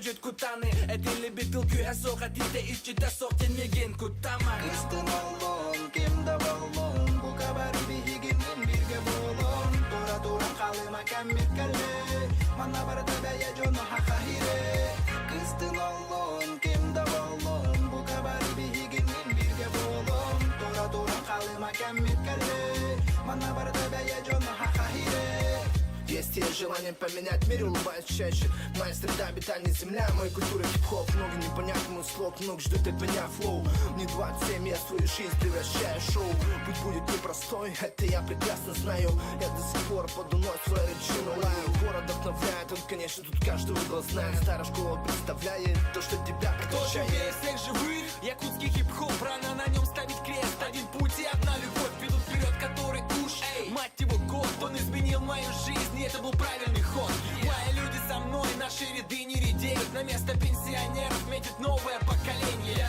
чуть-чуть кутаны Этилибит тыл күүһэ суох этиитэ иччитэ суох тиннигин куттама Кыстын оллун, ким да боллун, бука бары биһигинин бирге буолун. Тура-туран халыма кэммит кэллэ, манна барыта бэйэ дьоно хахахире. Кыстын оллун, ким да боллун, бука бары биһигинин бирге буолун. Тура-туран халыма кэммит кэллэ, манна барыта бэйэ дьоно хахахире. Есть те желание поменять мир, улыбаюсь чаще. Моя среда обитания земля, моя культура хип-хоп. Много непонятных мой слог, много ждут от меня флоу. Мне 27, я свою жизнь превращаю в шоу. Путь будет непростой, это я прекрасно знаю. Я до сих пор под луной свою речину лаю. Город вдохновляет, он, конечно, тут каждый угол знает. Старая школа представляет то, что тебя Кто прокачает. живее всех живых? Якутский хип-хоп, рано на нем ставить крест. Один путь и одна любовь ведут вперед, который уж, мать его, год. Он изменил мою жизнь, и это был правильный ход. Мои люди со мной, наши ряды не редеют. На место пенсионеров метит новое поколение.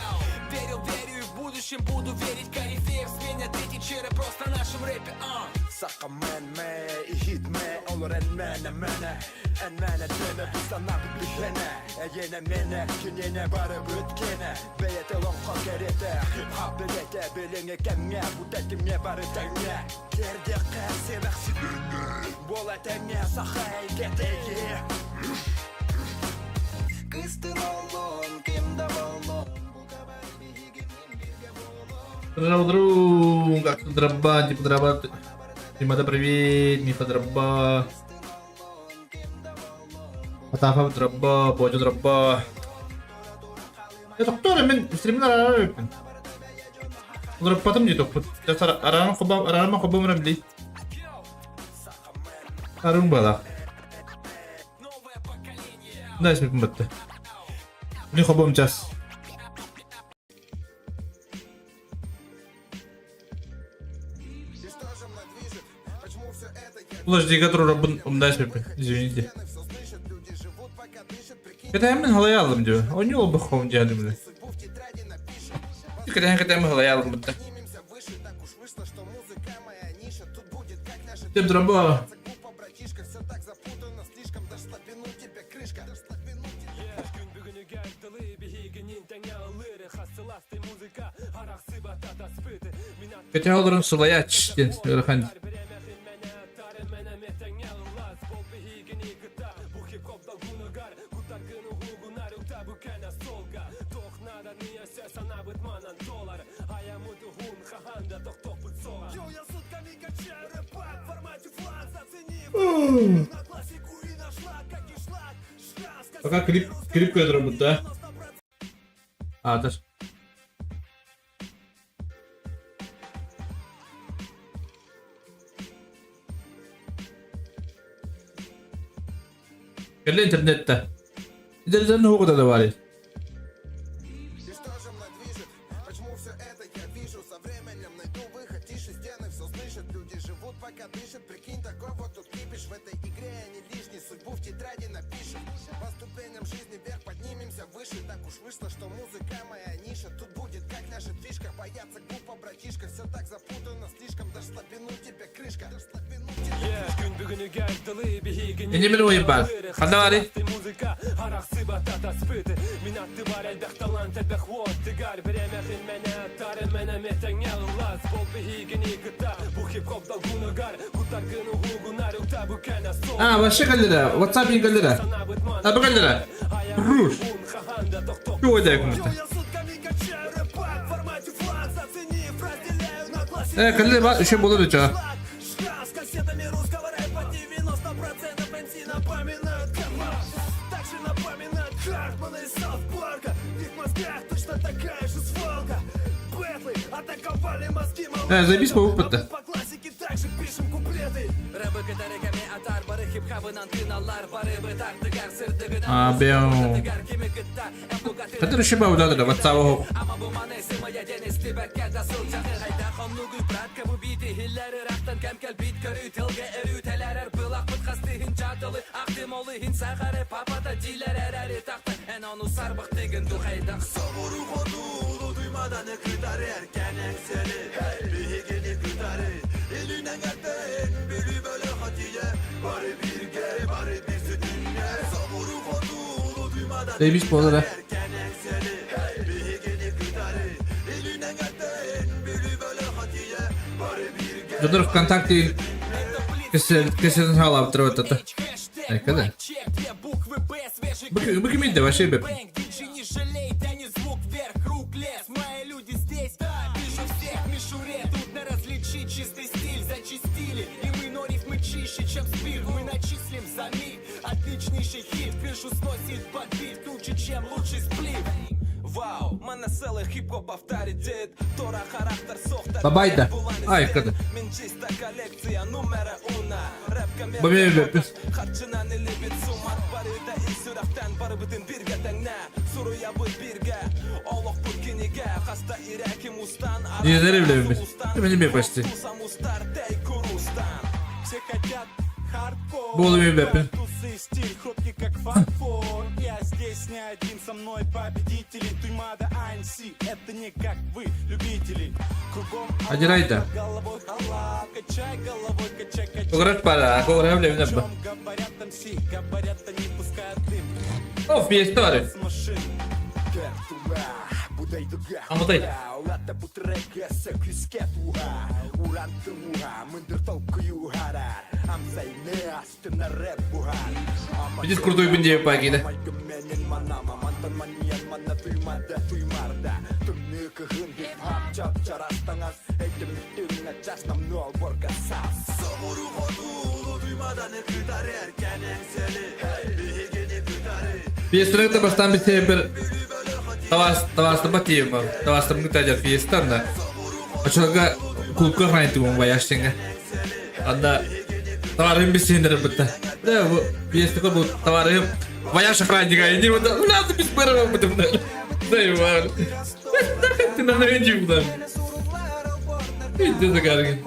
Верил, верю и в будущем буду верить. Корифеев сменят эти черы просто в нашем рэпе, а. Саха мэн мэ, иһит мэ, олор эн мэнэ мэнэ Эн мэнэ дэмэ бу санаабыт биһиэнэ Эйиэнэ миэнэ, киниэнэ барыбыт киэнэ Бэйэтэ олоҥхо кэриэтэ, хип-хап бэлиэтэ Билиҥҥи кэмҥэ, бу тэтимҥэ бары тэҥҥэ Тиэрдиэххэ симэхситиннэ, буола тэҥҥэ саха эйгэтэ Кыстын оллун, ким да боллун, бука бары биһигинин бирге буолун. Здорово, как тут дроба, типа дроба. Тимата, привет, Мифа дроба. Атафа дроба, Бодю дроба. Я доктор, мен стримнер арарыппын. Дроппатым дии топпут. Арарым хобам, арарыма хобам рэмли. Арым бала. Да, смиппин батты. Мне хобам час. Подожди, который умдай смиппин. Извините. Кэтэһэммин халайаалым дии. Онньу олбоххом диэдим бile. Кэтэһэн кэтэһэммин халайаалым бытта. Тем дроба. Кэтэһэ олорон сылайаач диэн ыарахан. Пока клип, клип көрдөрөбүт да. Аатыр. Кэллэ интернетте. Интернеттен хугута да баар. Инньэ мин уйбаан. Ханна баарый? А, вообще кэллэрэ. WhatsApp кэллэрэ. А, бу кэллэрэ. Руш. Чего это Э, кэллэ ба, еще буолар үчө. Э, заебись по опыта. А, беу. Это еще бы да, да, WhatsApp. Заебись буолара. Дьоннор ВКонтакте кэсэрин хаалаабыттара баттата. Айка да. Бу ким иде вообще бэп. Бабайда. Айка да. Бабай бэп. Нелери билэбин. Мин эмиэ почти. Буолу билбэппин. Адирайда. Кугурат пара, кугурат билэбин абба. О, фиеста бар. Аматай. Видишь, крутой бендея пагида. Фиестаны бастан бисэ бір тавастыба тием бар. Тавастым гытадер фиестан Очолга клубка хранить бояшсыңа. Анда товарым бисендер бітті. Да, бу фиестака бу товарым вояж охранника. Иди вот, бля, ты без первого бутым. Да, Иван. Ты на наведю, да. Иди загарги.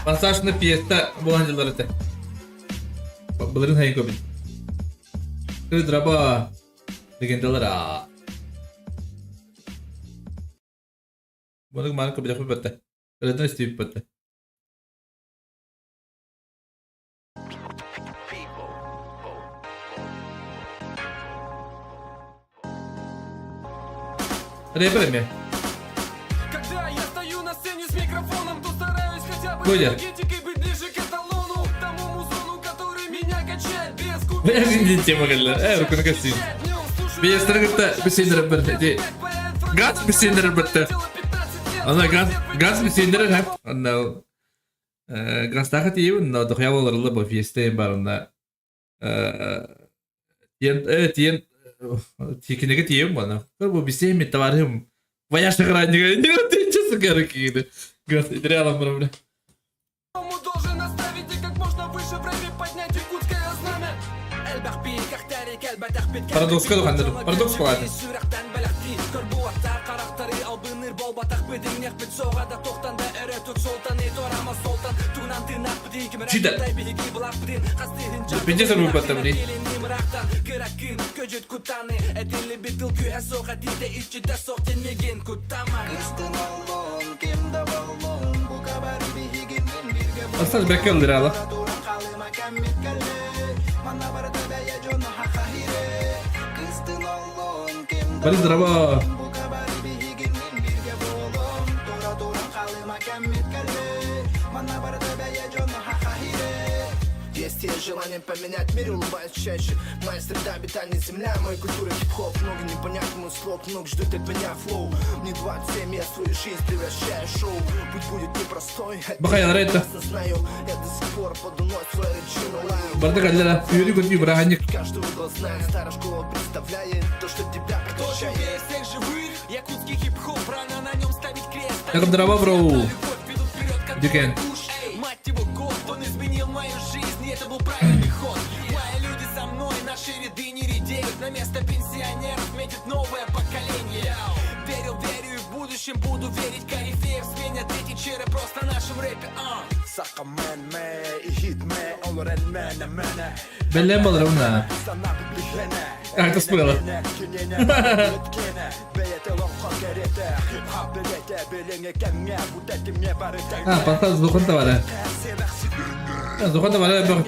Массажный фиеста буолан дьыллар этэ. Былырын хайын көбүн. Кыдраба легендалара. Бұны маны көбілек бітті. Ырыдан істеп бітті. Рэпер ме. Когда я стою на сцене с микрофоном, то стараюсь хотя бы Гудя. энергетикой быть ближе к эталону, тому музону, который меня качает без купюр. Бля, тема келлер. Рукunu кесин. Биэстер кытта бисендер бир. Ди. Газ бисендер битте. Ана газ газ бисендер ха. Ана газтаха тиебин, но дохуя болар бу фиесте барында. Тиен тиен тикинеге тиебин бана. Бу бисеми товарым. Вояж охранника. Не ты честно говоря, Газ идеалом бля. Должен оставить и как можно выше в рэпе поднять якутское знамя. Парадокска туханнар. Парадокс калады. Чида. Пиздец рубата, блин. Осталось бэкэл дырала. Бали здорово. Есть есть желание поменять мир, улыбаюсь чаще. Моя среда обитания земля, моя культура хип-хоп. Много не понять мой слог, много ждут от меня флоу. Мне 27, я свою жизнь превращаю в шоу. Путь будет непростой, это Бахай, я Лоретто. прекрасно знаю. Я до сих пор под луной свою речину лаю. Барда каллера. Үйрі көтүй бұраханник. Каждый угол знает, старая школа представляет то, что тебя Кто прокачает. живее всех живых? Якутский хип-хоп, рано на нем ставить крест. Якоб Дрова, бро. Любовь ведут вперед, как Дюкен. Буш. Мать его год, он изменил мою жизнь, и это был правильный ход. Мои люди со мной, наши ряды не редеют. На место пенсионеров метит новое поколение. Верил, верю и в будущем буду верить. Корифеев сменят эти черы просто в нашем рэпе. а. Беллен балар уна. Это спыло. А, поставь звуком товара. Звуком товара бөх.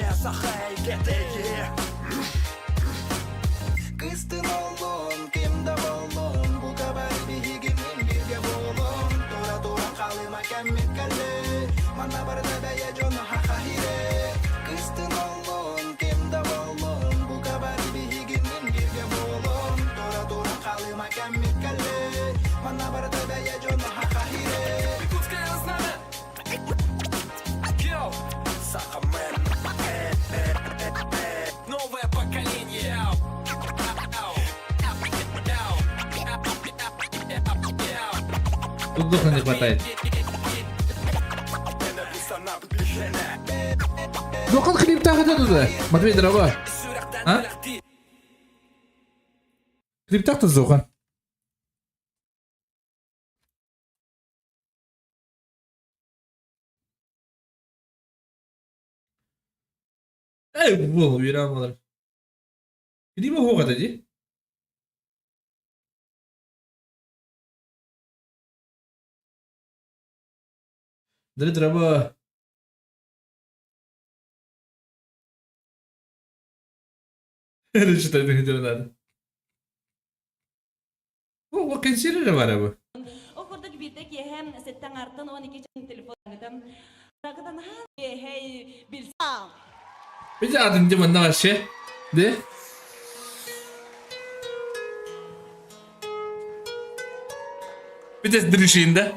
Новое поколение. Тут духа не хватает. Духал клиптах это туда. Матвей, дорогой. А? Клиптах тут Зухан. Эй, буол үөрэн буолар. Клиба суох этэ дии. Дыры драба Читать надо. О, кэнсиэр эрэ баара бу. Ол курдук биирдэ киэһэ сэттэ аҥаартан 12 телефон хей билса. Били атын дим манна вообще. Де? Битес дришинда.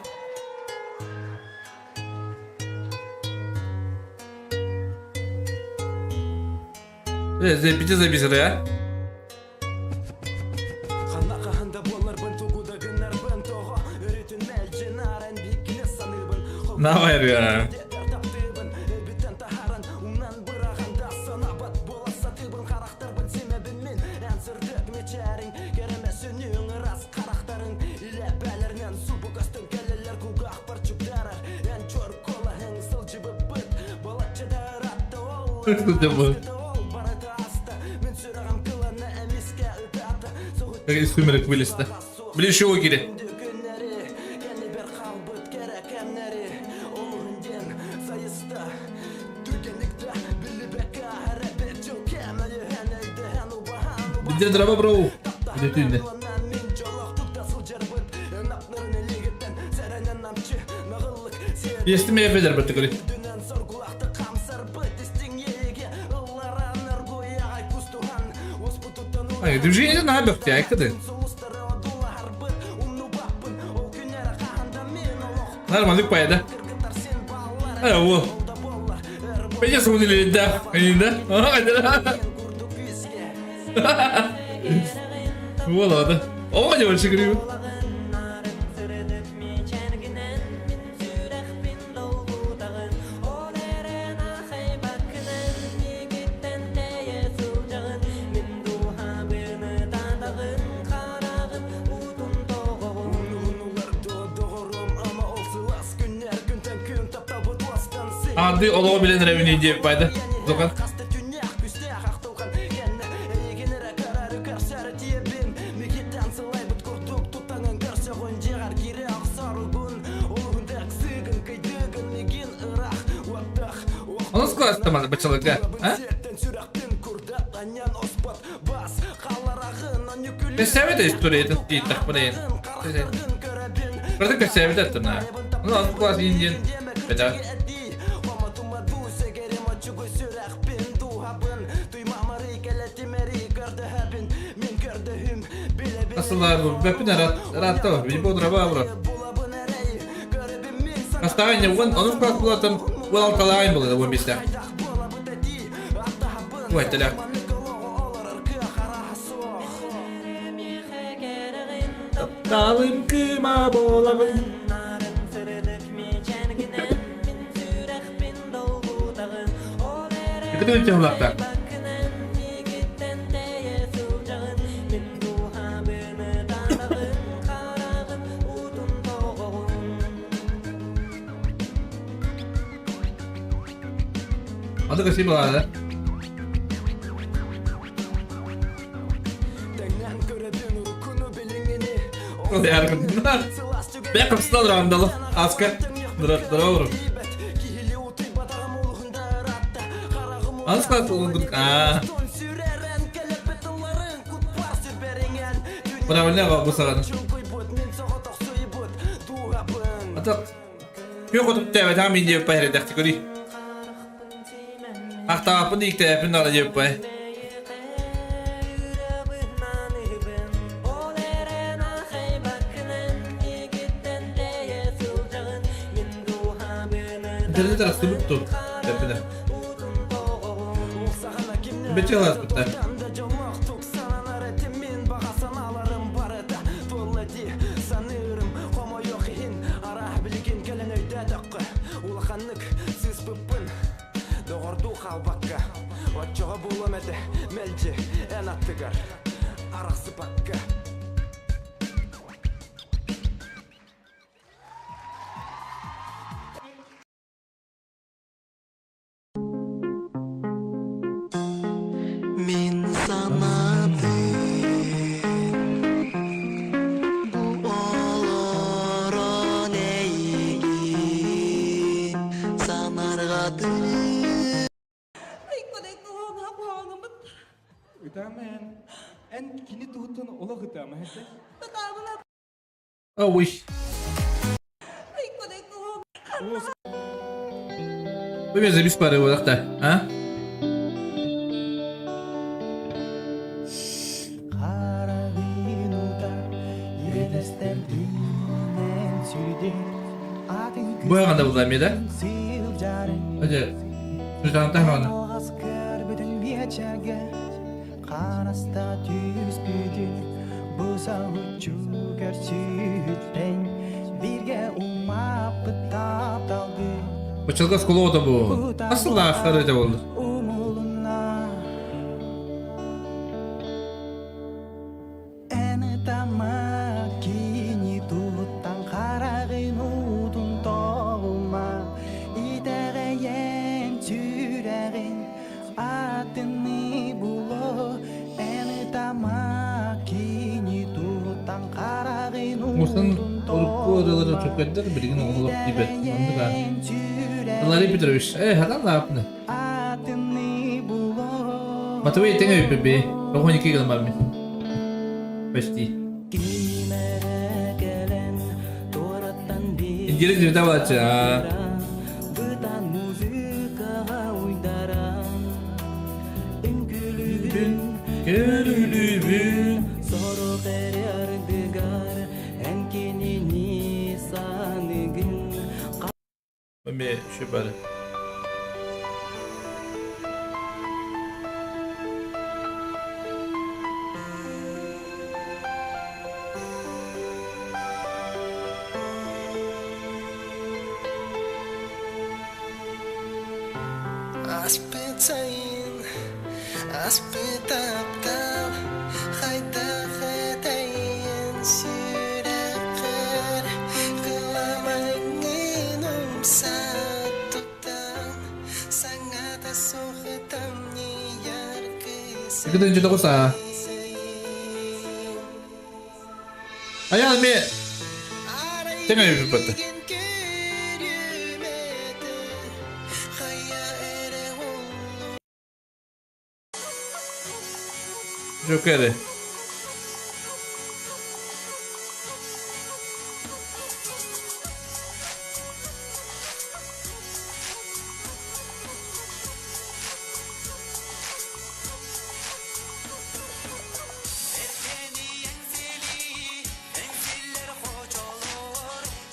Бите забисер я. Давай я. Как из сумерек вылез-то. Блин, еще окери. Где дрова, бро? Где ты? Естіме бедер бітті көрей. Ай, движение на бөхте, айкады. Нормально поеда. Ай, о. Пойдем сумнили, да. Да. Вот, ладно. О, не больше говорю. Ады олоҕу билэн эрэбин диэбит байды. Зохан. Онус кылаастаманы бачаларга, а? Кэссээбит историята диэттэхпинэ. Барыта кэссээбит аттына. Ну, онус кылаас иин диэн бэдэ. Асылар бэппин ыраатта били бодураба бура. Бастаан уон онус кылаас булатым уон алталаайын буолла 15-тээх. Ой, тэля. Тапталым кыма буолабын. Ити төхлахта. Аны кыси балада. Бэккапстан Аска. Здорово. Аска аа. Правильно бу саҕана. Ата күөх отуп тээбэтэх мин диэппай эрэдэхти көрүй. Ахтааппын ииктээппин ала диэппай. Интернет арахсыбыт тут. Тэппинэ. Бече аласпыттар. Доҕордуу хаалбакка Оччоҕо буолуом этэ мэлдьи эн аттыгар арахсыпакка. Мин санаатым бу олорон эйигин санарҕатым. Ытаама эн. Эн кини туһуттан олох ытаама этэ. Oh, wish. Вы запись пары вот так, а? Бу анда булла да? Оже, Сужан тахана. Хараста түспүтүн бу саһуччу көрсүттэн бирге умаппыт тапталгы Бачалга школа бу. Асылла ахыр болду. умулуна эн ытама кини туттан харагын уутун тоҕума итэҕэйэн сүрэҕин атыны було эн ытама кини туттан харагын Мусан уутун урукку ырыалары тоҕума чөкөйдөр билигин оҕолор тиийбэт. Оннук аа. итэҕэйэн сүрэҕин Валерий Петрович, хатан лаапны. атыны було. Матвей тэҥэ өйбөбе. 92 гынан бармын. Почти. Кимэрэ кэлэн туораттан Индирик жерде балачы. Аа. бытан музыкаға уйдаран үҥкүүлүүбүн Көрүлүбүн. сорох эрэ ардыгар эн кинини саныгын. Эме şu бары. Аспытайын, аспытаптал, хайдах этэйин сүрэххэр кыламаҥҥын умса туттан саҥата суохтам Икки тоҕус аа. Аян ме тэҥэ өйбөттө. Жокере.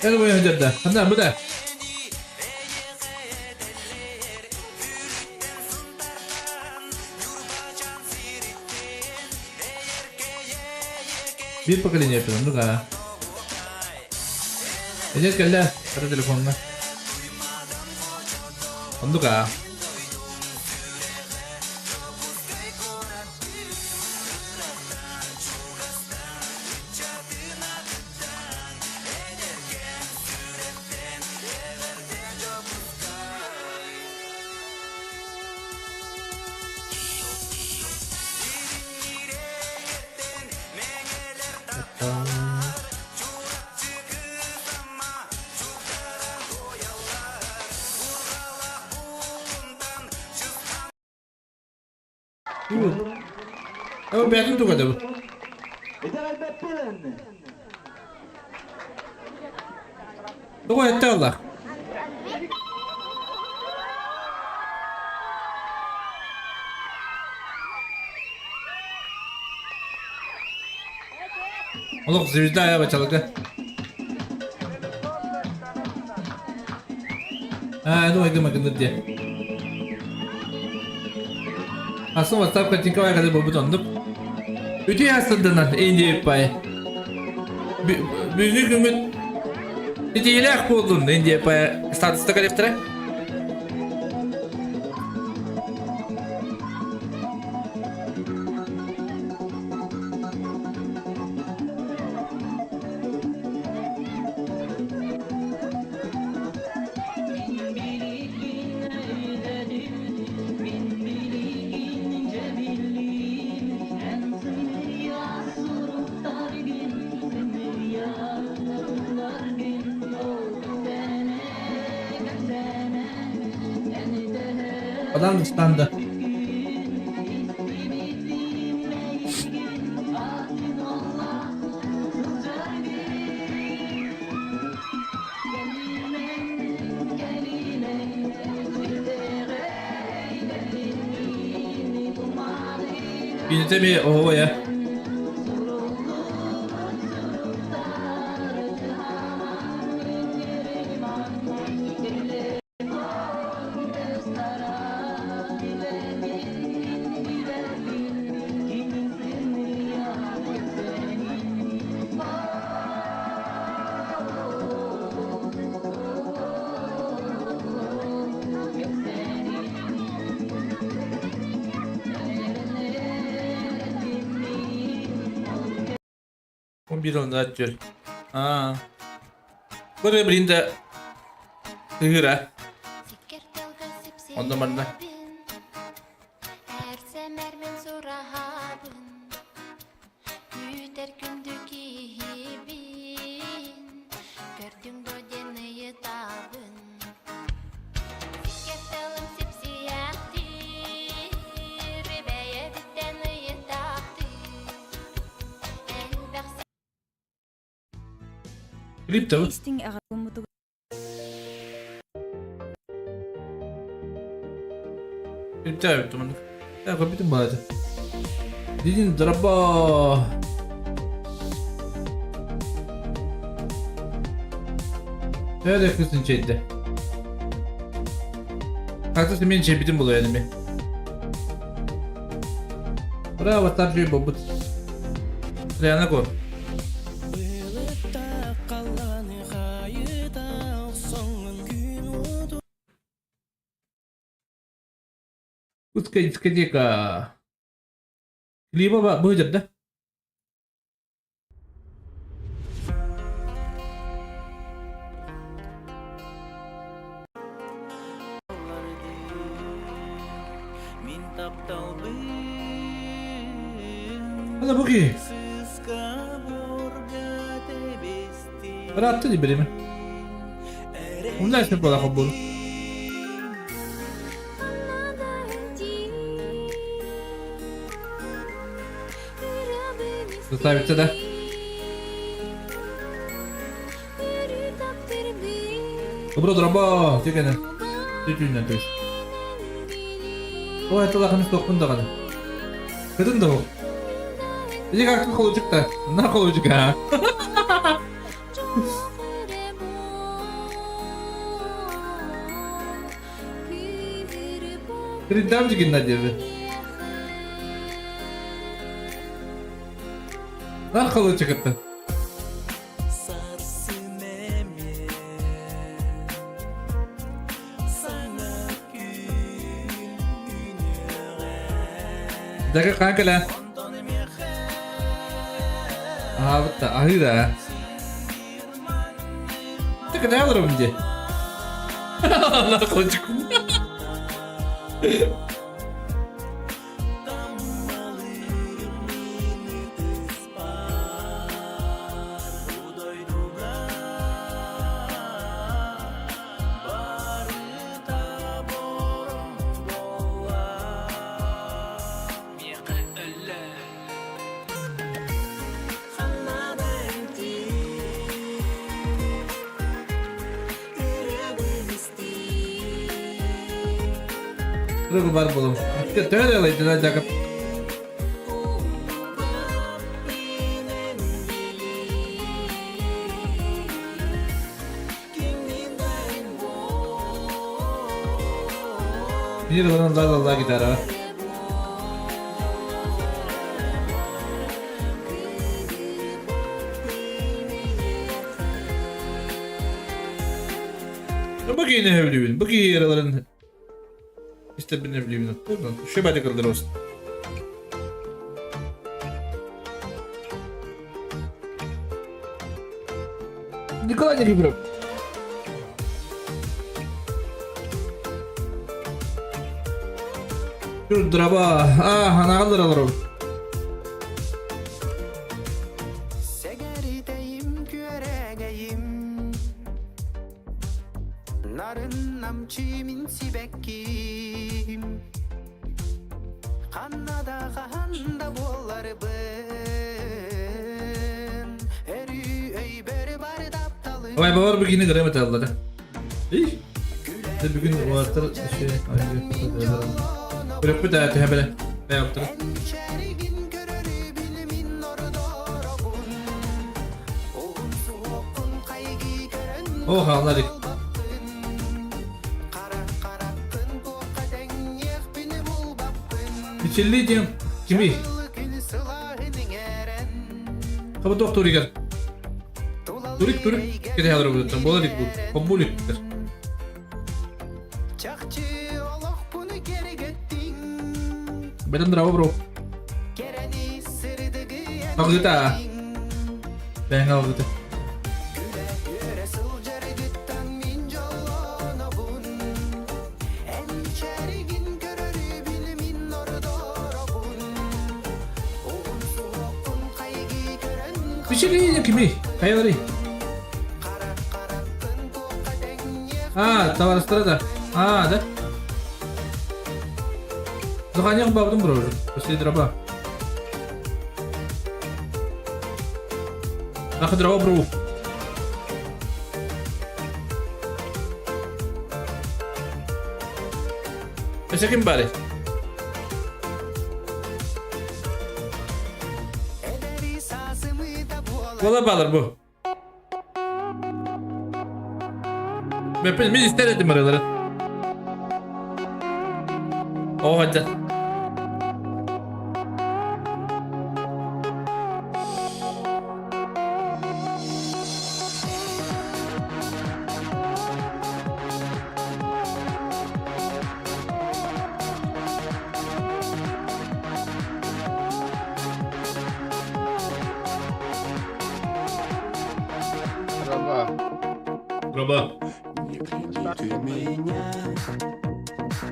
Это бу жерде. Ханда бу да. Биир поколение ну да. Эдер кэллэ, хара телефонна. Оннук аа. Оо, бэйэтин туга да бу? Тугу этте аллах? Олох звезда я бачалыга. Аа, ну айгы магыныр дии. Асан WhatsApp картинка бар кадыр болбут оннук. Үтүө астырдынан Индия пай. Бүгүнкү күммүт итиилээх буоллун Индия пай статуста коллектора. Адам ыстаанды. Кинитэ эмиэ оһуобайа. 11 онда түр. Аа. Көрө билин да тыгыра. Онно манна. Күүтэр күндү киһибин, көрдүҥ дуо диэн ыйытабын. Сиккэр тылым сипсийэхтиир, бэйэбиттэн ыйытаахтыыр. Элбэх Клип да Истиҥ эҕэрдэ Клип да маннык. Э, көрбүтүм баҕайы. Дидин драба. Öyle kızın şeydi. Hatta мен чэйбитин булуйан эми. Браво, там же бобут. Пряно кор. Узкая дискотека. Либо будет, да? Hadi bakayım. Ыраатта дии биримэ. Умна эсэ буолаха буолу. Заставится, да? Добро драба, тегене. Түтүннэн түс. Ой, это тохпун даҕаны. Кытын да ол. Иди как холодчик та. На холодчик, а. Передам же Геннадьеве. На холодчик это. Дага хаан кэлэ? Аһаабыт да, аһыы да. Так это олоробун дии. Холодчик. Руку бар булум. Төһө ылайдына Жакып? Биир ылан ла ла гитара. Бу киһини сөбүлүүбүн. Бу киһи ыраларын истэрбин сөбүлүүбүн. Шөбәде кылдыр olsun. Николай Никифоров. Драба. А, анагалар аларым. Сэгэритэйим күөрэгэйим Нарын намчимин сибэкким Ханна да хаһан да буолларбын Өрүү өйбөр бар тапталым Ой, бабар бүгүнү көрөм эталлар. Ий. Бүгүн уолаттар şey Көрөппүт аа төһө бэлэ. Бэйэптэр. Энчэригин көрөрү билимин ордоробун Уһун суһуоххун хайгыы көрөн О, хааллар. Булбаппын Қара қараққын туохха тэҥниэхпин булбаппын Мичилли диэн кими? Күн сылааһын иҥэрэн Хаба туох туригар? Турик турик кете халар буттан болар бу. Хоббулик. Чахчы олохпун кэргэттиҥ Бэтен драба бро. Кэрэни сырдыгы Алгыта. Бэҥ алгыта. Күлэ үөрэ сылдьаргыттан мин дьоллонобун Энчэригин көрөрү билимин ордоробун Уһун суһуоххун хайгыы көрөн Мичилли диэн кими? Хайалары? Қара қараққын туохха тэҥниэх А, товарыстара да. А, да. Заханяк бабдым бро уже. После дроба. Нахуй дрова бро. Өсө ким бары? Эдэри саасымы да буолар Кола балар бу. Мен ister ettim araları. О, hadi. Раба. Роба.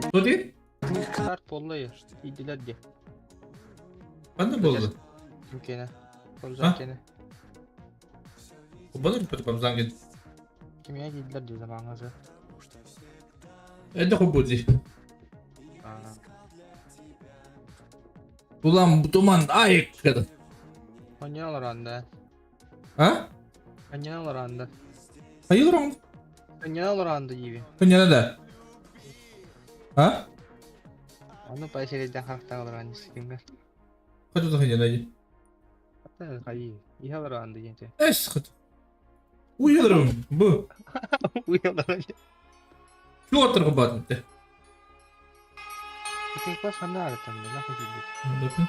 Кто ты? Старт боллай. Идилер де. Қандай болды? Кене. А? Komzan кене. Баны потом занген. Кимия идилер де замаңызы. Это хобуди. Ulan bu duman ay kadın. Онян анда. Ha? Онян анда. Hayırdır oğlum? Онян анда диби. Dünyada da. Ha? Аны пайшерден хақтағылар анда кимгер. Kaç da dünyada. Hatta хайы. Ихалар анда денте. Es kaç. Uyuyorum bu. Уялар анда. Şu otur kapattı. Итек ханда арытан да нахуй диби.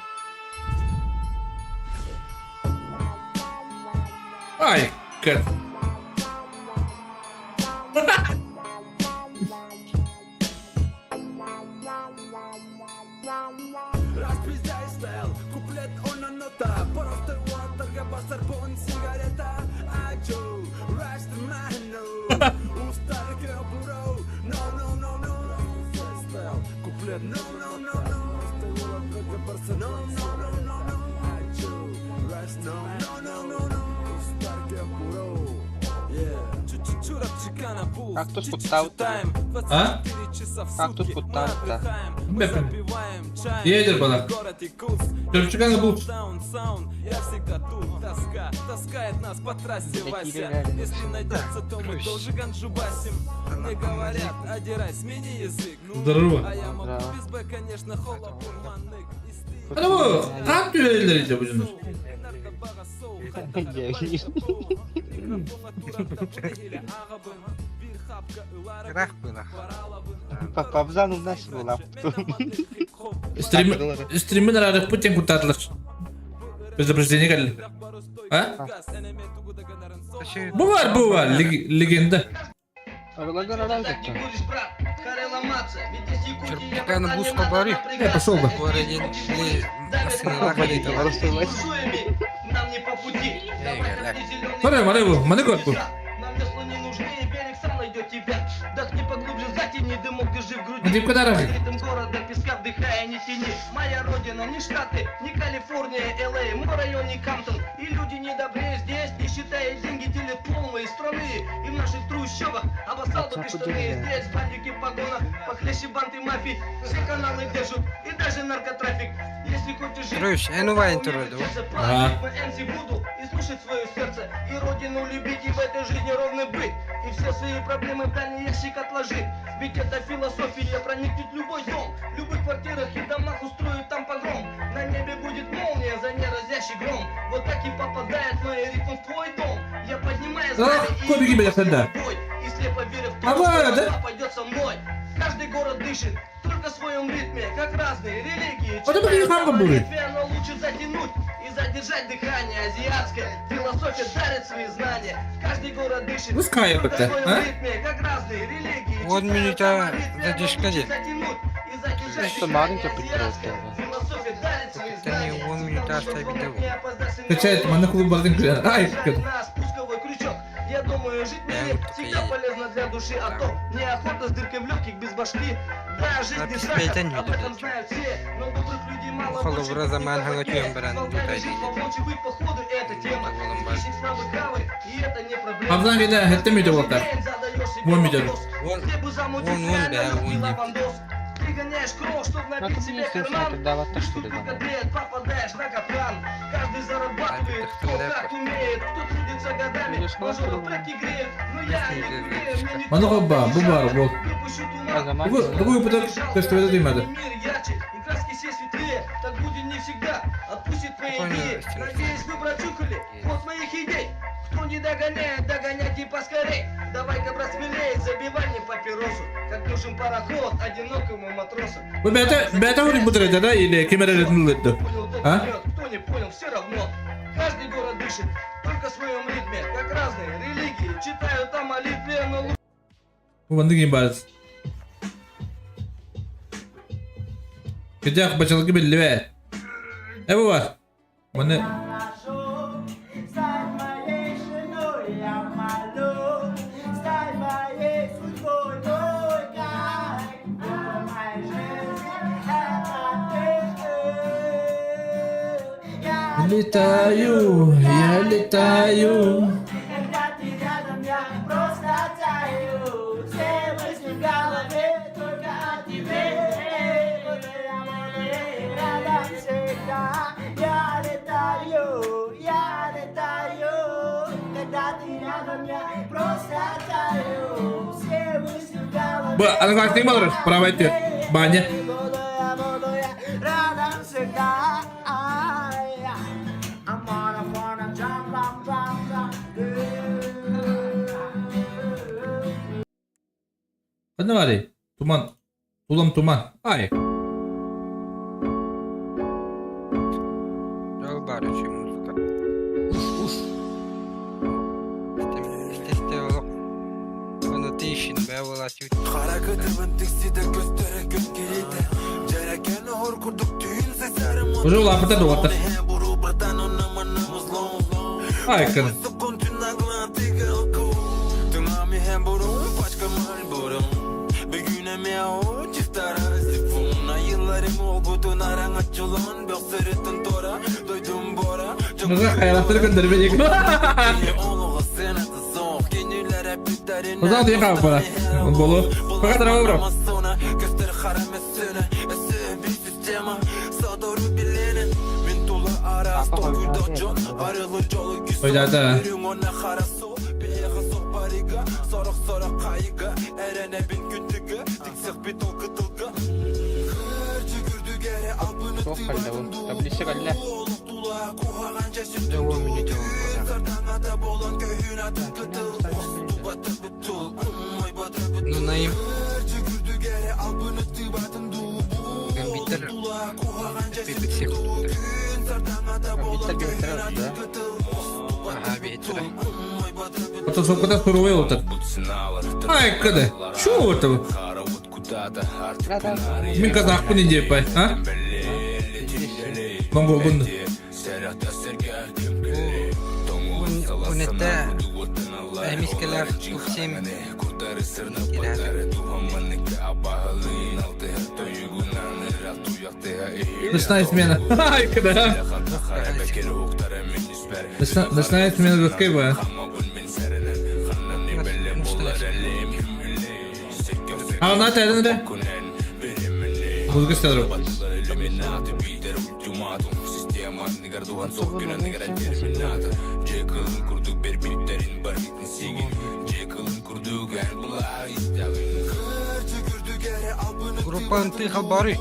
Ay kadın. Распиздай стайл, куплет она нота Просто уаттарға басар бон сигарета Ачу, растаману Устары бро, no no no no Стайл, куплет no no no no Уаттарға басар no no no no no Ачу, раст no no no no no Устары бро, yeah. Кактус куттаабыт А? Кактус куттаабыт да. Бэппин. Едер бала. Төрчүкән бул. Здорово. Ана бу каап түһэллэр ити бу дьоннор? Ыраах быылах. Папабзан у нас была. Стрим, стримин араарыахпыт диэн куттаатылар. Предупреждение кэллэ. А? Бу бар, бу бар, легенда. Чурпуканы буска бары. Э, пошел бы. Маны, маны бу, маны көр бу. Дип кадар Моя родина не Штаты, не Калифорния, ЛА, мой район не Камптон. И люди не добрее здесь, не считая деньги, делят пол моей страны. И в наших трущобах обоссал бы ты штаны. Здесь бандики в погонах, похлеще банды мафии. Все каналы держат, и даже наркотрафик. Если хочешь жить, Руш, эн убайын турду. Ага. МС буду и слушать свое сердце, и родину любить, и в этой жизни ровно быть. И все свои проблемы в дальний ящик отложить. Ведь эта философия проникнет в любой дом, в любых квартирах и домах устроят там погром. На небе будет молния, за ней разящий гром. Вот так и попадает мой ритм в твой дом. Я поднимаю Ах, знамя и кобики иду меня тогда. в бой. И слепо верю в то, А что ладно. Москва пойдет со мной. Каждый город дышит только в своем ритме, как разные религии. А ты такие хамба были. Но лучше затянуть и задержать дыхание. Азиатская философия дарит свои знания. Каждый город дышит Пускай только это, в своем а? ритме, как разные религии. Он Читают минута там молитвы, задержка но лучше де. затянуть и задержать Что дыхание. маленькая петрова. Азиатская философия дарит свои Это не знания. он минута оставит его. Не опоздать на Качает, маны клуб бардын күлән. Ай, Нажать на спусковой крючок. Я думаю, жить в мире Я всегда вот полезно для души, а то неохота с дыркой в легких без башки. Да, жизнь не Запись сахар, пятен об видит этом это. знают все, но добрых людей мало Холобра больше, заман и халатюем баран Волна бутай лежит, дейді. помочь и быть походу, это тема. Голым бар. Хищник слабый хавает, и это не проблема. Абзан гене хеттем үйде болтар. День задаешь себе Вон видел. вопрос, Вон- где бы замутить вон он, реально да, легкий вон деп. лавандос? Ты гоняешь кровь, чтоб набить Ну, себе это мне карман. тогда вот так, что ли, Штука замок? греет, попадаешь на капкан. Каждый зарабатывает, А, кто это как умеет, кто трудится годами. Видишь, Мажоры классно. треки греют, но я не курею, мне никто Маны хобба, не бу бар, жалко. бу. Выпущу туман, Азамат. Бу, бу бу көстөбөдө дүймәде. Мир ярче, и краски все светлее, так будет не всегда. Отпустит твои Понял, идеи. Стив. Надеюсь, вы прочухали ход моих идей. Кто не догоняет, догоняйте поскорей. Давай-ка, брат, смелее, забивай мне папиросу. Как нужен пароход одинокому матросу. Бу бәтә бәтә урын бу да или кемерелерин улытты. Понял, тот А? поймет, кто не понял, все равно. Каждый город дышит только в своем ритме, как разные религии. Читают о молитве, но лучше Бу манды кийин бар. Кедях бачалыгы билли Э бу бар. Маны Стань моей женой, я молю, стань моей судьбой только. Моя жизнь это ты. Я летаю, я летаю. Когда ты рядом, я просто таю. Все мысли в голове только о тебе. Буду я буду рядом всегда. Я летаю, я летаю. Когда ты рядом, я просто таю. Все мысли в голове. Бу аны картин балыр, право айтты. Баня. Буду я, буду я рядом всегда. I'm gonna wanna jump, jump, jump, jump. Ханна бары. Туман. Тулам туман. Ай. Жол бар үчүн музыка. Уш, уш. Истесте олох. Оны тишин бә була сүт. Уже улапыта дугаттар. Ай, кын. Мыза хайраттыр көндөрбө дек. Узал диэн хаалбара. Болу. Пока здорово, бро. Ойдаата. Туох кэллэ бу? Таблица кэллэ. Дьэ уон мүнүүтэ буолбатах. Ну наим. Гамбиттер бит всех Гамбиттер гамбиттер да. Ага, биһиттэрэ. Ото сокота суруй отыр. Ай, кыды. Чу это? Мин казахпын индиепай, а? Монголбун. Унетте эмискэлэр тупсим Ночная смена. Ай, кыды. Ночная смена жесткая была. А она это да? Музыка стала. Группа ты халбары.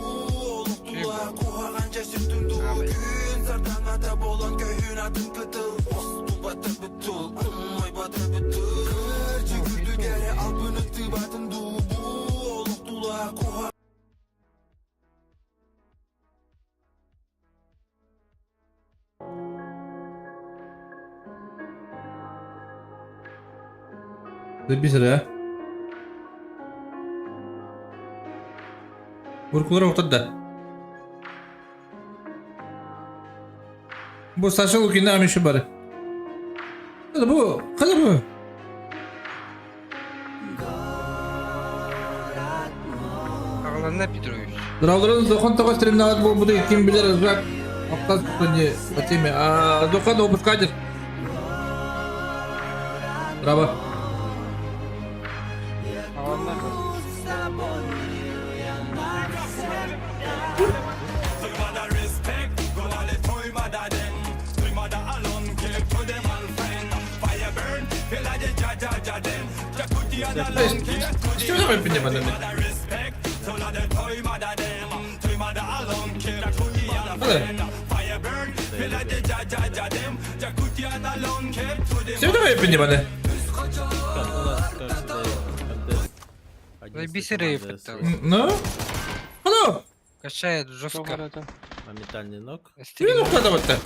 Записали, а? Уркулар охтар Бу Саша Лукина амишы бары. Хада бу, хада бу. Аҕаланна Петрович. Дравларын зохон тоҕо стримнаат буолбуту ким билэр ызак Аптас не по теме. А Зохан выпускатель. Браво. Аҕаланна Что такое пине Все давай пине Заебись рейв это. Ну? Алло! Качает жестко. Моментальный ног. Тебе ну кто вот-то?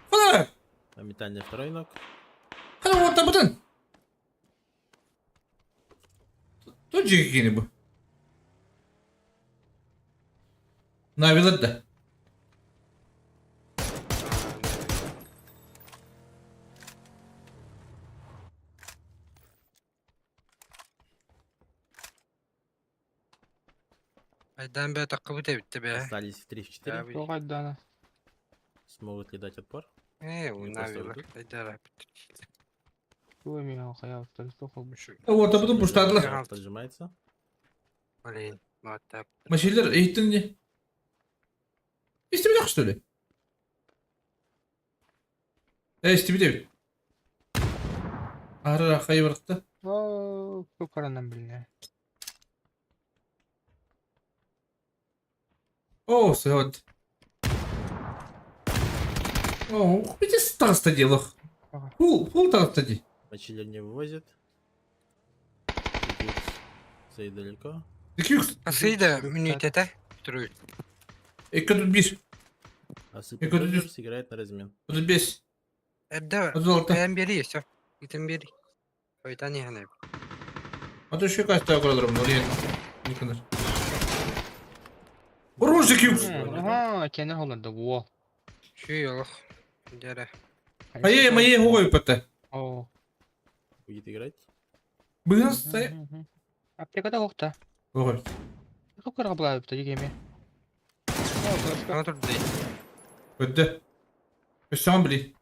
Куда? Моментальный второй ног. Хана вот табытын. Тут же кини бу. Навилат да. Айдан бе таккыбыт эбитте бе. Остались в 3 в 4. Туох айдана. Смогут ли дать отпор? Э, Или просто унавила. уйдут? Айдара. Туох эмиэ хайаабыттар туох холбут. Вот а потом пуштадылар. Поджимается. Блин, вот так. Машилер эйтин не. Истебедек что ли? Э, истебедек. Ара хайбыртты. Оо, кукаранан билинэ. О, вот. О, где староста делах? Пул, пул староста ди. Мочилер не вывозит. Стоит далеко. Асыйда мүнүтете. Петрович. Эки тут бис. А Эки тут бис. играет на размен. Тут бес. Эрдэ Тут алты. бэйэн бери все. Итин бери. Ойтан иһэн А то еще каста около блин. Никонор. Оружие кюкс. Аха, кэнэ холлордо буо. Шүй олох. Дәрэ. Моей, моей гой пата. Оо. Будет играть? Быгын стай. Аптекада охта. Ой. Кукара булаабыта дигеме. Ана турды. Өдді. Үстіған білей.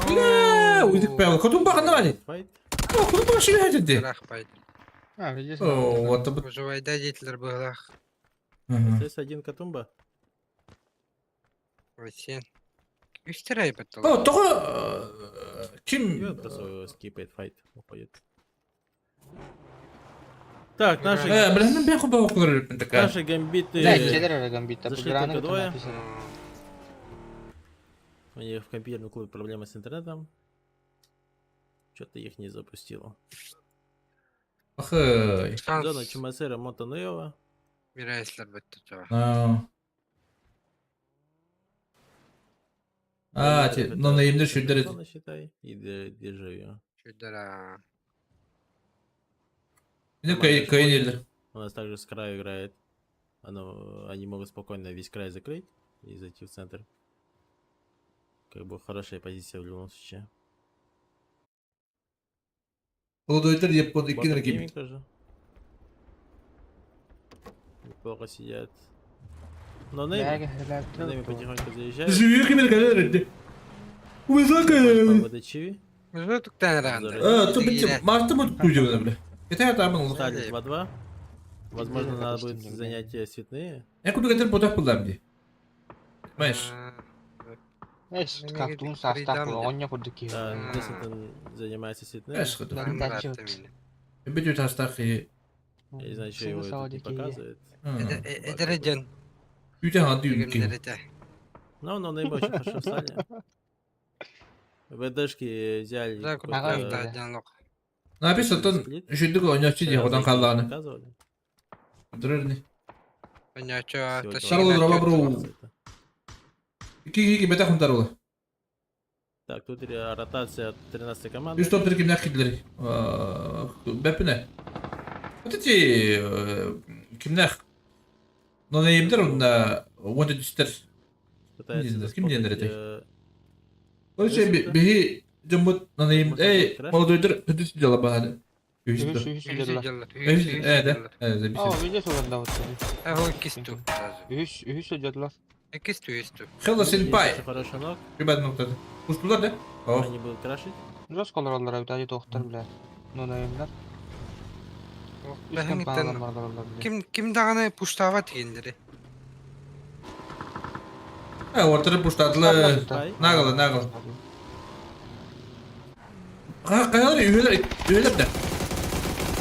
Бля, уйдік пәл. Хотун бағын давай. Файт. О, куда пошли эти? Ыраах бай. А, видишь? О, вот это. Ужубайда диэтилэр быһыылаах. Остается один Катумба. Ой, сен. Үстэр айбыт О, тоҕо И ким он просто скипает файт, уходит. Так, наши, Блин, ben хубаа көрөрбүн такая. наши гамбиты... Да, челер эрэ гамбитта. Зашли Граны только двое. написано. У них в компьютерном клубе проблемы с интернетом. Что-то их не запустило. Ахай. Зона Чумасера Монтанеева. Мирайслар бытты туа. А, те, но наимдер шүддер. Зона, считай, и держи ее. Шүдара. Ну, кай кайнелер. У нас также с краю играет. Оно, они могут спокойно весь край закрыть и зайти в центр. Как бы хорошая позиция в любом случае. Молодойтер Япон икки Батл ким. Gaming тоже. Неплохо сидят. Но Нейми, Нейми потихоньку заезжает. Живи кимер калер. Высокая. По ВДЧ. Уже туктан ранда. А, то бит марты мут кудю бля. Это я там был. Стали 2-2. Возможно, надо будет занять цветные. Я куду кетер потах пулам ди. Понимаешь? Эс, каптун састак, оння курдук киһи. Да, Десентон занимается цветными. Эс ходу. Бит тастах и Я не знаю, что его это не показывает. Эдереден. Үтә ханды юнки. Но, но Неймы очень хорошо встали. ВДшки взяли. какой-то Написано, тон сплит. үшүндүк ойночу ди одан каллааны. Показывали. Дөрөрни. Сегодня Шарло Робабру. Ики ики бета хунтар Так, тут ротация от 13 команды. Үс топ кимнәх кидлер. Бәпіне. Вот эти кимнәх. Но неймдер онда уонта түстер. Пытается Не знаю, ким диэннэр этэй? заспотать, Короче, биһи дьоммут нанейм эй молодойдер хөдүс дела баһады. Үһүс Үһүс. үһүс дьылла. Э да. Э О, записывай. видишь, олорда вот. Аху иккисту. Үһүс үһүс дьылла. Иккисту үсту. Hello Есть senpai. очень хороший ног. Ребят, ну кто-то. Пустулар да? О. Они будут крашить. Жос колороллар эбит ажы тохтар биле. Ну наимдер. Үс компаниялар барлар биле. Ким ким даганы пуштава дегендери. Э, ортыры пуштадлы. Нагылы, нагылы. Каялар үйелер, үйелер да.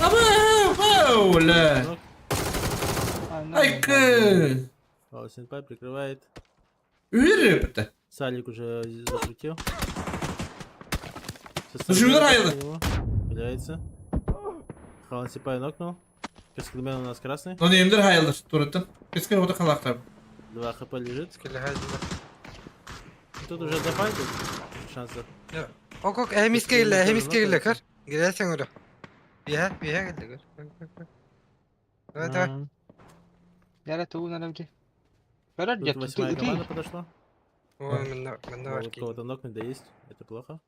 Аба, баула. Ног. Айкы. О, Сенпай прикрывает. Үйелер бітті. Салик уже закрутил. Ну, живи райда. Валяется. Халан Сипай нокнул. Каскадмен у нас красный. Ну немдер хайылдыр турыттын. Кескен оты қалақтар. 2 хп лежит. Тут уже зафайтит. Шансов. Окок эмиске келе, эмиске келе көр. Киресиң өрө. Бия, бия келе көр. Давай, давай. Яра тугун арабди. Көрөр Тут дьэ восьмая команда подошла. Ой, манна, манна бар Могут ки. кого-то нокнуть, да есть. Это плохо.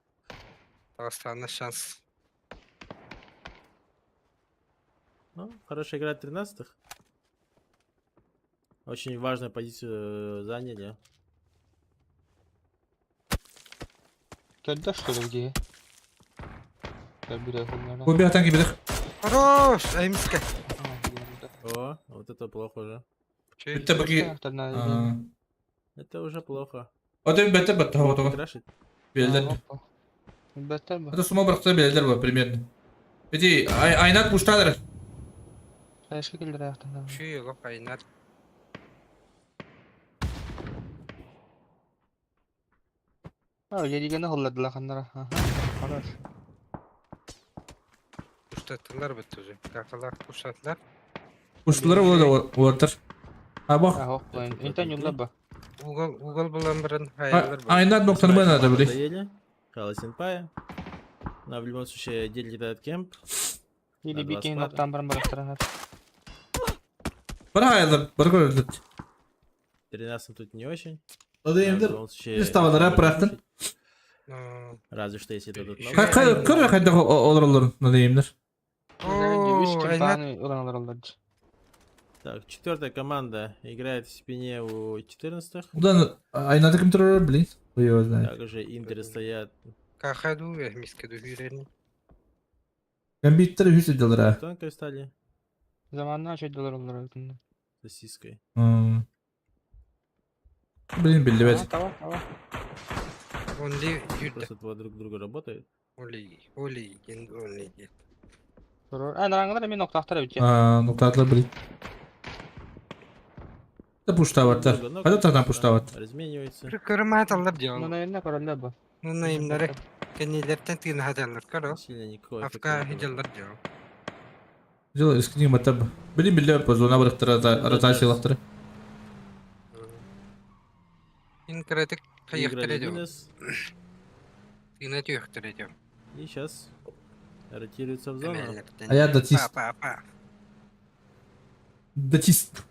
Дагыстанда шанс. Ну, хорошая игра 13-х. Очень важную позицию заняли. Көрдө что ли где? Көрбүрэ хуллара. Бу бияқтан кибедік. Хорош, эмиске. О, вот это плохо уже. Бітті бұки. Это уже плохо. Оты бітті бітті отығы. Крашить. Белдер. Беттер бу. Это сума бұрақта белдер бар примерно. Эти айнат пуштадыр. Хайшы келдер аяқтан. Чүй, лоп айнар. А, еригени холладыла ханнара. Аха. Хорош. Пуштаттылар бітті уже. Какалар пуштаттылар. Пушталар болады олар. А бақ. А, хоп, интен юлла ба. Угол, угол булан бирин хайылар. Айнат ноктаны мен ада білей. Доели. Хала Сенпая. Но в любом случае делит этот кемп. Или На два бикин склада. ноктан баран бараттаран. Бір айылдар, бір көрілді. 13 тут не очень. Оды Но в емдер. любом случае, Ставалар, можно бұрақтын. пушить. Разве что если дадут ног. Көр қайда олар олар надо емдер. Үс О, айнар. компания улан олар олар. Так, четвертая команда играет в спине у 14-х. Удан айнаты кім тұрыр, блин. Хуй его знает. Также Интеры стоят Кахаду, эмиске дүхүрен. Гамбиттар үһүс сылдьаллара. Тонкой стали. Заманна чөйдөлөр оллар өтүннэ. Сосиской. Блин, биллибэт. Таба, таба. Only yürüdü. Просто два друг друга работают. Only, only, only. А, нараңылар эми ноктаахтар эбит. Ноктаатылар блин. Да пуштабаттар. Много ног, Хата тахтан да, пуштабат. Размениваются. Көрүм аталлар Ну, дион. наверное, короллар бу. Нунайымнары кенилерден тыын хаталлар көрө. Сильно никакого Афка эффекта не было. хиджаллар дион. Дела искни матаб. Блин, биллибэт по зона барыктара ротациялахтара. Ин кыратык Выиграли кайыктыр дион. минус. Тыына түйөктөр дион. И сейчас ротируются в зону. А я датист. Па, па, па. Датист.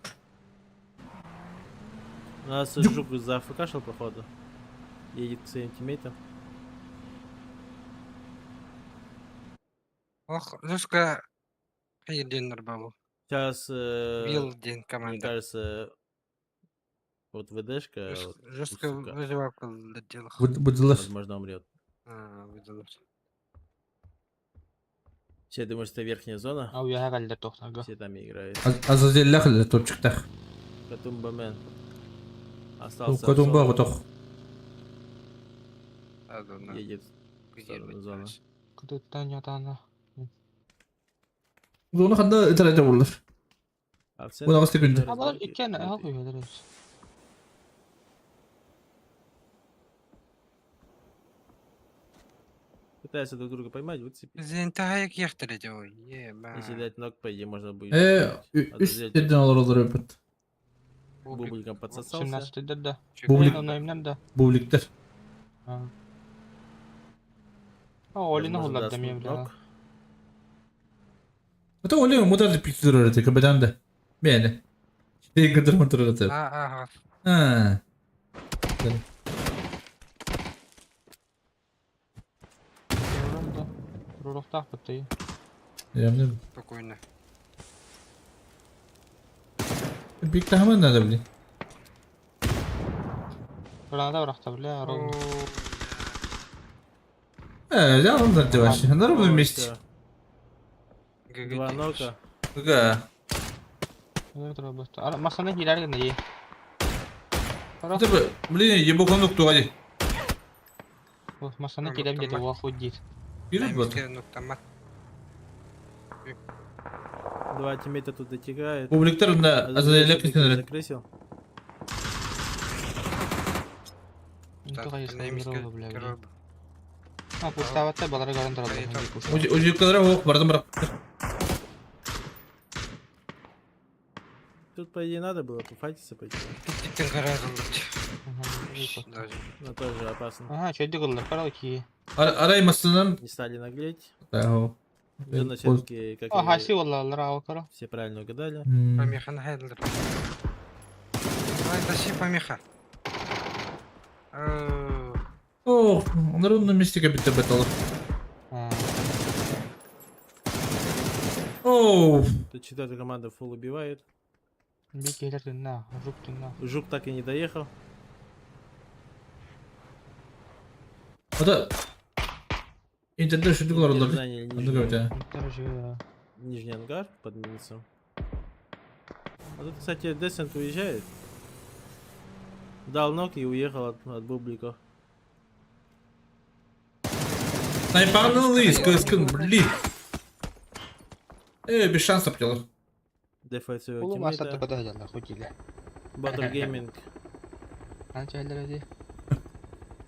У нас Жук зафкашил, походу. Едет к своим тиммейтам. Ох, Зуска кайыр бабу. Сейчас, Вил ден мне команда. кажется, вот ВДшка, вот, Жестко сука. вызывал дело. Будылар. возможно, умрет. Выдалар. Все думают, что это верхняя зона. Ау, я галлер тохтарга. Все там играют. Азазеллах топчиктах. Катумбамен. Остался в Катумба соло. готов. Адона. Едет в сторону зоны. Кытыттан ятана. Зона ханда итәрәдә булыр. А в Бу центре нагыс тегүндә. уже А балар разборки иккен ага идут. куйдыр. Пытаются друг друга поймать, выцепить. Зентая кехтер дион. Е, ба. Если дать ног, по идее, можно будет. Э, выиграть. үс Азазель терден алар олар өпөт. Бубликом подсосался. 17 да. Бублик. Наимнер да. Бубликтер. А, Олина Возможно, холлар даст демем бля. ног. Это оле мудар пиктер öğretti кабедан да. Бene. Şey кадыр мутар öğretti. А, ага. Ha. Да. Рурохтах бытты. Ямны. Спокойно. Бик тахман надо блин. Граната барахта бля, ровно. Э, я вам надо вообще. На ровном О, месте. всё. Два нока. Да. Масаны хилер генде. Это бы, блин, ебоконук тугали. Масаны килем деді, уахуй дейт. Бирет вот. Два тиммейта тут дотягают. Бубликтер на Азазель Азазеллах всё-таки кисенер. закрысил. Бля. А, пуставатта балар гаран турады. Ужикалар ох бардым бірақ. Тут, по идее, надо было пофайтиться пойти. Но тоже опасно. Ага, чөйдү кыллар, карал ки. Арай масынан. Не стали наглеть. Да. Зона все-таки, как А, и хаси валлалар ау кара. все правильно угадали. Помеха на хедлер. Давай, тащи помеха. Ох, на ровном месте как будто бетал. Оу. Тут четвертая команда фул убивает. Бик келер на, жук на. Жук так и не доехал. Это Интернет шүдүк Интер олар. заняли Андык нижний, өтө. нижний ангар под минусом. А тут, кстати, Десент уезжает. Дал ног и уехал от бубликов. Найпанылы, скын, блин. Э, без шансов дело. Дефает своего Улу масата тиммейта. када жalla худиле. Батл Гейминг. Анча хеллер ди.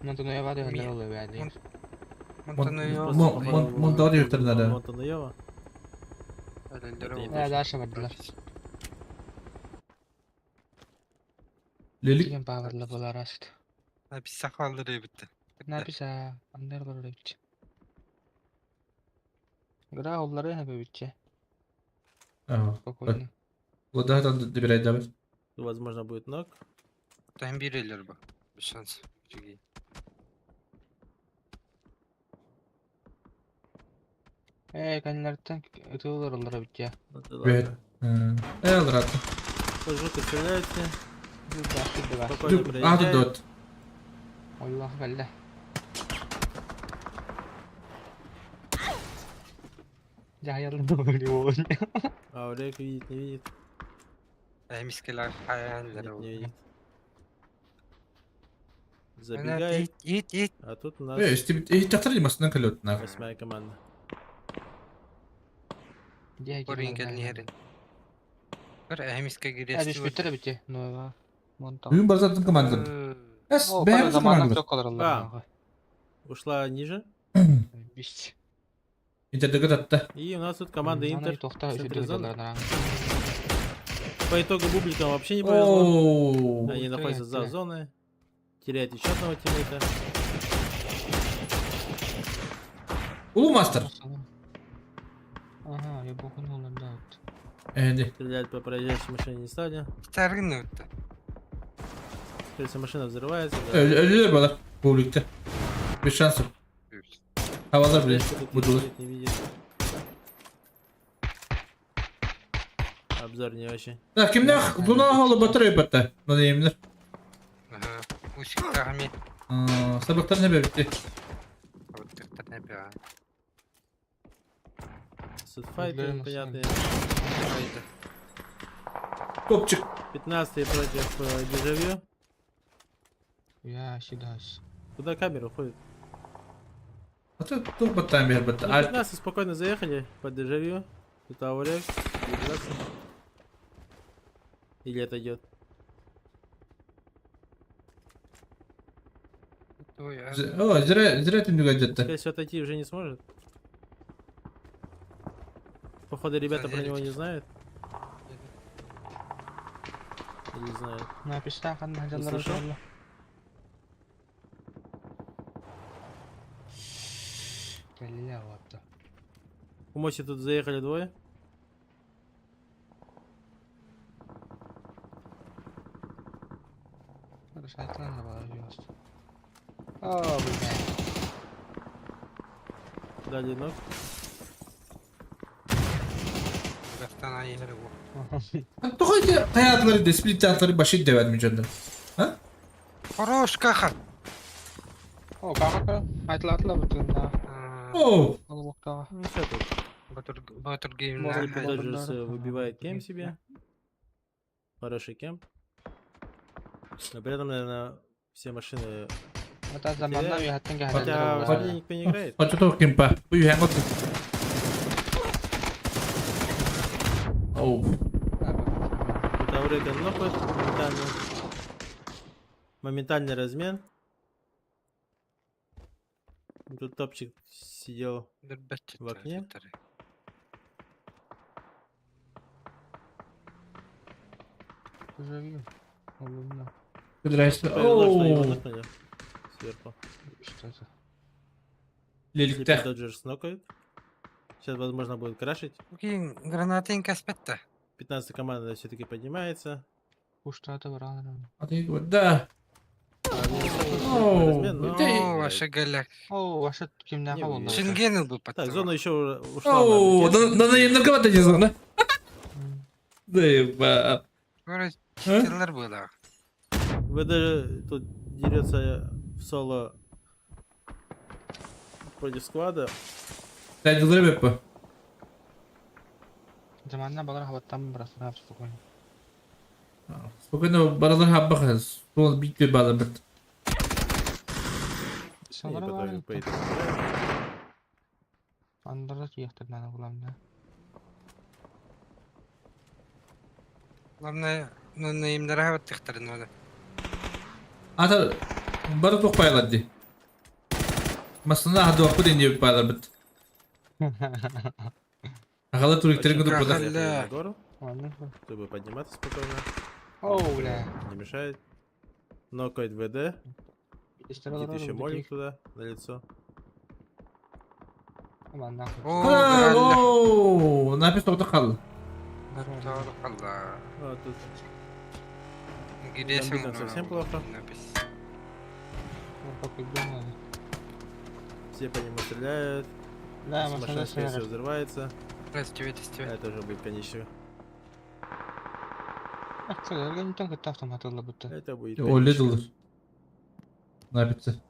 Монтоноя бар хеллер олы бәли. Монтаноева. Монтаноева надо. Монтаноева. Э, дальше бардылар. Лелик. Деген паверлы болар аст. Написах алыр бітті. Написа, андер бар битче. Гра оллары хәбе битче. Ага. Спокойно. Лададан добирает давай. Возможно, будет ног. Там бирелер ба. Без шанс. Чуги. Э, канлардан ытылар оллары битче. Ну да Бет. ладно. Э, ладно. Жук стреляется. Спокойно. Спокойно А, тут проезжает. дот. Аллах галла. Дьаһайаллар А Олег видит, не видит? Эмискелер хайааннар Нет, ол. не видит. Забегает. Ит, ит. А тут у нас Э, истибит масынан кэллэ на. восьмая команда. Корин кэлниһэрин. Көр эмиске Әдеш кириэсти. бүтер бите. Ну, Монта. Бүгүн барзатын команда. Эс, О, бэйэм заманнан команда. çok kalırlar. Ушла ниже. Биш. Интердеге татта. И у нас тут команда Интер. Тохта в центре зоны. үчүдө По итогу Бубликам вообще не повезло. Оу. Они находятся за Теряют. зоной. Теряют еще одного тиммейта. Улуу мастер. Ага, я бухнул да. Энди. Стрелять по проезжающей машине не стали. Старгын өттө. То есть машина взрывается. да. Өлүлөр балар. Бубликте. Без шансов. Хавалар биле. Тут Будулар. видит, не видит. Обзор не очень. Так, кимнех буна холу батыр өпөттө. Мына эмнер. Ага. Усиктагами. Сабактар не бепти. Оттыктар не бя. Сетфайты Углеродный понятные. Хайда. Топчик. 15 против Дежавю. Я сидас. Куда камера уходит? Ата тух баттан бер батта. Ну, 15 спокойно заехали под Дежавю. Тут Аурек. Драться. Или отойдет. Ой, О, зря зря түндүгө жетти. Скорее всего, отойти уже не сможет. Походу, ребята про него не знают. Или знают. Написта хан хажаллар. Услышал? Кэлле ватта. У Моси тут заехали двое. Шайтан бар жест. О, блин. Дали ног. Гастан айыр бу. Тухай каятлары да сплит атлары башит деп мен жөндөм. А? Хорош каха. О, каха айтла атла бүтүн да. О, Албакта. Ну все тут. Батыр Батыр гейм. Может, Доджерс Бондаров, ага, выбивает кемп окей. себе. Хороший кемп. Но при этом, наверное, все машины... Ата заманна уяттан Хотя в кахаллар. Орле никто не играет. Хочо кимпа. Бу юһәң от. Оу. Тут Аурека нокает моментально. Моментальный размен. Тут топчик сидел. В окне? Дежавю. Олумна. Здрасте. Повезло, что его Оу. нокнули сверху. Что это? Леликте. Доджерс нокает. Сейчас, возможно, будет крашить. Кин гранатын каспетта. 15 команда все-таки поднимается. Уштата баран. Да. Оу. Размен, но- Ты- О, ваша галяк. О, ваша кимнә Не кабылды. Шенген бу Так, зона еще ушла. на Оу, букет. на на кого-то не зона. Да, Көрө А? чителер була. ВД тут дерется в соло против склада. Тәҗрибә беппе. Заманна балар хабаттан барасына спокойно. Спокойно баралар хабба Сол бит бала бит. И Салар потом бар. по итогу играют. Андара тияхтар буламда. Главное, ну наимдара хабаттыктарын ода. Ата бары тоқ байлар ди. Масына хады вакыт инде байлар бит. Агала туриктер Очень гыды хорошо буда. заехали на гору, Ладно. чтобы подниматься спокойно. О, бля. Не мешает. Нокает ВД. Летит еще молик туда, на лицо. О, гралля. Оу, напис тоқта қалды. Алла. А, тут Гидесин. Гамбитом совсем плохо. Все по нему стреляют. Да, Машина, машина скорее всего, сверху. взрывается. Раз тебе, тебе. Это уже будет конечно. Это будет О, конечка. лидл. Напицы.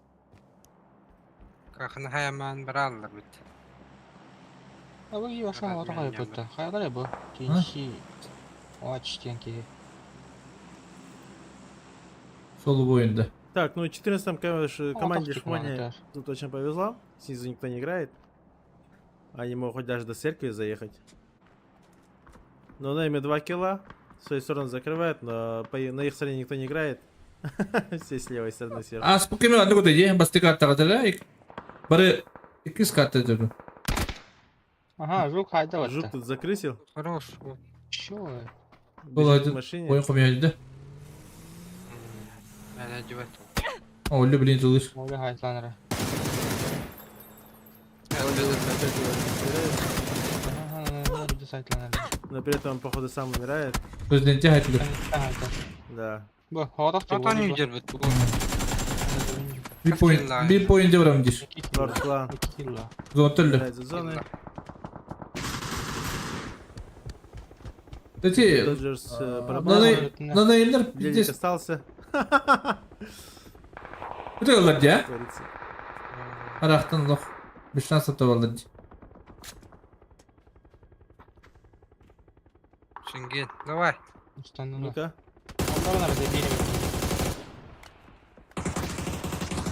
Кахын хаяман бараллар бит. Абы кии башка оҕото хайыппыттар. Хайалар бу? Кинши Оч диэн киһи. Солу бойында. Так, ну 14 конечно, команде Оҕотох Шмони тут очень повезло. Снизу никто не играет. Они могут хоть даже до церкви заехать. Но на ими 2 килла. Свою сторону закрывают, но на их стороне никто не играет. Все с левой стороны сверху. Ааспыт кэми оннук этэ дии, бастакы картаҕа Бары иккис карта дьону. Ага, жук хайда Жук барда. тут закрысил. Хорош. Чё? Бежит в машине. Ойын хомуйа Мен одевать. О, блин, тылыр. Оля хайтланара. Опять его стреляет. Ага, биде сайтланара. Но при этом, походу, сам умирает. Президенте хайтлыр. Да. Бу, оҕотох Что они держат? Bir point, bir point барам дир. Лорд Клан Килла. Зонтөллө. играет за зоной. Эти Доджерс пропал. нанайымдар Лелик пиздец. остался. Өтө дии, а? Творится. Арахтан лох. Без шансов табаллар дии. Шенген, давай. Ну-ка.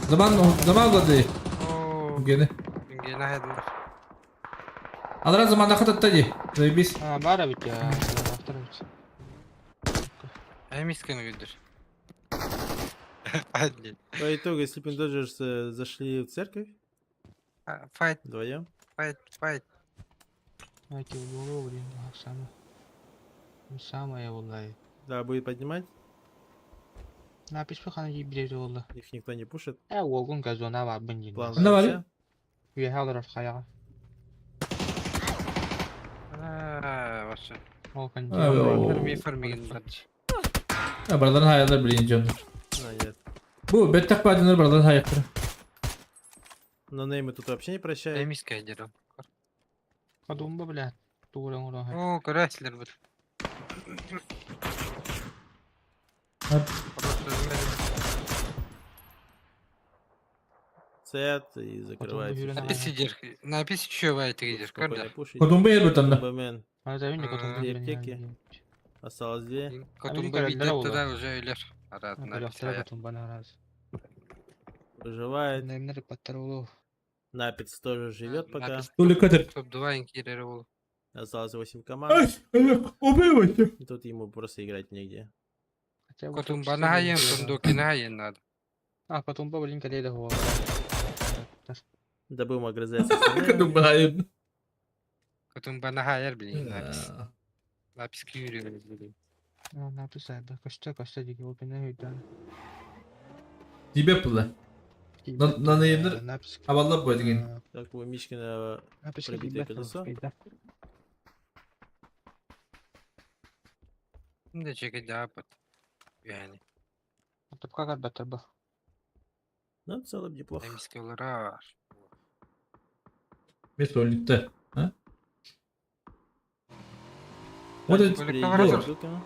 Заман заман дии. О, Гене. Шенген айдылар. Алра заманда хататта дии. Заебись. А, бара бит я. Автор бит. Эмискені күдір. Айдли. По итогу, Sleeping Dodgers зашли в церковь Файт, вдвоем. файт, файт. Эти голову, блин, самое. Самое улай. Да, будет поднимать. Напись пахана ебдери oldu. Их никто не пушит. Э, олгун газона бар бин План Ну, давай. сдался. Üye хаяга. А, вообще. Ол А, о. Ферми, ферми бар. А, бардан хаялар блин дьон. А, нет. Бу беттах бадынар бардан хаяктыр. Но неймы тут вообще не прощают. Эмиске дерем. Кадумба бля. Тугран уран. О, көрәсілер бұл. А. Сет и закрывает. Потом Написи дер. Написи чё дер. Спокойно Көрді. пушить. Кодумба ебутанда. Бэмен. Две аптеки. Осталось две. Котумба көрәлдер видетті олар. да уже үйлер. Арат написи аят. Выживает. Напиц тоже живет пока. Тули кадр. Топ 2 инкерері ол. Осталось 8 команд. Ай, убивайте. И Тут ему просто играть негде. Котумбаны хайын, сундукины хайын надо. А, потом блин, каледа хуа. Добыл огрызается. с неймами. Кодумба хайын. Котумбаны хайыр, блин, напис. Напис күйрі. Напис да. Кошта, кошта диги опена hüydan. Тебе пыла. Нанайымдар Аваллап бой деген. Так, у Мишкина Напис пробитое колесо. Şimdi чеке жаапыт. Yani. Топка карбаттар ба. Ну, в целом неплохо. Эмиске олар. Место А? Вот это Бөлек Жукина.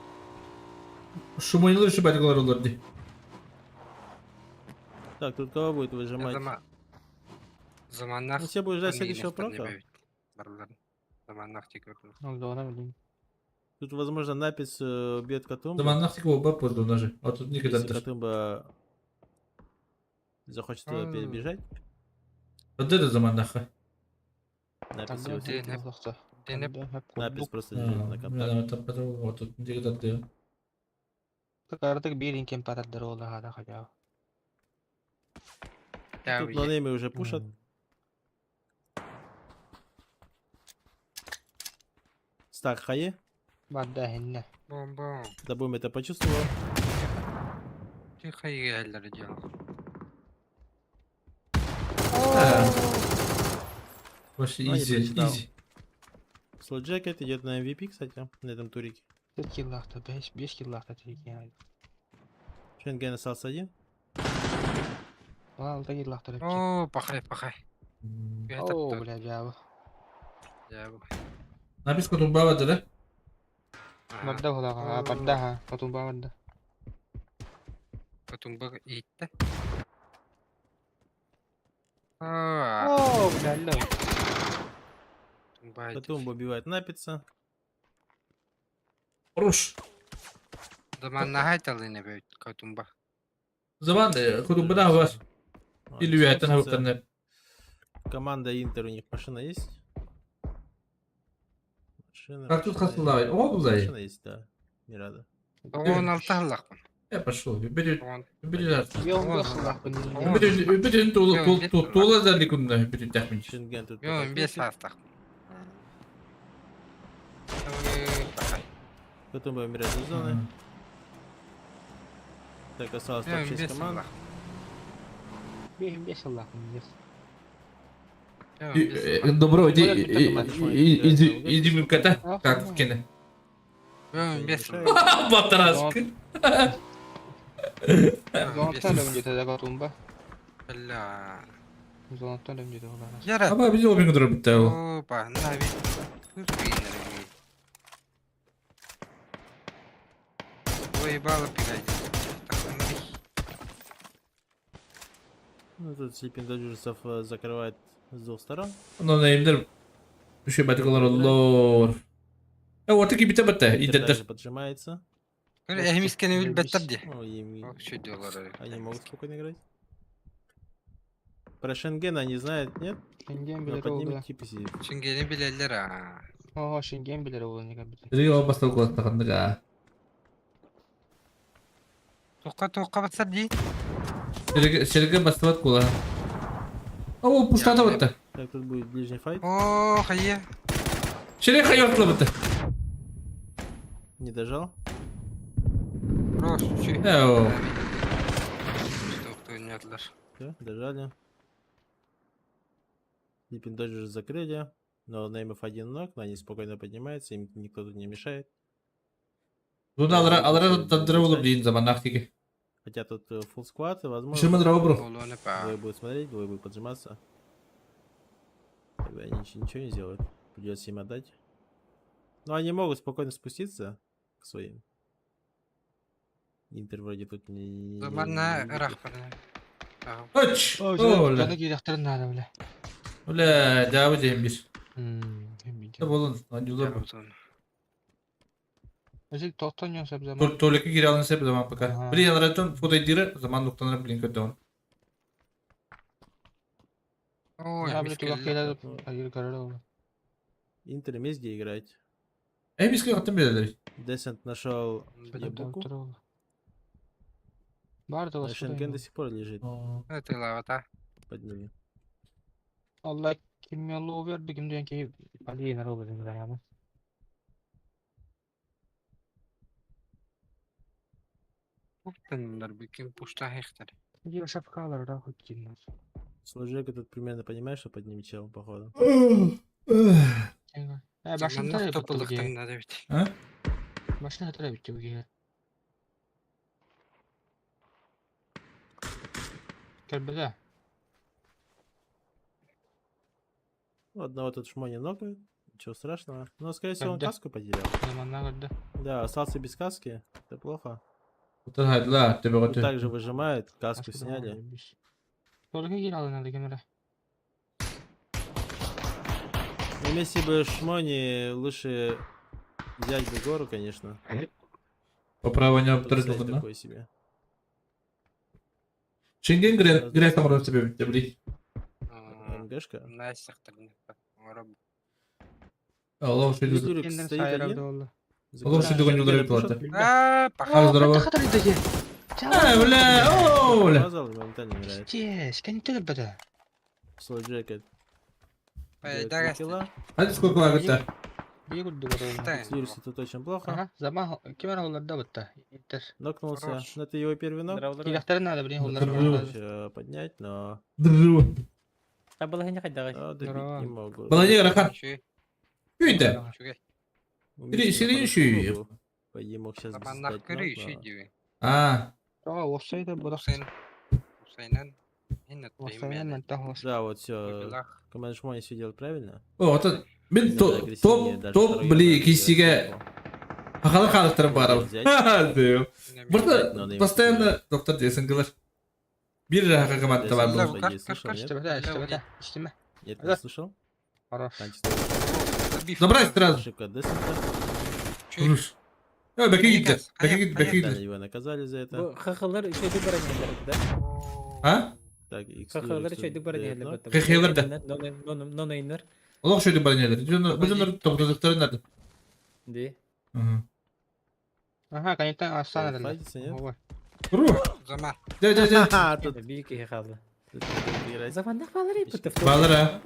шумайнылар еще бәдігалар олар ди. Так, тут кого будет выжимать? Зама. Заманнах. Ну, все будут ждать следующего прока. Заманнах тек көрдім. Ол Тут, возможно, Напис бьет Катумбу. Заманнах тик оба позду даже. А тут никогда Если даже. Катумба захочет туда перебежать, Вот это заманнаха. Напис его Де- Денеп Напис просто лежит на контакт. Вот тут никогда Картык бирин кем параддар ол хада хотя. Тут нонеймы уже пушат. Стак хае. Бадда хинне. Бом-бом. Дабум это почувствовал. Тихо егерлер делал. Вообще Ну, не изи, прочитал. изи. Слот Джекет идет на MVP, кстати, на этом турике. 4 киллахта, 5 5 киллахта тиги. Шенген остался один. 6 киллахта. О, пахай, пахай. О, бля, жабы. Жабы. Напис Катумба да? Бадда хула, бадда ха, Катумба бадда. Катумба итте. А, О, бля, алла. Потом убивает Напица. Руш. Заманнаһай талын эбэбит Катумба. Заман Кутумбана вас. Или это Команда Интер у них машина есть? Машина. Как тут хасылай? О, Машина есть, да. Не рада. Он алталлахпын. Я пошел. Бери, бери. Бери. Бери, бери тула тула за ликунна, бери тахмин. Шенген тут. Йо, без астах. Потом будем умирать из зоны. Так, осталось топ-6 команд. Добро, иди, иди, иди, мюката. Как в кино. Батараск. Бля. Аба биз обин кудура битте ол. Опа, на вид. Ой, бала пигай. Ну, тут Слипинг Доджерсов закрывает с двух сторон. Но наимдер Үшө батыкалар оллор. Э, вот таки бите бите. Идеттер. поджимается. Эхмискени билбеттер ди. Они могут спокойно играть. Про Шенген они знают, нет? Шенген Но билер под ними oldu. типы сидит. Шенгени билеллер а. Ого, Шенген билер oldu не кабит. Рио бастал кулаттахандыга. Тоққа тоққа батсар ди. Серге бастабат кула. О, пустата битте. Так, тут будет ближний файт. О, хайе. Серге хайортла битте. Не дожал. Просто чүй. Эо. Да, дожали. Слипинг Доджерс закрыли. Но неймов один ног, но они спокойно поднимаются, им никто тут не мешает. Буну алара алара тандыра болуп дейин заманнах тиги. Хотя тут full squad, и возможно, Шымын бро. двое будут смотреть, двое будут поджиматься. Тогда они ничего не сделают. Придется им отдать. Но они могут спокойно спуститься к своим. Интер вроде тут не... Заманна не- рахпана. Оч. Оля. Оля. Кирехтерин надо, бля. Оля, жабы дейин бир. Мм. Да болун, анюлар бу. Özil тоқтон йонсап заман. Тулеке кире алын сеп заман пока. Ага. Блин, аларатон фото дира заман нуктанар блин көтөн. Ой, Я, бля, туга келеді. Айыр карар oldu. Интер есть где играть. Э, биске каттым берелер. Десент нашел Ябуку. Барды А Шенген до сих пор лежит Это лавата. под ними. Allah kim yolu verdi kim diyen ki Ali yener oldu dedim ya. Уптандар бикин пушта хехтер. Где шапкалар да хоть киннер. Служека тут примерно понимаешь, что под ними чел, походу. Э, başını Заманна tarayıp bitti bu топылыктан да бит. А? Başını tarayıp bitti bu gece. Кәрбеде. Ну, одного тут шмони нокают. Ничего страшного. Но, скорее всего, он Да. каску потерял. Заманна көрді. Да, остался без каски. Это плохо. Утар хайдла, тебе И готы. также выжимает. Каску сняли. Толга кир алынады кемере. На месте бы Шмони лучше взять бы гору, конечно. Поправа не Тут оптыр стоит да. такой себе. Шенген гре гре самрын себе битте бли. МГшка. Найсахтар. Аллах шүгүр. Юрик стоит один. oldu. Аллах Закрывает. шүгүр юлдары Пушат. платы. А, А, здорово. Э, бля, о, бля. Мазал, и моментально умирает. Пиздец, кәне кәрбеде. Слой Джекет. Э, делает три килла. Hadi сколько лагытта. Bir көрді көрді. Юрису тут очень плохо. Aha, zaman kemer oldu da bitti. Интер. Нокнулся. Хорош. Но это его первый нок. Кирехтерин надо, блин, Здорово. Еще поднять, но Здорово. а, добить Здорово. не могу. Баланья рахан. Күйді. Умеет Сири- на сири хорошую ногу. По идее, мог сейчас Заманнах сдать көрі нок, еще но диви. А, Тоға офсайда бұрақ. Усайн. Усайнан. Офсайдан тағы Да, вот все. Команда Шмони все делает правильно. о, это мен Надо топ агрессивнее, топ даже топ второй бли надо кисиге делать хахалы халыктарын барып. Взять. Burada Но на постоянно доктор десең Бир раха команда бар Десен, бұл. по идее, слышал, нет? İşte bete, işte bete. İşte Нет, Да. не слышал. Хорош. Танчик стоит. Забрать сразу. Ошибка Десента. Руш. Э, бэкэ киирдэ. Бэкэ киирдэ, бэкэ Да, киирдэ. его наказали за это. Бу хахалар үчүгэйдик баран иһэллэр да. А? Так, X Хахалар үчүгэйдик баран иһэллэр бытта. Хахалар да. Нонайнар. Олох үчүгэйдик баран иһэллэр. Дьоннор, бу дьоннор топтодуктарын надо. Ди. Ага, конечно, Астана дали. Файтится, нет? Ой. Ру. Зама. Дэ, дэ, дэ. Ха, тут Биир киһи хаалла. тут будут играть. Заманнах баалар иппит. Баалар, а.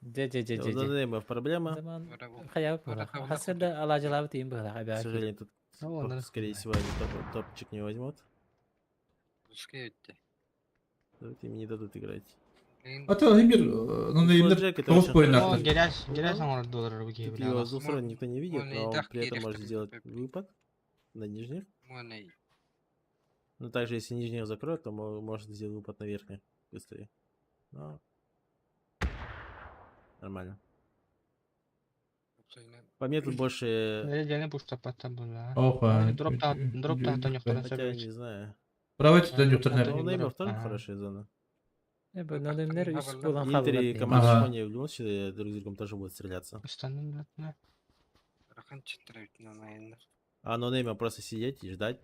Дэ, дэ, дэ, У дэ, дэ. нонеймов проблема. Заман хайа хасырда алаажалаабыт иин быһалаах К эбээ. сожалению, тут, Ну, ладно. скорее всего, они топ- топчик не возьмут. Тут им не дадут играть. А то Эмир, нонеймнер Флэджек это тоҕус очень поиннаахтар. хорошо. Геряс, геряс оҥордулар бу киһи Тут бля. его с двух сторон никто не видит, он и но он так при этом кирих может такой сделать пеп. выпад на нижних. Но также, если нижних закроют, то может сделать выпад на верхних быстрее. Но... Нормально. По мне тут больше... Дьэни пуштаппаттар була. Опа. Дроп та дроп та тоньохторун Хотя, сөп. не знаю. Право это донюктор, Но наверное. у неймов тоже Ага. хорошая зона. Бу нонайнер үс буолан Интер и хааллар. команда Ага. Шмони в любом случае друг с другом тоже будут стреляться. Ыстанын бля. А нонейма просто сидеть и ждать,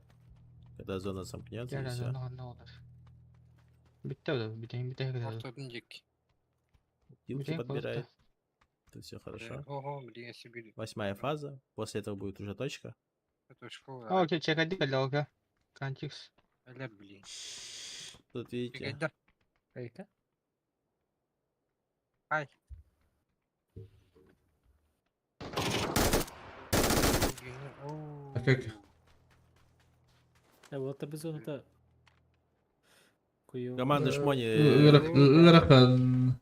когда зона сомкнется, и Геряс все. онно олар. Бүтте да, бүтэ бүтэ кэлэр. Килки Бүтэ подбирает. Тут все хорошо. Восьмая фаза. После этого будет уже точка. Окей, чекайди кэллэ окей. Кантикс. Тут видите, Айка. А как? Вот біз оны кую. команда Шмони Ыарахан.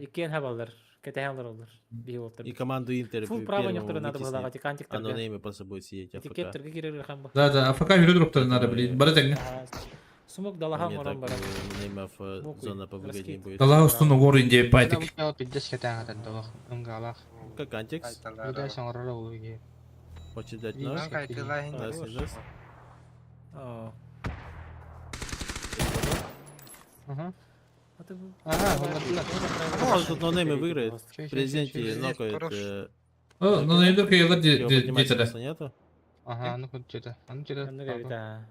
Иккен хабалар, кэтэһэлэр олар. Биһи олтар. и команду Интер Фул право первым некоторые надо было вытеснит. давать, и кантик А нонеймы просто будет сидеть АФК. Этикеттерге кирер хан бу. Да, да, АФК жүрө дроптарын надо, блин. Бары тэҥҥэ. Сумок далаха Мне морон так баран. э, нонеймов э, Мокуй, зона повыгоднее раскид. будет. Далаа устун угор инде байтик. Пиздец кэтээн хатар ымгаалаах. Как Антикс Геряс оҥорор улуги. хочет дать нож. Даст, не даст. О. Ага. Ага, Ага, Походу, тут нонеймы выиграет. Чё, В президенте чё, чё, нокает. хорош. э, О, нонеймнер кыйылар Его поднимать диэтилэр. смысла нету. Ага, ну хоть что-то. А ну что-то.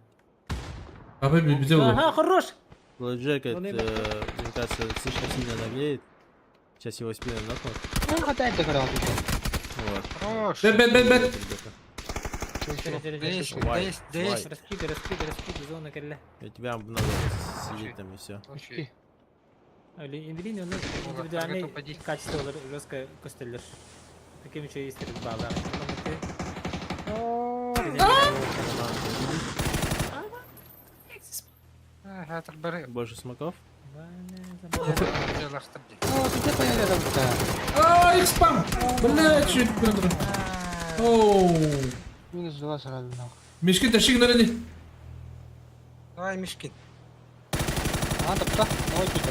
Апа бизе болду. Ага, хорош. Блэкджек, это, Нонеймы. э, мне кажется, слишком сильно наглеет. Сейчас его спину нокнут. Ну хватает до коралла. Вот. Бэт, бэт, бэт, бэт. Ребята. Вай, Вай. Раскиды, раскиды, раскиды, зона кэллэ. У тебя надо сидеть там и все. Или он индивидуальный качество жестко костеллер. Таким еще есть стрельба, да. Больше смоков. А, экспам! Бля, чуть Оу. Минус два сразу нахуй. Мишкин тащи гнарани. Давай, Мишкин. А, топта. Давай что-то.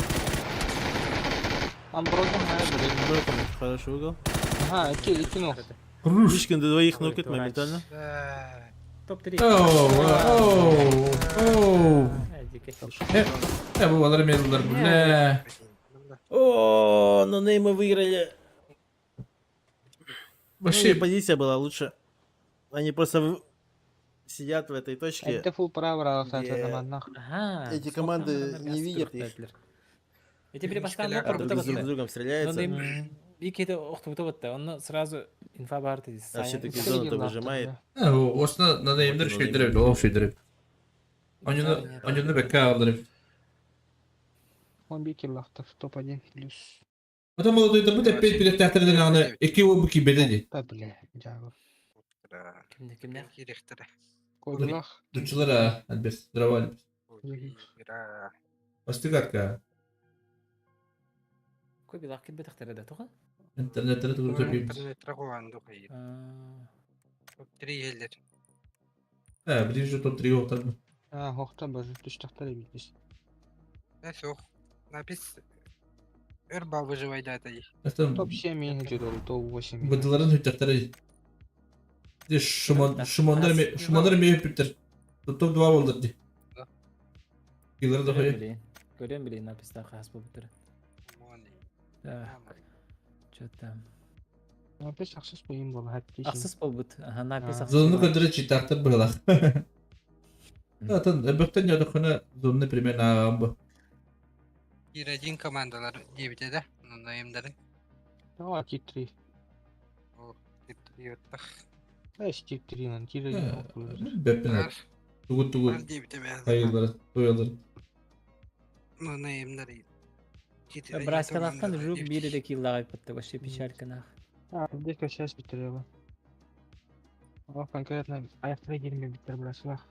Амброза, блин. Броком хороший угол. Ага, ики, ики Руш. Мишкин до двоих нокает моментально. Топ-3. Оу, оу, оу. Э, э, бу балар медаллар, бля. О, но неймы выиграли. Ну, Вообще, и позиция была лучше. Они просто сидят в этой точке. Это фул право, кстати, Где командных. Ага. Эти команды не видят их. Эти перепостан А друг с друг с другом стреляются. Иките охтубута батта, он сразу инфа бар А все-таки зона-то выжимает. осына нонеймнер шүйдүрөп, ол шүйдүрөп. Онюну, онюну бекке алдырып. Он бикер лахтов, топ-1 плюс. Потом молодой да бу теппет билет театрдан аны эки бу кибеде ди. Да, бля, дягу. Кимде кимде? Кодулах. Дучулара альбес, здраво альбес. Бастыгатка. Кой билах ким бетахтара да туха? Интернеттен тугу төпейм. Э, ближе топ-3 оқтар. А, хохта боже, түштахтар битис. Топ-7 менеджер, топ-8. Быдыларын хүттәхтәре. Ди шуман шумандар ме шумандар ме питер. Топ 2 булды ди. Килер да хой. Көрем билин написта хас бу битер. Так, что там? Напис ахсыс буйун буола хаттиsin. Ахсыс буолбут. Аха, напис ахсыс. Зону көдөрө читактар быһылах. Атын өбөктөн дьодоххуна зону примерно ааҕан бу. Тир один командалар диэбитэ да, нонаимдары. Давай тир 3. О, тир 3 оттах. Эс тир 3 нан тир 1 Бэппин тугу тугу Бар диэбитэ бэйэ. хайылары туйалары. Нонаимдары. Браскалахтан жук биир эрэ киллаҕа айпытта вообще печальканаах. А, здесь сейчас биттер О, конкретно аяқтара киирмэбиттэр бырасылах.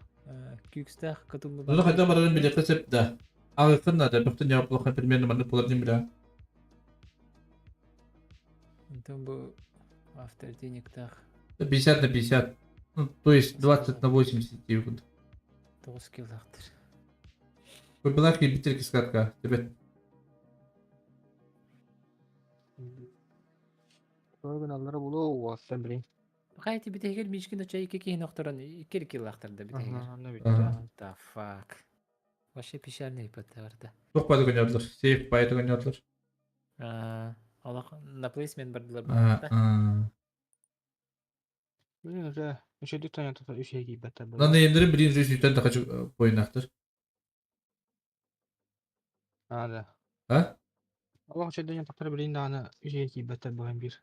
Күүкстээх кытыллы Зону хайда барарын билиэххэ сөп да. Ааҕыаххын наада, бөхтөн дьаҕа примерно маннык буолар диэн билэҕин. Онтон бу автор денегтаах 50 на 50. Ну, то есть 20 на 80 диэбит. 9 киллаахтар. Курбалаах киирбиттэр кискатка. Тебет. Органаллара булуо уоттан билин. Хайа бүтэһигэр Мишкин оча икки киһини охторон икки киллаахтар да бүтэһигэр. Ага, Ага. What the fuck. Вообще печальный барда. Туох баайы гонёрлар. Сейф баайы гонёрлар. Олох на плейсмент бардылар Аа. бу. Блин, уже үчүгэй таня тута үчүгэй киирбэттэр Нан эмдери бирин жүз үтен тахачы бойнахтар. А, да. А? Олох үчүгэй тахтар билин даҕаны үчүгэй киирбэттэр буолан биир.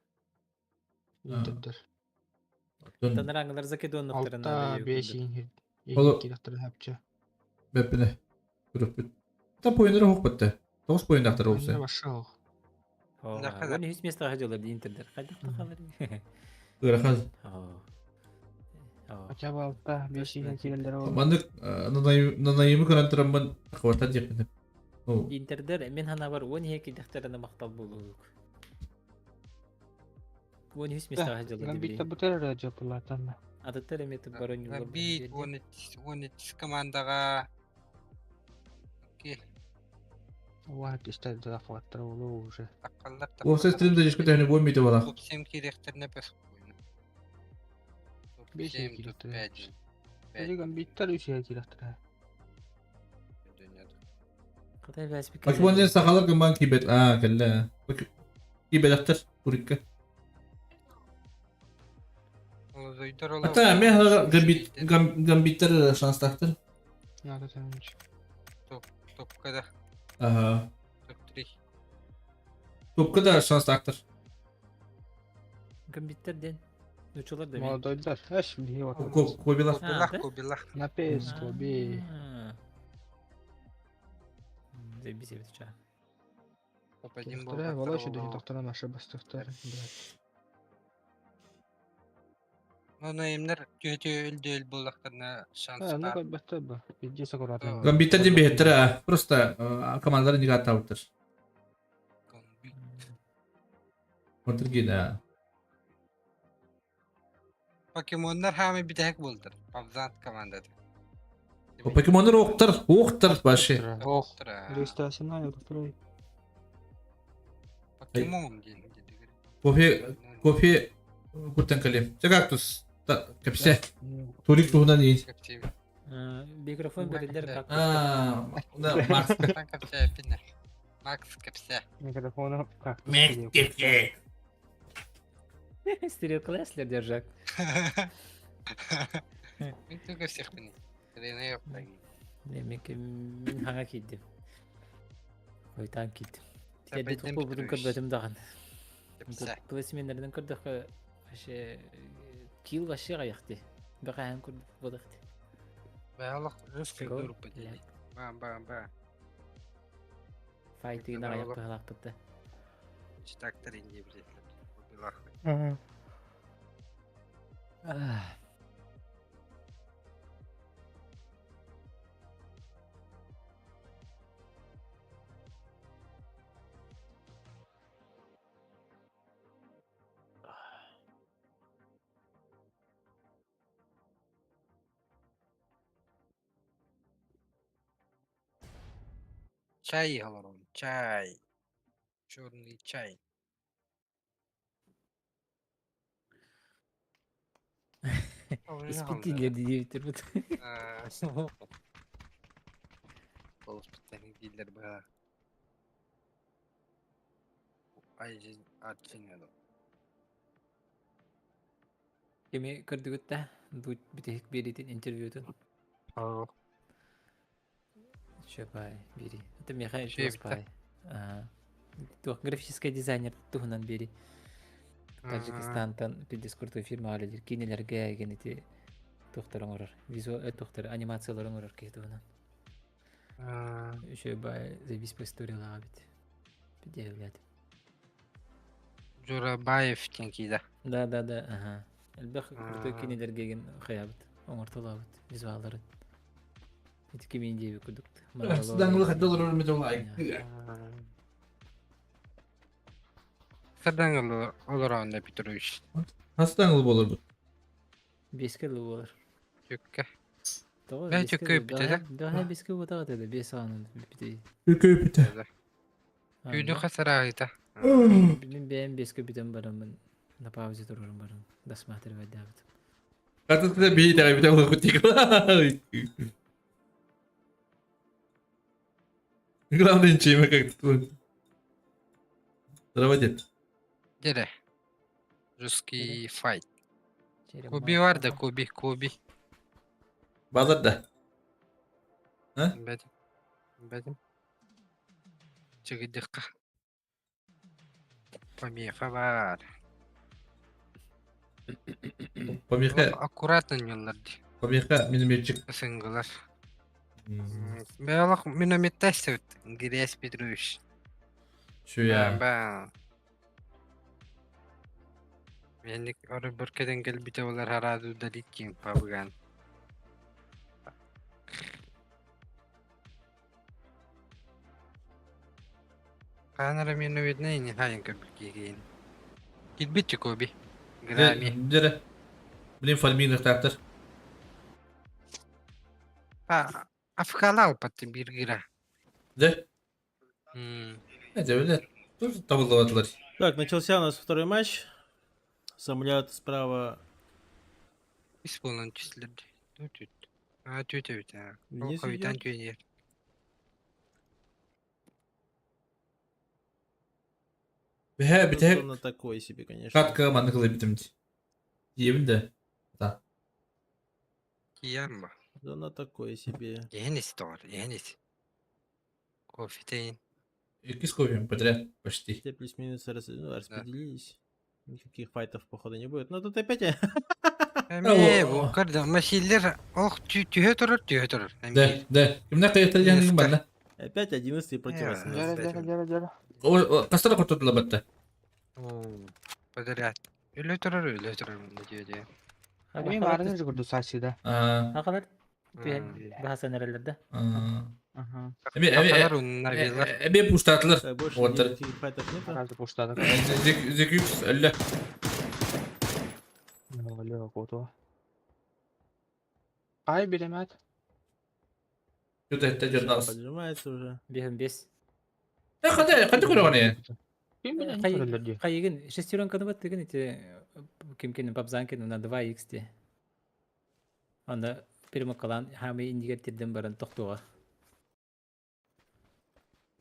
Интердер. Танараңылар закидоннуктарын Алта бес иин Ол- киирехтэр хапча. Бэппине. Көрөппүт. Та бойнары хоқпатты. Тоғыз бойнахтар olsa. Башыл. Оны үс место хажалар интердер. Хайдах тахалар. Ырахан. Хотя бы алта бес иин кииреллер ол. Маннык нанайымы көрөн тураммын хватат диэппин. Ну, Интердер мен хана бар 12 кидехтерine мактал болук. 13 место хажалар. Гамбитта бутер жапылатан. Адаттар эметип барон юлар. Гамбит 13 командаға. Окей, Уа, истер да хваттар олу уже. таққаллар Уопсай стримде жешке тәһини бой мите балах. Топ 7 керектеріне пәс қойны. Топ Бес 7, топ керектер. 5. Эли гамбиттар үчүгэй киирехтэр. Кытай бәс бик. Покемон сахалар гыман кибет. А, келле. Кибеттер турикка. Ата мен гамбит гамбиттер шанстахтыр. Надо там Топка да, Ага. топ 3. Топка да шанстахтыр. Гамбиттер ден. Нучулар да мен. Молодойдар. Эш, биле вот. Кобилар. А, Кобилах, да? кобилах. На пес, коби. Заебись я отвечаю. Топ 1 Тохтара, вала үчүгэй тохтара наша бастыктар. Блядь. Нонаимнер түйе өлді өл болақтарына шанс А, ну бар. как бы бы. Пиздец аккуратно. Гамбиттер ден бехеттер, а. Просто командалар неге аттабыттыр. Гамбит. Контргина. Покемоннар хамы битәк булдыр. Павзант командада. Покемоннар оқтар, оқтар башы. Ох. Тора. Регистрация на Покемон ден. Кофе, кофе куртан калем. Це кактус. Та, кепсе. Турик туһунан иин. Микрофон берилер как. А, да, Макс. Кепсе пинер. Макс кепсе. Микрофона как? Кепсе. Стереокласслер держак. Мин только всех пинер. Тренер. Мен мен хага кидим. Ойтан кидим. Терде Пойдем, тупо будун Петрович. көрбөтүм даган. Кепсе. Плейсмендерден көрдөх вообще килл вообще гаякты. Бакахан көрдүк бодакты. Бәлах русский Го. группа дели. Ба ба ба. Файтыгына Здорово. гаяк бахалакпытты. Читактар инде билет. Кобилах. Чай аларым, чай. Черный чай. Испытили дебиттер бут. Ол испытание дилер баа. Кими көрдүгүт да бүтэһик биэриитин интервьютун? Чөпай бири. Это миэхэ чугаспай. Туох графический дизайнер туһунан бири. Таджикистантан пиздец крутой фирма үлэлиир киинэлэргэ эгин ити туохтар оҥорор визуал туохтар анимациялар оҥорор киһи туһунан. Еще бай заебись по историялаҕа бит. Пиздец Журабаев диэн киирэ. Да, да, да, ага. Элбэх крутой кинилэргэ эгин хайабыт, оҥортолообут визуалларын. Ити кимин диэби курдук. Сыдаҥылы хайда олорор металлай. Сыдаҥылы олороонно Петрович. Хастаҥылы буоларбыт? Беске да буолар. Чүккэ. Тоҕо Бээ чүккэ үппүтэ. Даһа беске буотаҕа да бес аанын бүтэ. Чүккэ үппүтэ. Түүнү хасараайта. Мин бэйэм беске бүтэн бараммын на паузе турарым баран досматривать Катыскыта бии итэҕэйбитэ олохпут Главное, ничего как-то. Здорово, дед. Дере. Русский файт. Куби бар да, куби, куби. Базар да. А? Бәдим. Бәдим. Чыгыдыхха. Помеха баар. Помеха. Аккуратно ньыллар дии. Помеха минометчик. Сыҥгылар. Бэйэлэх минометтаст Грязь Петрович. Сүя. Ба. Меник ары бір кеден келбите олар хараду удалить ким пабыган. Хаан эрэ миэнэ видно ини хаайан көрбүт киһигин. Килбит Чекоби. Грами. Дьэрэ. Блин, фарминыхтаахтар. А, афкалал патты биир гыра. Дьэ? М. Это, бля, тоже табыллыбатылар. Так, начался у нас второй матч. Самолет справа Үс буолан түстүлэр дии. Түт. А, түт эбит аа. Ол вниз хойутаан идет. түөнүөр. Бэһэ Тут бүтэһик он такой себе, конечно. катка маннык ылайбытым дии. Диэбин да. Да. Киям ба. Зона такой себе. Иһэн ис тоҕор, иһэн ис. Кофе Иккис кофем подряд почти. Все плюс-минус рас... ну, распределились. Никаких файтов, походу, не будет. Но тут опять... Эмиэ бу көрдө масиллер ох түһэ турар түһэ турар. Да, да. Кимнэ кайыттар диэн барна. Опять 11 против 18. Дьэрэ, дьэрэ, дьэрэ, дьэрэ. Кастара хотудла батта. Подряд. Өлө турар, өлө турар дии. Эмиэ баарыны же курдук саасыда. Ахалар түһэн баһасан эрэллэр да. Ага. Эми Ахалар уннавилар. эми пуштатылар. Так, больше Вот. никаких файтов нету. Сразу пуштадык. Зекюкс әллә. Алло, кото. Ай, билемет. Что-то это журнал. Поджимается уже. Биһин бес. Э, хата, хата көрөҕүнэ. Ким билэн көрөллөр дии. Хайыгын шестеренканы баттыгын ити ким кини папзанкин на 2x ти. Анда перемыкалан хамы индигер тирден баран тохтуга.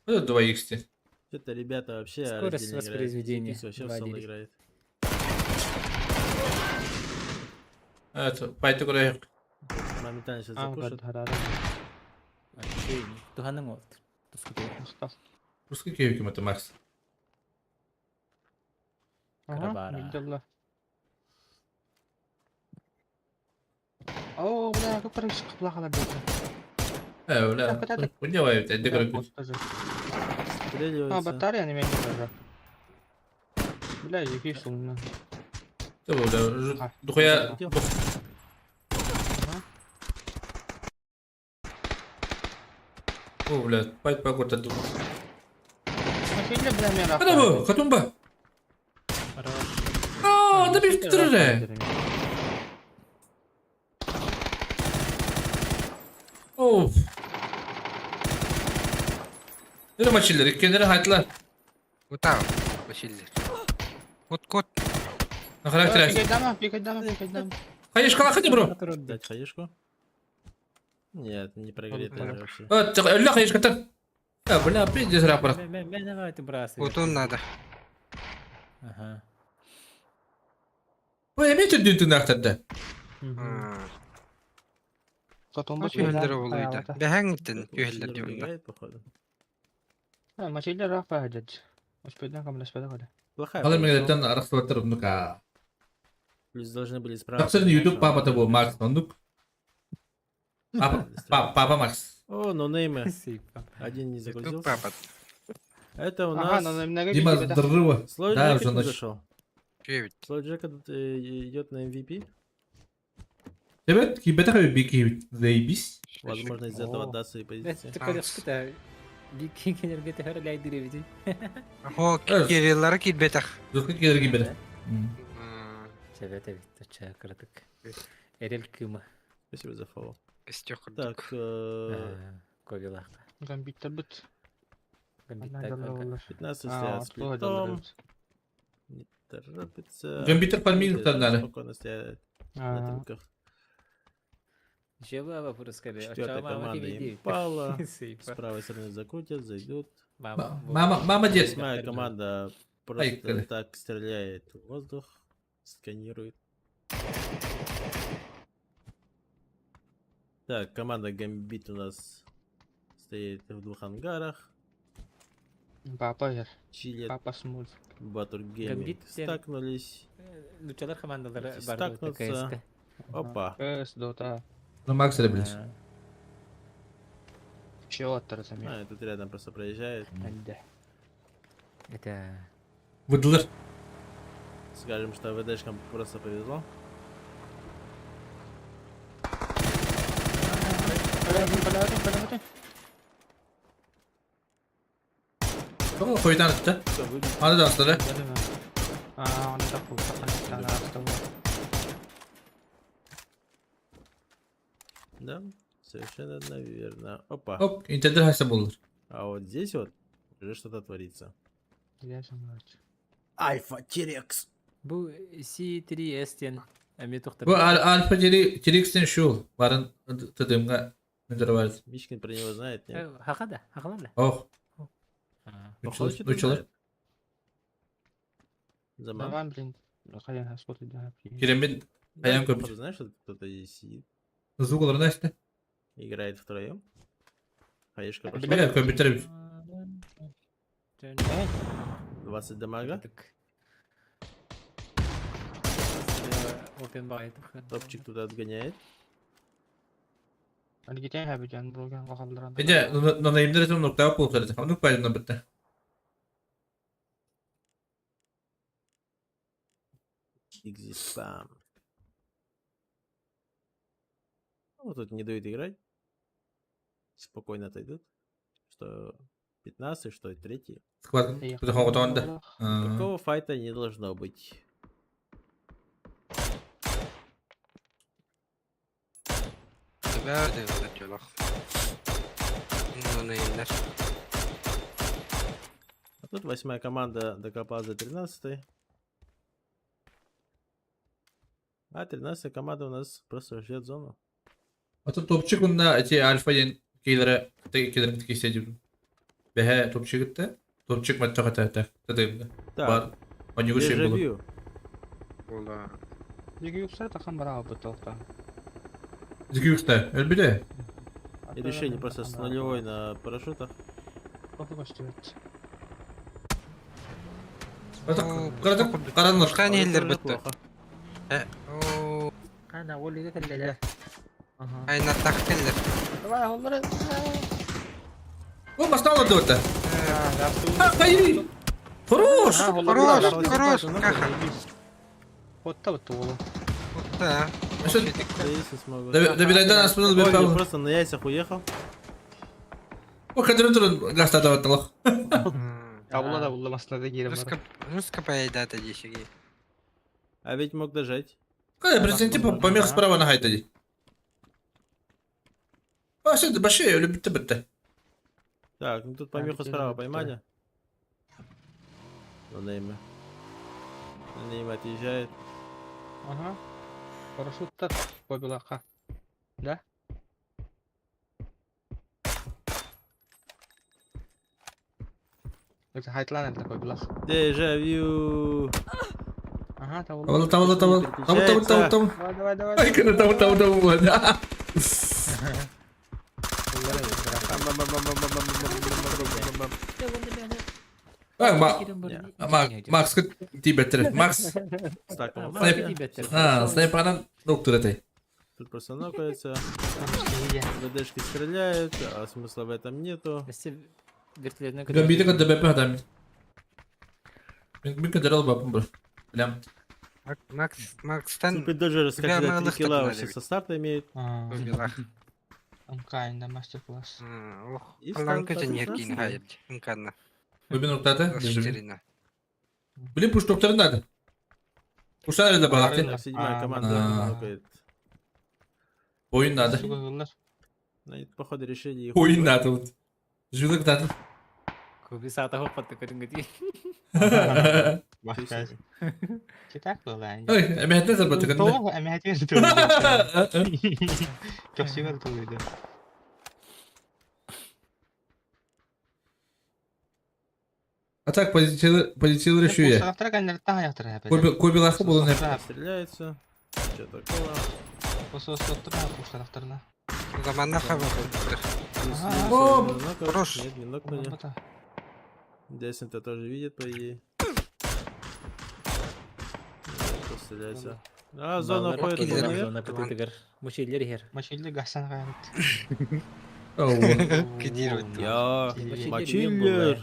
Это 2x ти. Это ребята вообще Скорость раздельно играют. воспроизведения Зекис вообще в соло 2.9. играет. Это, пайты көрөйүк. Моментально сейчас А, запушат. харара. Туханың ол. Тускуту. Русский киһи это Макс. Ага, Карабара. билдилла. О, бля, как парашют кыплахалар дии. Э, бля. Хуйня это көрөйүк. А, Стреливаются. батарея не менее даже. Бля, який сумно. Это, бля, духуя. О, бля, пайт пакота ду. Машина, бля, мера. Хата бу, хатумба. А, да биф түрре. Оф. Нere maçiller, иккеннere хайтлар. Утаа масиллер. Кут кут. На характер. Пикайдама, пикайдама, пикайдама. Хаешка лахати, бро. Дать хаешку. Нет, не прогорит даже вообще. Өллө хаешкаттан. А, бля, пиздец рапорт. Мен давай ты брасы. Кутун надо. Аха. Бу эмиэ түрдүүн тыыннаахтарда. Котомбут Түһэллэр олуйда. Бэһэҥтэн Тут түһэллэр Мачиллер дьонно. убегает, походу. Мачиллер ыраах баһа Успейдан комлеспеда коля. Плохая Алар позиция. меңедеттен арахсыбаттар оннук аа. Плюс должны были справа. Тахсарын поднять, YouTube но папата бу Макс оннук. Папа, папа Макс. О, ноунеймы. Сыпа. Один не Тут загрузился. папа. Это у Ага, нас... но немного Дима, здорово. Слой Да, Джека уже не ночь. зашел. Девять. Слой Джека тут идет на MVP. Evet, кибетах бики заебись. Возможно, из этого О. отдастся и позиция. Это көрөкпүт бики кенерге төһөр лайдырыбыт. О, Кириллары килбетах. Зутка келер кибет. Чебет эбит, ча кырдык. Эрел кыма. Спасибо за фоллоу. Өстө Так, курдук. Ковилах. Гамбиттер бит. Гамбиттер. 15 стоят сплитом. Не торопится. Гамбиттер фарминг Где-то надо. Спокойно стоят на трюках. Жеба вопрос скорее. Четвертая команда Импала. С правой стороны закрутят, зайдут. Мама, Мама, мама дед. Восьмая команда Ай, просто коли. так стреляет в воздух, сканирует. Так, команда Гамбит у нас стоит в двух ангарах. Папа ер. Чилет, Папа смульф. Батур Гейминг Гамбит тем- стакнулись. Лучалар командалары Эти бар стакнутся. Опа. С дота. Ну Макс это Чего разумею. А, тут рядом просто проезжает. Это Выдылыр. Скажем, что ВДшкам просто повезло. Койтан атты. Всё, выбили. Аны да астары. А, он так Да, совершенно наверно. Опа. Оп, интердер хаса болдур. А вот здесь вот уже что-то творится. Я Альфа Тирекс. Бу C3S тен эми тоқтар. Бу Альфа Тирекстен шул. Барын тыдымга мендер бар. Мишкин про него знает, нет? Хака да, хакалар да. Ох, Походу, что-то Училар. знает. Заман. Давай, блин. Хайан господи, да. Кирембин Да, Аян походу, көп. знаешь, что кто-то здесь сидит, звукларын açtı. играет втроем. Хаешка пошла. Бля, компьютер. 20 дамага. Open by. Топчик туда отгоняет. Алгитен хабижан бруган вахалларан. Эже, нонайымдар этим нокта болуп турду. Онук пайдана битти. Экзи спам. Ну, вот тут не дают играть. Спокойно отойдут. Что 15, что 3. Схват. Куда Такого файта не должно быть. Төбә дәүләт юлах. Нонеймнер. А тут восьмая команда докопалась до 13. А 13 команда у нас просто ждет зону. Ата топчик унда эти альфа ден кейлере кейлере кесе Бэхэ топчик итте. Топчик матча хата тадымда. Так, Бар. Онюгу шей болуп. дежавю. Була. Диги юкса тахан бара бутылка. Зигюкста. Элбиде. И решение просто с нулевой на парашютах. Ата карада каранлар. Кани А вот еллер тоже битте. неплохо. Э, о, Ана олиге келлелер. Ага. айна тахтеллер. Давай, оллар. О, басталар да. А, хайри. Хорош. Хорош, хорош, каха. Отта бутты олу. Да. Что? Да, если смогу. Добирайдан аспыныл Ой, бер я павыл. просто на яйцах уехал. О, кадырын турун гастата батталах. Абула да булла масына да кирем бар. Руска, руска поедата дешеги. А ведь мог дожать. Кая, президенти помех справа на хайта А, все, баши, любит битте. Так, ну тут помеху где справа надо поймали. Нонеймы. Нонеймы отъезжает. Ага. Парашюттар побилака. Да? Хайтлан это такой глаз. Дежавю. Ага, того. Табыл, табыл, табыл. Табыл, табыл, табыл, табыл. Давай, давай, давай. Ай, кына табыл, табыл, табыл. Макс тибеттер. Макс. А, снайпанан доктор этой. Тут просто нокается. ВДшки стреляют, а смысла в этом нету. Гамбиты как ДБП там. Мин көтөрөл бапым бу. Билем. Макс, Макстан Супер Доджер скачали 3 килла вообще со старта имеет. Мкайна мастер-класс. Ох, Алан көтөн еркин хайт. Мканна. Бубин уктата. Блин, пуш доктор надо. Пушар да балакты. Седьмая команда нокает. Oyun надо. Походу решили их. Oyun надо. Жылык надо. Көбі саата хоппатты көрүнгө Читак было. Ой, эмэхтен сарбаты кынды. Тоҕо эмэхтен Көхсүгэр тулуйду. А так позициялар үшүйе. Көбілақы болын әп. Стреляется. Че такого? Заманна хаба О, хорош. Нет, не нокнули. Десента тоже видит, по идее. Стреляется. А, зона уходит наверх. Зона кытытыгар. Мучиллер хер. Мучиллер гасан гайрат. Я мочиллер.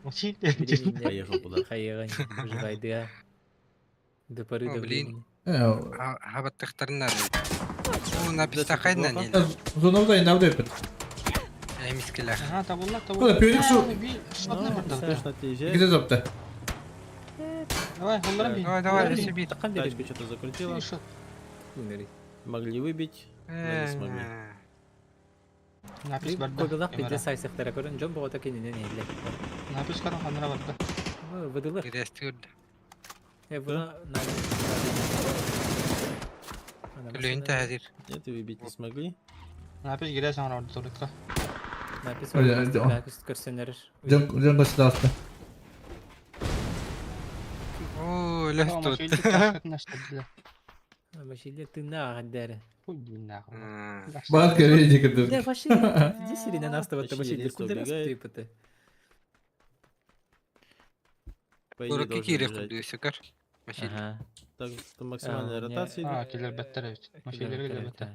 Мочиллер. Поехал куда? Хайыган, выживайды. До поры до времени. Хабаттыктарына. О, напистахайна не. Зона удай, навдай пет. Эмискелер. Ага, табылла, табылла. Куда пёрик су? Спешно Где запта? Давай, холлара Давай, давай, себе. Тачка что-то закрутила. Могли выбить, но не смогли. Напис барда. Кобилах пиде сайсыктара көрөн жон богото кенинен эле. Напис кара ханра барда. Выдылы. Грестүрд. Э, буна Лүн тәһдир. Нет, выбить не смогли. Напис гирә саңра барда толыкка. Напис Напис көрсөнөр. Жон жон государство. О, лөстүт. Машиле тына гаддары. Бар кереди кирди. Да, вообще, здесь или на нас то машиле куда раз Уроки кире кудуйсукар. Ага. Так, что максимальная ротация. А, киллер беттер ведь. Машилер киллер беттер.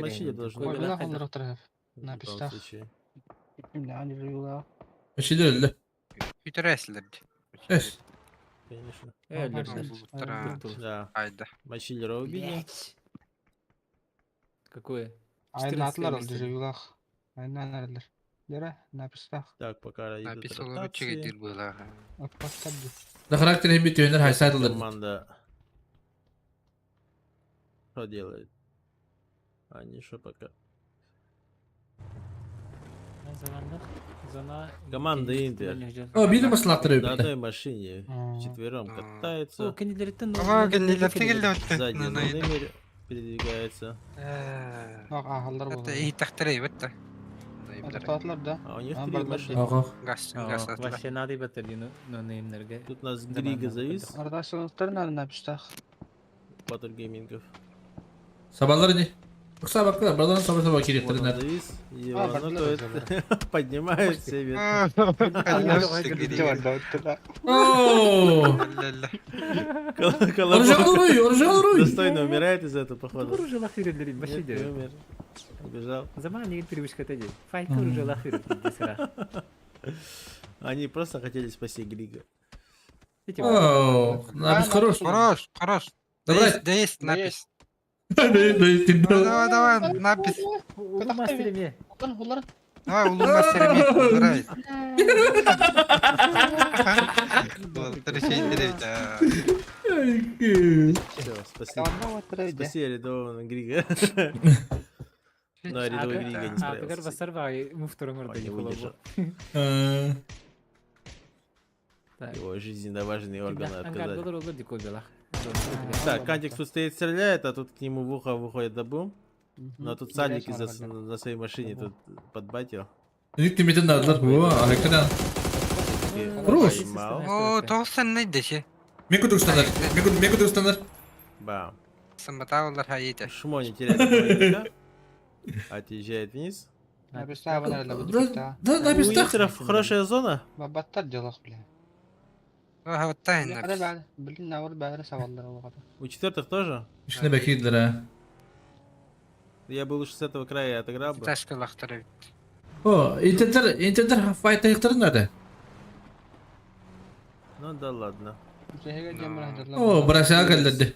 Машиле должен быть. На Машиле öldü. Үтәрәсләр. Эс. Конечно. Да. Айда. Мочилера убили. Какое? Айнатлар oldu жуйлах. Айналар. Лера, напистах. Так, пока идут Напис ротации. было. Да характер hem bir хайсадылар. Команда что делает? Они что пока? Команда Интер. О, били маслаттыр На одной машине вчетвером катаются. Сзади номер передвигается. Это и тахтарей, вот так. А у них три машины. Газ, газ. Вообще надо батальону, но наимнерге. Тут у нас Грига завис. Батл геймингов. Сабалар не? Сабакlar, buradan sabah sabah Вот он kiriktirler. завис. Его нокают. Поднимают все Ооо! Достойно умирает из этого, походу. Оружие лахыры Нет, не умер. Убежал. Заман не перевышка теди. Файт оружие лахыры Они просто хотели спасти Грига. Ооо, напись хорош. Хорош, хорош. Давай. Да есть напись. Да, Давай, давай, напись. Улу мастерами. Давай, улу мастерами. Забирай. Все, спасли. Спасли рядового Грига. Но рядовой Грига не справился. Он не выдержал. Его жизненно важные органы отказали. Так, Кантикс тут стоит, стреляет, а тут к нему в ухо выходит Дабу. Но тут садики за, на своей машине тут подбатил. Ник тимитин надылар бу, арекадан. Хорош. Поймал. О, тоғыз дэши. Мен күтүкстанар. Мен күтүкстанар. Бам. Самбатаулар хайыты. Шмо не теряет броневика. Отъезжает вниз. Да, Да, на У местах. Интеров хорошая зона. Бабаттар делах, бля. Хаваттайын. Блин, навар бәрі савалдар олғады. У четвертых тоже. Ишне бәкейділер, а. Я бы лучше с этого края отыграл бы. Ташкалақтар. О, интердер, интердер файтайықтарын надо. Ну да ладно. О, брася келдерді.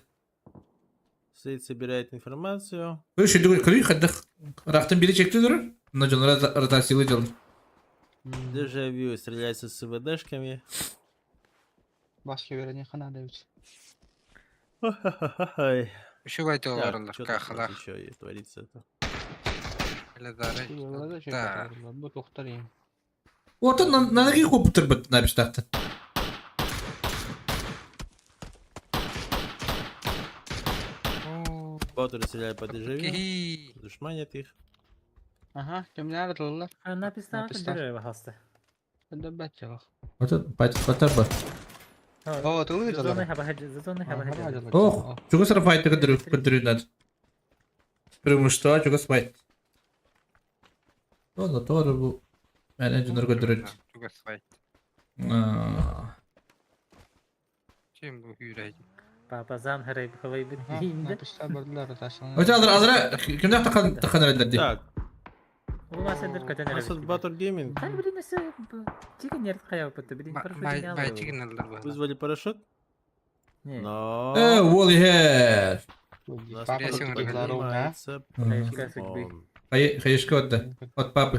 Стоит, собирает информацию. Көрі шүді көрі қадық. Рақтын biri çekti durur. Мына жонора ротациялы жол. Дежавю стреляется с ВДшками. Басқа беріне қанады өте. Ой. Үші байты Так, оларлар что там у нас кахалах. еще и творится-то? Да. Бұл тоқтар ең. Орта нанаги көптір біт набистақты. Боты стреляют по дежавю. Кихи. Душманят их. Аха, кімдер атылылар? Написано, Написано. көндөрөр бахалста. Дөбәт жалақ. Орта файт бар. О, тылы Зоны жалақ. хаба зоны хаба. Ох, чугас файт көндөрү көндөрү над. Преимущество чугас файт. О, doğru bu. Менеджер көндөрү. Тугас байт. Чем bu hürey? Папа зан харай хавай бит инде. Написал бардылар ротациялар. Өте азыр азыр кимдер тақан тақан әрелерді. Так, Улма сендер көтөн у нас тут Батур Гейминг Хан блин эсе тиген нерд каяп бит блин парашют Бай алдар bu. вызвали парашют. Не. Но Э, уол ихер. у нас Папа тут тут поднимается Хаешка судьбы. покемон. Хаешка отда. От папы.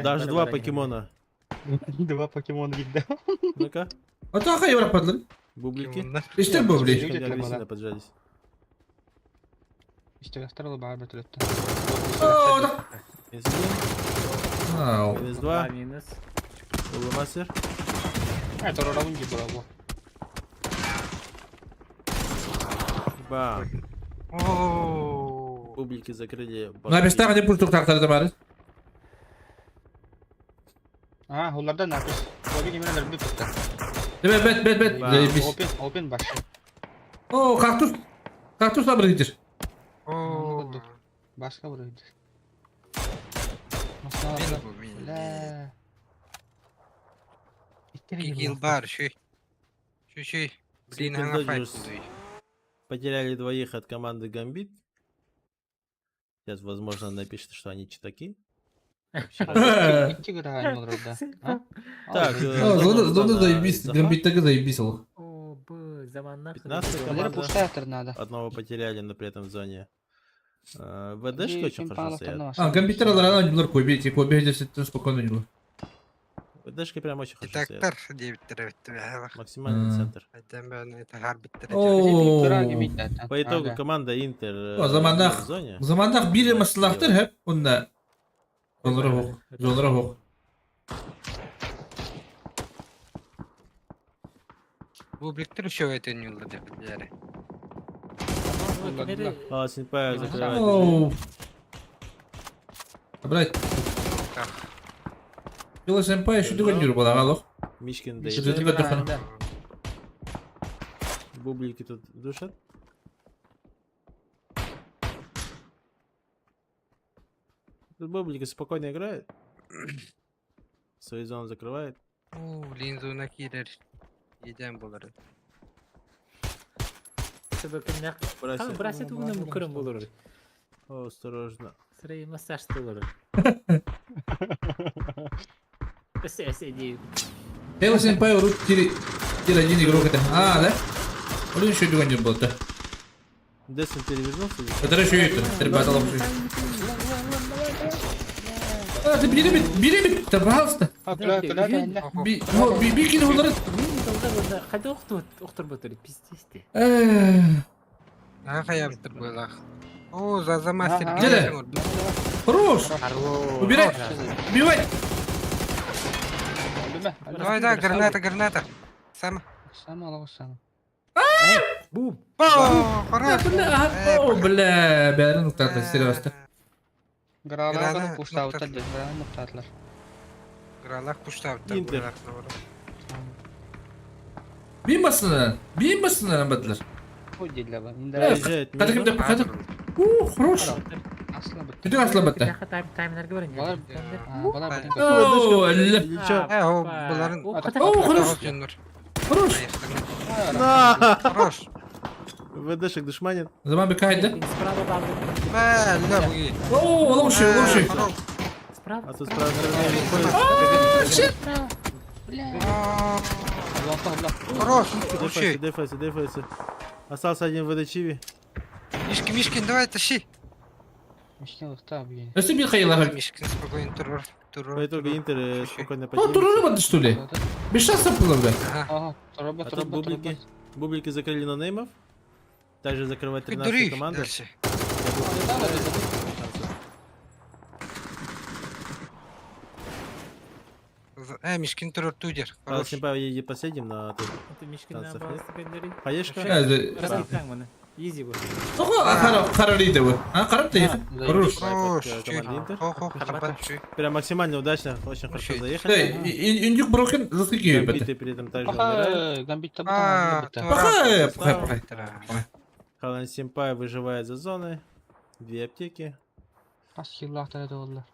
Даже два покемона. Два покемона видно. Ну-ка, Ата хай барап бублики. Иштер бубли. Слишком агрессивно поджались. Истегастар бар бөтүрөттө. О, да. Минус один, Ау. минус два. Минус. Ломастер. Ай, торорабын жеп бу. Бам. О. Бублики закрыли. На местах не пультук тақтарды бары. А, оларда напис. Оби кемелер бүт бітті. Бет бет бет бет. Заебись. Опен, опен башы. О, кактус. Кактус табыр гидер. О. Башка бір үйді. Мен bu мен. Бля. Кигил бар şu. Şu şu. Блин, Sleeping ана файт Dodgers Потеряли двоих от команды Гамбит. Сейчас, возможно, напишет, что они читаки. Итти гыра да. Так, О, зона зона зона заебись. Заха. Гамбиттегі заебись ол. О, б, заманнах. 15 Олар команда. пуштайтыр надо. Одного потеряли, но при этом в зоне. ВДшки очень хорошо стоят. А, гамбиттер алар ана булар көбей, тек көбей десе спокойно не было. ВДшки прям очень хорошо стоят. Тактар девиттер битти. Максимальный М. центр. Айдан ben это харбиттер. О. По итогу команда Интер О, замандах. в зоне. Замандах бири маслахтыр хеп онда. Зонра хоқ. Зонра хоқ. Бубликтер үшөө өтөн юлда деп билер. А, Синпай закрывает. Оу. Блять, Так. Пила сэмпай еще дүгін жүріп балаға лох. Мишкин Что доедает. ты тебя Бублики тут душат. Тут бублики спокойно играют. Свою зону закрывает. О, блин, зона кирер. Еден болар. Себепиннах. Брася. Хан брася тугуна мукырым болор. О, осторожно. Сырай массаж болор. Эсе эсе ди. Пила сэмпай урут тири тир один игрок это. А, да? Олин еще дүгін жүріп болды. Десен перевернулся. здесь. Это еще это. Ребята, лом А, ты бери бит, бери бит, да, пожалуйста. Би, ну, би, би кини олар. Мен толда бunda кайда окту октур ботур пиздец. Э, А хаябтыр булах. О, за мастер. Деде. Хорош. Убирай. Убивай. Давай, да, граната, граната. Сам. Сам алғы сам. Бум. О, Да, хорош. бля, а, о, бля, бәрін ұқтарды, серьезно. Гралаах Грана пуштаабыттар ноктар. дии, Граны ноктаатылар. Гралаах пуштаабыттар Интер. быһыылаах Бир масына, бир масына бадлар. Хуй дииллэр ба. Приезжает Хата ким Мирон. деп хата. У, хорош. Аслан бытта. Бүтүн аслан батта. Таймнерге барın. Балар балар бүтүн Оо, элле. Или чё? Э, о, буларын О, хорош. дьоннор. Хорош. На! Хорош. ВДшек душманит. Zaman bir kaydı. Справа барды. Бә, буги. Оо, олох шуй, олох шуй. Хорош. Справа. А тут с правой стороны выходит. Аа, shit. Хорош. Дефайся, Вообще. дефайся, дефайся. Остался один ВД Чиви. Мишкин, Мишкин, давай тащи. Мишкин лыхта буги. Өсө бир хайылар. Мишкин спокойно турор. Турор. По итогу Интер спокойно О, поднимется. туруру батты что ли? Без шансов было бы. Ага, тороба, А тут тороба, бублики. тороба. Бублики закрыли нонеймов. Также закрывает 13 Дури команда. дальше. Э, Мишкин турор тудер. Павел Хорош. Симпай едет последним на тут. Это Мишкин на Танцев баланс гендери. Хаешка. Раскиттан оны. Изи бу. Ого, харали да бу. А, карап да Хорош. Хорош. Команда Интер. Хо, хо, хабат, чуй. Прям максимально удачно, очень хорошо Вообще. заехали. Индюк брокен за сколько бата. Гамбиты при этом также умирают. Паха, гамбит А, табыта. Пахай, пахай, пахай. Халан Симпай выживает за зоной. Две аптеки. Ас хиллахтар это олар.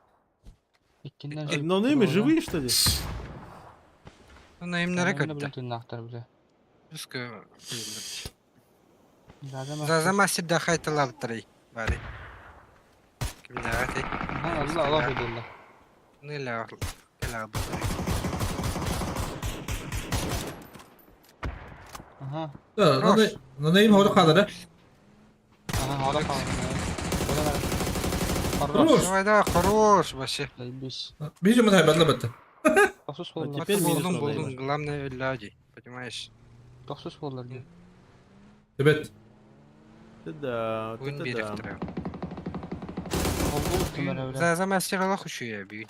Иккиннен А, Нонеймы живые, что ли? Ну, наим на рекорд. Тыннахтар бile. Пускай. За мастер да хайталабтарай. Бары. Кимдагаты. Allah Allah ödüller. Нела. Ла. Aha. Нонейм ходу калыр. Aha, hala kaldı. Хорош. Давай, давай, хорош вообще. Заебись. Бир жуму тайбатла батты. Тохсус Вот болдуlar. теперь минус Болдун, нонеймы. болдун, главное ляди, понимаешь? Тохсус болдуlar. Evet. Это да, вот Буын это да. беректір. Oldu tümөр За за мастер Аллах еще я бью.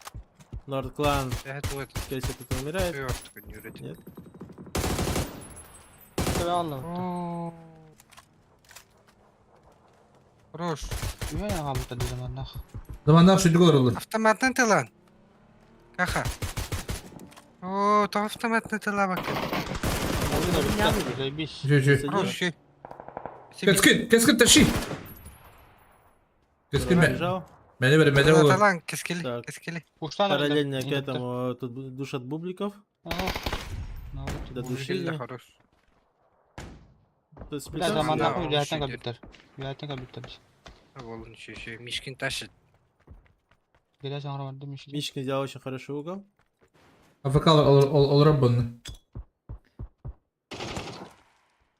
Норд Клан, Это вот скорее всего, кто-то умирает. Нет. Нет. Allah. Хорош. Üye yagamıta dedim Allah. Zamandan şu olur olur. Автоматный талан. Каха. О, то автоматный тала бак. Oldu da bitti. Заебись. Şu şu. Хорош, еще. Keskin, keskin taşı. Keskin ben. Бежал. Beni ver, beni olur. Талан, кескели, Так. кескели. Kuştan Параллельно к этому тут душат бубликов. Додушили. Хорош. Тут Бля сплитался. zamandan Да, koy он üyeten шидер. kabitler. Üyeten kabitler. Волын еще, еще. Мишкин тащит. Gele sonra vardı Mişkin. Мишкин взял очень хороший угол. AFK olur olur bunu.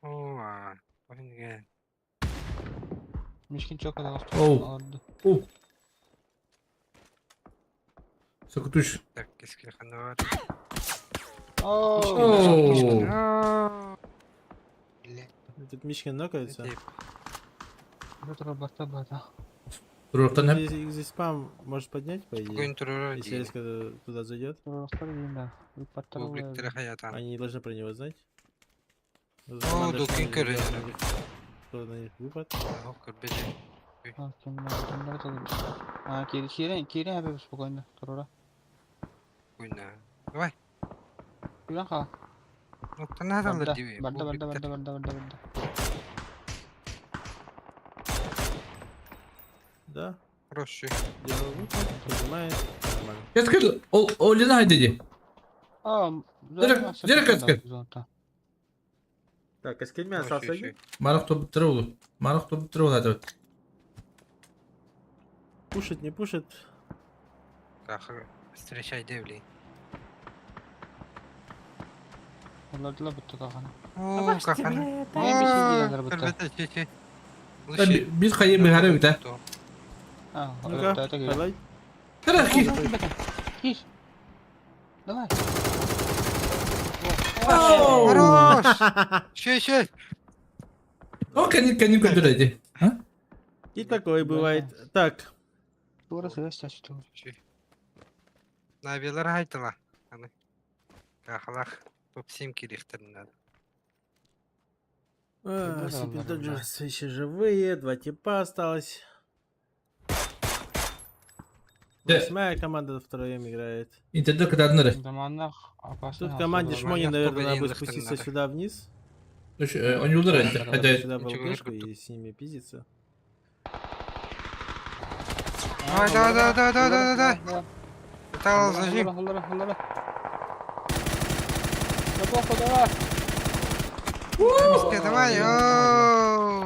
О, а, блин, Mişkin çok kadar Oh. aldı. Oh. Sıkıtuş. Так, кескели ханавар. Oh. Oo. Тут Мишкин нокается. Duruktan hep Здесь, здесь спам может поднять, по идее. Если резко туда зайдет. Они не должны про него знать. О, Надо, дукин что они көрүнөр. сделали на них- Кто на них выпад. А, кире, кире, хәбәп спокойно, турора. Давай. Юран ха. Ноктана Барда, диви. барда, барда, барда, барда, барда, барда. Да. Хороший. Делал выпад, поднимает. Нормально. Keskin ol olina haydi. А, Direkt- direkt kaçkın. Так, а с кем остался один? Марах топ olur. Марах топ olur hadi. Пушит, не пушит. Встречай девли. Олардыла бутты кахана. О, кахана. Bir kayı bir harbi de. А, Ну-ка, это давай. Taraf Киш. Давай. Хорош! Еще, еще! O kendi kendi kötüledi. Ha? И такое бывает. Так, Тура сырас чачты. Набилар хайтала. Аны. Кахалах. Топ-7 кирихтерин надо. А, Да, Сипи да, Доджерс еще живые, два типа осталось. Восьмая команда втроем играет. Интердер кытаатыннар. Заманнах опасно. Тут команде Шмони, наверное, надо будет Блин, спуститься надо. сюда вниз. Онюлдар это. Надо Сюда в Ничего, ЛГшку как и с ними пиздиться. Давай, давай, давай, давай, давай, давай, давай. Металл зажим. Мишка, давай, ооо.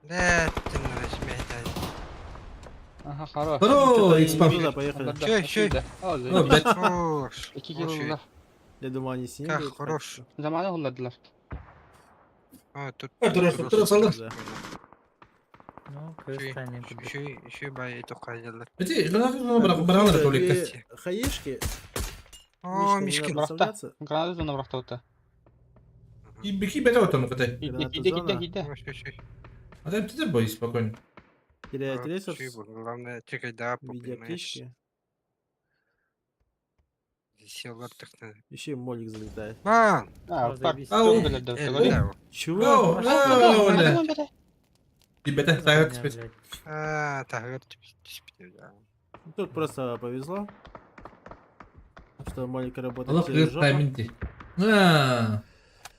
Бля, ты нажми, Ага, хорош. Здорово, Что-то они X-Pump. не туда поехали. Чё, чё? О, блядь. Хорош. Iki Хорош. kill Я думал, они с ними Как будут хорош. файтиться. Заманы hulladılar. А, тут... Хорош, тут хорош. Да. Ну, кырыс тайнын курдук. Еще, еще бай тоқайдылар. Эти, брагалар Две роликка. Хаешки. О, Мишка, не Мишкин. надо сомневаться. Граната зона bıraktı Бики бета отом кытай. Граната Gide gide зона. gide. Ой, ой, ой. А там ты бой спокойно. Теряет А, ресурс чё, Главное, чекай, да, в виде понимаешь. аптечки. Сел надо. Еще и молик залетает. А, А, Заебись. Ау. э, Чего? Оу, оу, бля. Ребята, так, Хуйня, теперь. блядь. А, так, вот, да. Тут просто повезло. Что молик работает Аллах через плюс жопу. тайминг. А.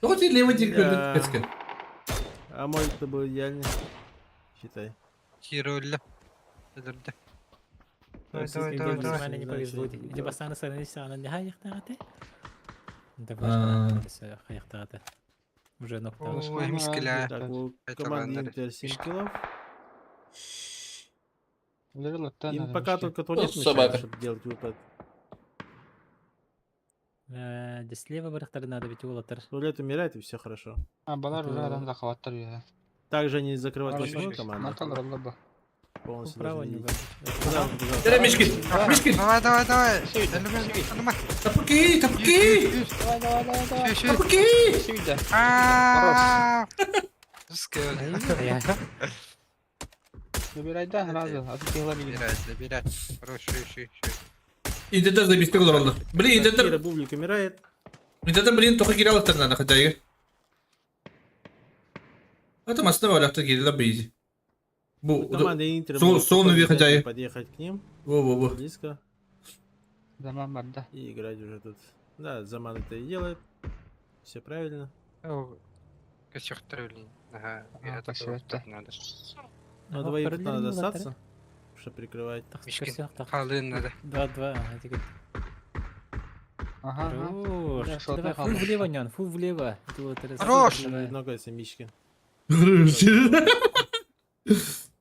Ну хоть и левый дик Да. кэцкэн. А молик-то был идеальный. Считай. Киролля. Да. Давай, Так, давай, с давай, этим давай. Максимально не не знаю, повезло. что Эти делать. бастаны сараны саны не хаяктагаты. Да А. башка хаяктагаты. Уже ноктаун. Ой, мискеля. Так, у Это команды Вандер. Интер 7 киллов. Им Им пока только туалет Ну, собака. мешает, чтобы делать выпад. Э, Слева барахтары надо ведь улатыр. Туалет умирает и все хорошо. А, балар уже адам захваттар ya. Также они закрывают восьмую Хорош. команду. Манталар Allah Полностью Право должны не идти. Куда он побежал? Э, Мишкин, Мишкин, Давай, давай, давай. Элемент, элемент. тапуки, тапуки, Давай, давай, давай, давай. Еще, еще. тапуки. А. Скажи. Забирай, да, разу. А ты килла видишь. Забирай, забирай. Хорош, еще, еще. Интердер забистик олороллар. Блин, Кира интердер, Бублик умирает. интердер, блин, только кираллар надо хотя бы. Это масна валяхта кирилла бейзи. Бу, Команда Интер Со- может сону спокойно въехать, взять и ай. подъехать к ним во-во-во. близко Заман бар да. и играть уже тут. Да, Заман это и делает. Все правильно. Косяк троллей. Ага, Ага, это спасибо, да. надо. Но двоих тут надо остаться, чтобы прикрывать. Мишкин. Халын надо. 2-2. Ага, ага. Хорош. Да, шо, Давай, одна фу халва. влево, Нян, фу влево. Хорош! Ногается Мишкин.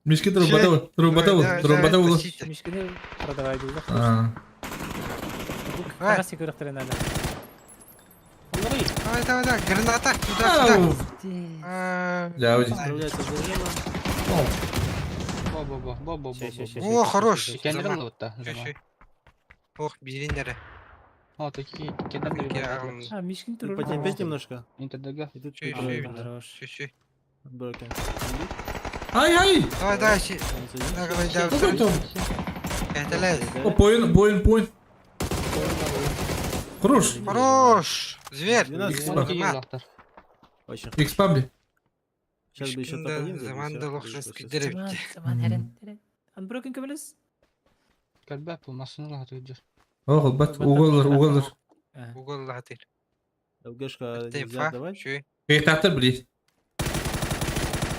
Мишкин трубатау, трубатау, Давай, давай, трубатау. тащите. Мишкини продавай дулда. А. Давай. Карасы көрөктөрү надо. Давай, давай, давай. Граната. Туда, сюда. Ау. А, Да, уйди. Справляется с зажимом. Бо бо бо бо бо Ща, ща, ща, бо. О, ща, хорош. ща, ща, ща. Kendini Заман. aldı Еще, zaman. еще. Ох, бериндері. О, такие kendini Такие, А, Мишкин Тут туру. потерпеть немножко. Интердага. И тут Чё ещё? прикроем. Хорош. Еще, еще. Брокен. Ай, ай. Давай, давай, еще. Давай, давай. Какой там? Это лез. О, поин, поин, поин. Хорош. Хорош. Зверь. 12 Икс-пак. секунд. Очень Икс памли. Сейчас бы еще топ-1 Заманда лохшинский дерев. Заман, заман, херен, херен. Unbroken көмөлөс. Кэлбэп бу масыны лахат өдür. Ох, бат, уголлар, уголлар. Угол лахатыр. ЛГшка нельзя Тефа. отдавать. Еще. Кыйктактыр, блин.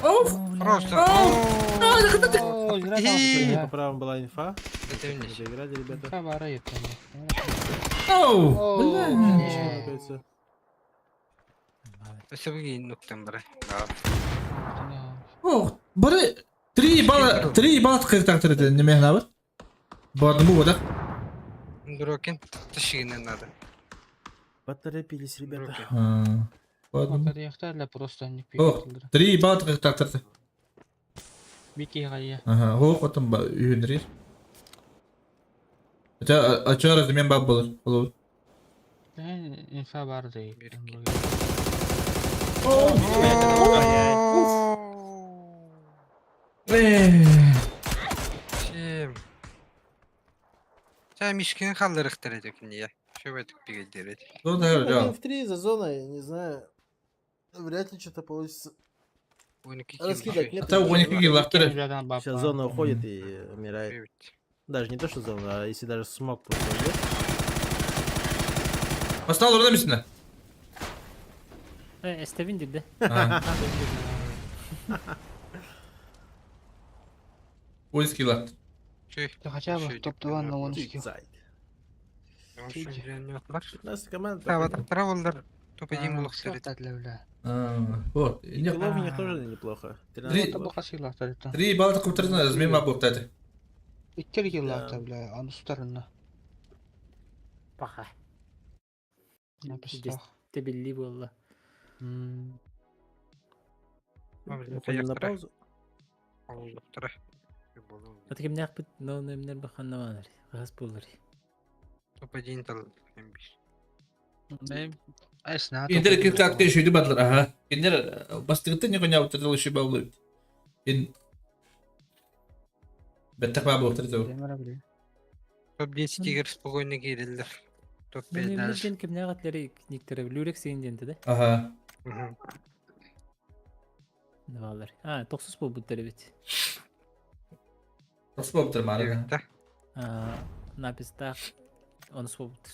Оф. Хорош. О, По правым была инфа. Это Не доиграли, ребята. Оу. Бля. Мишка нокается. нуктан бара. Ох, бары 3 балла, 3 балла кыйктактыр эти неме хнабыр. Барды бу да. Брокен. Ташигин надо. Поторопились, ребята. Барды. просто не Ох, 3 балла кыйктактыр. Бики гайя. Ага, ох, потом ба үйүнрир. Хотя, а чё раз мен баб болор? Болор. Инфа бар dey. Чем? Sen Мишкин халлырыктыр эдик не. Шөбөтүк бигелдер эди. Ну да, Один да. в три за зоной, не знаю. Вряд ли что-то получится. 12 килл. Раскидать нет. Ата 12 киллахтар. Сейчас зона уходит и умирает. Даже не то, что зона, а если даже смог просто уйдет. Бастал орда мисин? Эстебин дирде. 12 киллахтар. Хотя бы топ-2 на 10 килл. 15 команд. Таватактара болдар. Топ-1 булук бля. Вот. Киллов у них тоже неплохо. 13 3 балл куптарына размема буктады. Иккер киллахта, бля, аны сутарына. Паха. Написал. Тебилли болла. Уходим на паузу. Ата ким нәкъ бит но немнер баханнаманар. Газ булыр. Топ-1 тал. Киндер киркатка шүйді бадлар, аха. Киндер бастыгыты не коня утырдыл шүй баулы. Кин Беттак бабы утырды. Топ-10 тигер спокойно кирилдер. Топ-5 дальше. Немнер ким нәкъ атлары никтере люрек син денте да. Аха. Навалар. А, токсус бул буттар бит. Токсус болуптур мары. А, напистах онус болуптур.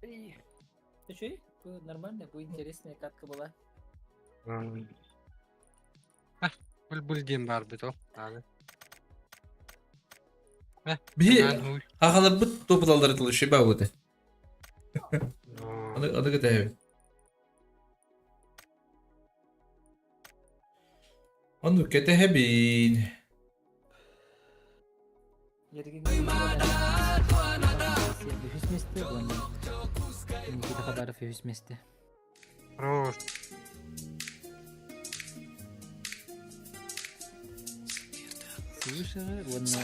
Ты нормально, бу интересная катка была. Бул дем бар бит ол. Би ахалар бут топудалдар тыл шүй баулы. Аны аны көтәбе. Аны көтәбин. Үһүс месте, Никита Хабаров үһүс месте. Хорош. Слышала, уонна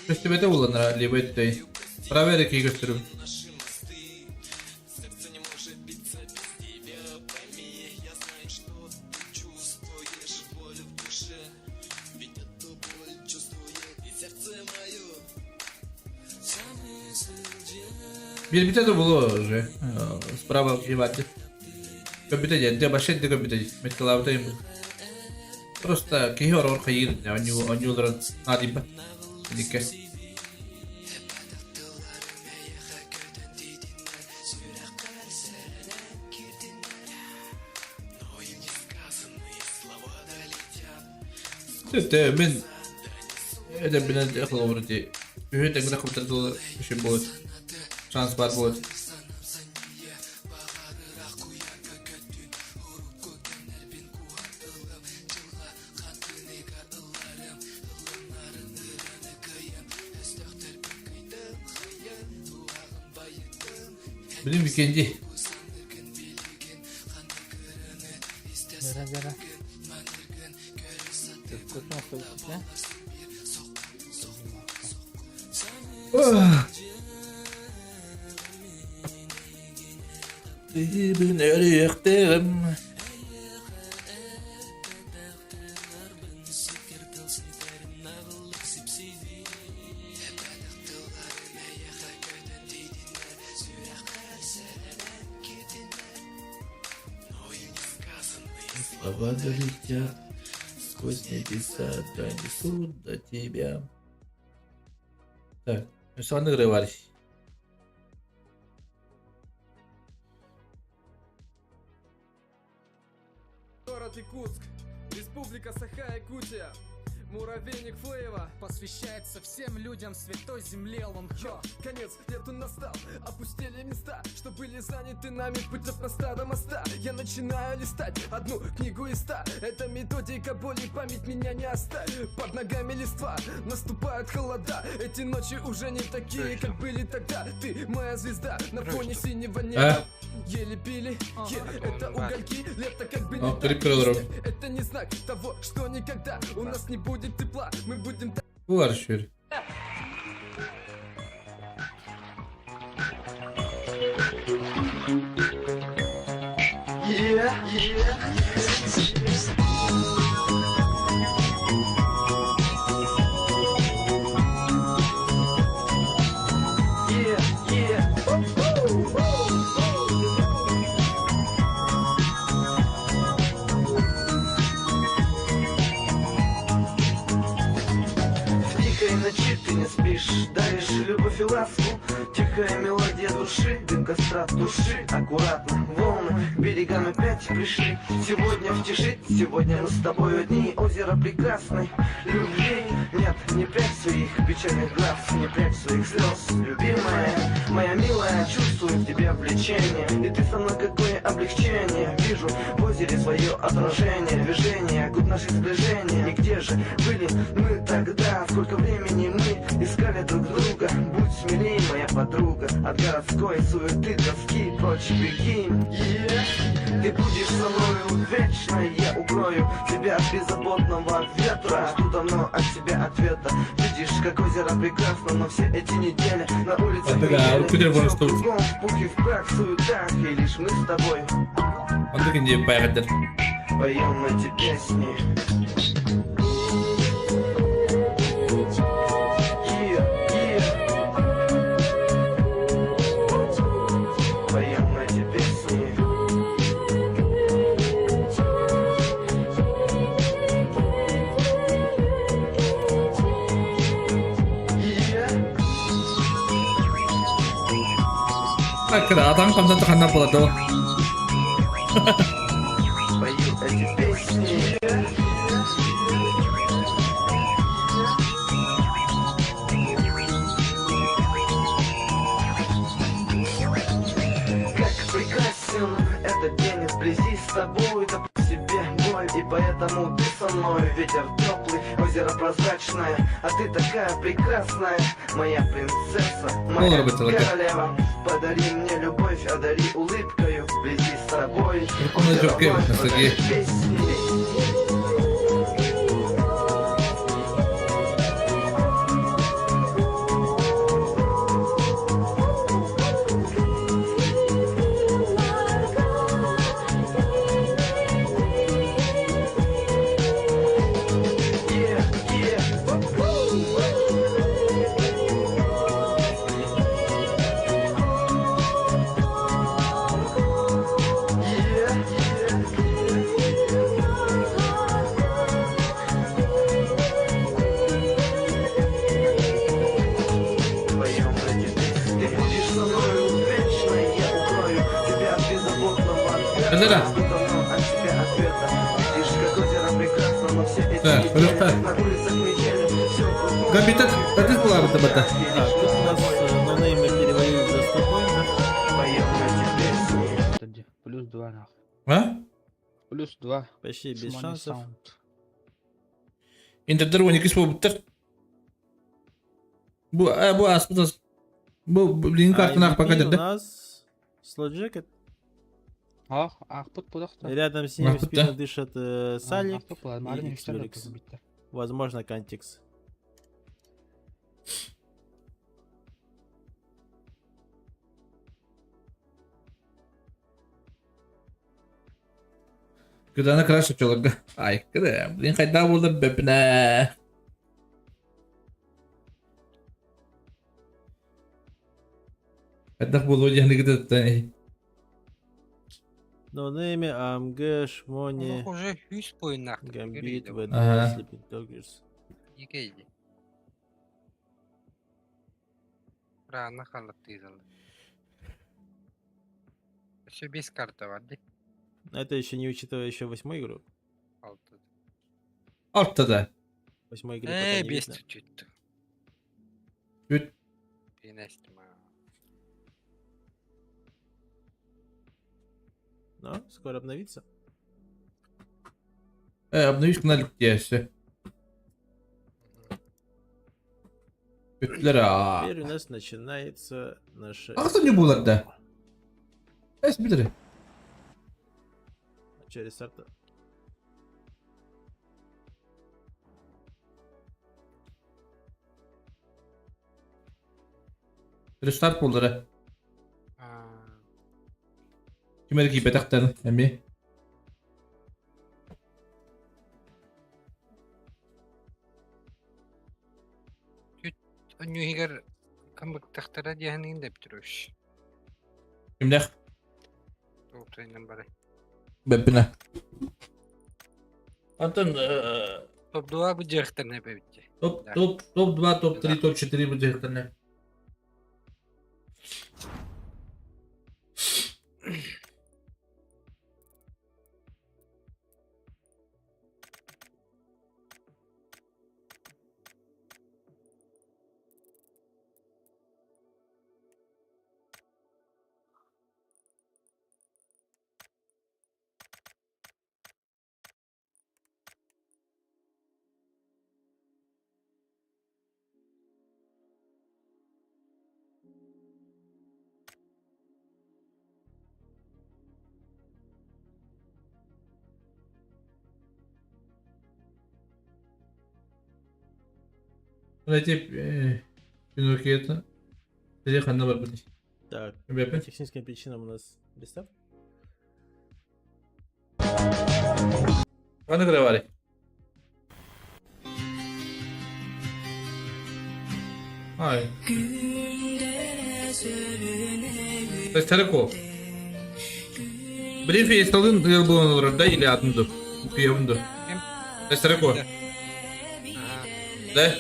Көстүбөтө буланара либо өттөй. Проверки көстүрүм. Bir бите да булу уже. Справа кивати. Компьютер де башет де компьютер. Меткалабыта им. Просто кихи ор хайыр, аню анюлар надимба. Нике. Төтө мен эдем бинен эхловорди. Үһү тэҥнэ компьютер дулы үшін будет. Шанс бар будет. Билим викенди. Жара, жара. Бүгін өріқтігім. Слова долетят сквозь небеса, донесут до тебя. Так, ну нагревались. Город Якутск, Республика Саха-Якутия. Муравейник Флейва Посвящается всем людям святой земле Лонхо Конец лету настал, опустели места Что были заняты нами путь от моста до моста Я начинаю листать одну книгу из ста Это методика боли, память меня не оставит Под ногами листва наступают холода Эти ночи уже не такие, как были тогда Ты моя звезда на фоне синего неба Еле пили, е, это угольки, лето как бы не так Это не знак того, что никогда у нас не будет тепла Мы будем Булар шүр. В тихой ночи ты не спишь, даришь любовь и ласку Тихая мелодия души, дым костра туши Аккуратно, волны к берегам опять пришли Сегодня в тиши, сегодня мы с тобой одни Озеро прекрасной любви Нет, не прячь своих печальных глаз, не прячь своих слез Любимая, моя милая, чувствую в тебе влечение И ты со мной какое облегчение Вижу в озере свое отражение Движение, губ наших сближение И где же были мы тогда? Сколько времени мы искали друг друга Будь смелей, моя подруга От городской суеты, тоски прочь беги yeah. Ты будешь со мною вечно Я укрою тебя от беззаботного ветра Жду давно от тебя ответа Видишь, как озеро прекрасно Но все эти недели на улице Анда Всё кругом в пух и в прах, суетах И лишь мы с тобой Онда кинди байғадыр. поем эти песни Yeah, yeah. Поем эти песни Yeah. Кыра атаң камдан таханна болады. Пою эти песни Как прекрасен этот день вблизи с тобой Да по себе боль, и поэтому ты со мной Ветер теплый, озеро прозрачное А ты такая прекрасная, моя принцесса Моя королева Подари мне любовь, одари улыбкою вблизи с тобой Озеро вновь подари песни Yeah, yeah. Yeah, yeah. Поем эти песни Ты будешь со мною вечно Я укрою тебя от беззаботного ветра Элера. Жду давно от тебя ответа Видишь, как озеро прекрасно, но все эти Так, недели Рухта. На улицах метели, все кругом Габита, татыс булабыта бата. Так, тут у нас ноунеймы перевалили за 100 поинтов. Поем эти песни Подожди, Плюс 2 нахуй. А? Плюс 2. Почти без шансов. Интердер 12 болуптар. Бу а, бу аспытас. Бу блин А картына MVP пока у деді. нас Слот Джекет. Ах, ахпыт пудахта. Рядом с ним в Ахпыт, спину да. дышит Салик и Xlurix. Возможно, Кантикс. Кыдана краш чолорга. Ай, кыда. Блин хайда болду бепне. Хайдах болу дияны кыда. Ноунеймы, АМГ, Шмони, Уже үс бойынақ. Гамбит, ВД, Ага. Sleeping Doggers. Екейді. Рана қалып Еще бес карта бар де. Это еще не учитывая еще восьмую игру. Алты. Ортада. Восьмой игры пока Э, не бес видно. чуть-чуть. Үт. Но скоро обновится. Э, обновишь канал все. Үтлер аа. Теперь у нас начинается наша... Ахтан не булар да. Эс билер. Через старта. Рестарт булдара. Ким эрэ киирбэтэхтэр эмиэ. Өнньүһүгэр кымбыктахтара диэһэниин да Петрович. Кимнээх? Туохтайынан барай. Бэппинэ. Антон Топ-2 быдьыахтарына эбэбит. топ топ топ-2, топ-3, топ-4 быдьыахтарына. Эти Пиноккио Сиди ханна барбыт. Так, Бэппин. по техническим причинам у нас рестарт. Ханна кыравари. Ай. Телеко. Брифи столын ыл буолан олорор да или атын ду? Күйөбүн ду? Телеко. Да?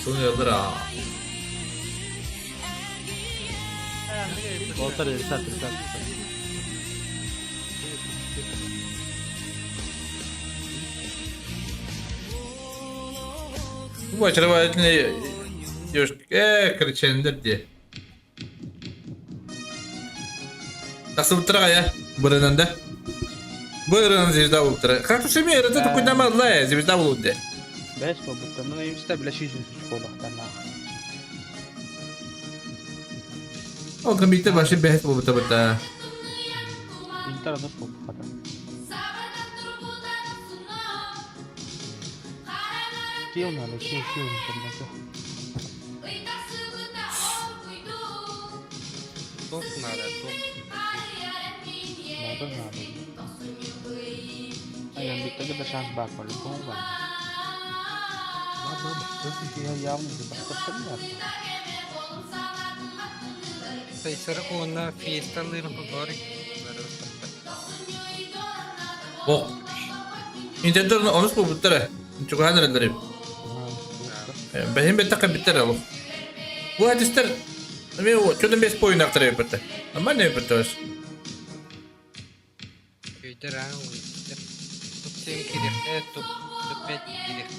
Столын ылдыр аа. Полтора рестарт, рестарт, рестарт. Бу очаровательный девушка. Э, кричендер де. Тасып я. Бырынан да. Бырынан звезда болып тұра. Как ты мир, это такой намалла, звезда болып де. Бэс буолбуттар. Мына имсте биле сүүс буолуохтаах. Ол компьютер башы бәхет болып табыта. Интер аныс буолбут Киил надо, киил, киил интернете. Топ надо, топ. Надо, надо. Ай, биттеге да шанс бар по-любому бар. Бар, бар, бар. Явно бастырсың Сайсары онна фиесталырын хобори. Ок. Интернет онус болып тұра. Чугахан эрэллэр. Бэһин бетте компьютер алу. Бу әдістер Мен что-то бес поин автор өпөттө. Нормально өпөттө баш. Көйдер аң өйдер. Топ 7 кирехте, топ 5 кирехте.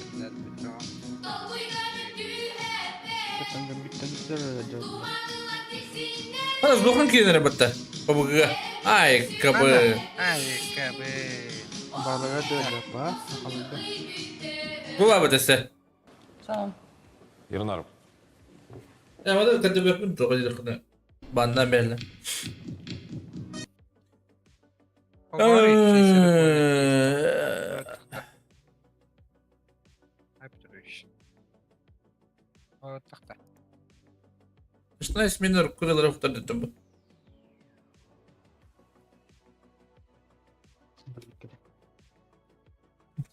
Ана сдохнун киенер өпөттө. ПБГ. Ай, КБ. Ай, КБ. Балыга дөлөп, а? Халыга. Була бөтөсө. Ернар, Я мада кәтебеппин тоға деді Бандан берлі. Хобори. Тахта. 16 минут курилар уктар дедим бу.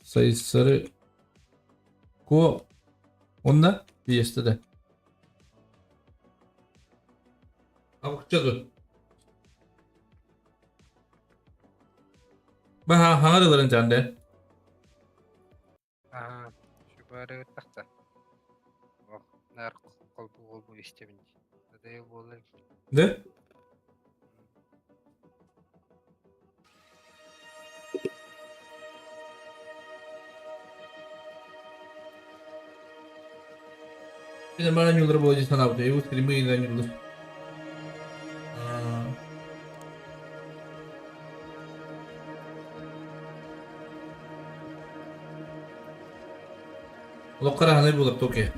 Sayıları Ко онна Fiesta'da. Абыкча ду. Баха хаҥар ыларын чанде. Аа, сүбары тахта. Ох, нар колбу колбу истебин. Надоел буолар. Да? Bir bana yıldır bu acı sana bu diyor. Bu filmi yıldır. Олох ханай булар токе.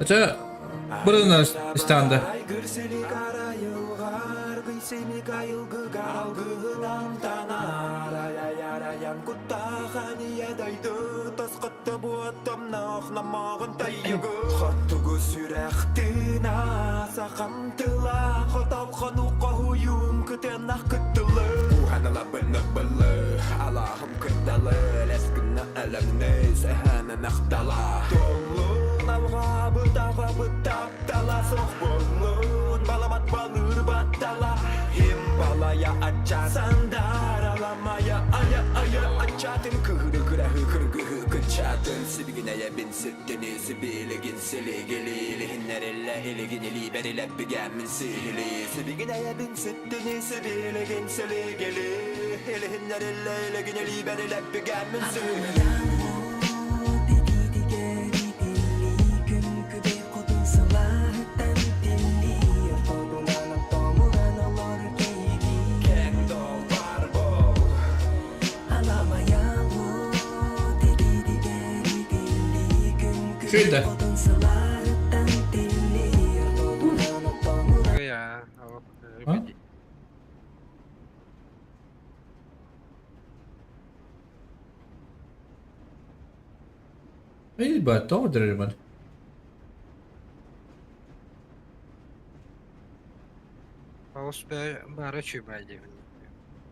Ача бұрын истанда. Şöyle. Я, А? Эй, ба, тоҕо дырырмын. Аус бары чуйбай деймін.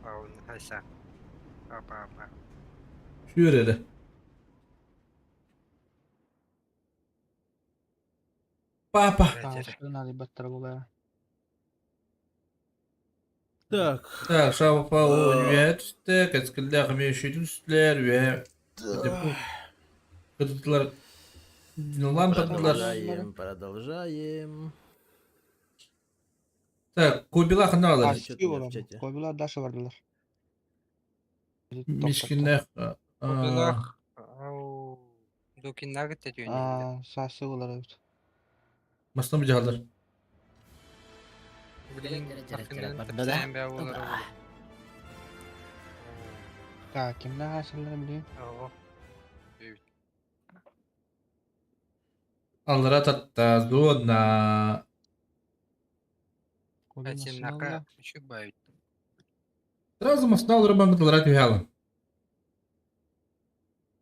Аун хайса. Апа апа. Сүүрэрэ. Папа. Так. Так, шапа университет, кэскиллээх эмиэ үстүлэр, үө. Кытытлар лампадылар. Продолжаем, продолжаем. Так, кубила ханалар. Что там в чате? Койбулар Даша бардылар. Мишкиннэх. Кобилах. Ау. Дукиннагы тетюнде. Аа, сасы болар эбит. Масна бужалар. Блин, Барда да. тапсаан бә болар. Так, кимдә хасыллар билейм? Ого. Аллара татта зона. Атиннака чуйбай. Сразу масна аллара бангытлара түһәлі.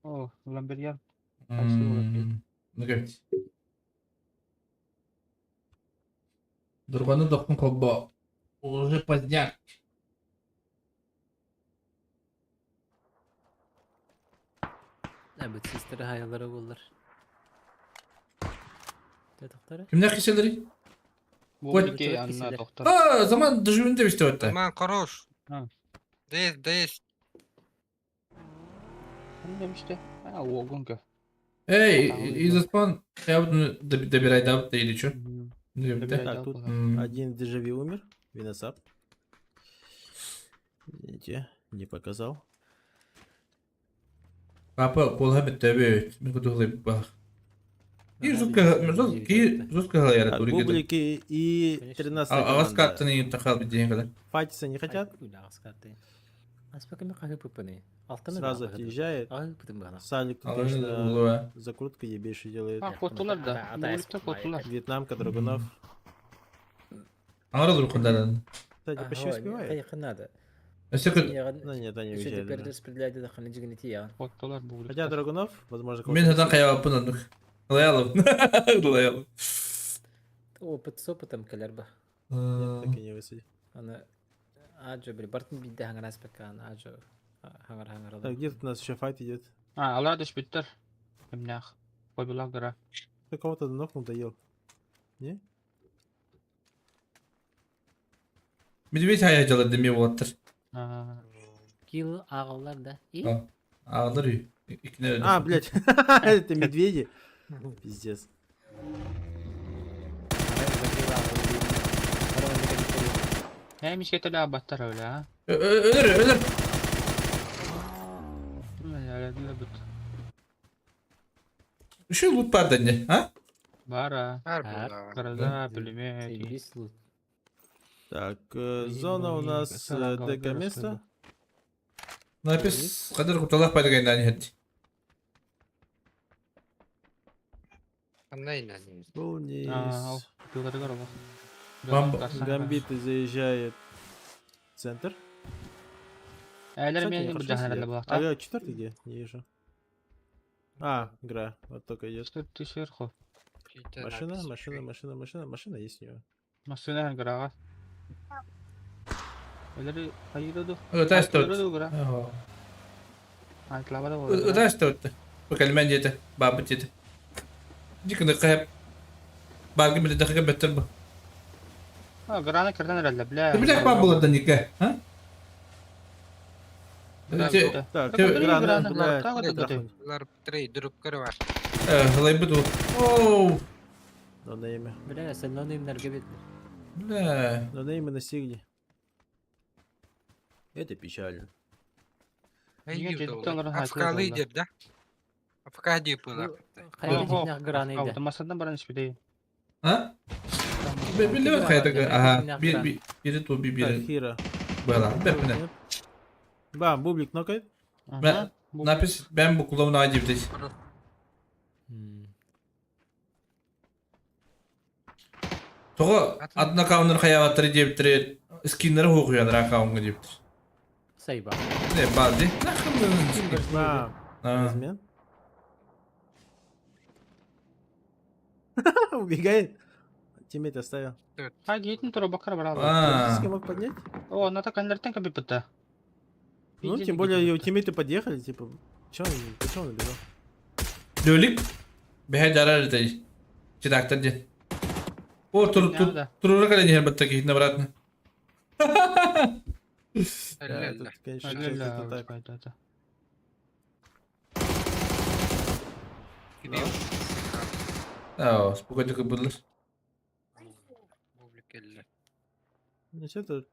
О, Ламберьян. Ну как? Дурбаны дохтун колбо. Уже поздняк. Әбіт систері хаялары болар. Тоқтары? Кимнәк киселери? Бу ки анна доктор. А, заман дежурный деп истеп атты. Ман хорош. А. Дес, дес. Demişti. Ha, o гүнкө. Эй, изоспан, я буду добирай да или что? Так, тут один дежави умер. Виносап. Извините, не показал. Папа, колха бит Мен кудухлы бах. И жутко, жутко, жутко говорят, Так, Бублики и 13 А вас карты не тахал бит деньги, да? Файтиться не хотят? Сразу отъезжает. Салик, тут, конечно, закрутка ебейший делает. А, котулар да. Бубликтер котулар. Вьетнамка, Драгунов. Аңара дуркундан. Кстати, почти успевает. надо. Ну нет, они уезжали. да. Котулар бубликтер. Хотя Драгунов, возможно, Мен кого-то хатан каябаппын оннук. Лаялым. Лаялым. Опыт с опытом келер ба. Нет, так и не высадил. Аны аджо бир бартын бидде хаңар аспекан аджо хаңар хаңар. Так, где тут у нас еще файт идет? А, алар деш биттер. Кимнях. Койбулар гара. Ты кого-то нокнул, доел. Не? Медведь хайа дьалар демие болаттар. Килл ааҕаллар да. И? Ааҕаллар үй. Иккинэ А, блядь, это медведи. Пиздец. Ээ мискэ төлөөбөттөр өлө а. Өлөр, өлөр. Өлөбүт. Үчүгэй лут баар да не, а? Бара. Бар буоллаҕа. Гроза, пулемет. Заебись лут. Так, зона у нас ДК место. Напис қадар куталах пайдагайнаан иһэрди. Ханна иннэн. Вниз. Тылларыгар олох. Гамбиты заезжает в центр. Әлер Кстати, мен они бір хорошо жаһан сидят. булахта. А, четвертый где? Не вижу. А, игра. Вот только идет. Ты сверху. Машина, машина, машина, машина, машина есть у него. Машина грага. Әлер хайырды. Ытас тут. Гра. Айтлабада Ытас тут. Бакалмен диэтэ, баабыт диэтэ. Диканы кайып. Баргы биле дахыга беттер бу. А, грана кирден эрэллэ, бля. Ты бля баа була да ника, а? Так, Ты- грана, блядь, Грана, Лар трей дұрып бар. Ылайбыт ол. Оу. Но на имя. Бля, сен нонимнерге беттер. Бля. Но на имя настигли. Это печально. Афкалы деп да? Афка деп бұлар. Хайа дьиҥнээх грана иде. Масадан баран испидей. А? Билбэт хайдага. Ага. Би бири ту би Так, бири. Хира. Бала. Бепне. Бам, бублик нокает. Мен напис ben bu kulağımın acı bir Тоҕо атын аккауннар хайаҕаттары диэбиттэрэ скиннары хуохуйаннар аккаунҥа диэбиттэр. Сайба. Не баар дии. Бам. Размен. Убегает. Тиммейт оставил. А, гейтин тура бакар брал. Теоретически мог поднять. О, на так аннертен кабипыта. Ну, тем более его тиммейты подъехали, типа, чё он, почему он убежал? Лөлик бэһэ дарар этэй. Читактар диэн. О, тур тур турура кэлэн иһэр батта киһитин обратно. Да, тут, конечно, чё-то так. Оо, спокойно буллар. Ну что тут?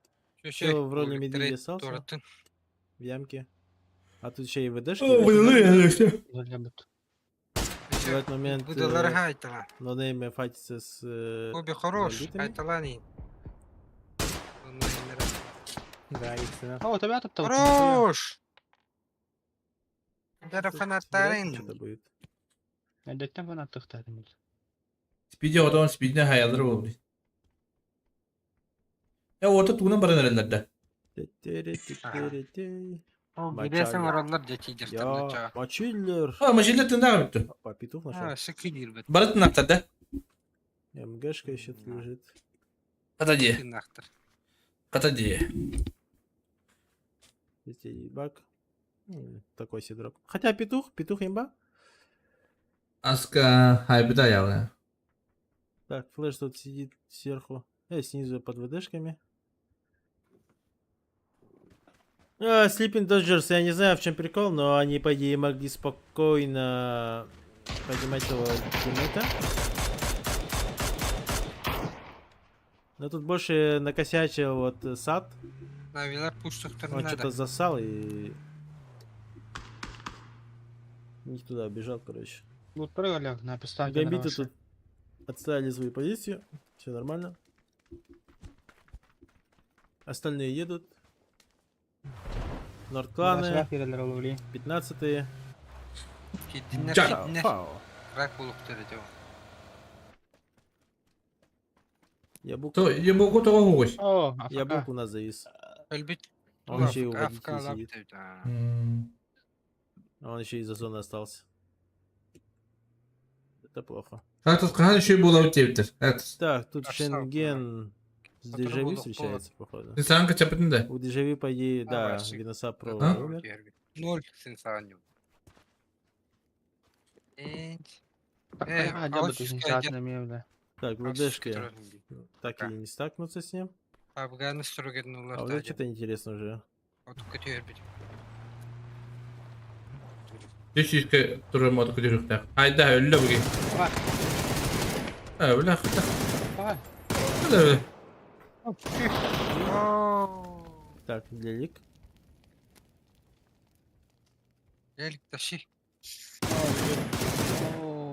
Чел в роли медведя остался в ямке. А тут еще и ВДшки. О, вылы, В этот момент Будалар хайтала. Нонейме файтится с Оби хорош, бандитами. хайталани. Да, иксина. О, тебя тут Хорош! Дара Тут вряд ли фанаттарын. что-то будет. Эдеттен фанаттыктарым. Спиди отон спидне хаялар болду. Я орта тугунан баран эрэллэр да. Те-те-ре-те-те-ре-те. Билесен Мочаллер. ораллар Я жечи мочиллер. А, машина тыннааҕа бүттү. Опа, петух нашел. Шыкилир бит. Бары тыннаахтар да. МГшка еще тут лежит. Хата дии. Тыннахтар. Хата дии. Здесь баг. Такой себе дроп. Хотя петух, петух имба. Аска хайбыта аялы. Так, флеш тут сидит сверху. Снизу под ВДшками. А, Sleeping Dodgers, я не знаю, в чем прикол, но они, по идее, могли спокойно поднимать этого тиммейта. Но тут больше накосячил вот Сад. Навилар пуштуктарын Он надо. что-то засал и... Не туда бежал, короче. Лут прыгали на пистолете. Гамбиты тут отставили свою позицию. Все нормально. Остальные едут. Нордкланы, 15-е. Кидиннер Ча. кидиннер. Фау. Рак булуктар этеу. Ябук, То, ебуку того хугуй. О, Ябук у нас завис. Өлбүт. Он еще и у водителя сидит. Он еще и за зоной остался. Это плохо. Как тут хаан еще була утептер. Так, тут Красавка. Шенген с Который Дежавю был встречается, походу. Ты сам качапытын да. У Дежавю, по идее, да, Давай, Виноса про А? умер. Ноль сенсаню. Так, ВДшки так и не стакнутся с ним. Афганы стругернулар А вот это что-то интересно уже. Отукка түһэрбит. Үс сүүскэ турар муота көтүрүөхтээх. Айда өллө буги. Давай. Э, бля, Давай. Өлө. Так, Лелик. Лелик тащи.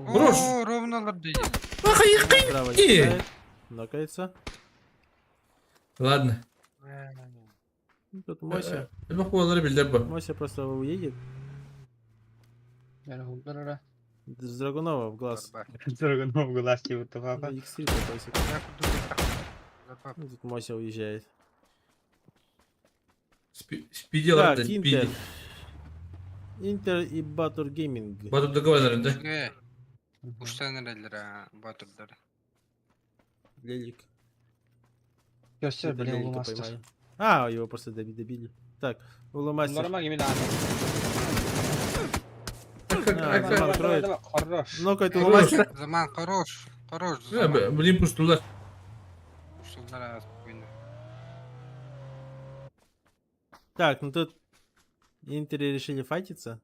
Хорош. О, ровно лорды. Справа летает. Нокается. Ладно. Ну, Тут Мося. Элбэх буолары билдер бу. Мося просто уедет. Ара. С Драгунова в глаз. Драгунов в глаз тебе Ну, X3 такой себе. Ну, Тут Мося уезжает. Спиди Так, ларды, Интер. спиди. Интер и Батур Гейминг. Батыр договорлар да. Уштан эрэллэр батырдар. Лелик. Көрсөр, Это блин, Лелика Улумастер. поймали. А, его просто добили. Так, Улумастер. Нормально, Емельян. А, Заман кроет. Хорош. Нокает Улумастер. Заман хорош. Хорош. Э, Блин, пустулар. Пустулар спокойно. Так, ну тут Интере решили файтиться.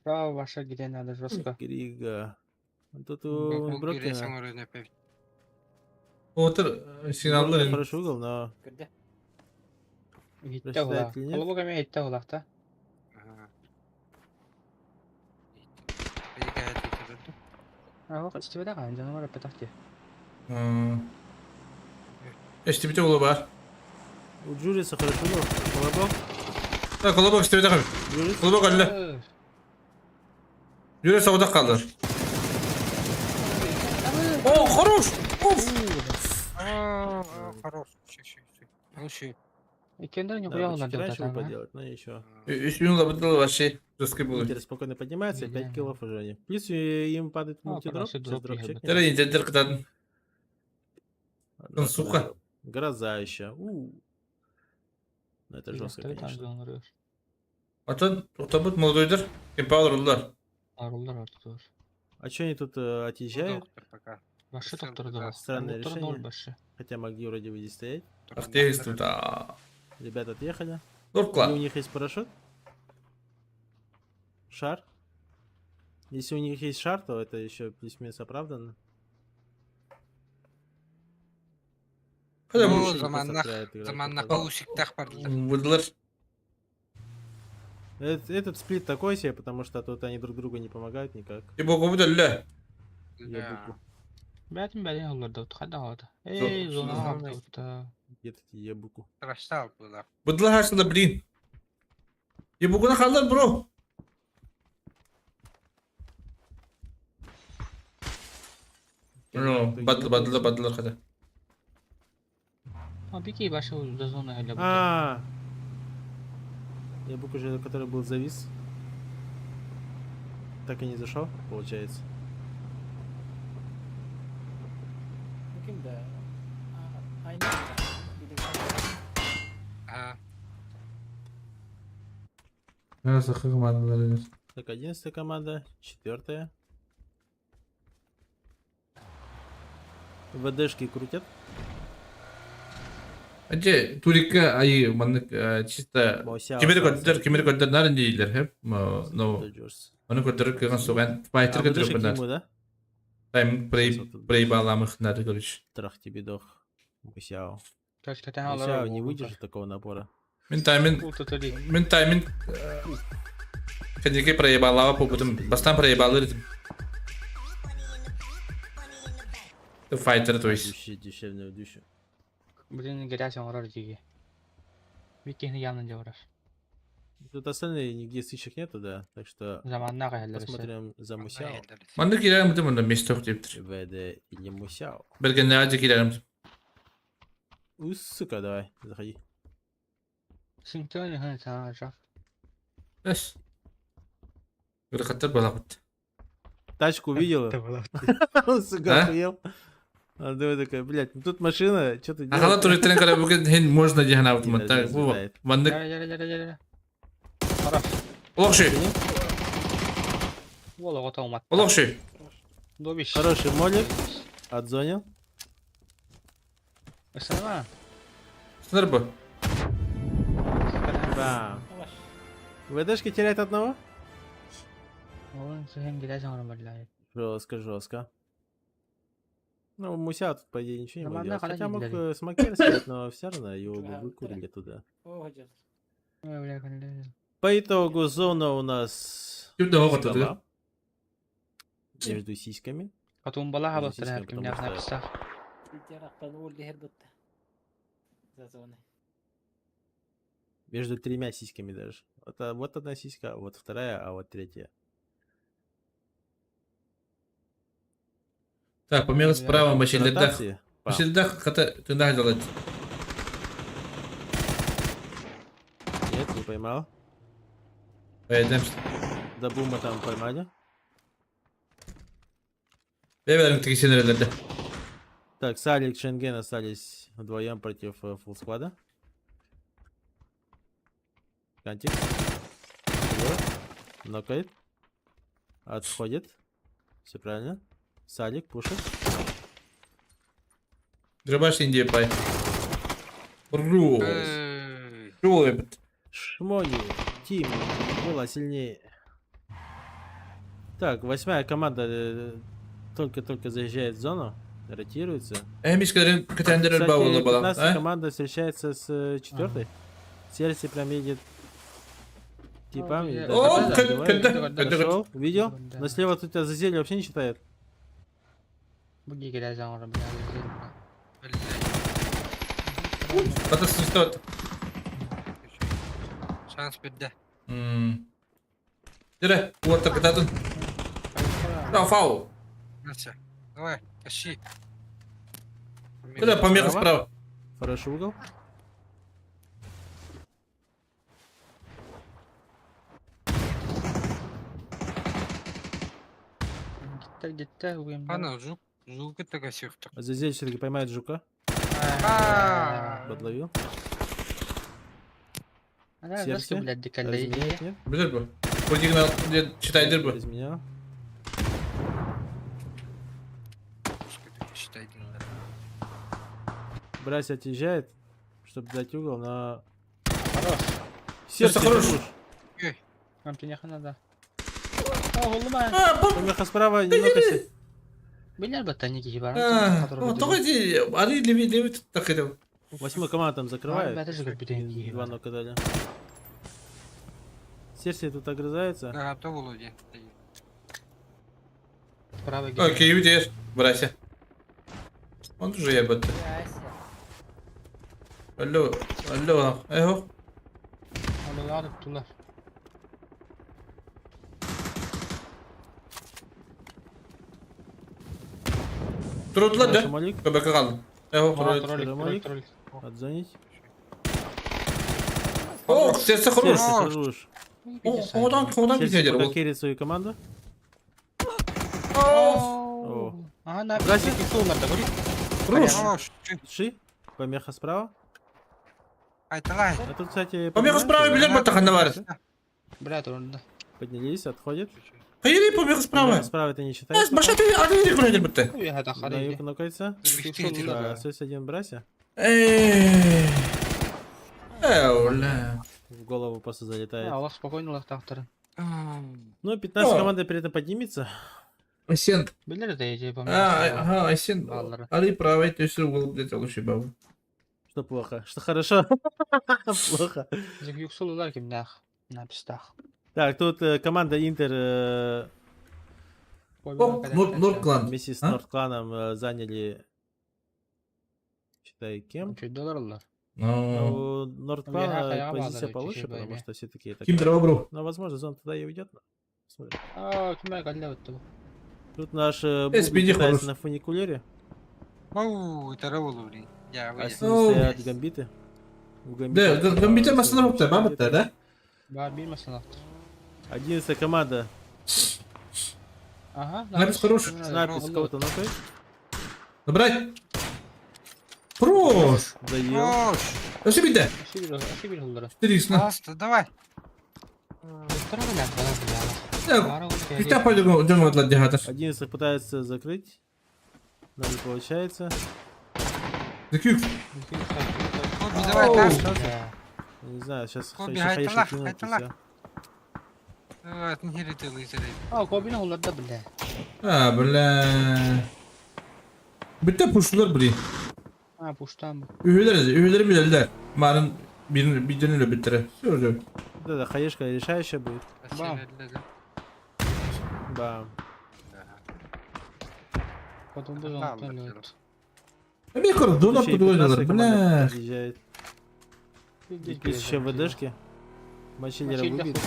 Право ваше где надо жестко. Грига. Ну, Тут у Брокина. Отыр сигналлар. Хороший угол, но Хитте Прочитает була. или нет? Колобок эме хитте була, та? А, вот тебе да, жаным бар петахти. Эстибите ула бар. у Джуриса хороший угол. Колобок. Так, колобок эстибите кал. Джурис. Колобок әллә. Жүре сауда калдыр. О, хорош! Уф! Хорош. Лучше. Икендер не Да, хуя бы надо чуть раньше бы делать, поделать, но еще. Үч минут бытыл вообще жесткий булды. Интер спокойно поднимается, 5 киллов уже они. Плюс им падает А, мультидроп. хороший Сейчас дроп дроп ехал. чекнем. Тере интердер кытадын. Одна сука. Гроза еще. У. Ну это жестко, конечно. Атын токтабыт молодойдыр. Кемпалар улар. Арулар артур. А что они тут отъезжают? Пока. Башы доктор да. Странное решение. Башы. Хотя могли вроде бы здесь стоять. Ахтегис тут. а. Ребята отъехали. Лоркла. Или у них есть парашют? Шар? Если у них есть шар, то это еще плюс-минус оправданно. Хотя Ну, бу Решили просто заманнах- отправить играть Заманнах походу. усиктах бардылар. выдылар. Этот сплит такой себе, потому что тут они друг другу не помогают никак. Ибо бу дөллө. Ебуку. Бәтин бәлин олар да хада хада. Эй, зона хада. Где-то ебуку. Страшал было. Быдылар хасында блин. Ебугуна халдар бро. Ну, бадыл бадыл бадылар хада. А бики башы да зона эле. А, Ебук уже, который был завис. Так и не зашел, получается. Ким да? Айна. Ага. Так, 11-я команда, 4-я. ВДшки крутят. Аже турикка ай маннык чисто Мося кимери остался. көттөр кимери көттөр нарын дейлер хеп. Но Джорс. оны көттөр кыган суган А, файтер ВДшки көттөр к бунар. нему, да? Тайм прей прей баламых надо короче. Трах тебе дох. Мусяо. Качкатан Мусяо не выдержит такого напора. Мен таймин мен таймин кенеке проебалава побудым. Бастан проебалы дедим. Файтер то есть. Души, душевную душу. Блин, грязь оңорор диги. Бикини ямнан жабырар. Тут остальные нигде сыщик нету, да. Так что Заманна каялар. посмотрим за Мусяо. Манды кирерим дим онда место дептир. ВД или Мусяо. Берген ажы кирерим. У, сука, давай, заходи. Синтони хын саа жак. Эс. Гыркаттар балабыт. Тачку увидела. Он, сука, А? охуел. Она думает такая, блядь, ну тут машина, что ты Ахала делаешь? туристтерин кара бүгүн хин можно жаһана И бутман. Так, бу разлетает. манды Жара жара жара жара. Хорош. Олохши. Вола готов мат. Олохши. Добиш. Хороший молик. Отзонил. Ысырма. Сынар бу. Бам. ВДшки теряет одного? Оҕон сыһын гилэ саҥаран барлаа. Жестко, жестко. Ну, Муся тут, по идее, ничего не мог Нормально, делать. Хотя хорошо мог делали. смокер сделать, но все равно его бы выкурили туда. Ой, бля, кэллэ. По итогу зона у нас Ким да оҕото сдала. Между сиськами. Катумбала Между хабастар сиськами, кимнээх потому что написах. Между тремя сиськами даже. Вот, вот одна сиська, вот вторая, а вот третья. Так, помимо справа Мачилдах. Ротации. Пам. Мачилдах хата тында делать. Нет, не поймал. Пойдем. До бума там поймали. Бебелерин тигисенерелерде. Так, Салик, Шенген остались вдвоем против фулл склада. Кантик. Вот. Нокает. Отходит. Все правильно. Салик пушит. Дробаш Индия пай. Ру. Эй, Ру. эбит. Шмони. Тим была сильнее. Так, восьмая команда только-только заезжает в зону. Ротируется. Эмискелерин кытендерер Кстати, баулы балам. 15 А? команда встречается с четвертой. Серси прям едет типами. О, да, О, да, кы- давай. кыды, кыды. Нашел, видел? Да. Но слева тут Азазель вообще не читает. Бу гилэ саҥаран бля. блядь. Хата сыстот. Шанс бирде. Дире, уорта кытатын. Да, фау. Настя, давай, тащи. Куда помеха Справа? справа? Хороший угол. Где-то угем. Ана, жук, жук это гасюхта. Азазель все-таки поймает жука. А, Подловил. Ана, Сердце? блядь, дикалей. Разменяет, нет? Билер бу. Продигнал, читайдыр бу. Изменял. Считай, Брась отъезжает, чтобы дать угол на... Хорош. Сердце хорош. хорош. Вам тебе нехай надо. О, голума. А, бу. Помеха справа, не нокайся. Билер батаники хибар. А, тоҕо ди, ары леви леви такыды. Восьмую команду там закрывает. Бәті жүгіріп бітен Два нока дали. Серсия тут огрызается. Да, то Володя. Справа Окей, видишь, брася. Он уже ебет. Алло, алло, эхо. Алло, тулар. Трудла да? Хороший молик. Көбөкө калды. Эхо, Тролль, тролль. тролль, Молик. тролль. Отзвонить. О, сердце хорош. Серсия хорош. Одан, одан Серсия битедер пока ол. керит свою команду. О, О. Ага, на Здрасте. Хорош. Хорош. Ши. Помеха справа. Ай, давай. А тут, кстати, Помеха справа поднимаются, билер баттаханда бар. Бля, тролль. Поднялись, отходят. Кайри помеха справа. Помеха справа это не считается. Эс, баша ты ары көрөдөр битте. На юг нокается. Да, остается один Брася. Эй. Эуля. В голову просто залетает. Аллах спокойно лахтахтар. Ну, 15 О. команда при этом поднимется. Сен. Билер да эти А, ага, сен. Баллары. Ары правый төсү угол где-то лучше бабу. Что плохо? Что хорошо? Плохо. Юксулулар кимнах. Напистах. Так, тут команда Интер О, Норкланд. вместе с А? Нордкланом заняли... Считай, кем? Чуть долларлар. Ну. У Нордклана Я позиция базар, получше, чуть-чуть потому боевее. что все-таки это... Ким дробру? Но, возможно, зона туда и уйдет. Смотрим. А, кимә калле бутты. Тут наш SPD Бублик катается хорош. на фуникулере, Оу, это Володя. Я а выйду. с ним Оу. стоят гамбиты. У Да, гамбитов, гамбиты э, масына бопта, бабытта, да? Ба бирмәсен автор. 11 команда. Ага. Напис хорош. Снайпер с кого-то нокает. Набрать. Хорош. Доел. Хорош. Өсө битте. Ашибир хуллары. 4 Пожалуйста, давай. Кита пойду жон атлар жахатар. 11 пытается закрыть, но не получается. Зекюк. Коби, давай, так. Не знаю, сейчас Коби, еще хаешки хайтала, кинут и хайтала. всё. Атын хери тылы А, Кобини олар да бля. А, бля. Bitti puşlular burayı. А, пуштам. Üyeler, üyeleri bilirler. Marın birini bir öyle bitire. Söylüyorum. Да, да, хаешка решающая будет. Бам. Бам. Потом bu Tamam, zonta bakalım. Bir kere donat Еще и da oynadılar. 15-я команда Бля. подъезжает. И плюс еще ВДшки. Мочилера выбит.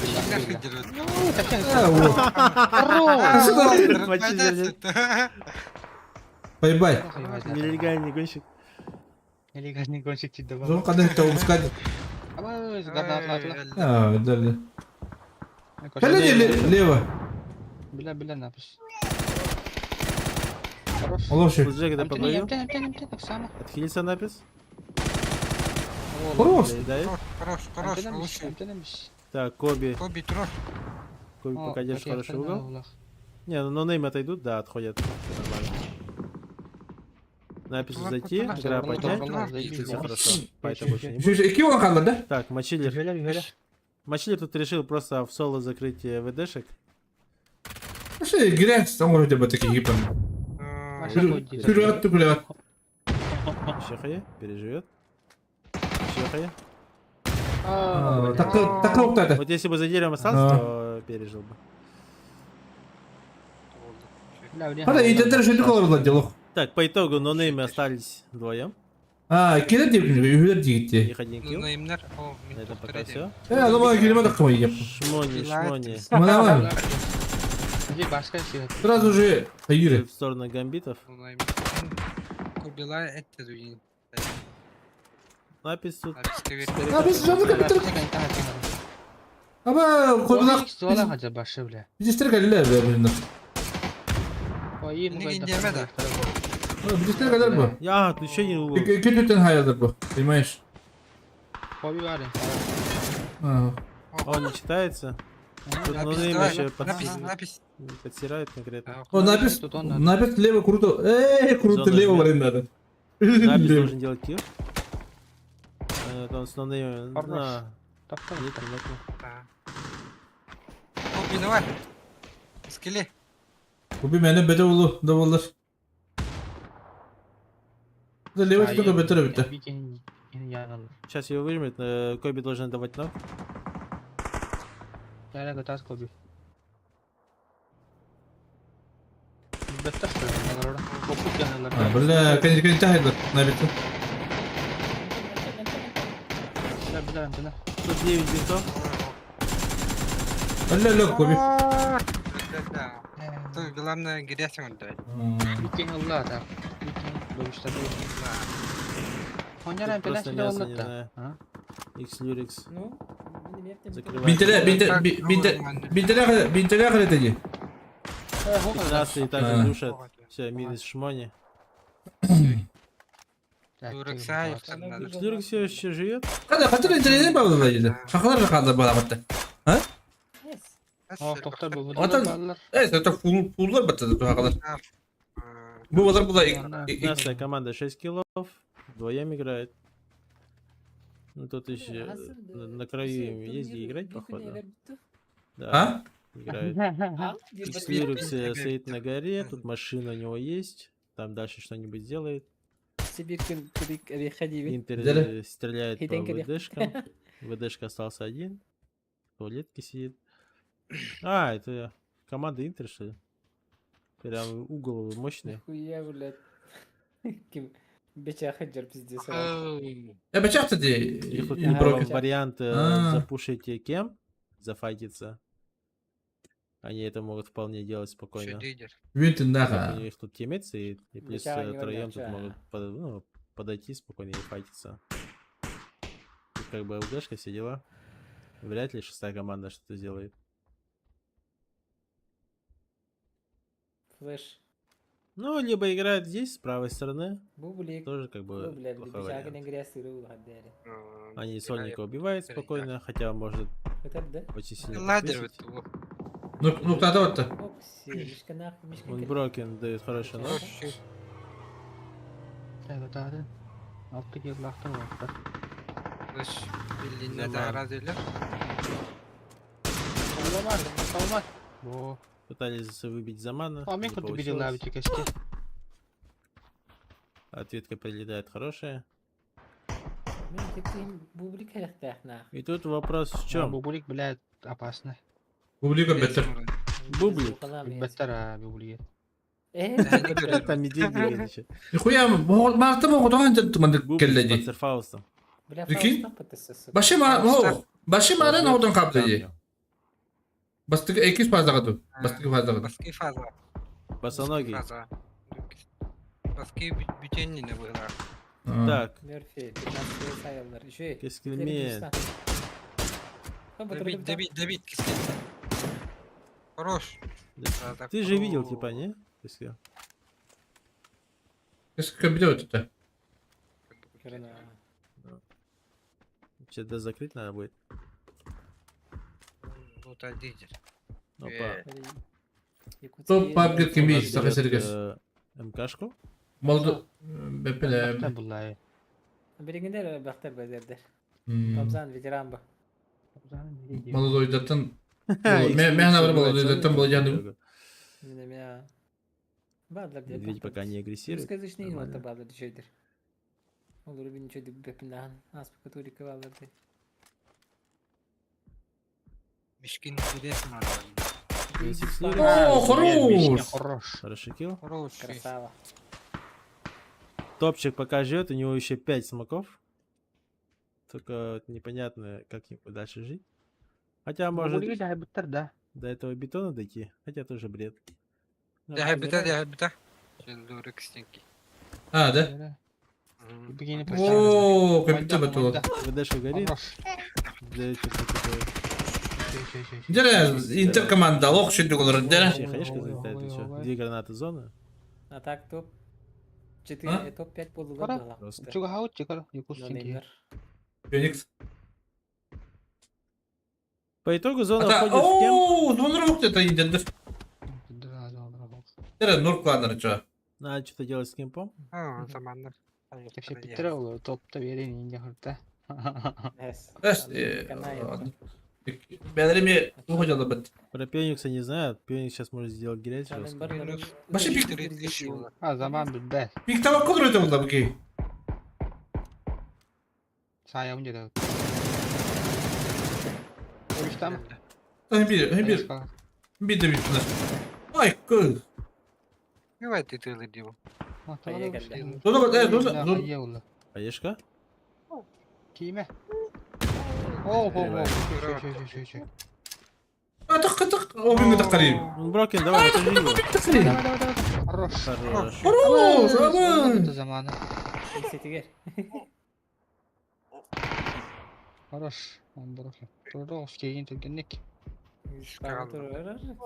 А, вот. Мочилер. Бай-бай. Нелегальный гонщик. Нелегальный гонщик ти давал. Зон kadar da olmuş Ama гранатла. А, да, да. Hele лево. Бля, бля, напис. Хорош. Олоши. Джек, да Антони, подаю. Антони, Антони, Антони, так само. Отхилится напис. Хорош. Доедает. Хорош, хорош, Антони, лучше. Антони. Так, Коби. Коби, трош. Коби пока держит хороший угол. Не, ну нейм отойдут, да, отходят. Всё нормально. Напису зайти, игра поднять. Все хорошо. Файта больше не будет. Şu iki olan kaldı da. Так, Мочилер. Мочилер тут решил просто в соло закрыть ВДшек. Şey girer sen orada bataki gibi. Kürü attı kule at. Чехая переживет. Чехая. Takı takı noktada. Вот если бы за деревом остался, Да. то пережил бы. Hadi internet şöyle kalırlar diyalog. Так, по итогу нонеймы остались вдвоем. Ha, kire diye üyeler diye У gitti. них один килл. Неймнер. О, На этом пока все. E adama girme dakika yap. Шмони, шмони. Bana var. Сразу же hayır. В сторону гамбитов. Кобила это дуин. Напись тут. Ya biz canlı kapatırız. Ama koydular. Biz ister geldiler be bunlar. Biz ister geldiler bu. Я, тут еще один угол. İki tüten hayaldir bu. Понимаешь? А. Он не читается. Тут Напись, нонейм давай, еще напись, напись. подсирает конкретно. О, напись, напись лево круто. Эй, круто Зона лево жмет. варим надо. Напись должен делать килл. Это он с нонеймом. Хорош. На. Нет, не нокнул. Коби, давай. Скеле. Bu bir mene bede ulu da olur. Лево только beter bitti. Сейчас его выжмет, но Коби должен давать ног. Ha, бля, конечно, тахайдыр. Набитти. Тут 9 бинтов. Бля, лег Коби. Да. Тут главное грязь отдать. Тут просто мясо, не знаю. X-Lurix. Закрывает. Бинтеле, бинте, бинте, бинтеле, бинтеле dedi. 15 также А. душат. Все, минус шмони. X-Lurix все еще живет. Kada katır intelini bağlı dedi. Şakalar şakalar bana battı. Ha? Atan, evet, zaten full fulllar battı şakalar. Bu kadar bu da 15 команда 6 киллов. Вдвоем играет. Ну тут еще на краю им есть где играть, походу. Да, А? играет. X-Lurix стоит на горе, тут машина у него есть. Там дальше что-нибудь сделает. Интер Дали. стреляет по ВДшкам. ВДшка остался один. В туалетке сидит. А, это команда Интер, что ли? Прям угол мощный. Хуя, блядь. Ким пиздец. Ya bıçak dedi. Их тут Broken. вариант А. запушить кем, зафайтиться. Они это могут вполне делать спокойно. Винтин Так, daha. У них тут тиммейт стоит, и плюс троем тут могут ну, подойти спокойно и файтиться. Тут как бы ЛГшка, все дела. Вряд ли шестая команда что-то сделает. Флэш. Ну, либо играют здесь, с правой стороны. Бублик. Тоже как бы Ну, блядь, плохой бычак вариант. не грязь сырую гадели. Они Сольника убивают спокойно, хотя может Это да? очень сильно Ладер подвесить. Ну, ну, кто вот Он Брокен дает хороший нож. Алты киллаахтар уолаттар. Үс биллинне Заман. таһара дилер. Соломар, Соломар. Во. Пытались выбить Замана. А Не мен курдук получилось. билелабы кесте. Ответка прилетает хорошая. Мен тепкин бублик хэрэгтээх И тут вопрос в чем? Бубулик, блядь, опасно. Бублика бетер. Бублик. Билбэттэр аа бубулиге. Э, Там медведь бегает еще. Нихуя, марта могу туманды Бублик с келледи. Панцерфаустом. Бля, Прикинь? фауста пытысысы. Баши ма, баши марын одан капты. Бастыгы экис фазагаду. Бастыгы фазагаду. Баски фаза. Босоногий. Фаза. Баски бүтеннине быһылар. Так, Мерфи, 15 сайыллар. Еще Кескельмен. Добить, добить, добить, кискен. Хорош. Да. Да, Ты же видел, типа, не? Кескель. Кескельмен это. Что-то закрыть надо будет. Лута лидер. Опа. Топ пабгер У кими нас саха берет, сергес. МКшку. Молду бепеле. Буллай. Билигиндер бахтар базердер. Памзан ветеран ба. Молодойдаттан Мен бар молодойдаттан болжанды. Мене меня Бадлар деп. Медведь пока не агрессирует. Русскоязычный Нормально. вот бадлар дешейдер. Ол рубин ничего деп бепиндан. Аспа баллар деп. Мишкин интересно. О, хорош! Хорош. Хороший килл. Хорош. Красава. Топчик пока живет, у него еще 5 смоков. Только вот непонятно, как ему дальше жить. Хотя, может, Бубулиге жайбыттар да. до этого бетона дойти. Хотя тоже бред. Ну, Дәһәбитә, дәһәбитә. Челдуры кистенки. А, да? Бигини О, капитан бетон. ВДшка горит. Хорош. Для этих такой- Дере, Интер команда, лох шүндүк олар, дере. Вообще, хаешка залетает Ой, еще. ой, ой. Две гранаты зоны. А так топ 4, А? топ 5 болдулар Кара. да. Просто. Чуга чыкар, якутский. Феникс. По итогу зона Ата, входит в кемп. ооо, нурмук это индендер. Дере, нур кланер чо. Надо что-то делать с кемпом. А, заманнар. Так все Петр топта верен инде хырта. Эс. Эс, Бәлеме уходила бит. Про Пеникса не знают. Пеникс сейчас может сделать грязь жестко. Башы пик А заман билбэт. пик табак кодыр өтө булда буки. Сая унде. Там. Бир, бир, бир де бир. Ай, кыз. Бывает ты тылы дел. Зона, э, зона, зона. Хаешка? Кийме. О, о, о. Атак, атак. О, мен де карим. Он Брокен, давай, отожги его. Давай, давай, давай. Хорош. Хорош. Хорош, аман. Это замана. Сетигер. Хорош. Он брокен. Продолж кейин түргенник.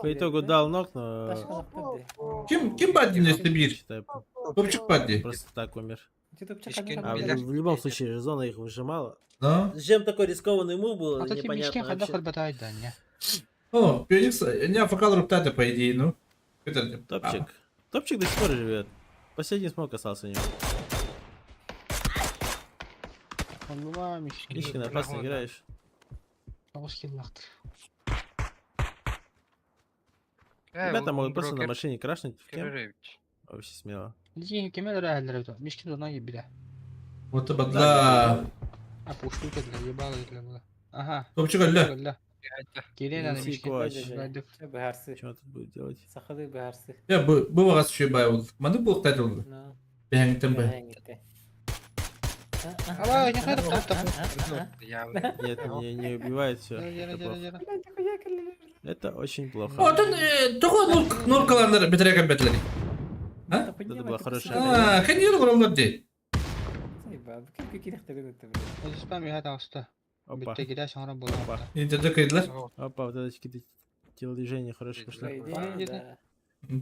По итогу дал ног, но... Ким, ким бадди не бир? Считай, Топчик бадди. просто так умер. Мишкин А Билер. в любом случае, же зона их выжимала. Да? Зачем такой рискованный мув был, А то тебе мишкен непонятно хада вообще. хырбатай да, не. О, Феникс, не афакал руктата, по идее, ну. Это Топчик. Топчик до сих пор живет. Последний смок остался у него. Онлума мишкен. Мишкин, опасно играешь. Тоғыз киллахтыр. Ребята могут просто на машине крашнуть в кемп. Вообще смело. Лизин кемел рәһәлләр өтө. Мишкин зона ебилә. Вот бадла. А пушту кедле, ебало едле була. Ага. Топчик алла. Алла. Кирен аны Нси мишкин. Коач. Байдык. Бахарсы. Что он тут будет делать? Сахалы бахарсы. Я бу бу вагас шуй бай ул. Маны бу ктат ул. Ну. Бәңтен бай. Ала, не хайда топ топ. Нет, не убивает все. Жара, Это жара, плохо. жара. Это очень плохо. О, тон того нур нуркаландар бетереген бетлери. А? Это была хорошая А, конечно, олар ди. Спам я таста. Опа. Битте кирә шаңра була. Опа. Интерде кыйдылар. Опа, вот это какие-то телодвижения хорошие пошли.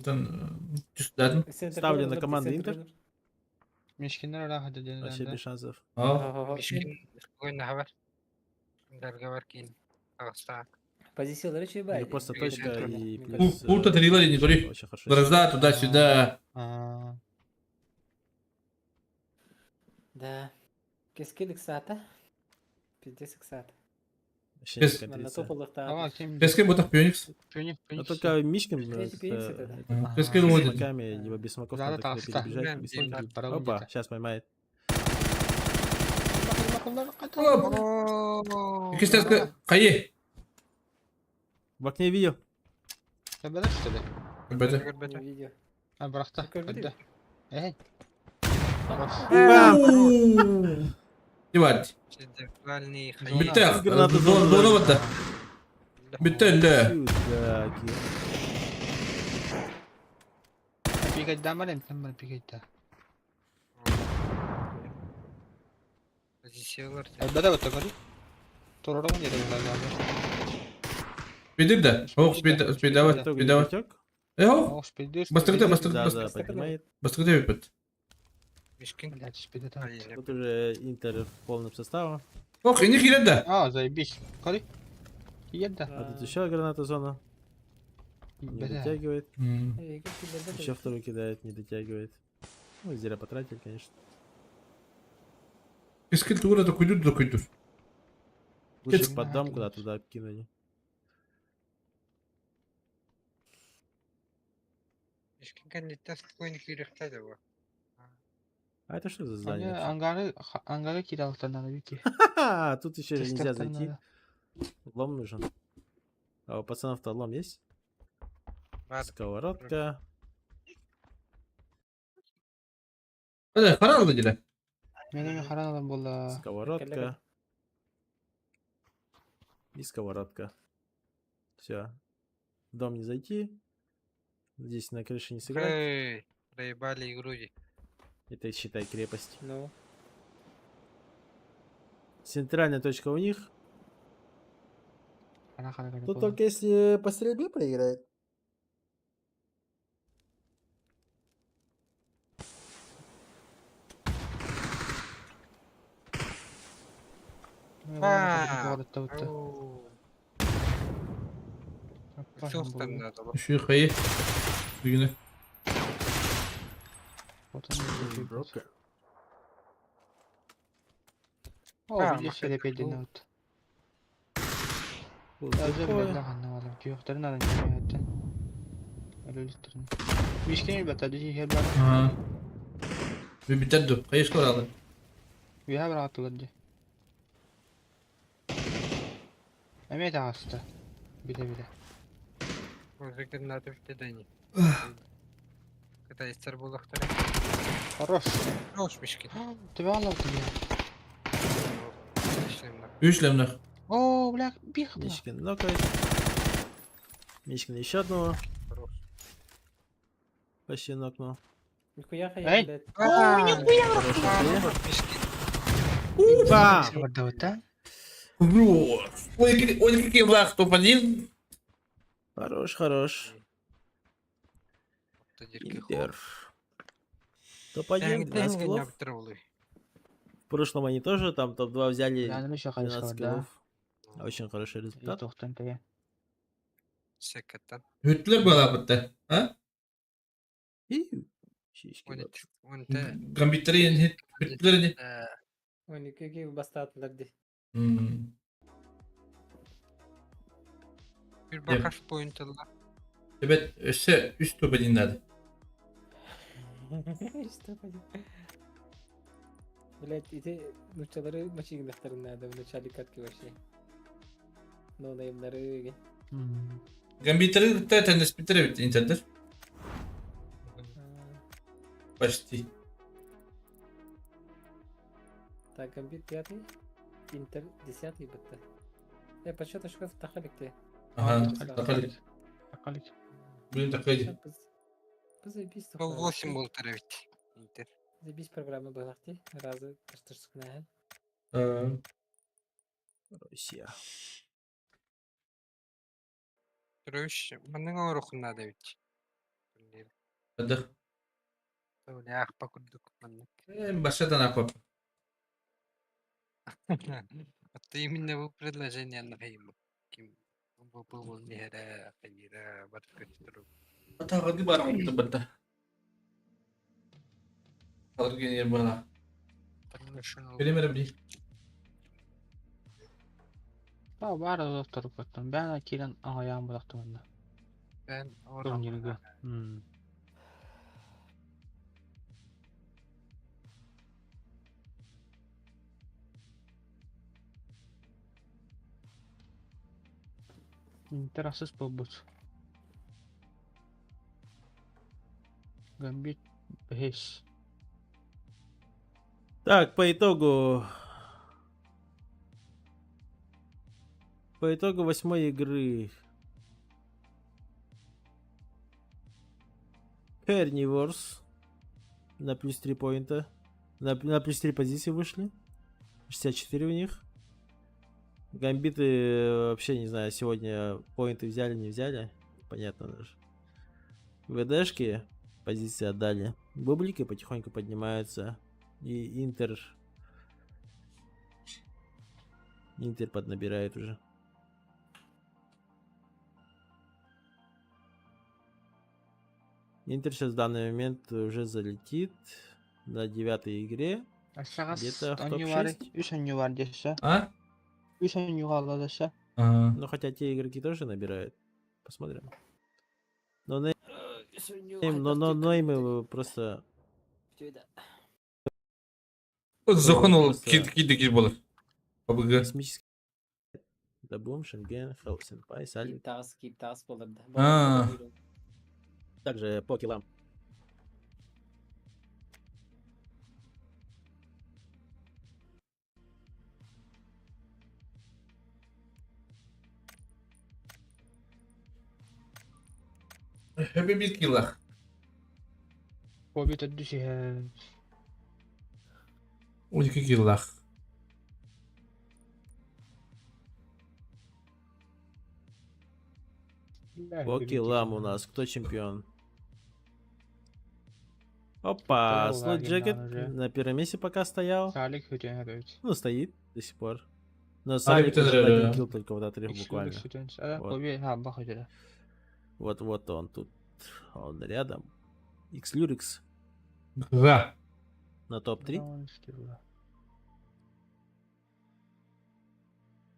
Тон түстәдим. Ставлю на команду Интер. Мишкиннәр рәхәт дигән. Вообще без шансов. А. Мишкин ойна бар. Дарга бар кин. Агста. Позициялары чөй У бай. них просто точка и Мне плюс... Пульта трилари не тори. Очень хорошо. Бразда туда-сюда. А. Да. Кэскил ыксаата. Пиздец ыксаата. Вообще Без- не Манна контрится. топ Давай, ылыахтаах. ким? Кэскил ботах Феникс. Феникс, Но Феникс. только Мишкин Третий с, Феникс это, да. этот, Кэскил с вводит. смоками, либо без смоков Да, надо да, как-то да. перебежать. Да, быстренько. да. Опа, сейчас поймает. Оп! О, Иккис хайы. В окне видел. Табада что ли? Бэдэ. Көрбөтө. Не видео. А, брахта. Көрбөтү. Көрдө. Эй. Хорош. Диват. Шедевральный хайы. Бүттэ. Граната Зона батта. Бүттэ өллө. Сюда, ки. Пикать да, малем, там пикать да. Позициялар. Бада вот такой. Торором не дали. Спидир да. Ох, спид спидават, Итоге не спидават. потек. Э, ох. Ох, спидир. Бастырды, бастырды, Да, бастырды. да, поднимает. Бастырды бит. Мишкин. Блядь, спидир. Тут уже Интер в полном составе. Ох, и не хилен да. А, заебись. Кори. Едда. А тут еще граната зона. Не Бля. дотягивает. Эй, как тебе Еще вторую кидает, не дотягивает. Ну, зря потратили, конечно. Кэскил тугура да куйдур да куйдур. Лучше Чё- под дом куда туда кинули. Мишкин кандидат койын күйректе бу. А это что за здание? вообще? Ангары, ангары кидал-то надо, Вики. Ха-ха, тут еще нельзя Тестер-то зайти. надо. Лом нужен. А у пацанов-то лом есть? Бар. Сковородка. Э, харал да диле. Менің хараналар болды. Сковородка. И сковородка. Все. В дом не зайти. Здесь на крыше не сыграть. Эй, проебали игру. Это, считай, крепость. Ну, Центральная точка у них. Хара хара хара. Тут только если по стрельбе проиграет. Суқтан надо. Şu хайы. Бүгүнэ. Брокер. О, А, видишь, махат репеди кул. на вот. Вот Özür такое. dilerim anlamadım. Kıyıkların arasında hayattan. Öyle Mişkin elbette düşü her bar. Ага. Бүттэ ду. Хайы скоро алды. Bir haber atılır. Emet hasta. Bile bile. Өзектерін надо бітті Кытайстар болақтар. Хорош. Хорош Мишкин. Tübe Allah ya. Үч лемнах. О, бля, бих бля. Мишкин нокает. Мишкин еще одного. Хорош. Почти нокнул. нихуя Эй. хая, блядь. Хорошая идея. Бам! Orada Ой, ой, какие блах топ-1. Хорош, хорош. Интер. Топ-1, 12 киллов. В прошлом они тоже там топ-2 взяли Yani bir şaka 12 да. киллов. Очень хороший результат. Тоқтан тәйе. Секеттен. Бүттүлөр бала бүтте. А? И шишки вот. Гамбиттери бүттүлөр не? Ой, никакие бастатылар ди. Bir bakar point alır. Evet, өсө үч топ-1 надо. Что поди. Блять, эти нучалары мочигнахтары надо в начале катки вообще. Но наимнары. Гамбиттери бүтте теннис бүттүрө бүт Интердер. Почти. Так, Гамбит пятый, Интер десятый бытты. Э, подсчет очков тахаликте. Ага, такалик. Акалик. Блин, такалик. Заебись. Ол 8 болтар бит. Интер. Заебись программа была ты. Разы таштырсыкна. Россия. Түрөш, манның орухун надо бит. Адых. Öyle akpa kurduk manнык. Башадан акып. Hatta именно bu предложение нахайым. Ким бу бу бу нехера хайра бар көстөрү. Тагы бар бында. Алар генер бала. Билим эрэ билии. Ба баар олохторуккаттан бээн киирэн аҕайаан буолахтыманна. Бээн Турнирга. М. Интерасыз буолбут. Гамбит бэһис. Так, по итогу... По итогу восьмой игры Carnivores на плюс 3 поинта. На плюс 3 позиции вышли. 64 у них. Гамбиты вообще, не знаю, сегодня поинты взяли, не взяли. Понятно даже. ВДшки позиции отдали. Бублики потихоньку поднимаются. И Интер... Интер поднабирает уже. Интер сейчас в данный момент уже залетит на девятой игре. Ашаҕас Где-то в оонньуу баар, топ-6. үс оонньуу баар диэшэ. А? Үс оонньуу хаалла дэшэ. А. Ну, хотя те игроки тоже набирают. Посмотрим. Но нейм, но, неймы просто... Зохонул Просто киди болар. АБГ. Космический. Дабум, Шенген, Хелл Сенпай, Сальвик. Кип таас, кип таас болар да. А. Также по киллам. Хэбби бир киллах. Бобби төрдүс иһэ. 12 киллах. По киллам у нас кто чемпион? Опа, Слот Джекет на первом месте пока стоял. Салик хөтөн хөбөт. Ну, стоит до сих пор. Но Салик Салик уже тоже, на один да. килл только вот отрыв буквально. Вот. Бобби хаалба хөтөрө. Вот-вот он тут. Он рядом. Xlurix Да. на топ-3.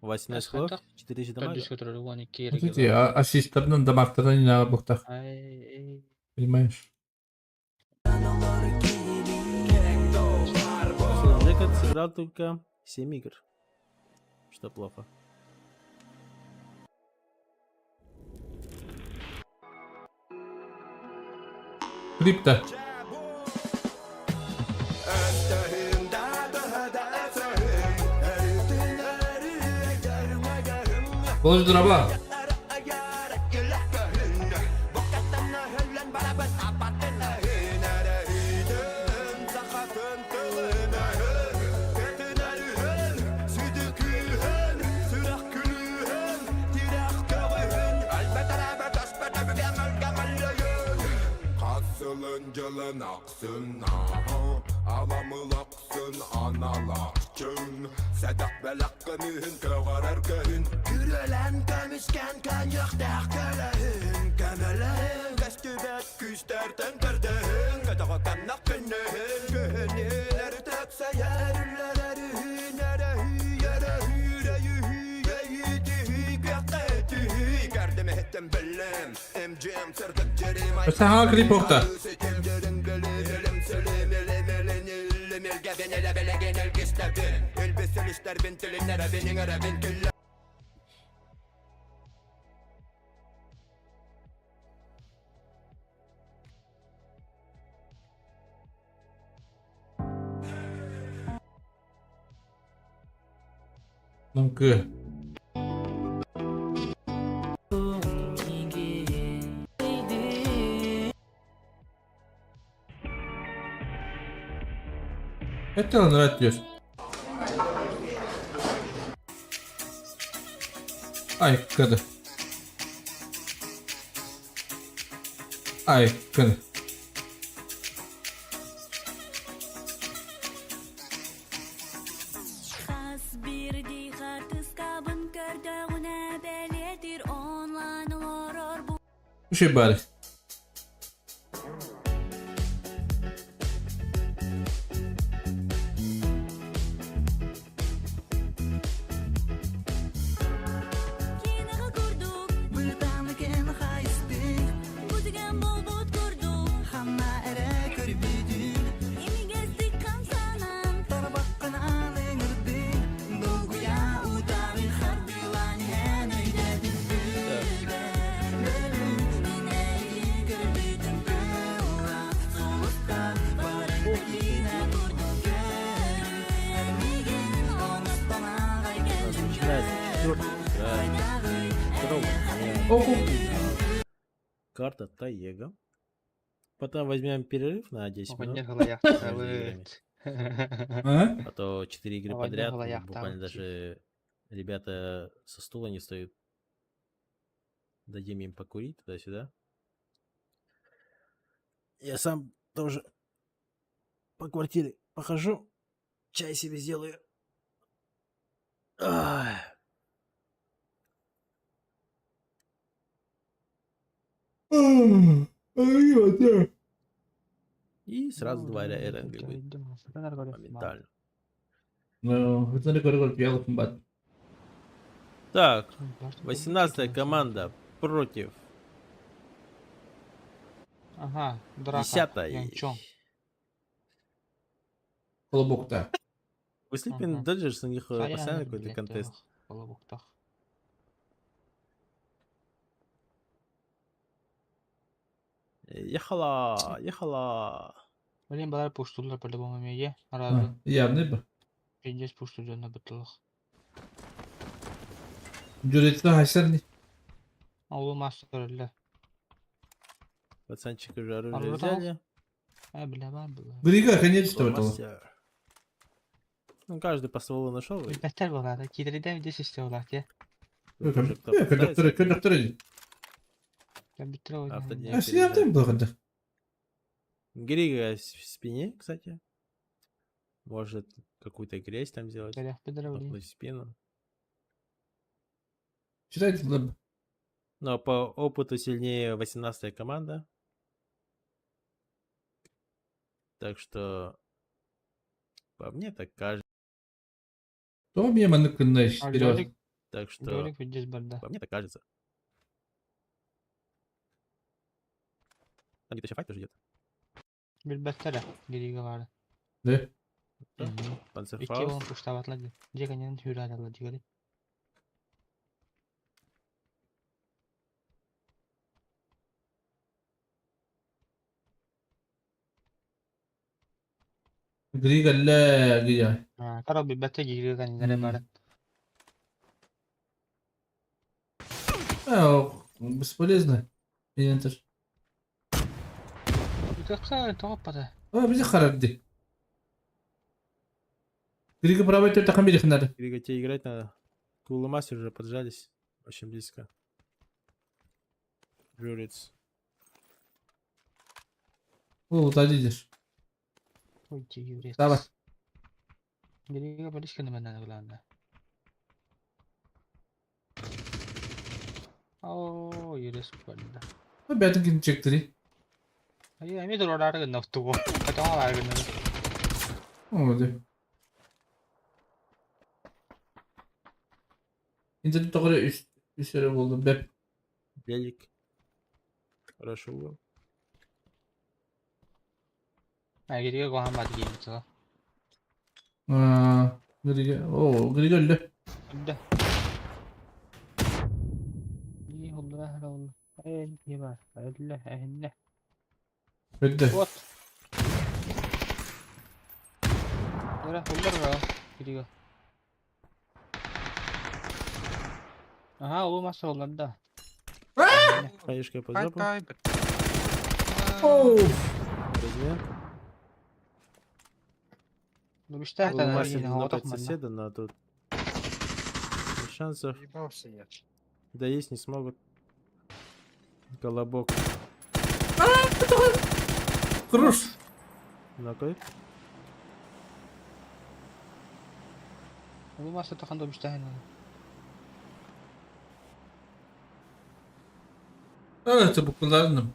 18 хлоп, 4000 дамага. Төрдүс көтөрөр 12 Вот эти ассисттарынан дамактардан не надо бухтах. Ай, Понимаешь? Слот Джекет сыграл только 7 игр. Что плохо. Крипто. Положи дроба. Дьылын ахсын Аламылақсын аналақчын Сәдақ бәлақ көмүһүн көҕөрөр көһүн Күрөлән көмүскән көньяктах көлөһүн Көмөлөһүн көстүбэт күүстэртэн көрдөһүн Көтөҕө каннах күннөһүн Көһүнүлэр төксөйөр үллэрэрүһүн Саха клип охта. Намкы. Это он нравится. Ай, кады. Ай, кады. Хас биирдии хартыскабын көрдөҕүнэ бэлиэтиир онлайн олорор Үшей бары. Да. Оху. Карта Таега. Потом возьмем перерыв на 10 минут. Оҕонньор халайахтаабыт. А? А то 4 игры Оҕонньор подряд, халайахтаабыт буквально даже ребята со стула не встают. Дадим им покурить туда-сюда. Я сам тоже по квартире похожу, чай себе сделаю. Ах. И сразу два РНГ будет. Моментально. Ну, это не говорю, Так, 18 команда против Ага, драка. 10 Янчон. Колобокта. У Sleeping Мгм. Dodgers у них Хайа, постоянно какой-то блядь, контест. ох, Колобоктах. Ехала, ехала. Блин, балар пуштулар по-любому меге. Разы. Явный бы. Пиздец пушту дьонно бытылых. Дюрецна хайсарни. Олу мастер эле. Пацанчик уже оружие Оружие взяли. А, бля, бар было. Грига, конечно, этого. Мастер. Ну, каждый по стволу нашел. и Беттер болады. Кидериден виде систе болады, я. тут уже кто поставится, Кондукторы, кондукторы. Беттер ойнайм. Автодень. А все там было когда. Грига в спине, кстати. Может какую-то грязь там сделать. Бля, бедер блин. Толкнуть в спину. Читайте, ладно. Но по опыту сильнее 18 команда. Так что по мне так кажется. То мне маныкынна А вперед. Лёлик, Так что Лёлик видишь барда. по мне так кажется. Там где-то еще файт тоже идет. Билбеттер, Грига бар. Да? Да. Икки Панцерфауст. он пуштабатлады. Жеганен хүрадалла дигери. Грига ля Грига. Каро билбетте Грига канилere М. бар. А, бесполезно. Или Какая топата? А, бизи харабди. Грига правый төрт тахам бирих надо. Грига, тебе играть надо. Кулумастер уже поджались. Очень близко. Журец. О, вот идешь. Ой, юрец. Давай. Грига близко на меня главное. О, юрец барда. Бәтін кин чектири. Ай, эми дуралары гынна туго. Катаңалары гынна. О, да. Инде тоғыры үш үш өрі болды. Бәп. Велик. Хорошо угол. А Грига гохан бат гейм А, Грига. О, Грига өлді. Да. И والله والله ايه بقى الله الله Өтті. Вот. Yara hullar ra Грига. Aha улу маса олар да. Хаешка по жопу. Ай, ай, Оу. Размен. Ну биште Кулумастер нападает соседа, но тут без шансов. Ебался я. Да есть не смогут. Колобок. Хорош. Нокает. Улу маса таханда биште Это буквально.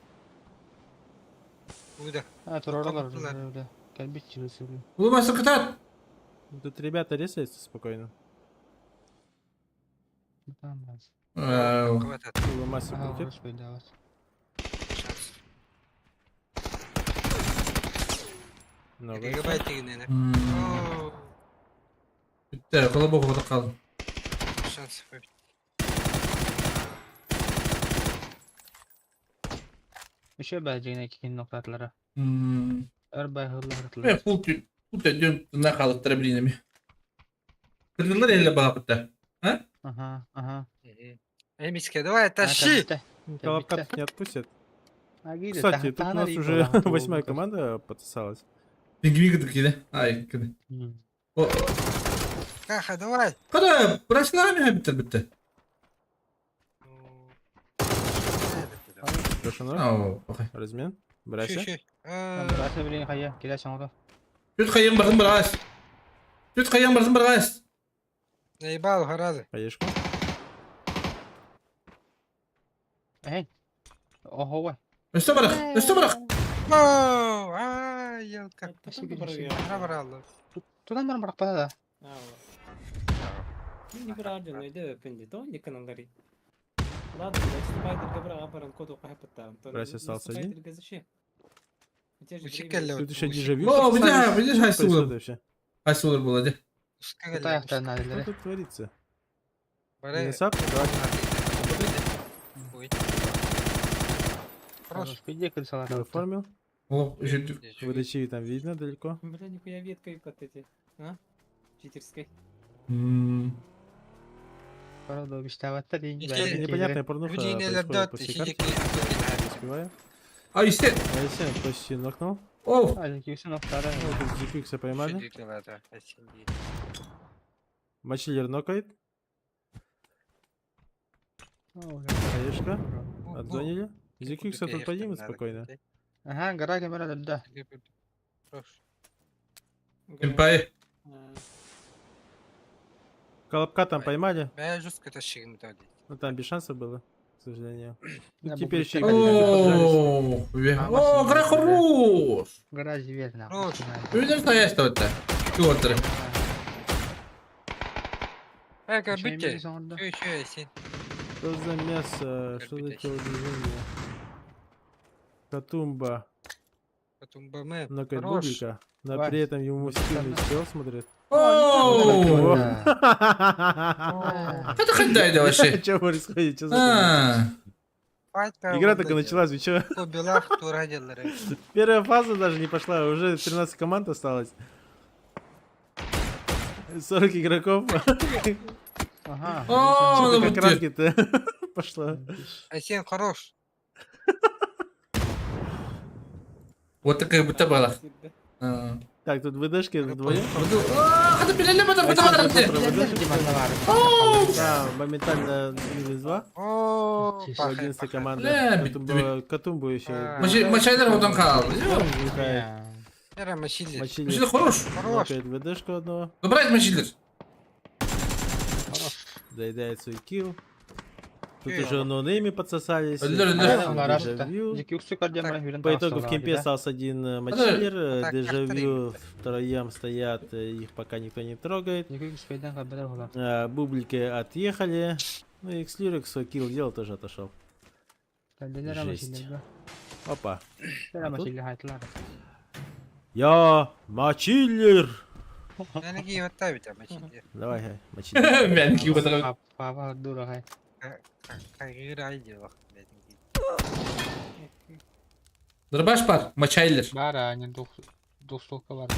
Куда? А туроралар Топтылар. öyle. Gel bit çırısı. Улыбайся, катат. Тут ребята резаются спокойно. Tamam. Хватает. Кулумастер Aha крутит. orası böyle evet. Шанс. Нокает. Гигабайт дегеннен. О, Бітті, колобок отыр қалды. шанс. Еще бәҗигенә кикен ноктатлары. Өр байһыллар Мен пул пул төдөн тына халыктыра билинеми. Кыргызлар эле багып бітті. Aha, aha. Эмискэ, давай, тащи! Колобка тут не отпустят. Кстати, тут у нас уже восьмая команда подсосалась. Пингвин кытык Ай, кыды. О, Каха, давай! Кара, брасларами хабиттер битте. Прошено. Ау, окей. Размен. Брася. Шү, шү. Брася билин хайа, килә саңда. Түт хайын бардым барас. Түт хайын бардым барас. Наебал, гораздо. Хаешку. Эй. Охо, Өстө барах, өстө барах. Оу, ай, елка. Набрал. Тунан баран барак да. Не брали, но иди пенди, то не каналари. Ладно, блядь, спайдер габра апаран коду кахапата. Брась остался один. Учикелле. Тут еще дежавю. О, подсосались. видишь, видишь, Что хайсулар. происходит вообще? Хайсулар было, де. Таяқтан Что тут творится? Баре. Минусап? Давай. Хорош. Пиде крысалар. Оформил. О, еще Выдачи там видно далеко. Бля, нихуя ветка и под эти. А? Читерской. Парадо биштаваттар дейин. Непонятная порнуха происходит по всей карте. Не успеваю. А, исте. Айсен почти нокнул. О, Ну, тут GPX поймали. Мачиллер нокает. Хаешка. Отзонили. ZQX тут поднимут спокойно. Ага, гора камера да. Импай. Колобка там поймали. Бә жестко тащигин дали. Ну там без шансов было, к сожалению. Да, Ну, теперь еще и О, о, гора хорош. Гора зверь Хорош. Видишь, что есть это? Петр. Эка, битте. Шү, шү, сен. Что за мясо? Что за телодвижение? Катумба Потом БМ. нокает Хорош. Бублика, но Вась. при этом ему скинуть чел смотрит. О, это хентай вообще. Что происходит? Что за хуйня? А, Игра только началась, вы чё? Белах тура делары. Первая фаза даже не пошла, уже 13 команд осталось. 40 игроков. Ага. О, Что-то ну как вот ранки-то пошла. Айсен хорош. Вот такая будто была. А. Так, тут ВДшки вдвоем. А, это пилили, потом, потом, потом. Да, моментально минус 2. О, 11 команда. Бля, Катумбу, Катумбу еще. Мачайдер вот он хал. Эра мачили. Мочили. Мачили хорош. Хорош. Нокает ВДшку одного. Ну, брать мачилер. Доедает свой килл. Тут Э, уже ноунейми подсосались. Өллөр, өллөр. Дежавю. По итогу в кемпе остался один мочилер, Так, дежавю втроем стоят, их пока никто не трогает. Бублики отъехали. Ну и Xlurix свой килл делал, тоже отошел. Жесть. Опа. А тут? Я мочилер! Менеги оттавить, а мачили. Давай, мочилер. Мянки вот так. Папа дура хай. Кагыр делах. Дробаш пар, мачайлер. Бара, они двух двухстолка бар.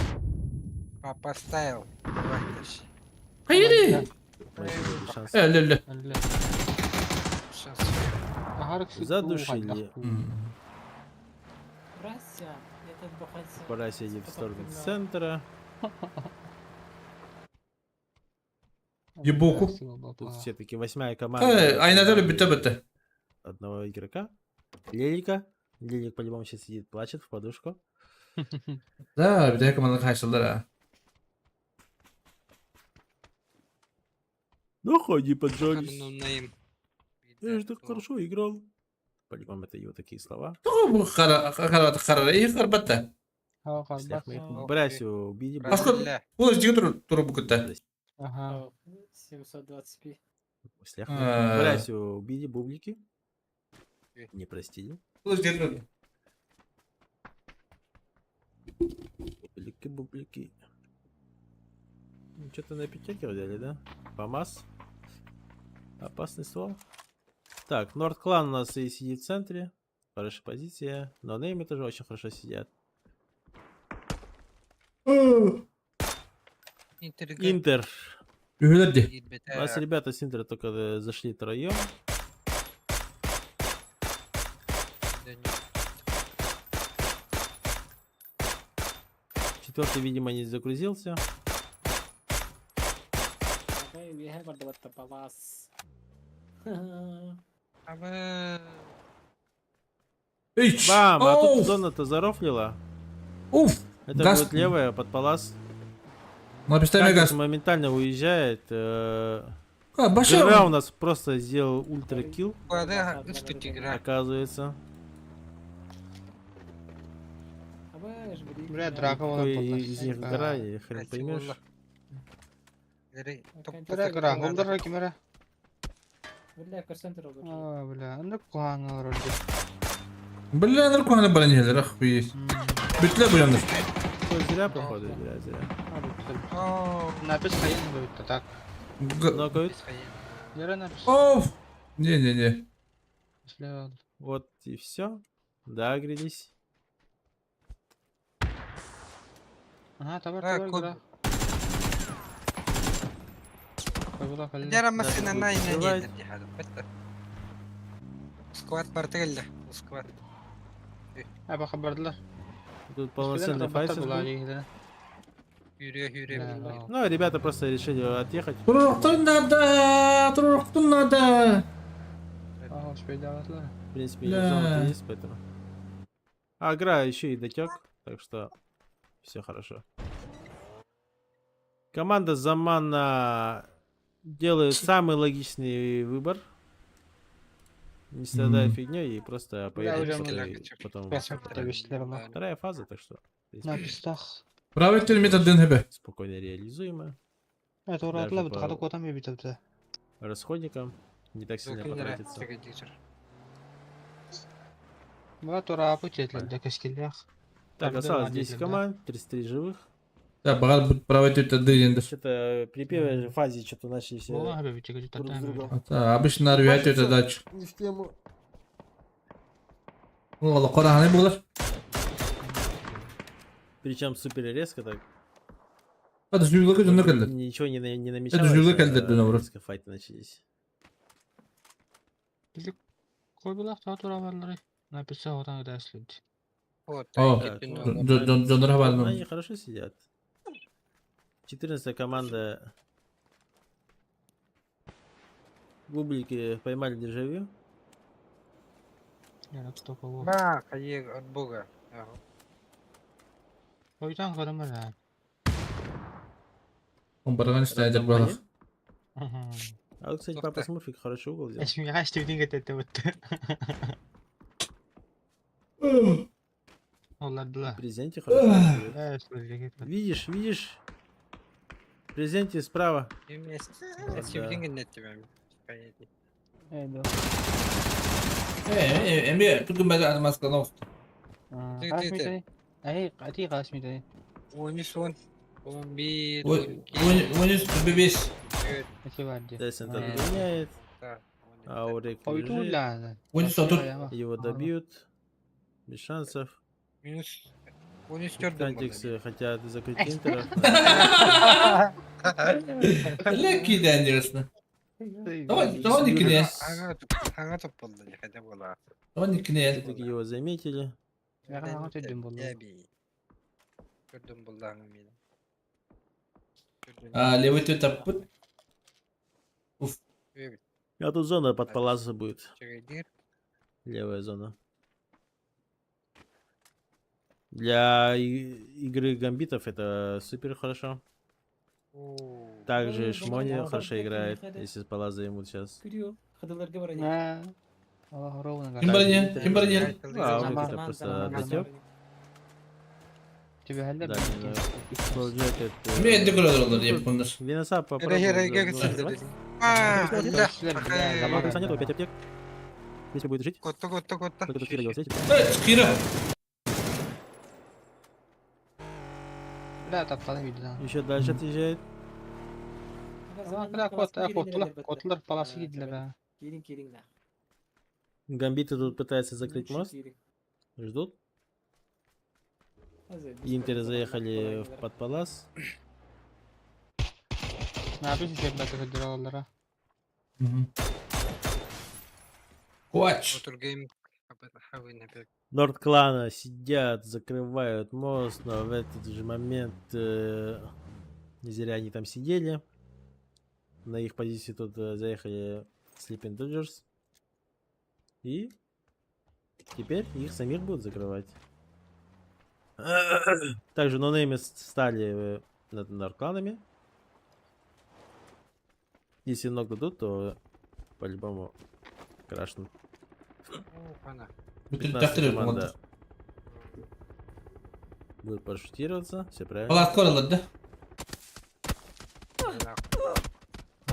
Папа стайл. Давай, тащи. Хайри. Мочилер шанс. Э, ле, ле. Шанс. Задушили. Брася, я тут бухаться. Пора сидеть в сторону центра. Ебоку. Тут все-таки восьмая команда. Э, айнадыр битте битте. Одного игрока. Лелика. Лелик по-любому сейчас сидит, плачет в подушку. Да, битте команда хайсылдар. а. Ну, ходи, поджались. Наим. Я же так хорошо играл. По-любому это его такие слова. Бу хара хара хара и харбатта. Всех мы их Брасю убили. Аскот. Улар жиги тур тур букутта. Ага. 720p. Слях А. Брасю убили бублики. Не простили. Улар жиги тур. Бублики, бублики. Что-то на пятерке взяли, да? Памас. Опасный ствол. Так, Норд Клан у нас и сидит в центре. Хорошая позиция. Но неймы тоже очень хорошо сидят. Интер. Үһүлэр У нас ребята с Интера только зашли троем. Четвертый, видимо, не загрузился. Үөһэ бардыбатта палас. Абы. Ич! Бам! А тут Оу! зона-то зарофлила. Уф! Это Газ. будет левая под палас. Написали Кактус газ. моментально уезжает. А, баша. Гра у нас просто сделал ультракилл, Куада үстүт игра. оказывается. Бля, драка вон Какой из них гра, и хрен поймешь. Бля, гра, голдар кимера. Бля, көрсөн турар. А, бля, анда куһаҥҥа олорор Бля, наркоманы баранелер, охуеть. Бүтле буяндар. Что, зря, походу, зря, зря. Напис хайын будет так. Нокают. Лера напис. Оф! Не-не-не. Слева. Вот и все. Догрелись. Ага, табар А, табар код. гра. Кабыла калла. Дера масына будет найна открывать. не дер Сквад барты келді. Сквад. Аба хабардылар. Тут полноценный файт сейчас будет. Yürüyor yürüyor. Ну, ребята просто решили отъехать. Туруктун надо, туруктун надо. Ага, успейдаватлар. В принципе, Да. зона есть, поэтому. А игра еще и дотек, так что все хорошо. Команда Замана делает самый логичный выбор. Не страдая Мгм. фигней и просто поедет уже потом- мне потом. Бәсәп Вторая фаза, так что в принципе, Напистах. Правый метр ДНХБ. спокойно реализуемо. Это уратла Даже бит хата котам бит бит. Расходникам не так сильно потратиться. Бра тура путетлер да кескиллях. Так, Тогда осталось надо 10 да. команд, 33 живых. Да, багар правый тетя ДНД. Что-то при первой же фазе что-то начали все Була бит бит друг с другом. Это обычно рвет тетя дач. Не в тему. Ола кораны булар. Причем супер резко так. Hadi züğülük ödünü келді. Ничего не, не намечалось. жюлы келді, а наоборот. резко файты начались. Койбулах та тура барлары. Написа отан дәслүд. О, Так, Жондар Ну, хабарны. Они хорошо сидят. 14 команда Бублики поймали дежавю. Яра кто кого. Ба, хайыр от бога. Койтан карамара. Он барган истәдер балах. А вот, кстати, Ух папа ты. Смурфик хороший угол взял. Эсми гаш тибдин кететте бутты. Олардыла. В Презенте хорошо. угол взял. Дәслүд. Видишь, видишь? В Презенте справа. Э, эми түгін бәді алмаскан оқты. Ай, ати гашми 13, 10, 11, Он бес. Эти варди. Десент отгоняет. Аурик лежит. Койтула. Он сатыр. Его добьют. Без шансов. Минус 13 Кантиксы хотят закрыть Интера. Леки дәндерсін. Давай, давай никіне. Аңа топ болды, хотя бы. Давай никіне. Все-таки его заметили. Көрдім болды аңа мені. А, левый тетя пут. Уф. А тут зона под паласа будет. Левая зона. Для игры гамбитов это супер хорошо. Также Шмони хорошо играет, если с палаза ему сейчас. Хадыларга баран. Аллах ровно. Ким баран? Ким баран? А, он это просто дотек. Тебе хәлләр. Да, Джекет. Мен енді көреді олар япондар. Винаса попробовал. Колеса нету, 5 аптек. Если будет жить. Котта, котта, котта. Только тут Кира его встретит. Э, Кира. Бля, таптаны видно. Еще дальше отъезжает. Бля, кот, котлар, котлар паласы киделәр. а. Кирин, кирин, да. Гамбиты тут пытаются закрыть мост. Ждут. Интеры заехали в под палас. Ne yapıyorsun şey bırakıp öldürüyorlar Куач. Otur game. Нордклана сидят, закрывают мост, но в этот же момент не зря они там сидели. На их позиции тут заехали Sleeping Dodgers. И теперь их самих будут закрывать. Также нонеймы стали над Нордкланами. Если ног дадут, то по-любому крашнут. 15 команда будет парашютироваться, все правильно. Палатка олороллор да?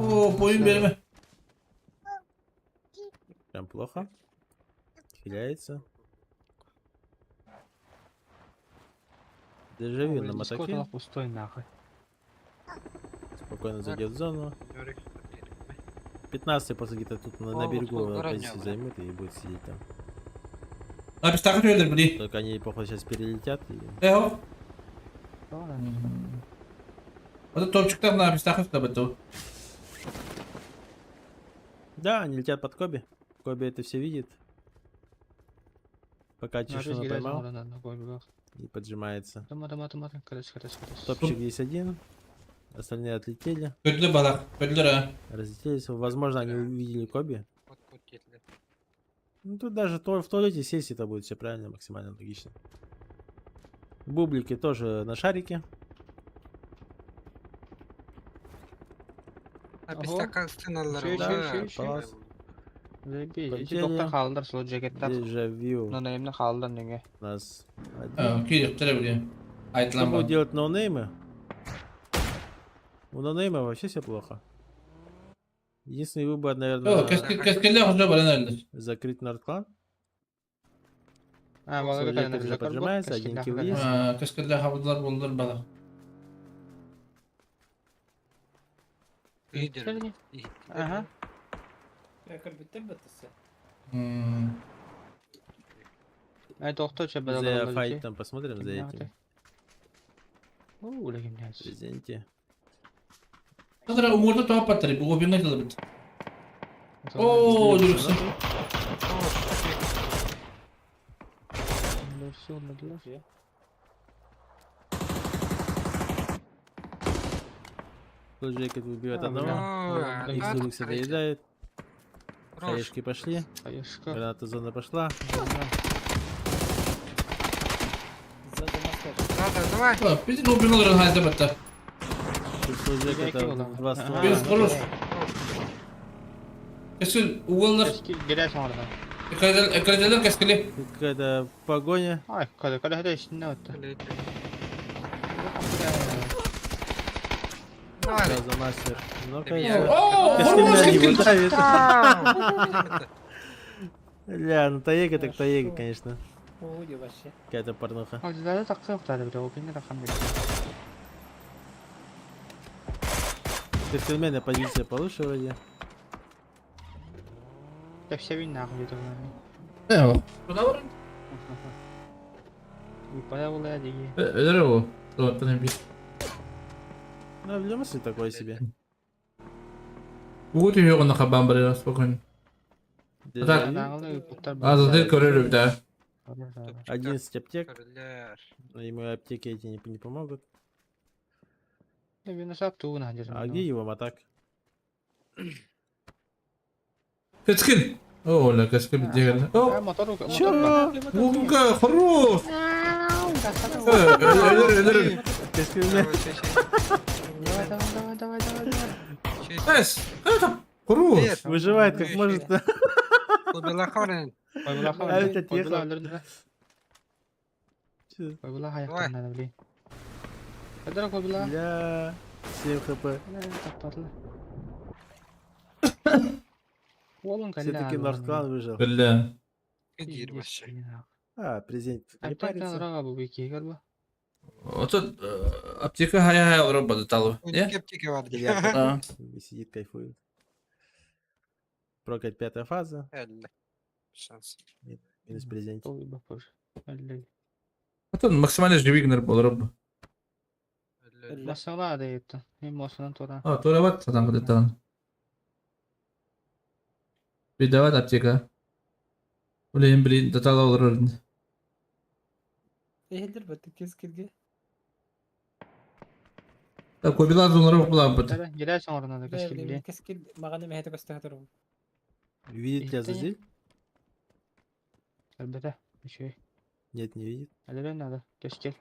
О, буйун берме. Прям плохо. Хиляется. Дежавю на мотоке. Пустой нахуй. Спокойно зайдет в зону. 15 просто где-то тут на берегу позицию займет и будет сидеть там. А пистак өлөр били. Только они, походу, сейчас перелетят и... Эхо. Это топчиктар на пистак өтө. Да, они летят под Коби. Коби это все видит. Пока тишину поймал. И поджимается. Топчик здесь один. Остальные отлетели. Разлетелись. Возможно, они увидели Коби. Ну, тут даже в туалете сесть это будет все правильно, максимально логично. Бублики тоже на шарике. Дежавю. У нас один. Что будут делать ноунеймы? У ноунейма вообще все плохо. Единственный выбор, наверное, закрыть Нордклан. Уже поджимается, один килл есть. Ага. За файтом посмотрим, за этим. Президенте. О, дурсы. Джекет убивает одного. Икс доедает. Хаешки пошли. Граната зона пошла. Давай. Два ствола. Какая-то погоня. Сразу мастер. Ля, ну Таега так Таега, конечно. Какая-то порнуха. Костюмена позиция получше вроде. Да все вина где-то. Ну, в любом случае такое себе. Вот ее на хабам брела, спокойно. Так. А, за ты да. 11 аптек. Ему аптеки эти не помогут. А где его матак? Кацкин! О, ля, Кацкин бегает. О! Чё? Лунга, хорош! Давай, давай, давай, давай. Эс, это хорош! Выживает как может. Бля, 7 хп. Все-таки Нордклан выжил. Бля. А, президент не парится. Вот тут аптека хая-хая работала. Сидит, кайфует. Прокать пятая фаза. Минус президент. А тут максимально живигнер был роб. А, тура там где-то. Передавать аптека. Блин, блин, татала олорор. Ehildir бу кескилге. Так, кобилар зонара булабыт. Геле соңорунан да кескилли. Кескил маганы мехете көстө Видит ли Азазель? Әлбәтә, еще. Нет, не видит. Әлбәтә надо. Кескил.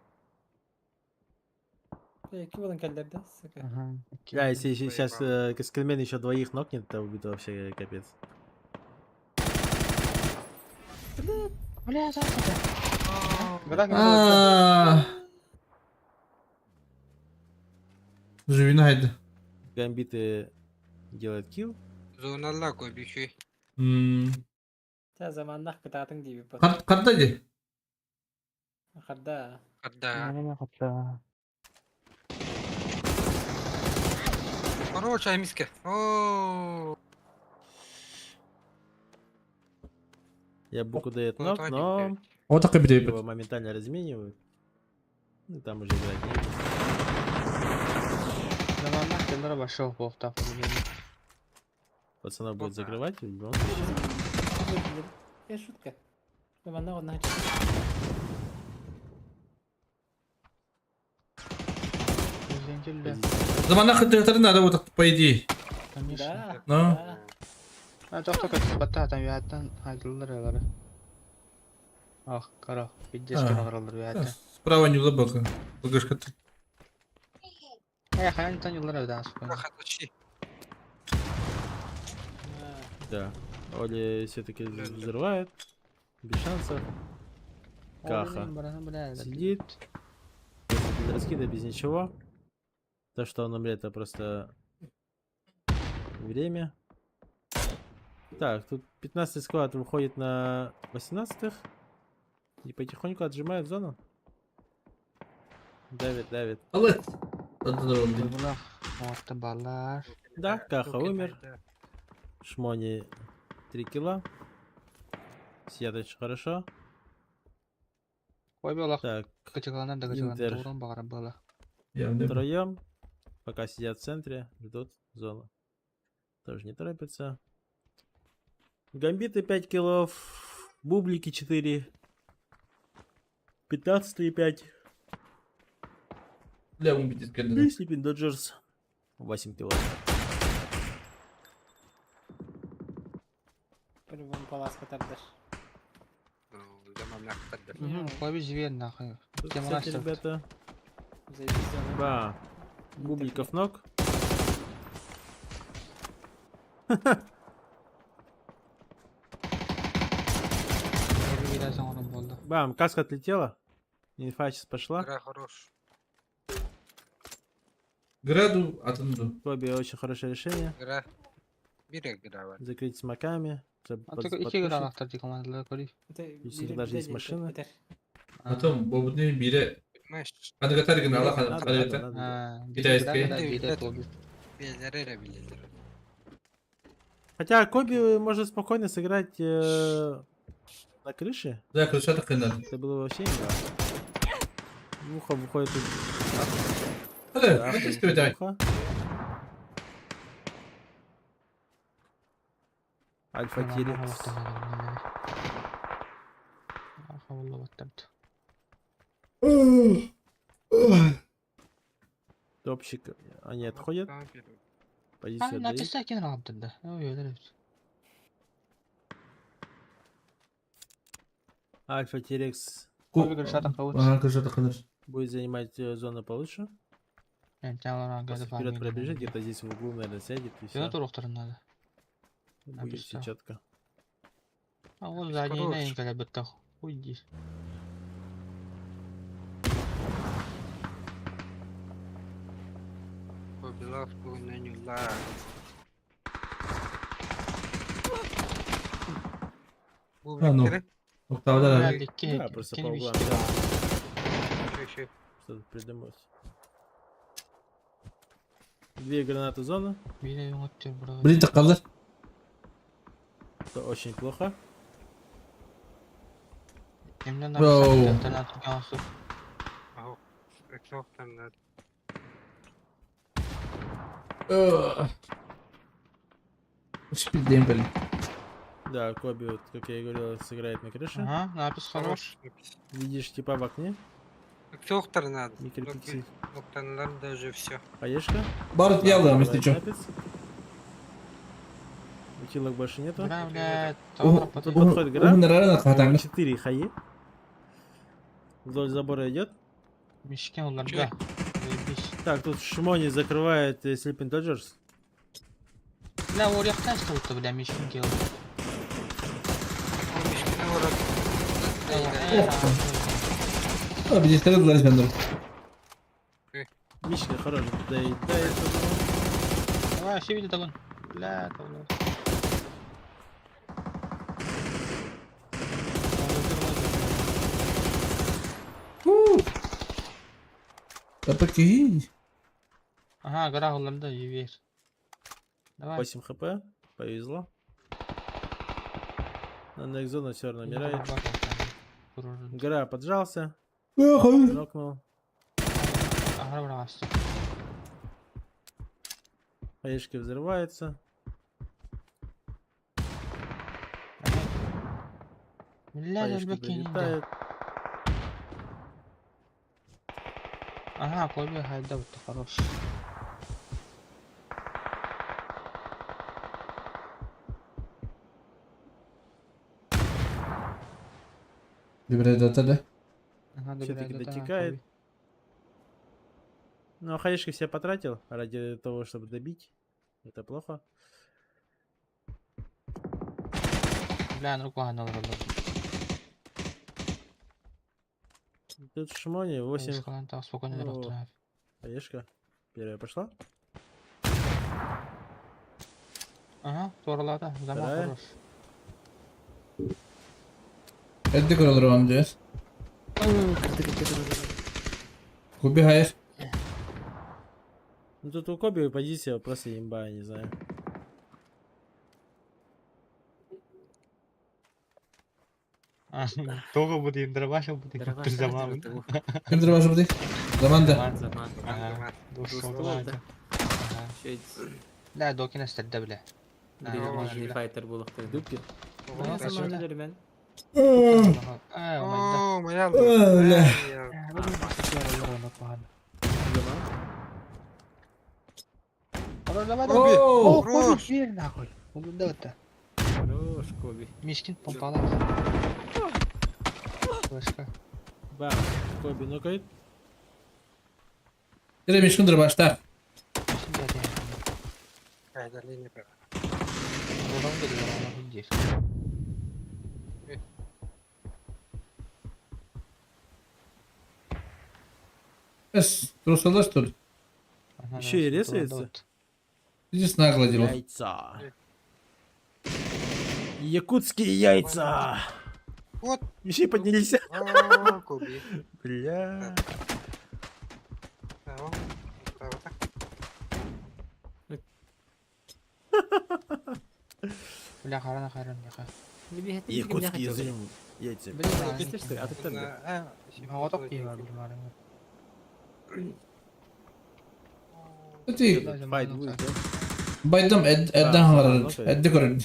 Ки болан келдерде. Сука. Ага. Да, если сейчас Каскельмен еще двоих нокнет, то будет вообще капец. Бля, завтра. Гра А. Живи найды. Гамбиты делают килл. Зоналла кой бишүй. Та заманнах кытаатың диби бу. Карта ди. Харда. Карда. Менә катта. Хорош аймиске. О. Я буку дает Ну, нок, это но один Вот так и его моментально разменивают. Ну, там уже играть негде. Заманнах келдер башыл болуп Пацана будет да. закрывать в любом случае. Я шутка. Заманнах онна. Үзен Замана хыттыры надо вот так, по идее. Конечно. Да. Ну. Да. А тоқта көтүс батта там яттан айдылар алары. Ах, кара, пиздец А. кара яттан. Справа не глубоко. Лагашка ты. Э, хаян тан юллар öдән сука. Рахат Да. Оли все-таки взрывает. Без шансов. Каха. Сидит. Без раскида, без ничего. То, что он умрет, это просто время. Так, тут 15 склад выходит на 18-х. И потихоньку отжимает зону. Давит, давит. Алыт. Надо Булах, орта балар. Да, Каха умер. Шмони 3 килла. Сидят очень хорошо. Ой, булах, Так, кычыгаланар да кычыгаланар. Интер. Турун багара была. втроем. Пока сидят в центре, ждут зону. Тоже не торопятся. Гамбиты 5 киллов. Бублики 4. 15 5. Бля, убить И Слипин Доджерс 8 киллов. По-любому палас катардар. Кой зверь нахуй. Тут, Тем кстати, растет. ребята. Заебись зона. Ба. Бубликов ног. Бам, каска отлетела. Инфа сейчас пошла. Гра хорош. Граду атынду. Коби очень хорошее решение. Гра. Бир гра бар. Закрыть смоками. чтобы А под- только ики подпушить. гра автор ди командалар кори. Если у них даже есть машина. Потом бобудны бире Понимаешь? Адгатар гына Аллах Надо, надо, адгатар. надо. А, Китайский. Бире тоби. Беллер билер. Хотя Коби может спокойно сыграть на крыше. Да, крыша такына. Это было вообще не Муха выходит из... Hadi, Да, hadi istiyor Муха. Альфа Тирекс. Топчик. Они отходят. Позицию отдают. Написать да. Ой, Альфа Тирекс Ага, крыша такына. будет занимать зону получше. Просто вперед пробежит, где-то здесь в углу, наверное, сядет и все. надо. Будет все написал. четко. А вот задний Хорош. на когда бы так. Уйди. Кобилав на А, ну. Октавда. Да, просто по углам. Что тут придумать? Две гранаты зона. Блин, такалар. Это очень плохо. Броу. Спидем, блин. Да, Коби, вот, как я и говорил, сыграет на крыше. Ага, напис хорош. Видишь типа в окне? Доктор надо. Микропиксель. Доктор даже все. Хаешка. Бар Да, ялым, если забирает чё. Напис. Утилок больше нету. Бля, блядь, О, Тут подходит гра. Уһуннарарын атаҥҥа. 4 хаи. Вдоль забора идет. Мишкен уларга. Заебись. Так, тут Шмони закрывает Sleeping Dodgers. Бля, орехтан что-то, бля, Мишкин килл. Биһиэхтэрэ дылар испэндэр. Мишка хорош. Доедает одного. Давай, все видят огонь. Бля, того. Тапаки. Ага, гора уларда, евер. Давай. 8 хп. Повезло. На next зону все равно умирает. Гора поджался. Нокнул. Ага, брас. Хаешки взрывается. Бля, Хаешки бля, прилетает. Ага, Коби хайда, вот хорош. Добре, да. Ага, Все-таки добре, да, дотекает. Ну, а хаешки все потратил ради того, чтобы добить. Это плохо. Бля, ну руку гнал, Тут Шмони 8. Спокойно О, не Хаешка. Первая пошла. Ага, туарлата, замок Вторая. хорош. Эдди көрөлөр диэс. Куби хайыр. Ну тут у Коби позиция просто имба, я не знаю. Того буде, дробашил буде, Дробаш заман. Ким дробаш бudi? Заманда. Заман. Ага, Дуслар. Бля, докина стадда, бля. Файтер булуктыр. Дубки. Мен. О, моя. Бля. О, Хорош. нахуй. Да Хорош, Коби. Мишкин помпала. Флешка. Бам. Коби нокает. Ире мишкин дробаштар. Эс, трусала что ли? Еще и резается. Иди с нагло Яйца. Якутские яйца. Вот. Еще и поднялись. О, Коби. Бля. Бля, харана харан, бля. Якутские зрим яйца. Эти Файт будет, да? байдым эдден харарын. Эдди көрөн.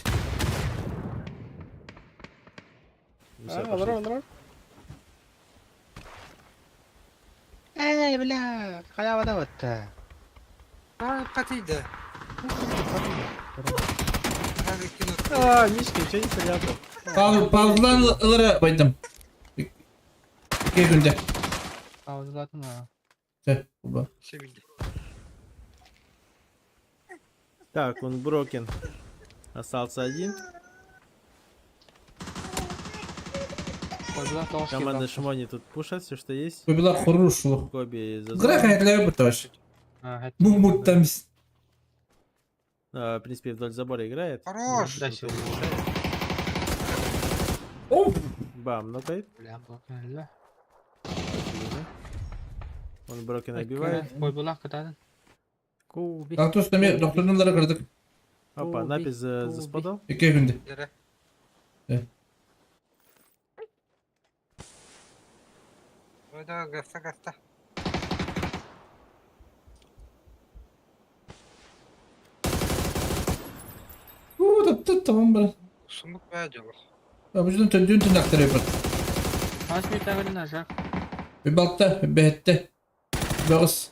Всё, пошли. Эй, бля, халява да вот. А, катыйда. А, Мишка, что не стрелял? Паузлан ылара байдым. Икки күндэ. Паузалатын а. Все, оба. Так, он брокен. Остался один. Команда Шмони тут пушат все, что есть. Кобила хорош. Коби за Гра хайтлай буташ. Бу там. А, в принципе, вдоль забора играет. Хорош. Да, Тут Оп. Бам, нокает. Бля, бля. Он Брокена убивает. Ой, была катан. Коби. Доктор стами доктордун кырдык. Опа, Коби, напись Коби. заспадал. Икки күндэ. Да, гаста, гаста. У, тут там бра. Сумук баа дьолох. Бу төрдүн тынактар эбит. Хас метр нажак. Балта, бэһэттэ. Бөҕүс.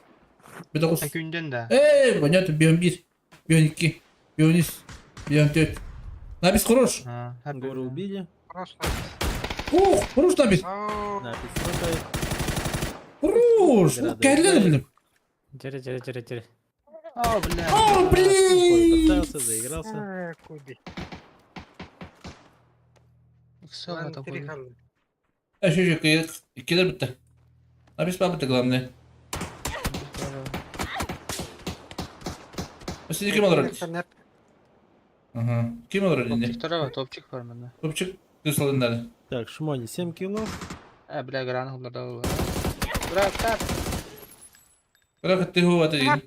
Бөҕүс. Күнден да. Эй, понятно, бьем бир. Бьем икки. Бьем үс. Бьем төрт. Набис хорош. Гору убили. Хорош. Ух, хорош Набис. Напис ротает. Хорош. Грады Кэллер блин. Жере, жере, жере, жере. О, бля. О, блин. Подставился, заигрался. Куди. Все, это будет. Şu şu ikkiler bitti. Nabis бабыты главное. Сиди ким олорор? Ага. Ким олорор инде? Топчик второго, топчик бар менде. Топчик кысылыннары. Так, Шмони 7 киллов. Э, бля, гран хулларда. Брат, так. Бірақ ты его это дейін.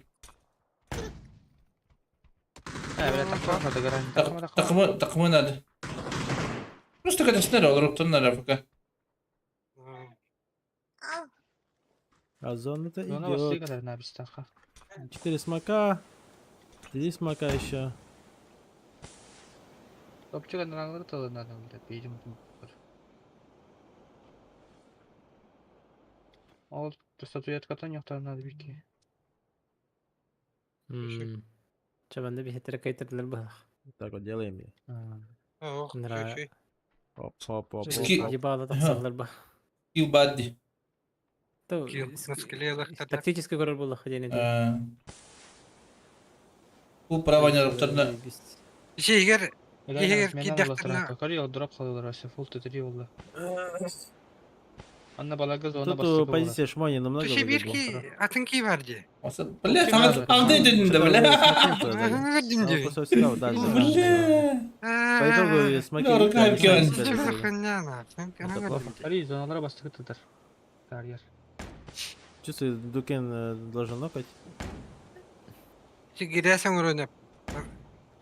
Э, бля, такого надо гран. Такымы, такымы надо. Просто катастнер олар оптоннар пока. А зона-то Зона басты идет. kadar набистаха. 4 смока. 3 смока еще. Топчик анраңлары тылы надо, бля, бейдим. Ол статуэткатын yoктар надо бики. Чабанда бихеттере кайтырдылар бах. Так вот делаем. Ох, Нра. Оп, оп, оп, Ски- оп. Ебало тахсаллар бах. Кил бадди. То Кил, на скелетах тогда. Тактический горор был ходение. Бу права не оптонна. Егер Егер кидахтарна- Кари дроп халылар, фул тетри oldu. Анна балага зона Тут басты. позиция Шмони намного Түші выгоднее. бирки атын ки бар ди. Бля, аңдай дедім да, бля. Бля. По итогу смоки Ну, видно, они рука сами в себя закрыли. Это плохо. Кари зоналара басты кытыдыр. Карьер. Чувствую, Дукен должен нокать. Киресең өрөнөп.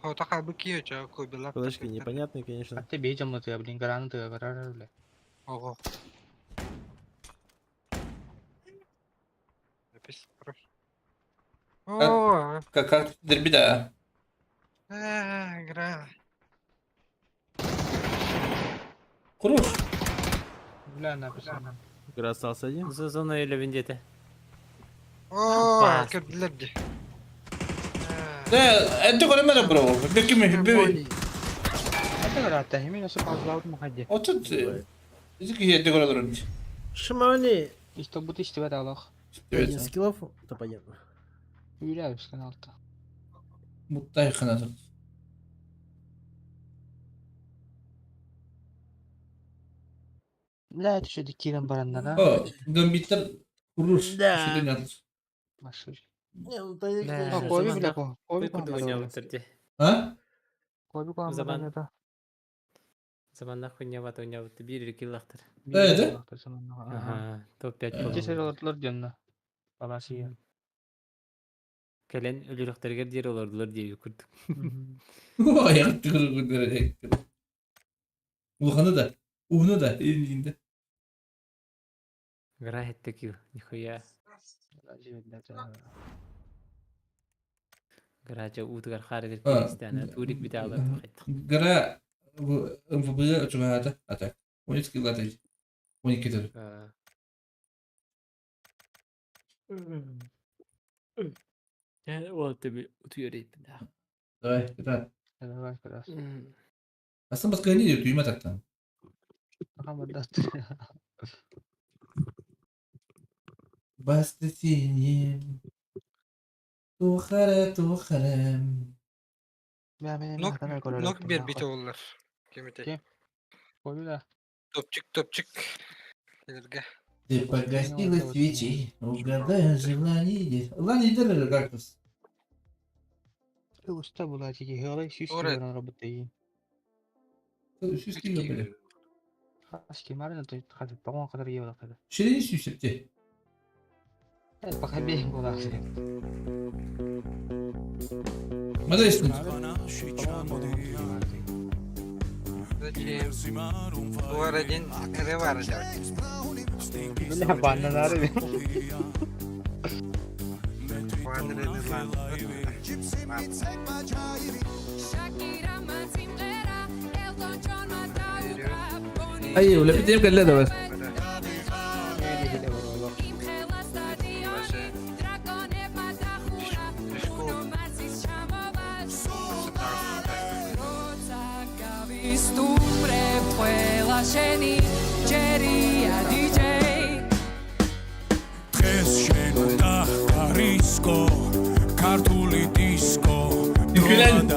Хота калбы кийочо көбүлап. Флешки непонятные, конечно. Атты бейджам ты, блин, гараны ты, гарары, бля. Ого. Запись хорош. О, Как как дерби да. игра. Хорош. Бля, написано. Игра остался один. За зона или вендете. О, көрдүлөр ди. Да, это көрөмөр бро. Бекими, бе. Это гарата, именно с пауза махади. Отут. Изики хетте көрөлөр. Шмони! İşte bu işte ver Allah. Один скиллов, топ-1. Üyler kanalda. Муттай ханатыр. Бля, это что дикирен бараннара. О, гамбиттер хорош. Да. Машир. Не, ну Да. Коби бля, коби Куды А? Коби коби Заман. Заман хуйня вата ойнабыт бир киллахтар. Да, Ага, топ-5 Тесер болду. алытлар дөннө. Баласы. Кэлэн өлүрөхтөргөр диэр олордулар диэби курдук. Аяк тыгыр. Улханы да. Уһуну да. Инде. Гра хеттекил, нихуя. Грача утугар харыгыр киристана турик бите алар хайт. Гара МВБ чугата атак. 12 килата. 12 төр. Ол тебе утуйор да. Давай, да. Давай, раз. Асан баска не түймө тактан. Басты сенем. Тухара тухарам. Нок, нок бер бите олар. Кемете. Коби да. Топчик, топчик. Келерге. Ты погасила свечи, угадай желание. Ладно, иди кактус. Usta була тики хелай сюс Ора. килограмм работает. Сүз кило бля. Хаски марина то хазы погон кадар ебала када. Ширин сүсепте. Пока бейм була. Мадайсың. Зачем? Дуар один, ревар Бля, банна нары. Ладно. Shakira, mas Ай, үлэбит кэллэ да бар. Күлэн.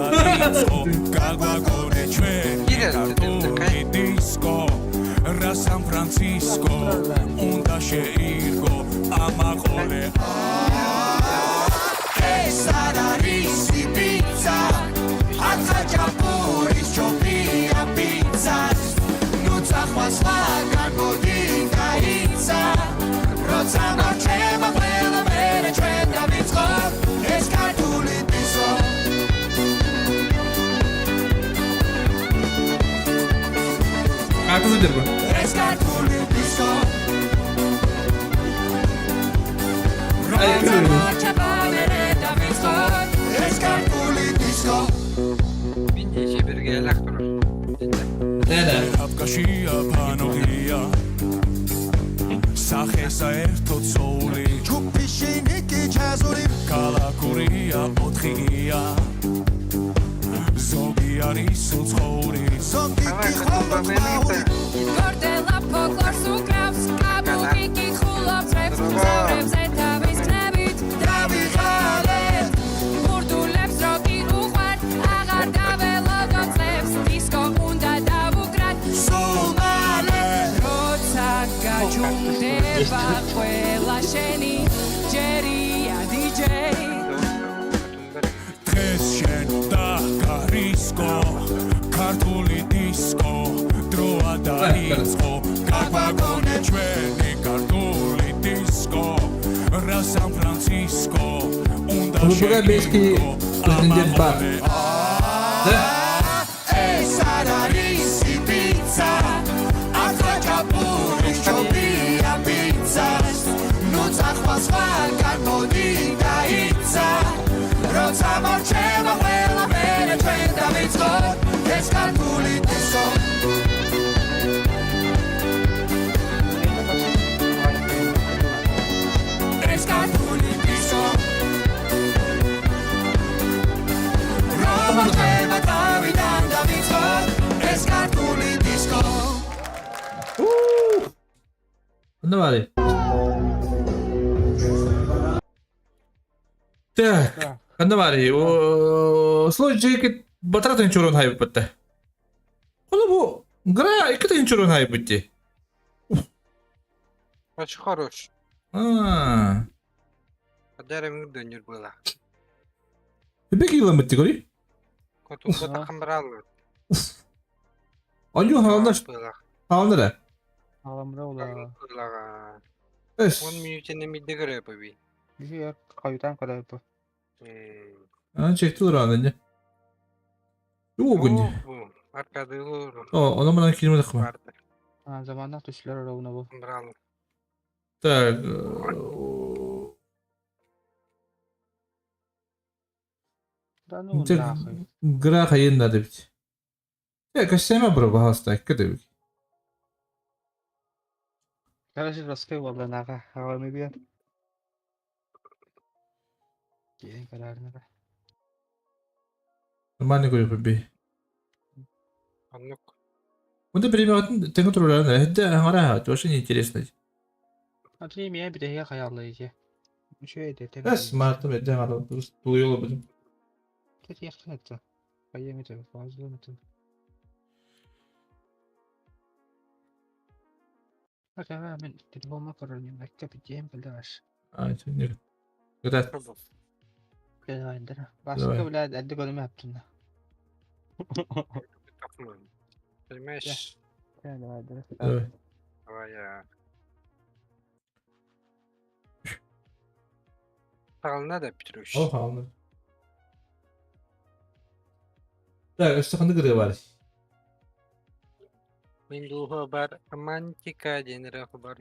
Ааты сылдьар бу. Улубуга бэски президент бар. Да? Онно баарый. Так, ханна баарый? Слой батара тынчурун хайбыппытта. Ону бу гра икки тынчурун хайбыт дии. Очень хорош. А. Подарим донер было. Бек yılan bitti gori. Котунга такамбралы. Алло, хааллар. Хааллар. Аламра ола. Эс. Он минутene мидде көрө бу. Биһи каютан көрө бу. Ан чекти уран Юу гүн. Аркадылы. О, оно мана кирме такма. А заманна түшлөр орауна бу. Брал. Так. Да ну нахуй. Гра хайын да бит. Я кашема бро бахаста кыды. Короче, раскрыл валланага. Хавами бия. Киэн карарнага. Нормально говорю, би. Аннук. Онда время ты контроль, это гора, это вообще неинтересно. А ты меня битеге хаяллы ите. Үчүгэй это. Да, смарт, это гора, просто туйоло будем. Ты яхтын это. Поем это, паузу это. Ага, мен телефонма көрөрүм, әккә битем билдәш. А, это не. Когда? Кэлайндер. Башка блядь, әдді көрүмө аптын. Понимаешь? Давай, давай. Давай. Давай я. Надо, Петруш. О, хаална. Так, өссө ханнык ырыа бар? Мин дууһа бар романтика диэн эрэ бар.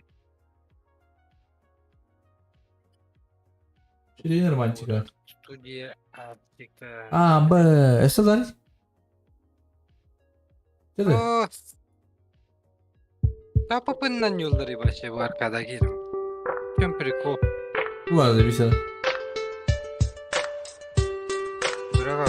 Ширин романтика. Студия Арктика. А, Б, өссө бар? Değil mi? О, Да попыннан юллары вообще bu arkada girin. В чем прикол? Vardı bir sene. Дурага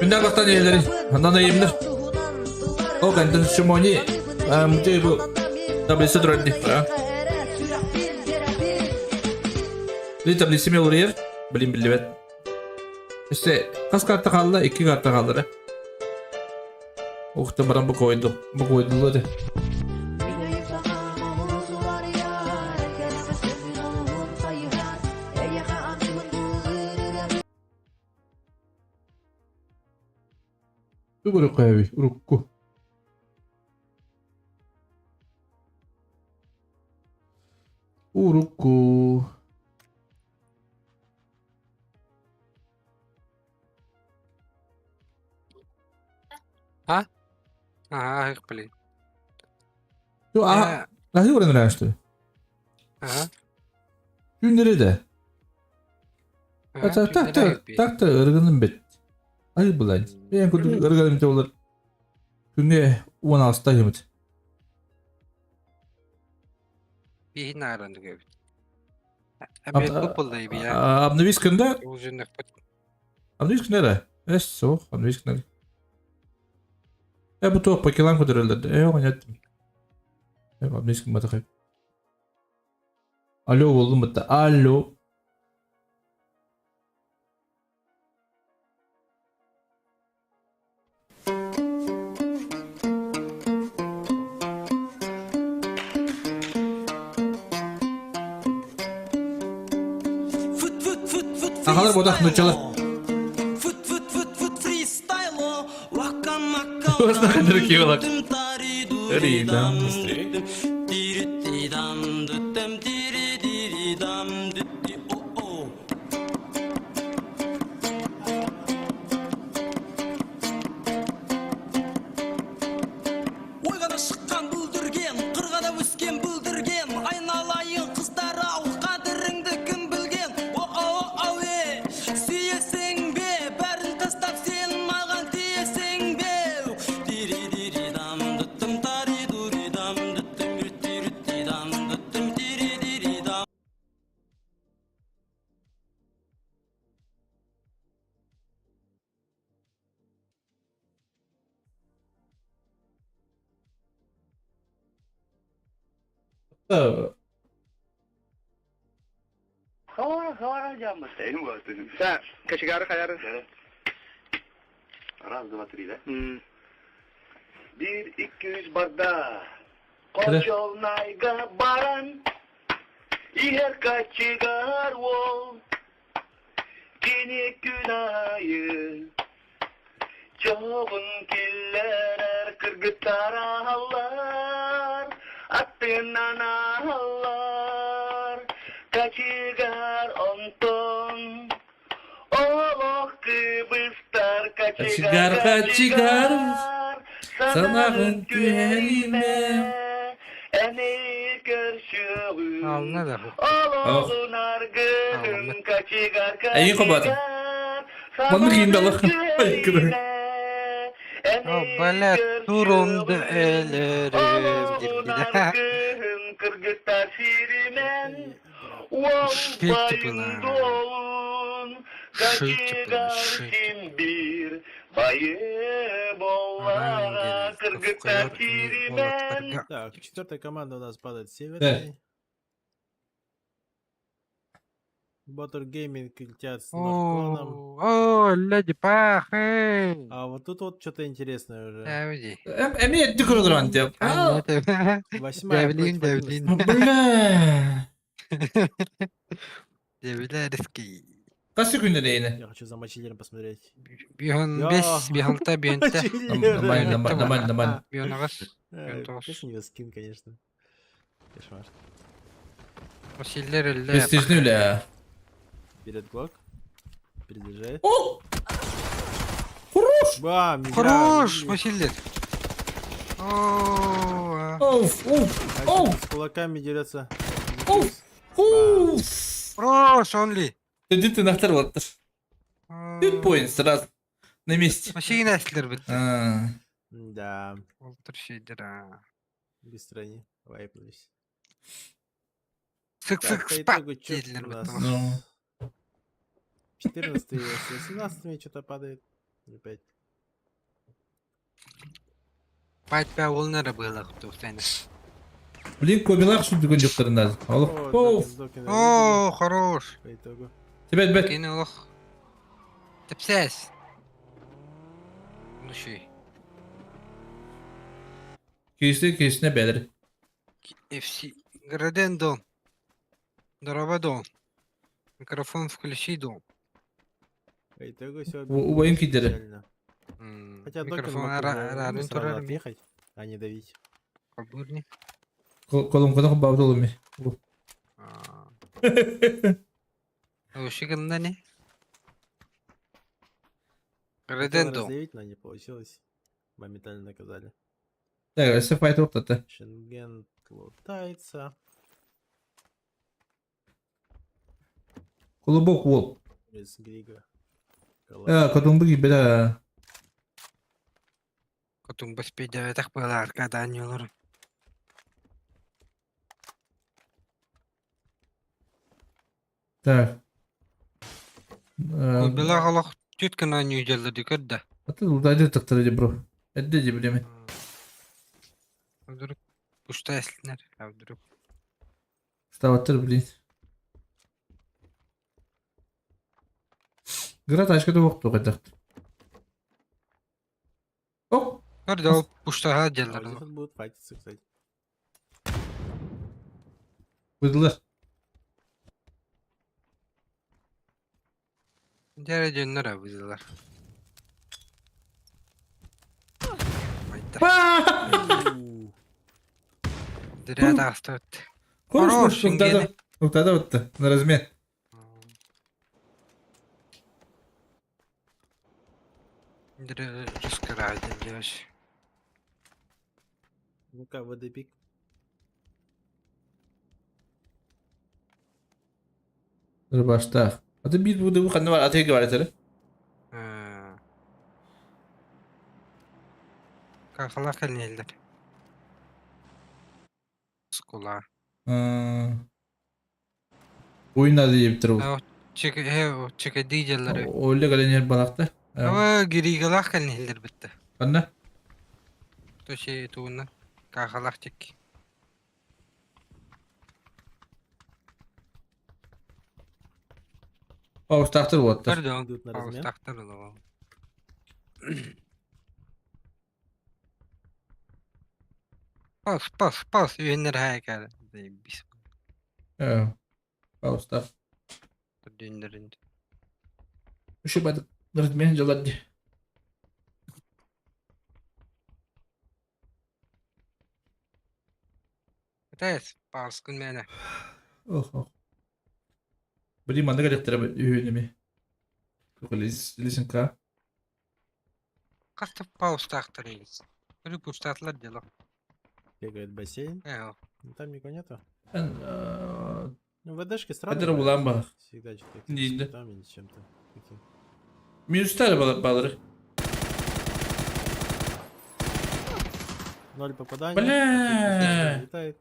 Күндә бастан ияләре, аннан әйемнәр. Ол кантын шумони, мучай бу таблица турар ди. Би таблица ми олорор, билин биллибэт. Өссө хас карта хаалла, икки карта хааллара. Ухта баран бу койду, бу койдулар. Тугу кайби, урукку. Урукку. А? Ага, блин. Ю а, аһы урын что? Ага. Күннәре дә. Так так так так так ыргыным бит. Ай булай. Мен күн ыргыным те болар. Күнгә 16-та юмыт. Биһин ааран дүгөбүт. Әбет бу булдай бия. Обновись күндә? Узуннах бут. Обновись күндә дә. Эс соқ, обновись күндә. Э бу тоқ пакелан көтөрөлдө. Э оңят. Э обновись күн батакай. Алло болдум битте. Алло. Агалар бодах нучалар. Ойға да шыққан бүлдірген, қырға да өскен бүлдірген, айналайын қыздар ау, қадіріңді кім білген? О, о, о, е, сүйесің бе, бәрін тастап сен маған тиесің бе? Дири-дири-дам, дыттым, тари-дури-дам, дыттым, рүтти-рүтти-дам, дыттым, дири-дири-дам. Раз, два, три, да? Bir, iki, üç barda. Koçolnayga baran. İher kaçıgar ol. Kini günayı. Çoğun killerer kırgıttar ağlar. Attığından ağlar. Kaçıgar onton. Олох кыбыстар Качыгар, качыгар, санағын түһәриме. Әни көршүгүн. Ална да. Ологун аргын качыгар Әйин кабатын. Манны кийин далы. Ай, кыры. О, блядь, турумду өлөрүм деп биде. Кыргыздар сиримен. Шити была. Шити была, шити. бир байы боллага кыргыздар сиримен. Так, четвертая команда у нас падает северной. Батыр Гейминг летят с Норконом. О, леди пахы. А вот тут вот что-то интересное уже. Эми эдди көрөлөр деп. Восьмая Девлин, против Девлин. Бля. Девилерский. Касы күндө дейни? Я хочу за Мачилером посмотреть. Бихон Я. бес, бихонта, бихонта. Мачилер. Нормально, нормально, нормально, нормально. Бионагас. Э, Бионтоос. Конечно, у него скин, конечно. Кошмар. Осиллер элле. Престижный бля. Берет глок. Перезаряжает. О! Хорош! Бам! не зря Хорош, убили. Василий. О, Оф, оф, А оф, с кулаками дерется. оф, оф. Хорош, онли. Ты ты нахтар вот. Ты поинт сразу. На месте. Машина эслер бит. А. Да, Олтыр şeydir ha. быстро они вайпнулись. Sık Так, sık по спат итогу чё dediler у бит. нас? Ну. 14 с 18 что-то падает. Опять. Байт бә ол нere было туктайны. Блин, кобилар şu бүгін жоқтарында. Алып. О, Оф. Докин, Докина О, хорош. выбили По итогу. Тебет бет. Кene олох. Тепсес. Ну şey. Күйісі күйісіне бәдір. FC Граден дон. Дорога дон. Микрофон включи дон. По итогу все Уайын кидері. Хотя Докин Микрофон мог уже, ну, арарын сразу турар ми. отъехать, а не давить. Кабурни. Колым қодан бабды олым. Ошигында не? Хотел Граден дон. раздавить, но не получилось. Моментально наказали. Так, өсі файт тоқтатты. Шенген лутается. Колыбок ол. Без Грига. Кодумбы кибері. Котун бас пейдәвәтәк была аркадан юлыр. Так. Была голох түткін аны үйделді көрді. Аты лудайды тықтырды бро. Әдді де білеме. Вдруг пушта эслинер, а вдруг. Ставаттыр блин. Гра ташка да оқты қайдақты. Оп! Көрді ол пуштаға А вот делдер. здесь вот будут файтиться, кстати. Бұдылар. Дәрі жөннер абызылар. Майта. Дәрі асты өтті. Хорош, Хорош, Лутада. Лутада өтті. На размен. Дәрі рускара делдер. Ну-ка, ВД пик. Рыбаштақ. Аты бит бұды бұ қанды бар, аты бар етері. Қақала кәлнелдер. Скула. Ойын ады деп тұр бұл. Чеке, чеке дейделер. Ойлы кәленер балақты. Ава гиригалах кәлнелдер бітті. Қанда? Төше туына. Қақалақ тек. Ауыстақтыр оттыр. Көрді ол. Идут на размен. Ауыстақтыр ол. Пас, пас, пас. Үйенер хайкар. Бис. Ауыстақ. Дүндерінде. Үші бадық. Размен жалады. Тәс, пас күн мәне. Ох, ох. Блин, манды кәлектір үйінеме. Лисенка. Қасты пауыстақтыр егіз. Үрі пуштатылар дело. Бегает бассейн. Э, Ну, там никого нету. Мен Ну, ВДшки странно. Қадыр бұлан бағ. Всегда что-то Не, да. там или чем-то. Таким. Минустар балары. Ноль попаданий. Бля. Отлично Летает.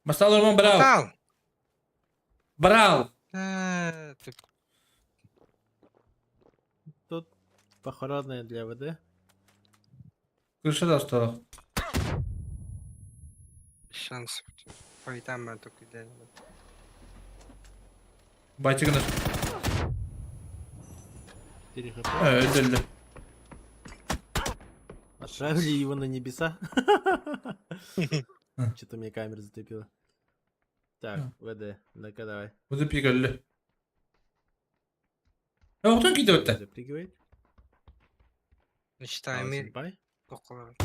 Масал Роман брал. Тал. Брал. Э, ты Тут похоронная для ВД. Крыша да ұсталық. шанс. Файтам мен только. Бачыгыныр. 4 хп. Өлдө. Отправили его на небеса. Что-то мне камера затупила. Так, ВД, ну-ка давай. Буду пикалли. Оқтон киде өтті. Запрыгивает. Мечтай А, мир. сенпай. Около.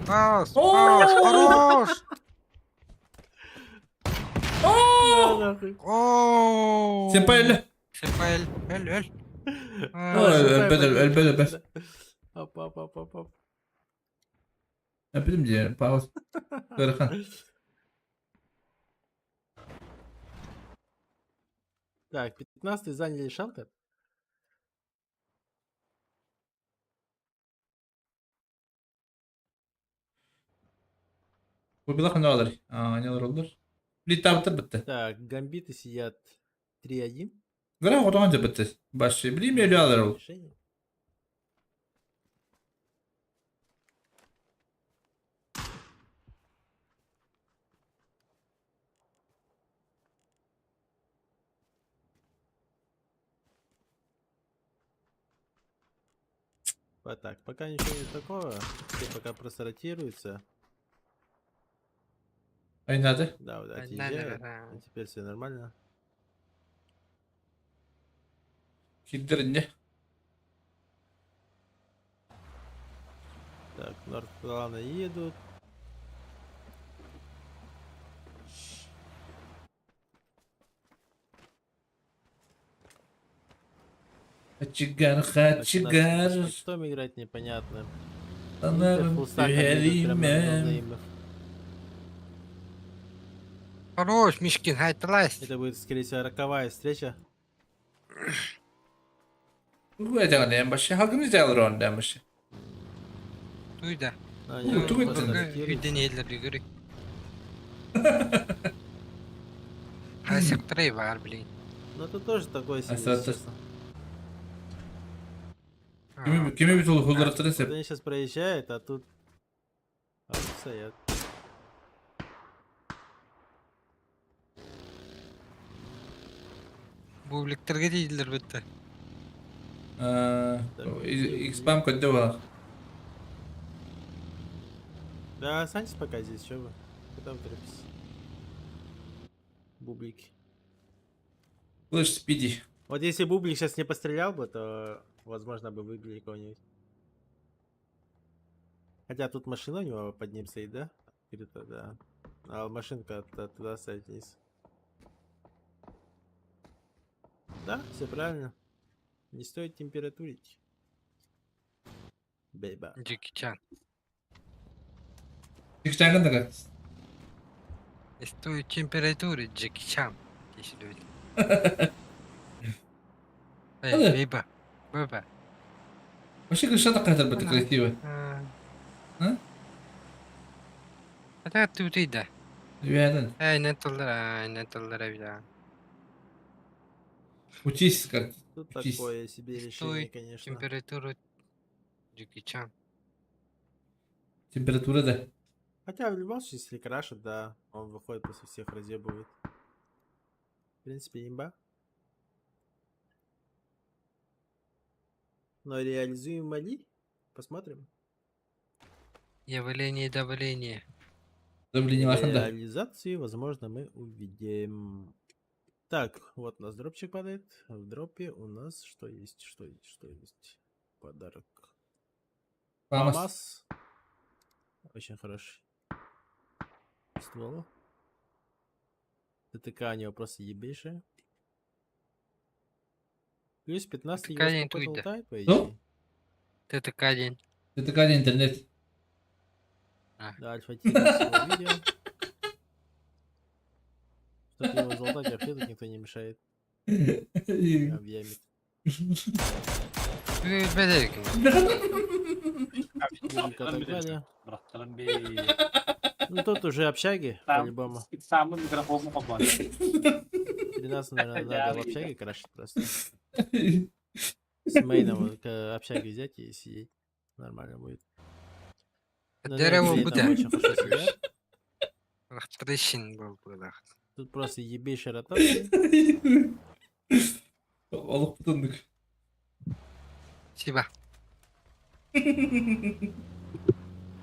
Паус, паус, хорош! Да, нахуй. О! Сенпай өллө. Сенпай өл, өл, өл. А, сенпай Өлбөт, погиб. өлбөт, өлбөт. Оп, оп, оп, оп, оп. Билим дии, паус. Ыарахан. Так, 15 заняли шелтер. Убилах не алар. А, не алар олар. Литабыттар бітті. Так, гамбиты сидят 3-1. Гра отоған да бітті. Башы, білейм елі алар ол. Решение. Вот так, пока ничего не такого, все пока просто ротируются. Айнады. Да, вот отъезжают. А теперь все нормально. Киддер не. Так, Нордплана едут. Хачигар, хачигар. Что играть непонятно. Танарым түһәримем. Хорош, Мишкин, хайталайс. Это будет, скорее всего, роковая встреча. Bu edəğən başı, hakkını alır ondan başı. Туйда. А, Ну, они тугой просто ты. ротируются. Үйден елдер жүгірік. Асықтырай бар, блин. Ну это тоже такое себе. А, если честно. Kimi kimi bir hulları Вот sep. они сейчас проезжают, а тут... А тут стоят. Бубликтерге дейділер бітті. X-Bam ködde var. Да, останьтесь пока здесь, чё вы? Куда вы торопитесь? Бублик. Слышь, Спиди. Вот если Бублик сейчас не пострелял бы, то, возможно, бы выбили кого-нибудь. Хотя тут машина у него под ним стоит, да? Открыто, да. А машинка туда ставить вниз. Да, все правильно. Не стоит температурить. Бейба. Джеки Чан. Çıkacağın da kaç. Не стоит температуры, Джеки Чан. Дейші люди. Эй, Hadi. бейба. Бейба. Başı kışa da kadar бітті красиво. Hı? Это туйда. Üyeden. Эй, не толлара, не толлара бля. Учись как. Тут Учись. такое себе решение, Стоит конечно. температуру Джеки Чан. Температура да. Хотя в любом случае, если крашит, да, он выходит после всех разъебывает. В принципе, имба. Но реализуемо ли? Посмотрим. Явление давление. Давление лаханда. Реализацию, возможно, мы увидим. Так, вот у нас дропчик падает. В дропе у нас что есть, что есть, что есть. Подарок. Памас. Памас. Очень хороший. Ствол. ТТК у него просто ебейшая. Плюс 15 ТТК его не сколько туйда. лутает, по Ну? идее. ТТК день. Это интернет. Да, Альфа Тим его видео. Чтоб его залутать, вообще тут никто не мешает. Прям в яме. Бедерик. Бублика отогнали. Ну тут уже общаги, по-любому. 13, наверное, надо в общаге крашить просто. С мейном вот, общаги взять и сидеть. Нормально будет. Но Дерево на игре там будет. очень хорошо сидят. Трещин был было. Тут просто ебейшая ротация. Олохпутуннук. Спасибо.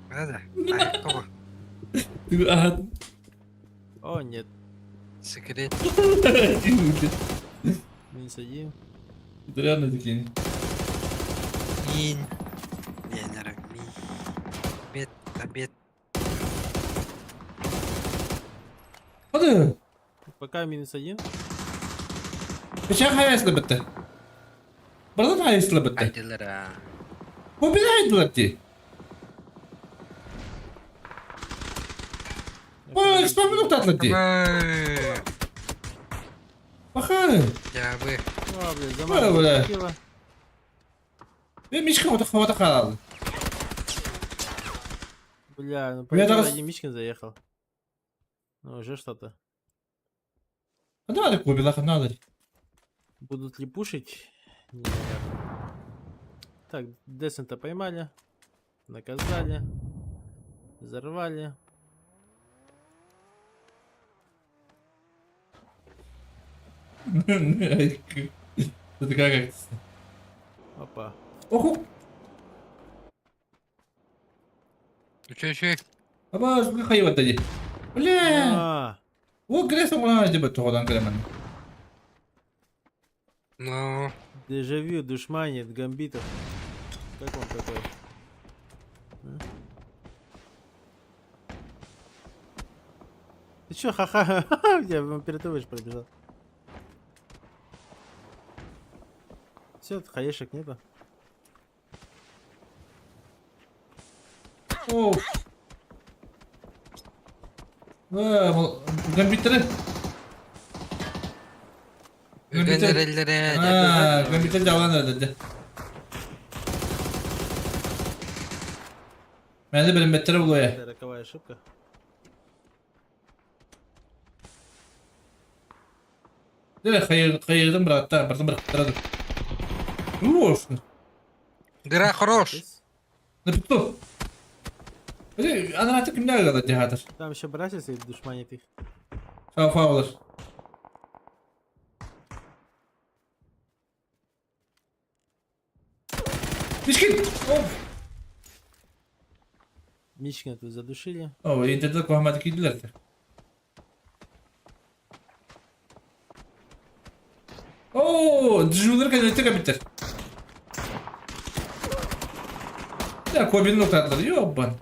Да-да. Ай, кого? Аха. О, нет. Секрет. Минус один. Реально такие. Мин. Венера. Ми. Обед. Обед. Hadi. Пока минус один. Bıçak hayasını bitti. Buradan hayasını bitti. Айдылара. Bu bir haydılar di. Bu eksperiment nokta di. Bakın. Я бы. О, блядь, Бля, замазал бля. килла. Ve Mişkin havada havada kaldı. Бля, ну Бля, по зараз- один Мишкин заехал. Ну, уже что-то. Ne var bu bir lakın ne alır? Будут ли пушить? Непонятно. Так, Десента поймали. Наказали. Взорвали. Как Опа. Oku. Үчүй үчүй. Ama şu kayıp dedi. Bля. А, O Grayson buna acaba toğdan kremen. Ну. дежавю, душманит, гамбитов. Как он такой? А? Ты чё, ха-ха, я перед тобой же пробежал. Все, хаешек нету. Oh. Gambitleri. Үгэннэр эллэрэ. Ha, Gambitleri davran dedi. Ben de benim betere buluyor. Это роковая ошибка. Değil mi? Hayır, hayırdım bıraktı. Bıraktım bıraktı. Olsun. Дыра хорош. Здесь. Ne tuttu? Ana artık kimler kadar cihadır? Там еще братья стоит, душманит их. Şafa olur. Mişkin! Of! Мишкина тут задушили. Oh, internet koymadık gidiler. Oo, Dijulur kadar tek bitir. Ya koybinin noktaları yok ben.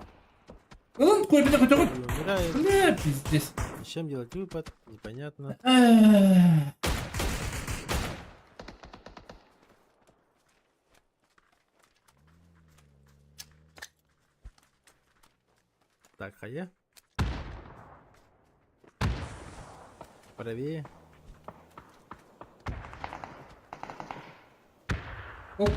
Ulan koybinin noktaları. И умирает. Ne пиздец. Зачем делать выпад? Непонятно. Так, хае. Правее. Hop.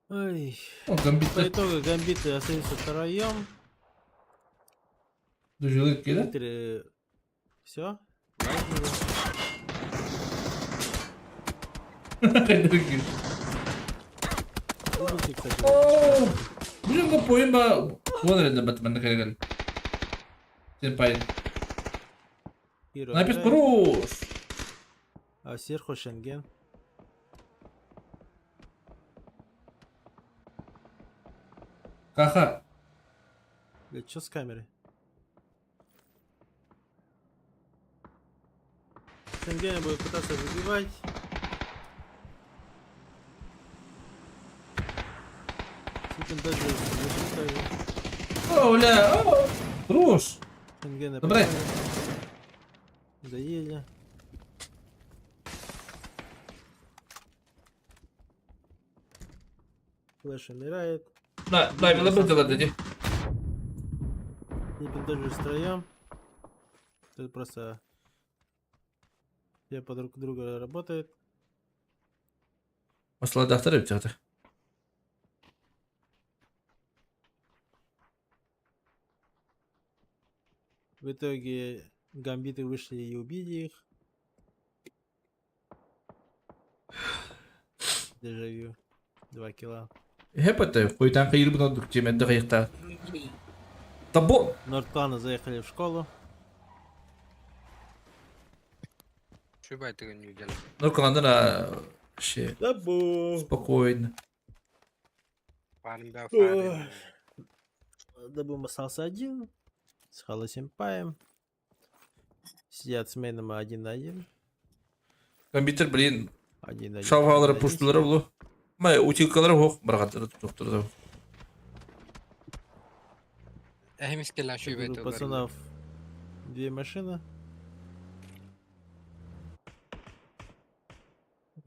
Ой. O По gambitler итогу гамбиты остаются втроем. Dijulur gelir. Все. Кстати. Oo. Biliyorum bu oyun ba bu nerede Batman'da kare gel. Senpai. Хиро Напис умирает. Круз. А сверху Шенген. Kaha. Бля, что с камерой? Шенгена будет пытаться забивать. Ситин даже защита. Oh la. Oh. Cruz. Шенгена Добре. поймали. Доели. Флэш умирает. La, la, la, la, dedi. Слипин даже втроем. Тут просто все по друг другу работают. Masala daftar yapacak. В итоге гамбиты вышли и убили их. Дежавю. Два килла. Хепете, хуйтан кыйыр бу чемэнде кыйыкта. Табо. Нордкланы заехали в школу. Шубай тыгын юден. Нордкландан вообще Табу. спокойно. Фарм да фарм. Дабум остался один. С Хало Симпаем. Сидят с Мейном один на один. Компьютер, блин, Один на один. шалғалары пуштылары булу. Май утилкалары хоқ барғаттары тоқтырды. Эхмискелла шубай У тыгын. пацанов две машины.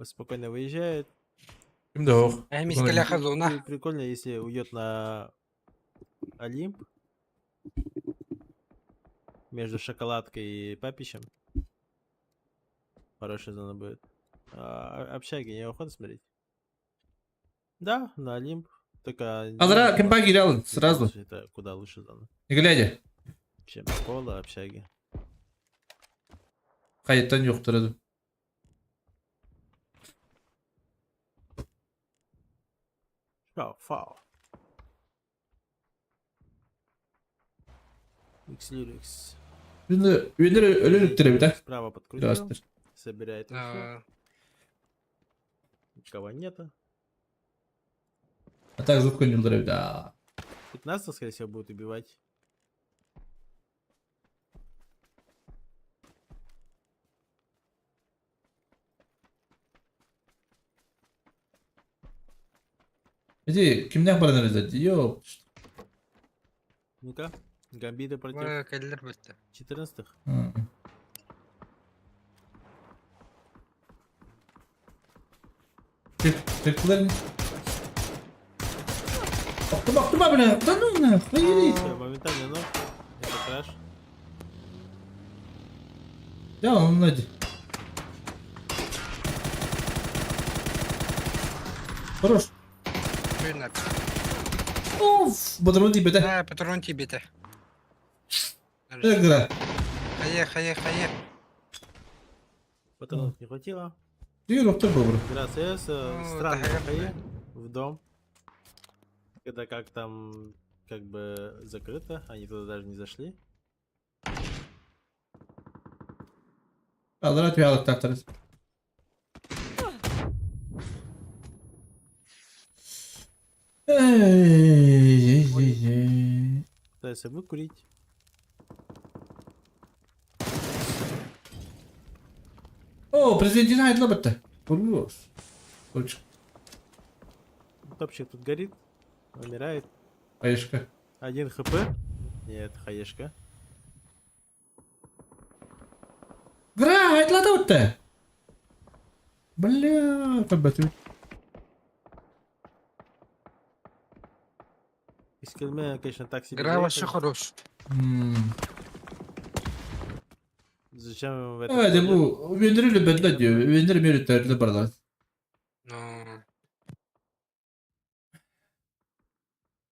Спокойно выезжает. Кимде хоқ? Эхмискелла хазуна. Будет Прикольно, если уйдет на Олимп. Между шоколадкой и папищем. Хорошая зона будет. А, общаги не охота смотреть? Да, на Олимп. Только... Адра, не- кемпа кирял, сразу. Это куда лучше зона. Не глядя. Чем школа, общаги. Қайттан жоқтырды. Фау, фау. Икс-Лирикс. Енді өнер өлі бит, а? Справа подкрутил. Здравствуйте. Собирает инфу. Никого нету. А так звук не бит, а. 15 скорее всего, будут убивать. Эти кимнях баран резать? Ёп. Ну-ка. Гамбиты против Кэллер бітті. 14 Тектілер не? Ақтыма, ақтыма, бля. Да ну нахуй. Все, моментально ног. Это краш. Я он найди. Хорош. Шуйна. Оф, патрон тебе, да? Да, патрон тебе те. Игра. Хае, хае, хае. Патронов не хватило. Ты доктор был, бро. Игра СС, Ну, странный это ХЕ в дом. Когда как там как бы закрыто, они туда даже не зашли. Алра твялык тактырыз. Эй, эй, эй, эй. Пытаются выкурить. О, президент айтыла бітті. Хорош. Короче, Топчик тут горит. Умирает. Хаешка. Один хп. Нет, хаешка. Гра, айтыла да бітті. Бля, там бітті. Из Кельмена, конечно, так себе. Гра вообще заехали. хорош. Зачем им в это? Evet входят? bu Vendiriyle bedle diyor. Vendir meritlerle barlar. Ну,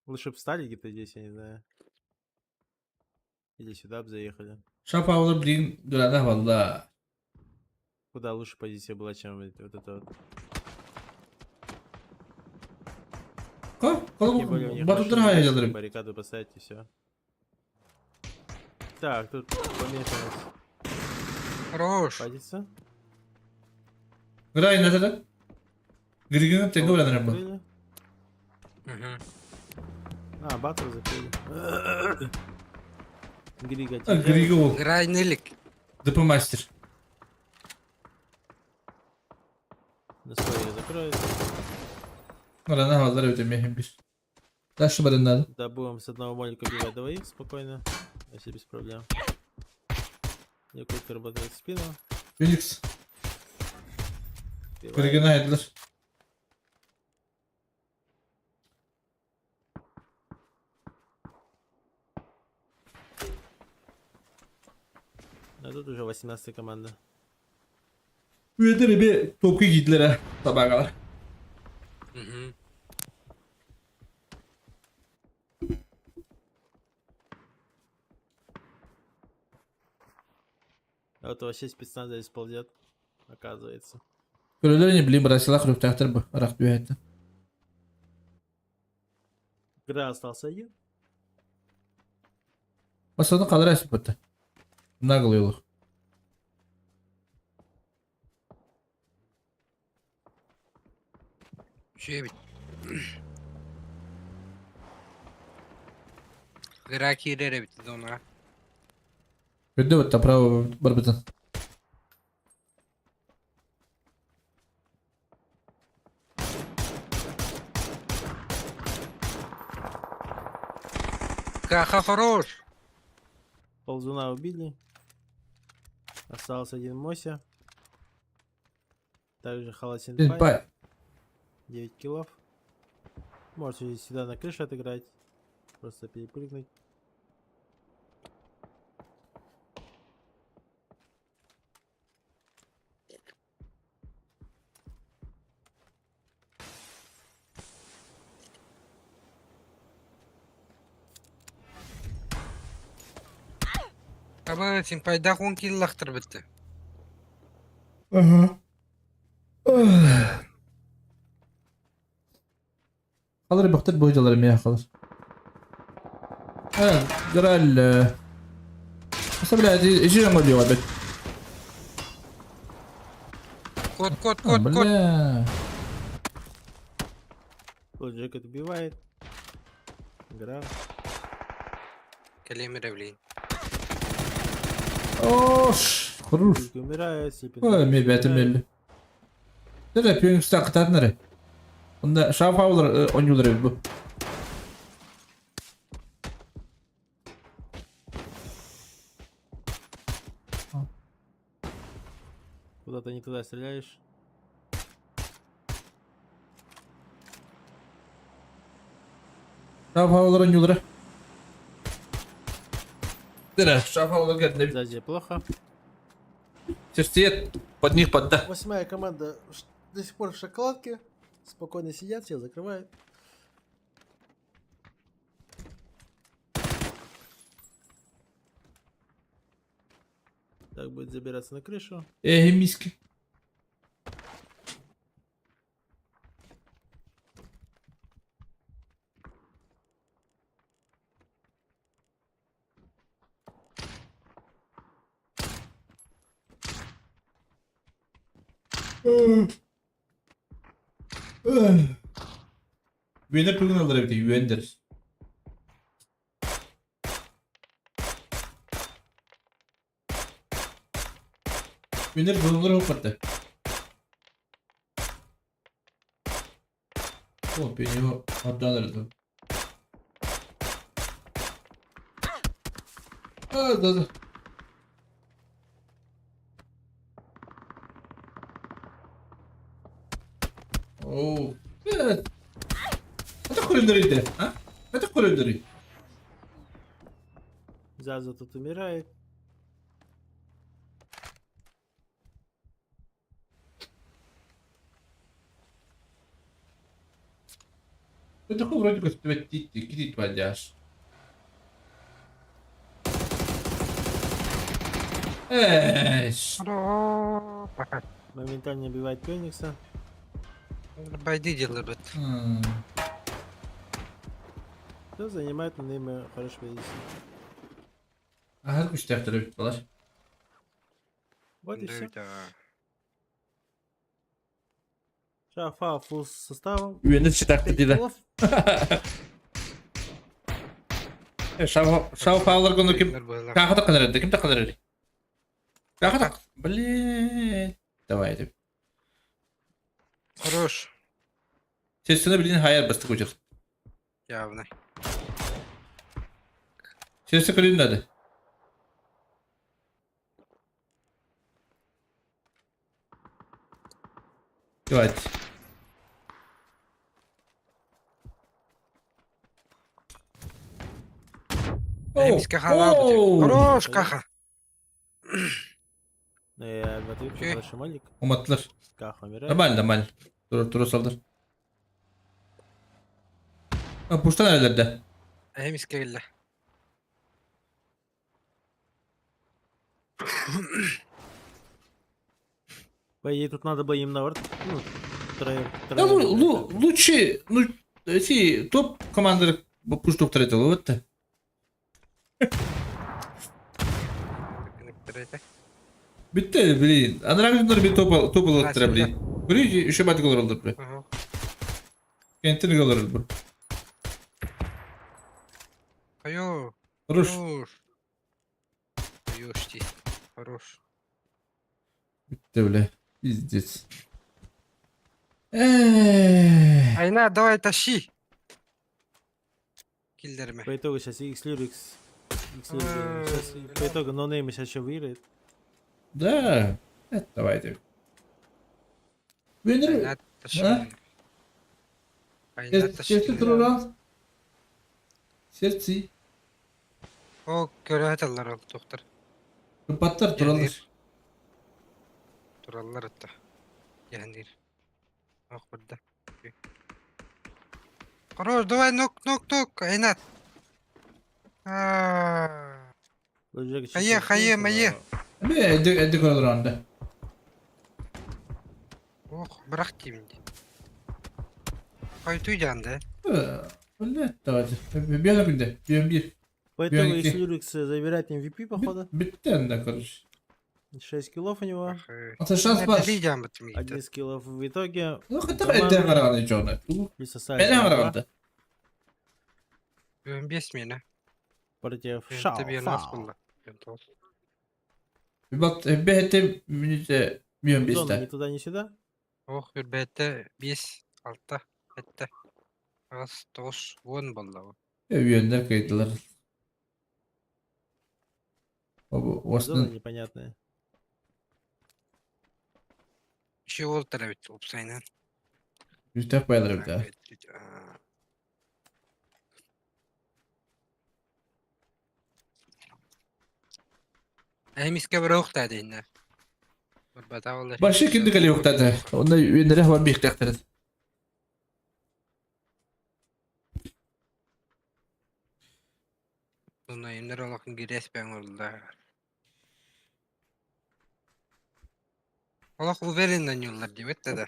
Лучше бы встали где-то здесь, я не знаю. Или сюда бы заехали. Şapavlı bilin durana valla. Куда лучше позиция была, чем вот вот это вот. Ka, Тем более у них kalı Batutur машины haya есть, yalarım. Баррикаду поставить и все. Так, тут поменьше у нас хорош. файтится. Гра inata da. Griginin tenge bilen bu. Закрыли. Мгм. А, Батл закрыли. Грига Ha, отъезжает. Grigi ol. Гра нелик. Dıpı master. На свой закроет. Durana havalar ödemeye bir. Taşı barınlar. Да, будем с одного молика убивать двоих спокойно. Вообще без проблем. Якутка работает в спину. Felix. Убивает. Grigini aydılar. А тут уже 18 команда. Üyeleri bir topku giydiler ha. Sabaha kadar. Мгм. А вот вообще спецназ здесь ползет, оказывается. Көрөлөр не билeyim брасила хрюктактыр bu. Arak düğetti. Игра остался один. Басаны қалар әсіп бітті. Наглый олық. Үчүгэй эбит. Гра киирэр эбит зонаҕа. Көрдө бітті, право бар бітін. Каха хорош! Ползуна убили. Остался один Мося. Также Халасинпай. Пай. 9 киллов. Можете сюда на крыше отыграть. Просто перепрыгнуть. Таба симпайдаах уон киилэ битте. Ага. Kalır бөхтөр бу жалар мия kalır. Ha, граль. Аса бля, ижи жаңа диyor бет. Кот, кот, кот, кот. Бля. Джек отбивает. Игра. Кэлиэм эрэ билигин. Ош, хорош. Только умирает. Слепин Ой, тоже ми бәтім умирает. әлі. Дәрі, пүйіңсті қытатын әрі. Онда шафаулар ойнулар бұл. Куда-то не туда стреляешь. Шафаулар ойнулар. Дәрі, шафаулар кәдіне. Сзади плохо. Сердцеед под них подда. Восьмая команда до сих пор в шоколадке. Спокойно сидят, все закрывают. Так будет забираться на крышу. Эй, миски. Güvenir pulgun alır evde, güvendir. Güvenir bulunur hopattı. O beni o adlandırdı. Aa, da, da. Oo. Evet. Это kulündürüydü. Ha? Это kulündürü. Заза тут умирает. Это вроде как кидит вадяш. Эш. Пока. Моментально убивает Феникса. Байды делают. Все занимает на ними хороший позицию. Her kuş defteri bittiler. Вот и все. Шафа фул с составом. Üyeni çıtaktı Пять dile. киллов. Шау паулар күні кім? Каха таққан әрді, кім таққан әрді? Каха тақ. Блин. Давай деп. Хорош. Sesini bilin hayal bastı koyacak. Явно. Sesi kırın dedi. Давайте. Эмис каха Хорош каха. Матвей, хороший малик. Уматтылар. Каха умирает. Нормально, нормально. Тура, тура салдыр. Ha, puştan nerelerde? Эмис кэллэ. По идее, тут надо было им наоборот, ну, троем, Да, троем лу, лу, лучше, ну, эти топ команды. Бу пуш доктор это вот. Bitti блин. Анараа bir топ топ олоттара блин. Бри еще батик олоролдор бри. Кентин олоролдор. Айо. Хорош. Хорош. Айо, штись. Хорош. Bitti бля. Пиздец. Эх. Айна, давай тащи. Киллерме. По итогу сейчас X-Lurix. Сейчас по итогу нонейм сейчас еще выиграет. Да. Это давайте. Венер. Айна, тащи. А? Айна, тащи. Сердце туран. Сердце. О, көрө ол доктор. Паттар туралар. Тураллар это. Яндир. Ох, бұрда. Хорош, давай, нок, нок, нок, Айнат. А, Хае, хае, мае. Бе, эдди эдди көрөлөр Ох, бырақ деймін де. Қайту жанды. Блядь, давайте. Bir günde. Bir bir. По итогу Бионики. X-Lurix забирает MVP, походу. Bitti анда, короче. 6 киллов у него. Ата шанс бар. 11 киллов в итоге. Ну, хотя бы эдди караган жона. Плюс остались Мен на два караганда. 15 мені. Против Шао Тебе Фао. нас было. Бат бехте минуте мион Зона ни бесте. туда, ни сюда. Ох, бәтті 5, 6, 7, 8, 9, 10 болды. Үйөндөр кыйдылар. Зона Осны непонятная. Еще ол тарабит, опсайнан. Yüktək bayılır bir daha. Әмиске бір оқ та дейін. Başı kimdi geliyor dedi. Onda üyönlere var bir ihtiyaç Бұны емдер олақын кереспен олды. Олақ уверенно юллар деп өтті да.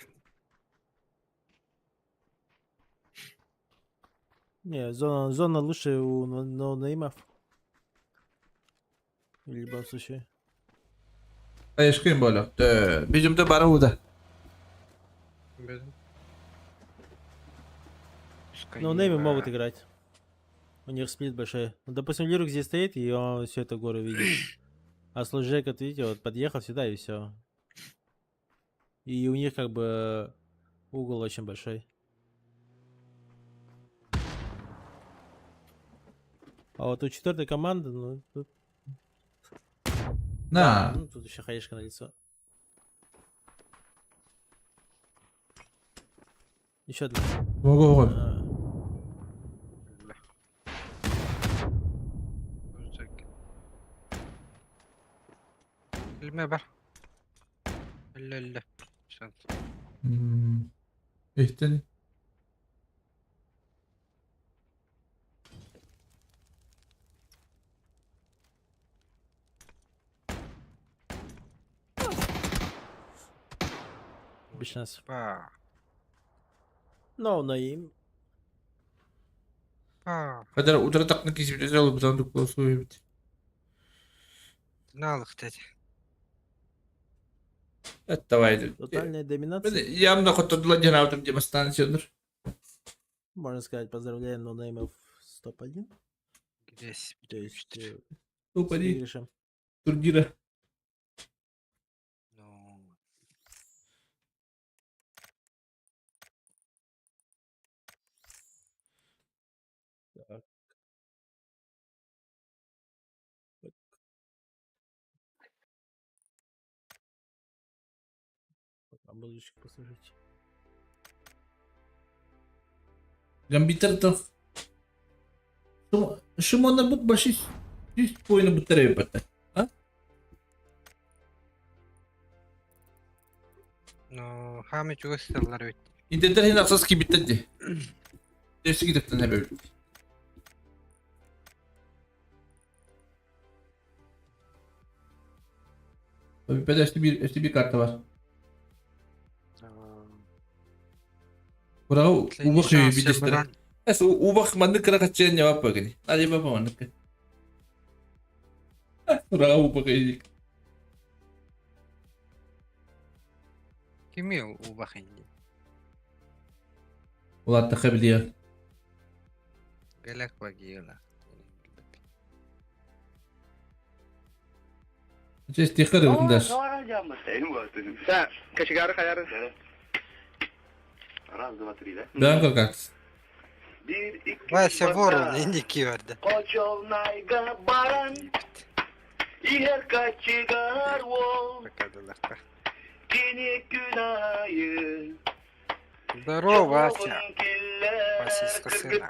Не, зона, зона лучше у ноунеймов. В любом случае. Ayışkın böyle. Bizim de bana o da. Ноунеймы могут играть. У них сплит большой. Ну, допустим, Лирик здесь стоит, и он всю эту гору видит. А Служек, вот видите, вот подъехал сюда и все. И у них как бы угол очень большой. А вот у четвертой команды, ну, тут, На. ну, тут еще хаешка на лицо. Еще одна. Ого ого. А, Ілме бар. Ілі, ілі. Ehten. Без шансов. Па. No name. Па. Kadar udara takmak için bir alıp sandık olsun. Налық деді. Evet давай. Тотальная доминация. Ben yanımda kurtuldular cenabım diye станциялар. Можно сказать, поздравляем ноунеймов с топ-1. Грязь. То есть с Топ-1. выигрышем. Турнира. Ну. Так. Так. Пока музычку послушать. Гамбитер то. Шимона бут баши üst boyunu bu tarafa batı. Ha? Ну, хами чугасталлар бит. Интернет хин аксас ки битти. Dersi gidip ne böyle. Tabii ben işte bir kartı var. Buraya ubuk bir destere. Эс убах маннык кыра хаччыан ньабап багини. Алиба маннык. Ура убах иdik. Кими убах инди? Улаттаха билиэ. Гэлек багиела. Здесь тихо даш. Кочегары хаяры. Раз, два, три, да? Да, как? Вася Ворон инди киверде. Кочолнайга баран, иһэр кочегар уол, кини күн айы Здорово, Вася. Васиска сына.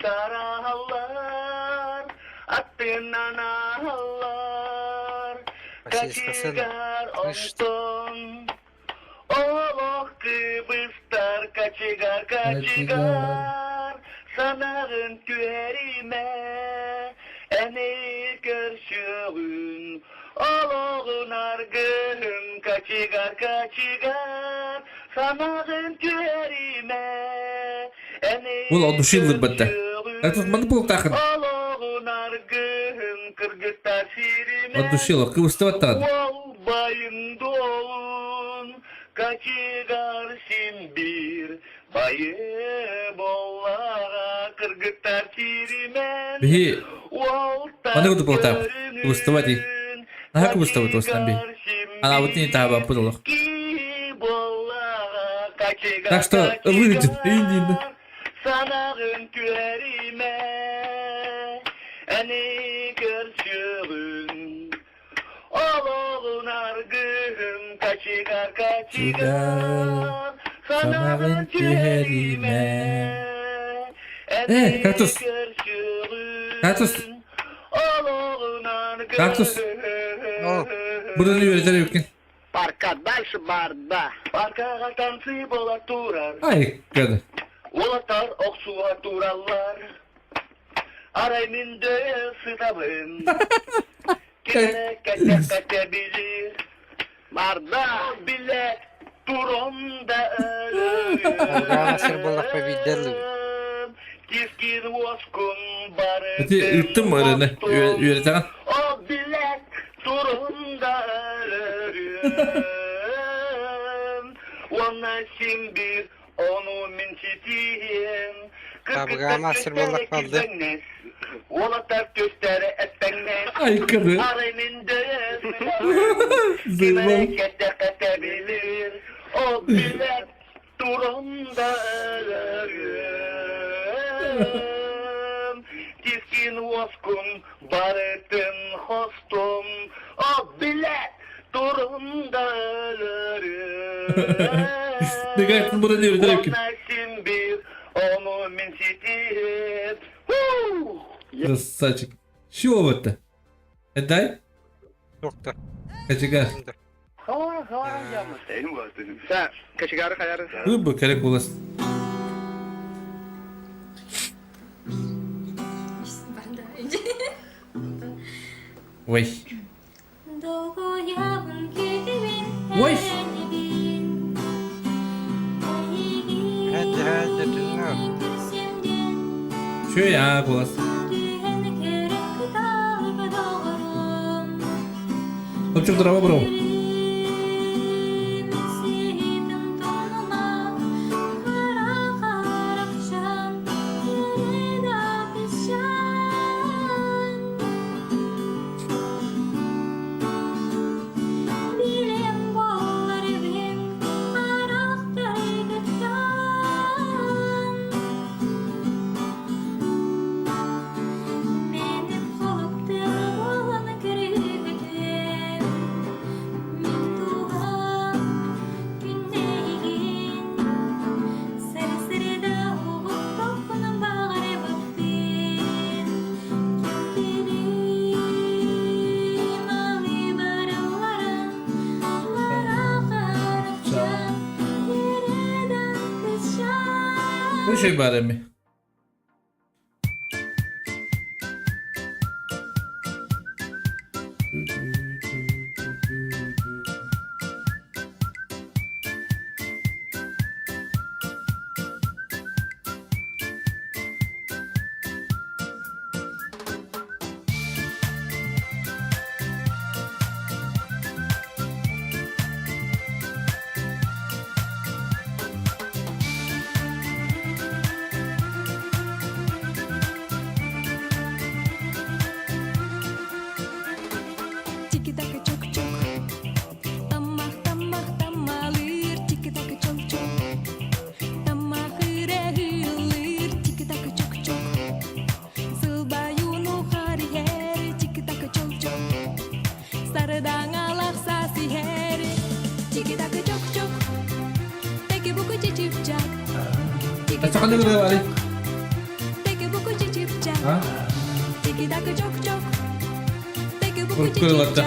Васиска сына. Слышь, Олох кыбыстар кочегар, кочегар, санаҕын түһэримэ, эни көрсүөҕүн, олоҕун аргыһын, кочегар, кочегар, санаҕын түһэримэ, эни Бұл от души лыбытта. көрсүөҕүн, Этот маны бултахын. олоҕун аргыһын, кыргыттар сиримэ, От души лы кыбыстыбаттан. Уол байын долун, кочегар син бир, байы боллаға кыргыттар сиримен, Биһи уолтар маны куту бултап. Кыбыстыбат и. Наха кыбыстыбат осынан би. Ана вот не таба пудолох. Ки боллаға кочегар, Так что выйдет. Индин. Санағын түһэримэ, эни көрсүөҕүн, олоҕун аргыһын, кочегар, кочегар, Санаҕын санаҕын түһэримэ. түһэримэ, Э, эни кактус. Кактус. көрсүөҕүн, олоҕун Кактус. О. Бұны үйретер өккен. Парка дальше барда. Паркаға танцы бола турар. Ай, кәді. Улаттар оқсуға тураллар. Арай минде сытабын. Кене кәтә кәтә билир. Барда билет туронда Аргана сир боллах победил. Кискин воскун бары. Эти ыттым ырыны. Үйретеген. О билет турунда өлөрүм. Она син бир, ону мин ситием. Табыгама сир боллах балды. Олаттар төстәрі әттәңнәс. Ай, кәді. Арай минде Зылбал. Кәтә кәтә билир. О билет турунда өлөрүм. Тискин воскун барытын хостум. О билет турунда өлөрүм. Дегайтын бұны үйретер өккен. Она син бир, ону мин ситип. Красавчик. Чего вот это? Дай? Доктор. Кочегар. Кочегары хаяры. Выбор керек болас. Ой. Ой. Hadi hadi dinle. Şu ya болас. Топчук дрова бро. Bu şey bari mi? Өссө ханнык ырыа барый? А? Урукку ырыаларда.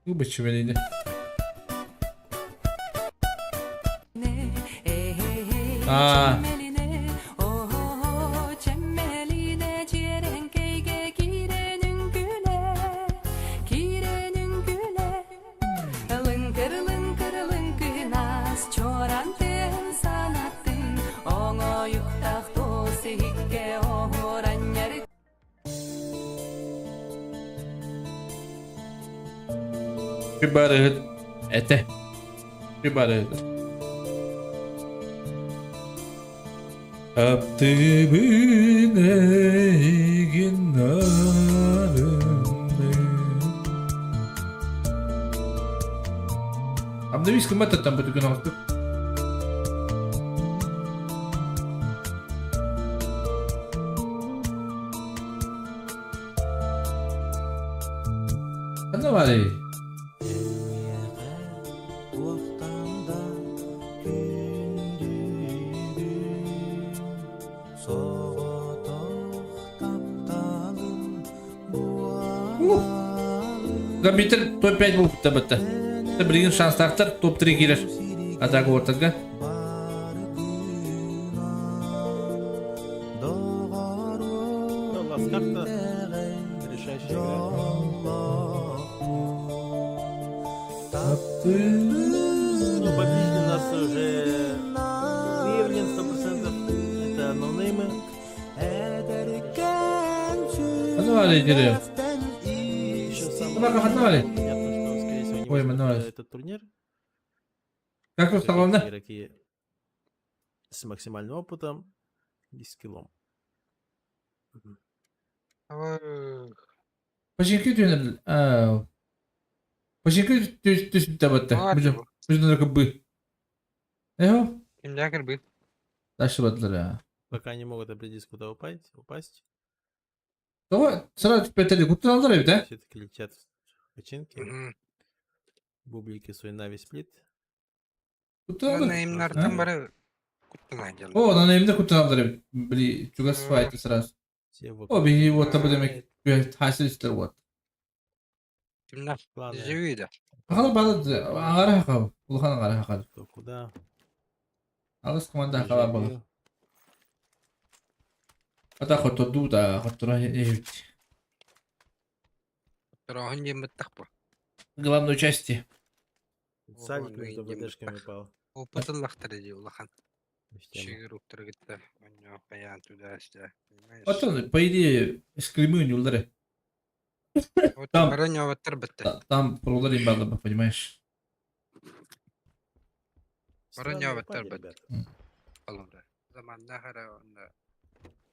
Бу бэччимэлиини. Аа. Барыһыт этэ. Барыһыт. Таптыыбын эйигин нарынны. Абдавис кыматтаттан бутугун оҕустук. Ханна баарый? Компьютер топ-5 буолбута бытта. Билигин шанстаахтар топ-3 киирэр. Атака уортарга. Ласкарта решающая игра. Ну, победитель у нас уже выявлен 100%. Это ноунеймы. Ханна дерев. Еще самое Ханна ханна понятно, что, скорее всего, не Ой, возьмут Мануэль. этот турнир. Как Все-таки главное? Игроки с максимальным опытом и скиллом. Починки түһүнэр Починки түспүтэ батта. Бу бы. Эхо. Кимдää кырбы? Дальше бадлар. Пока не могут определиться, куда упасть. упасть. Того сразу петели куттан алдар эбит, э? Все-таки летят в починки. Бублики свой Нави сплит. Куттан алдар. Наимнартан бары куттан дьалла. О, на наимде куттан алдар эбит. Били чугас файт сразу. Все в О, биһи вот табы демек хасил истер вот. Кимнәр? Главное, Живида. Хахал балы аңара хахал. Улахан аңара хахал. кто куда. Алыс команда хахал балы. Дежавю. Ата хотторду да хоттура эбит. Тороһун диэн быттах бу. Главной части. Сальник Ого, между ну, ВДшками упал. Опытыллахтар дии улахан. в тему. Шигер кытта. Онньоо хайаан туда-сюда. Понимаешь? Потом, по идее, скримы не удары. Вот Там- бары ньообаттар бытта. Там пролары было, понимаешь. Бары Странно ньообаттар упали, бытта. ребята. Олору. Заманна хара онно.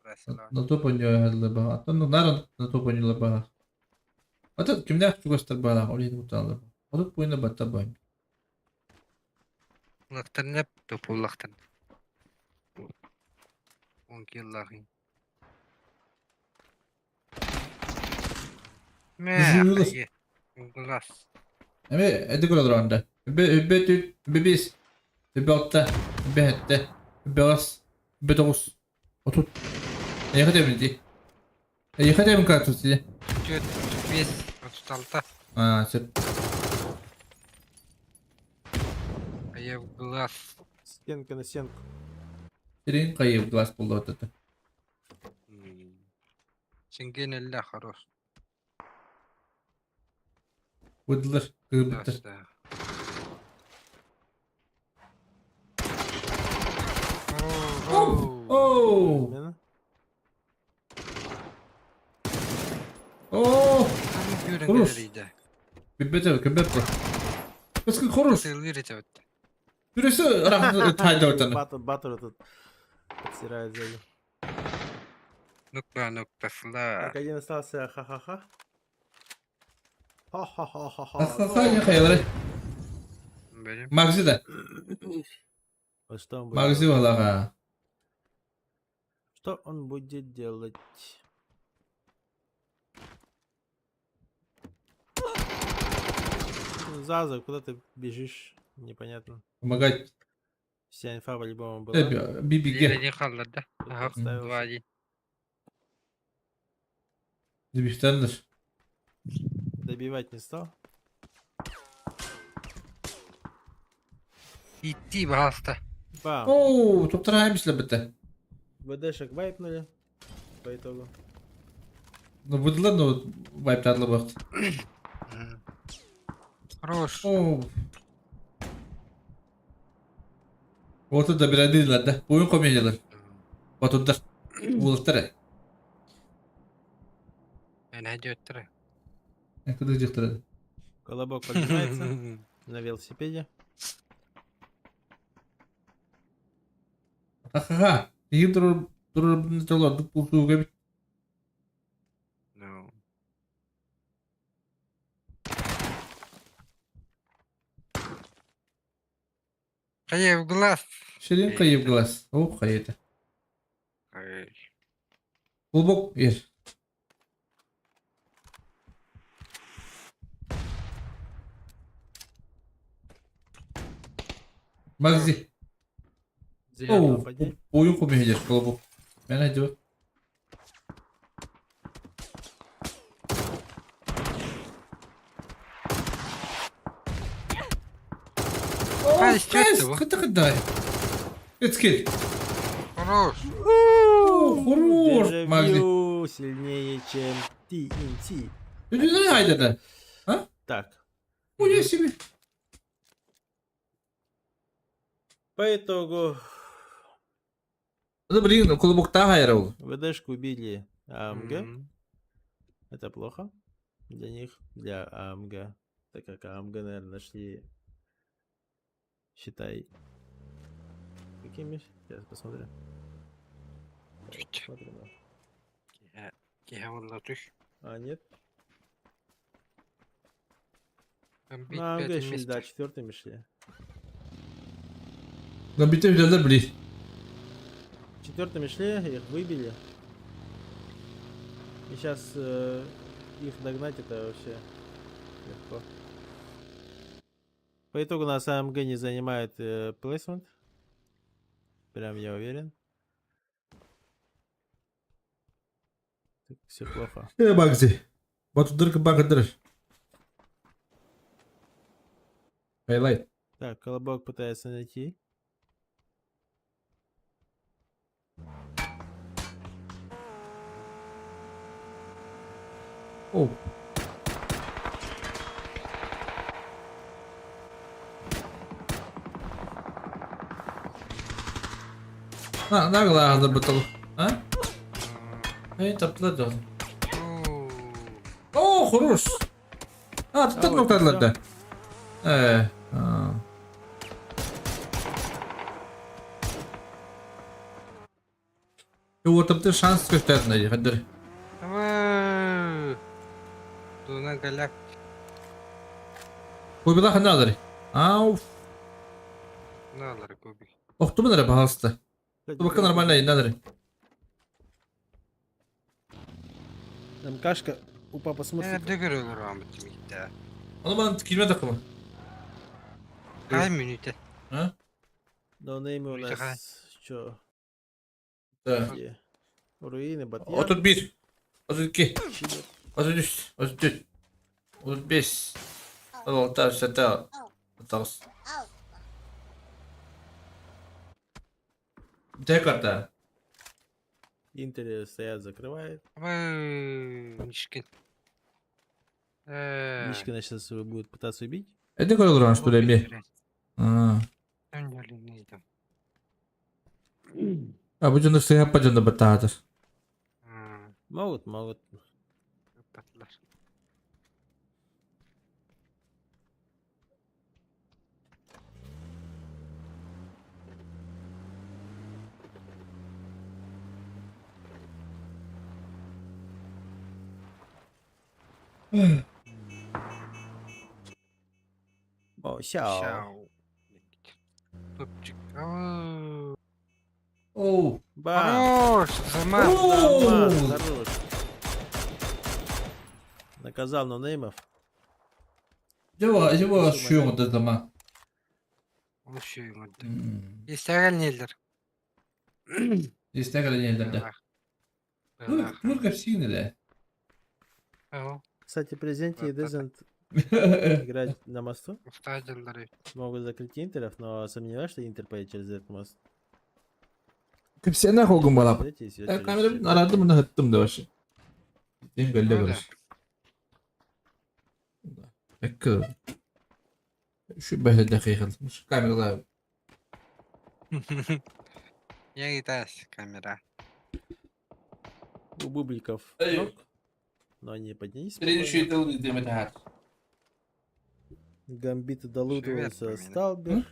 Расылан. На то понял ба. А ну наран на то понял ба. А тут кимнях чугастар ба, олин уталы. А тут понял ба табай. Улахтарнап топуллахтан. Он киллахин. Мэ, Жуылыс. хайе. Глаз. Эме эди көрөдөр Бе бе түт бе бис. Бе алта, бе хетте, бе ас, бе тогуз. Отут. Эйха демин Эйха демин карту ти. Түт, бес, отут алта. А, сеп. Хайе в глаз. Стенка на стенку. Сирин кайып глаз болду вот это. Синген элле хорош. Выдылар, кыбыттар. Да. Оу! Смена. Оо! Хорош. Бибете, кебеппе. Кыскы хорош. Сылыр этеп. Бүресе рахмет тайда отаны. Батл, батл этот подсирает сзади. Нукта, нукта, сла. Так, один остался, ха-ха-ха. Ха-ха-ха-ха-ха. Ха-ха, не хаялары. Берем. Макси да. Вот что он будет Магазин делать? балаға. Что он будет делать? Ну, Заза, куда ты бежишь? Непонятно. Помогать. Вся инфа по-любому была. Бибиге. Биир хаалларда. Тут Аха, подставился. 2-1. Дебихтендер. Добивать не стал. Идти, пожалуйста. Бам. Оу, туптара бите. ВДшек вайпнули. По итогу. Ну, выдала, ну, вайп тадлы бақт. Хорош. Оу. Вот да бирәдиләр да. Уен комедиялар. Батурдар. Булыктар. Мен әдеттір. Куда жықтырады? Колобок поднимается на велосипеде. Ха-ха-ха. Егер тұрыр тұрыр бұл бит. Ну. Хайа в глаз. Ширин қайып глаз. О, қайыды. Ай. Глубок ер. Магзи. Зря Оу, нападение. ойын комедия колобок. Мен айтып. Ай, что это? Қыты қытай. Эцкел. Хорош. Хорош, Магзи. Дежавю сильнее, чем TNT. Үдүнен айдады. Так. Уя себе. По итогу Ну, блин, колобокта хайра ол. ВДшку убили АМГ. М. Это плохо для них, для АМГ. Так как АМГ, наверное, нашли, считай, какими? Сейчас посмотрим. Чуть. Посмотрим. Киһэ- киһэ буолла түс. А, нет. Гамбит На АМГ пятый шли, место. да, четвертыми шли. Гамбитте үдәлер блин. Четвертыми шли, их выбили. И сейчас их догнать это вообще легко. По итогу у нас АМГ не занимает плейсмент. Прям я уверен. Все плохо. Э, Магзи. Батудыр багадыр. Хайлайт. Так, Колобок пытается найти. Оу. На, нагла бытыл. А? Эй, таптылар да. Оо. О, хорош. А, тут А, вот и ноктадылар да. Э. а. Ортамда шанс көстәрді, хәдір. Давай. Дуна голяк. Койбыла ханадыр. Ау, Налар көби. оқтумын әрі бағалысты. Кстати, Бака нормально, надыр. МКшка у папы Э, Смурфика. дөгөр өлөр амыт митте. Оны маған килме тақымы. Кай минуте. А? Но неймы у Ой, нас чё? Да. Где? Руины, Батьян. 31, 32, Чилит. 33, 34, 35, 36, 37, 38. Дәй карта. Интер стоят, закрывает. Давай. Мишкин. Э. Мишкина сейчас будет пытаться убить. Это көрілген, что ли, бе? А, А бұл жонда сыйап па жонда бітағадыр. Могут, могут. О, сяо. Сяо. Топчик. Бам! Хорош, Заман. Заман, хорош. Наказал ноунеймов. Дьэ дьэ шүөҥ заман. Ол шүөҥ Истэҕэл неллер. Истэҕэл неллер да. Тур кэпсиин эле. Кстати, Презенти и Дезент играть на мосту. Могут закрыть Интеров, но сомневаюсь, что Интер поедет через этот мост. Кэпсиэнэ хоогун балап. Камера араадым мына хыттым да вообще. Дем белле көрөс. Эккэ. Şu бэһэ дакыйхал. Камералар. Я и камера. У Бубликов но они поднялись. Гамбиты долутываются Сталбер.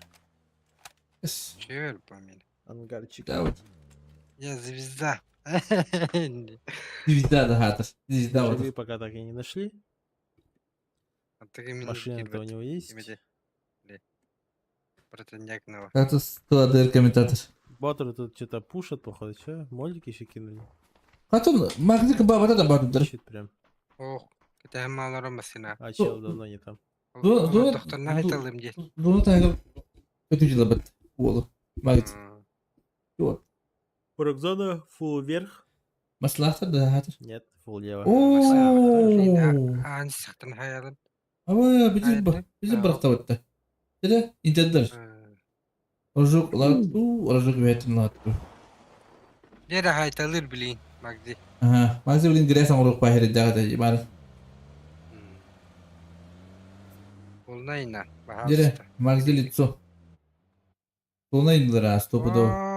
Чевер помили. Ангарчик. Да вот. Я звезда. Звезда да, Звезда вот. пока так и не нашли. Машина-то у него есть. Как-то складер комментатор. Баттеры тут что-то пушат, походу, что? Молики еще кинули. Потом, Магдик баба там батыр. Щит прям. Ох, это мало ромасина. А чел давно не там. Доктор найталым дед. Дуну тайга көтү бат. Уолу. Магд. Вот. Порокзона фул вверх. Маслахта да хатыр. Нет, фул лево. Оо. Аан сахтан хаялын. Аба бизи бизи быракта батта. Деде интердер. Оржук латту, оржук ветин латту. Дере хайталыр билин, Магди. Ага, Магди билин грес оңрук бахир дагы бар. Полнайна. Дере, Магди лицо. Полнайна стопудово.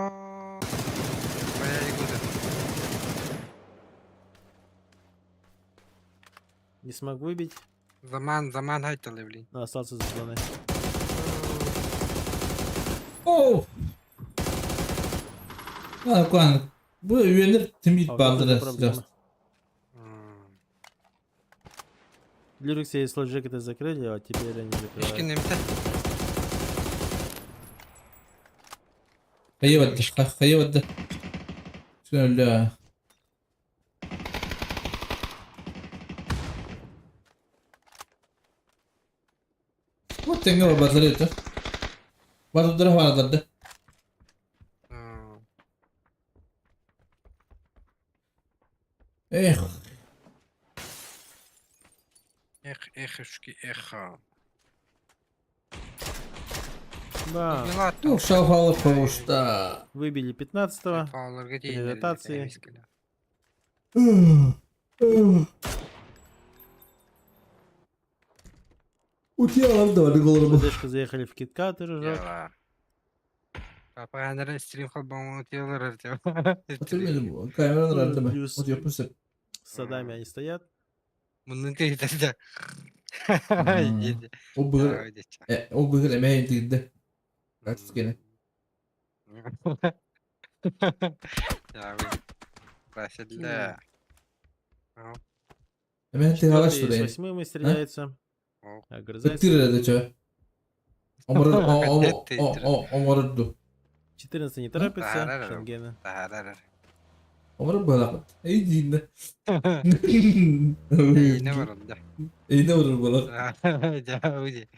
Не смог выбить. Заман, заман хайталы, блин. Но остался за зоной. О! Куан, бу үйенер тимит бардыры. Люрикса и Сложек это закрыли, а теперь они закрывают. Хайватты, хайватты. Şöyle. Вот tengo batarya. Batarya vardı. Эх. Эх, эхушки, эх. Да. Ну, шалфалы просто. Выбили 15-го. При ротации. Утялар давали голову. ДДшка заехали в Киткат и рожок. Папа, наверное, стрим холбом утялар. Камера Плюс с садами они стоят. Мунун тейдерде. О быгыр, о быгыр эмэйин тигде. Каческене. Эмэйин тигала Четвёртый что с ли? восьмым и стреляется. Огрызается. Ыттыр это чё? Оморду. 14 не торопится. Шенгена. Омор балак. Эй динде. Эйне барында. Эйне барыр балак. Да, уди.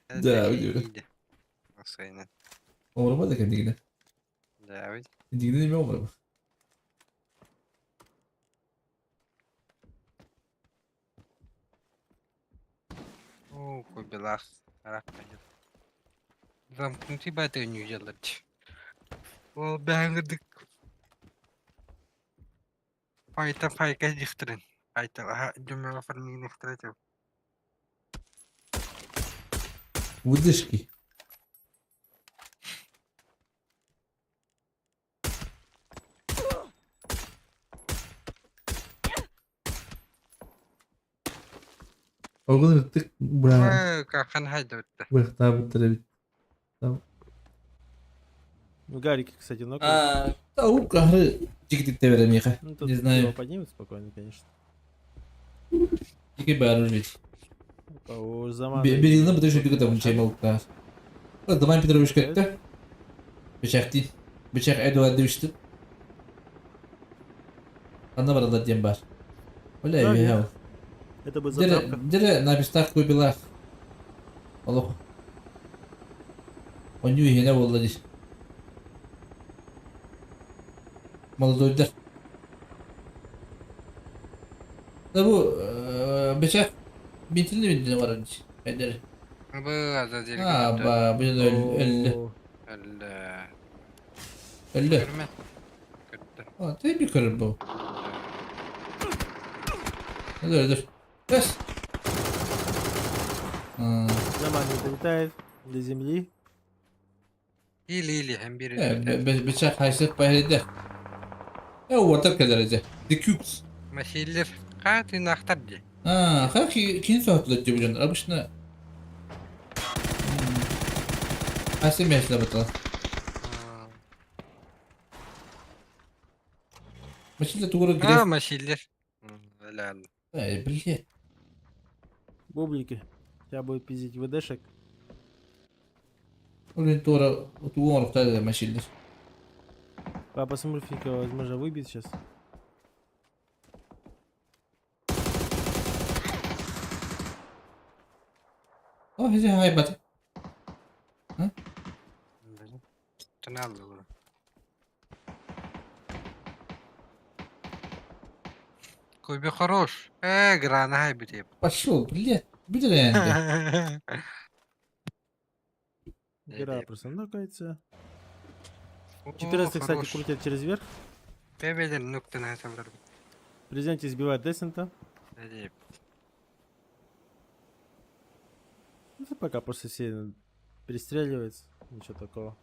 Да, уди. Омор ба декен дигине. Да, уди. Дигине неме омор ба. О, кобилах. Замкнутый баты не делать. Ол бәңірдік. Пайта пайка дихтрин. Пайта, аха, дүмеға фармигин ихтират. Выдышки. Огын тык бра. Кахан хайда өтті. Быхта биттере. Ну, Гарики, кстати, нокают. А, тау кахры жигитик берем яха. Ну, тут Не знаю. его поднимут спокойно, конечно. Жики бәрі жить. Опа, у Замана Берилна бутыр шөпі кітабын чай болып Даман Петрович кетті. Бычақ дейді. Бычақ Эдуардовичті. Ханна бараллар диэн баар. Бля, Да, үөһэ ол. Это будет Дьэрэ, заправка. дьэрэ напистаах кубилаах. Олох. Онньуу иһинэ буолла дии. Молодойдар. Да бу бечек битини битини барар дии. Эдэр. Бу аза А, ба, бу өллө. Өллө. Өллө. Көрмө. Көрдө. А, ты bir көрөр бу. Өлөр, өлөр. Бэс. Заман не долетает до земли. Или или hem biri. Бечек хайсык байрыды. Э, уотар кэлэр эдэ. The Cubes. Масиллер каатын ахтар ди. А, как кин соһутлар дип дьон. Обычно Асы месле бытыл. Машина тугура А, греф. масиллер. Өлөн. Эй, блядь. Бублики. Тебя будет пиздить ВДшек. Блин, тугура тугура оруктар машинлер. Папа Смурфика, возможно, выбьет сейчас. О, хизи хайбат. Тыналды bunu. Куби хорош. Э, грана хай битеп. Пошел, блядь. Бүтэр Гора просто нокается. 14, кстати, крутят через верх. Бебелер нүктен айталар. Президент избивает Десента. Эдеп. Ну, это пока просто все перестреливаются. Ничего такого.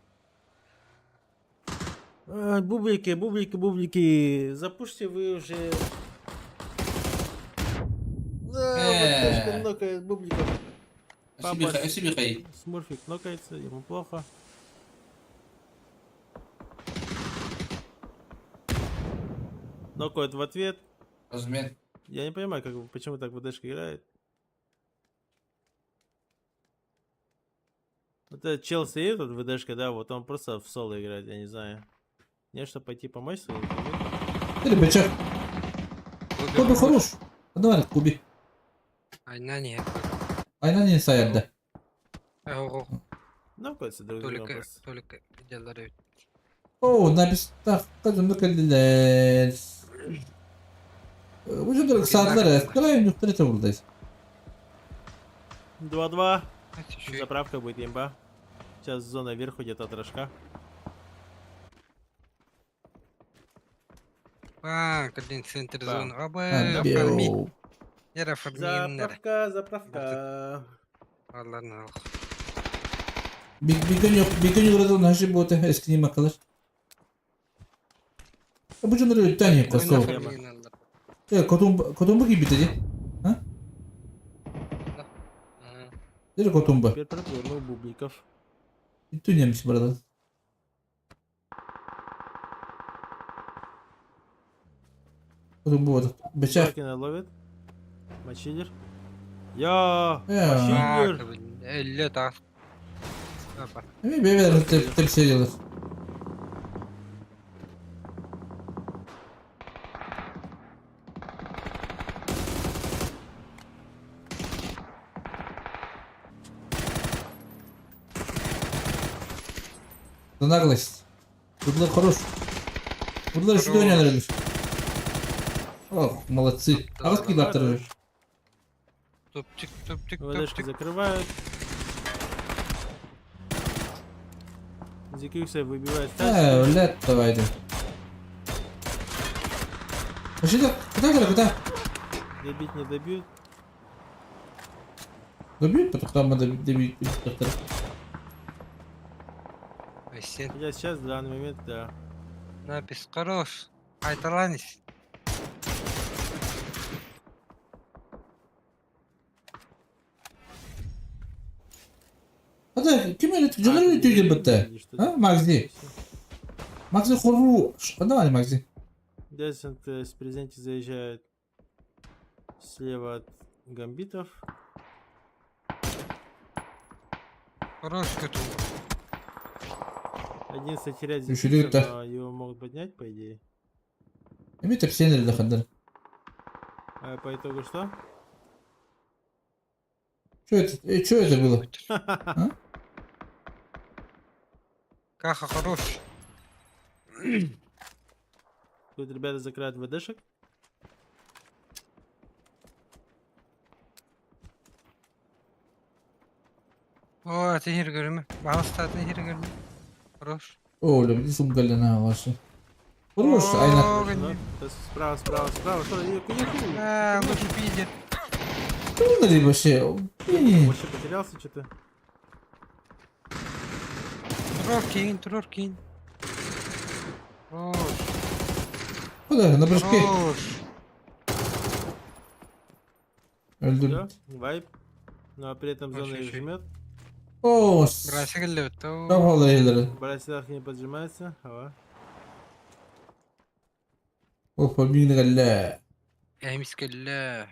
А, бублики, бублики, бублики. Запушьте вы уже. Да, вот точка нокает бубликов. Папа Смурфик нокается, ему плохо. Нокает в ответ. Размен. Я не понимаю, как, почему так ВДшка играет. Вот этот чел стоит, вот ВДшка, да, вот он просто в соло играет, я не знаю. Не, что пойти помочь своим Или бечек. Куби хорош. Давай, Куби. Айна не. Айна не саярда. Ого. Нокаются друг с другом Только просто. только делары. О, напистах казымды келдилер. Бу жерде саатlar кырайын юктар эте бурдайыз. 2-2. Заправка будет имба. Сейчас зона вверху где-то от рожка. А, калин центр Бам. зоны. Абы, оформи. Яра оформи. Заправка, заправка. Аллах. Bir, bir gün yok, bir gün uğradı naşı bu te eskini makalar. Bu cümle ötten yok kosov. E kotum kotumbu gibi dedi. Ha? Dedi kotumbu. Теперь проблема у бубликов. Түнемиш burada. Kotumbu вот. Бечак. Бакина ловит. Мочилер. Я! Я. Мочилер! Элле тас. Опа. Эми бебелер теп тепсиялар. За наглость. Будлар хорош. Будлар еще ойнаныр Ох, молодцы. Агыс килаттыр. Топчик, топчик, ВДшки топчик. закрывают. Зикюкса выбивает Э, тачку. блядь, давайте. Вообще-то, куда, куда, куда? Добить не добьют. Добьют, потом там добьют. Айсен. Хотя сейчас, в данный момент, да. Напис хорош. Айталанис. Hadi kim öyle cümle öyle tüyü bitti. Ha Magzi. Magzi хору. Давай Magzi. Десант с презенте заезжает слева от гамбитов. Хорош көтү. 11 теряет Еще Зикюкса, да. но его могут поднять, по идее. Эми тэпсиэн эрэ хандар. А по итогу что? Что это? Что это было? А? Каха хорош. Тут ребята закрывают ВДшек. О, атын хир көрүмэ. Балыста атын хир көрүмэ. Хорош. О, бля, сумгалина ваша. Хорош, айна. О, гани. Справа, справа, справа. Что? А, лучше пиздец. Трудно ли вообще? Блин. Вообще потерялся что-то. Турор турор кийин. Хорош. Куда? На прыжке. Хорош. Öldürdüm. Вайп. Но при этом зона их жмет. О, Брася келлебит. Брасилах не поджимается. Ава. Опа, мигне галля. Эмис келле.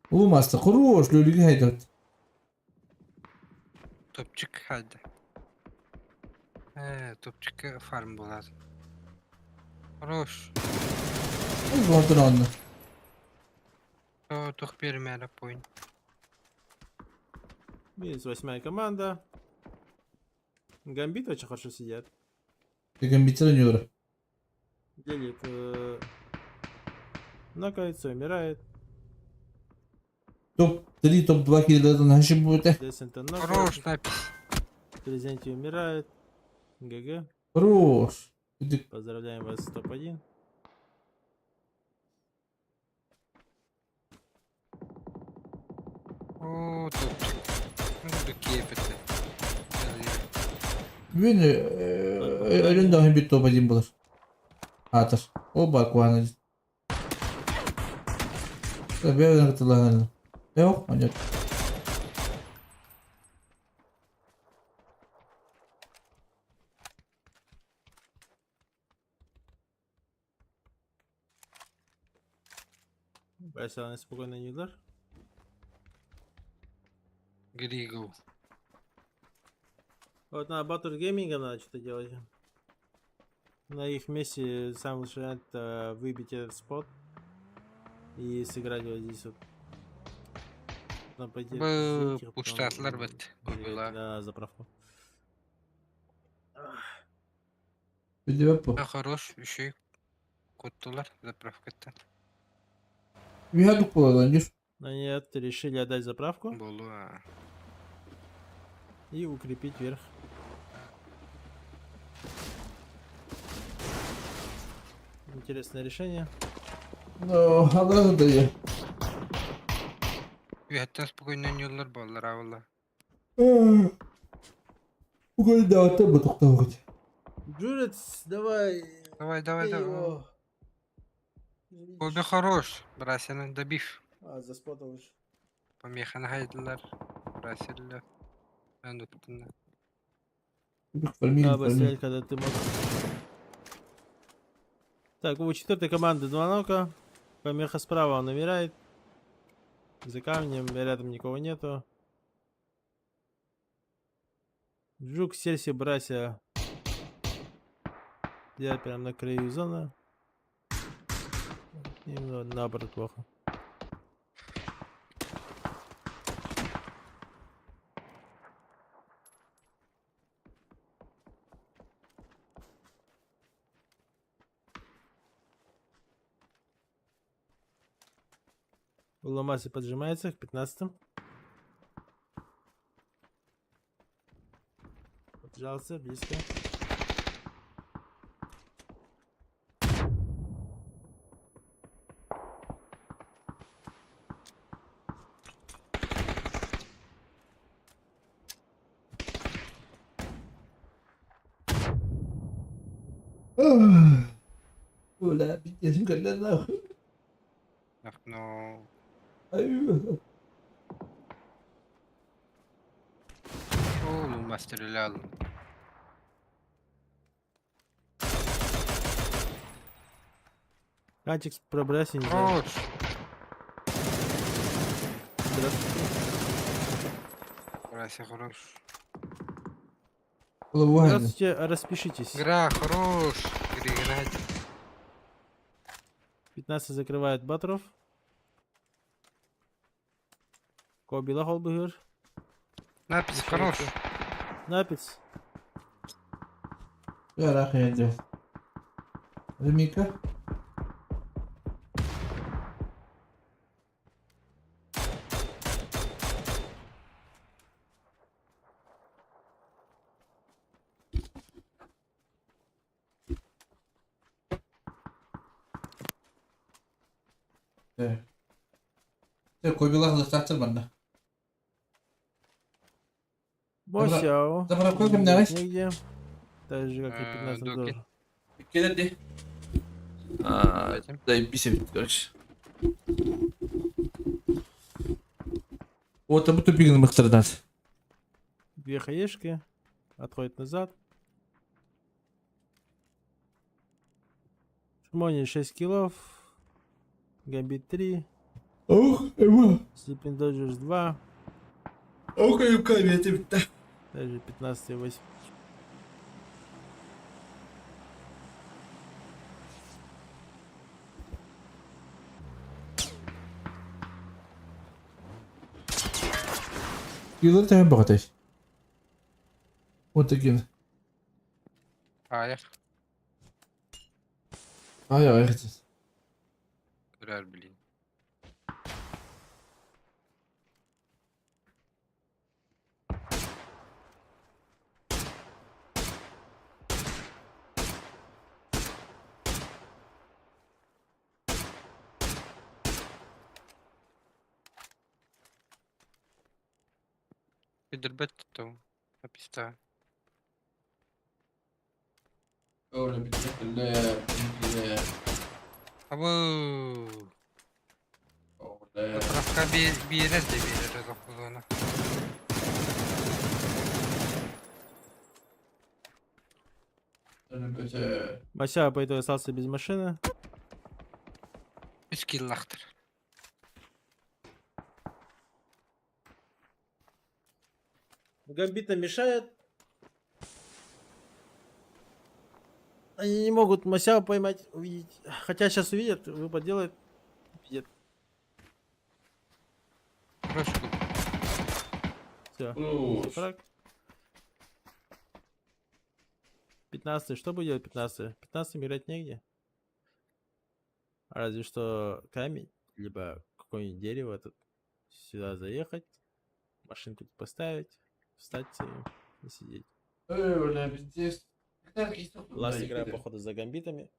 Улумаста, хорош, лөлүгү хайдат. Топчик хайды. Топчик фарм болады. Хорош. Угонтун онно. Тух бермәлі поинт. Минус восьмая команда. Гамбит очень хорошо сидят. Гамбит тренер. Делит. Нокается, умирает. Топ-3, топ-2 киллерden наши будет. Десента Хорош, напись. Презенти умирает. ГГ. Хорош. Поздравляем вас с топ-1. О, топчик. Ну, кепеті. Бүгүн өлөн даһын бит топ-1 булар. Атыр. О бар куана. Бэбэн кытылаһын. Yok, понятно. Барселона спокойно не удар. Григл. Вот на Батур Гейминга надо что-то делать. На их месте самый лучший вариант это выбить этот спот и сыграть вот здесь вот. Потом пойти Пуштатлар бит. На заправку. Хорош, еще Куттулар заправкаттан. Виадук буолан Но нет, решили отдать заправку. Була. И укрепить верх. Интересное решение. Ну, аллах да Үһәттен спокойно ойноллар баллар авылла. Угол да бу токтоогут. Джурец, давай. Давай, давай, давай. Обе хорош. Брасина добив. А, заспотал уже. Помеханы хайдылар. Брасилля. Мен. Да, быстрее, когда ты мог. Так, у четвертой команды два нока. Помеха справа он умирает. За камнем рядом никого нету. Джук, Серси, Брася. Я прям на краю зоны. Именно наоборот плохо. Ломаси поджимается к 15. Поджался близко. Оля, пиздец, когда нахуй. Но. Ай, О, лума стрелял. Кантикс пробрасси не знаю. Хорош. Здравствуйте. Брася хорош. Здравствуйте, распишитесь. Гра хорош. Григрать. 15 закрывает Батров. Кобила холбуһур. Напис хорош. Напис. Ыараах иһэ Ремика. Э, Кобилах лыстахтыр манна. Босяо. Забракой кимнээҕий? Нигде. Так же, как и 15 Доки. тоже. Кэлэр дии. Аа, заебись эбит, короче. Вот, бу тупигин мыктырдан. Две хаешки. Отходит назад. Шмони 6 киллов. Гамбит 3. Ох, эва. Слипин Доджерс 2. Ох, юка, эбит. Даже 15 8. Yılları temel bakatay. Вот такие. Аях. Ай, ай, Көрөр блин. Күйдірбет тұту. Аписта. Абы. Заправка биэрэр да биэрэр тохтолуона. Мася по итогу остался без машины. Үс киллахтыр. Гамбита мешает. Они не могут Масяо поймать, увидеть. Хотя сейчас увидят, выпад делает. Видят. Хорош Все. Фраг. 15. Что будет делать 15? 15 играть негде. Разве что камень, либо какое-нибудь дерево тут сюда заехать, машинку тут поставить, встать и сидеть. Last игра, походу, за гамбитами.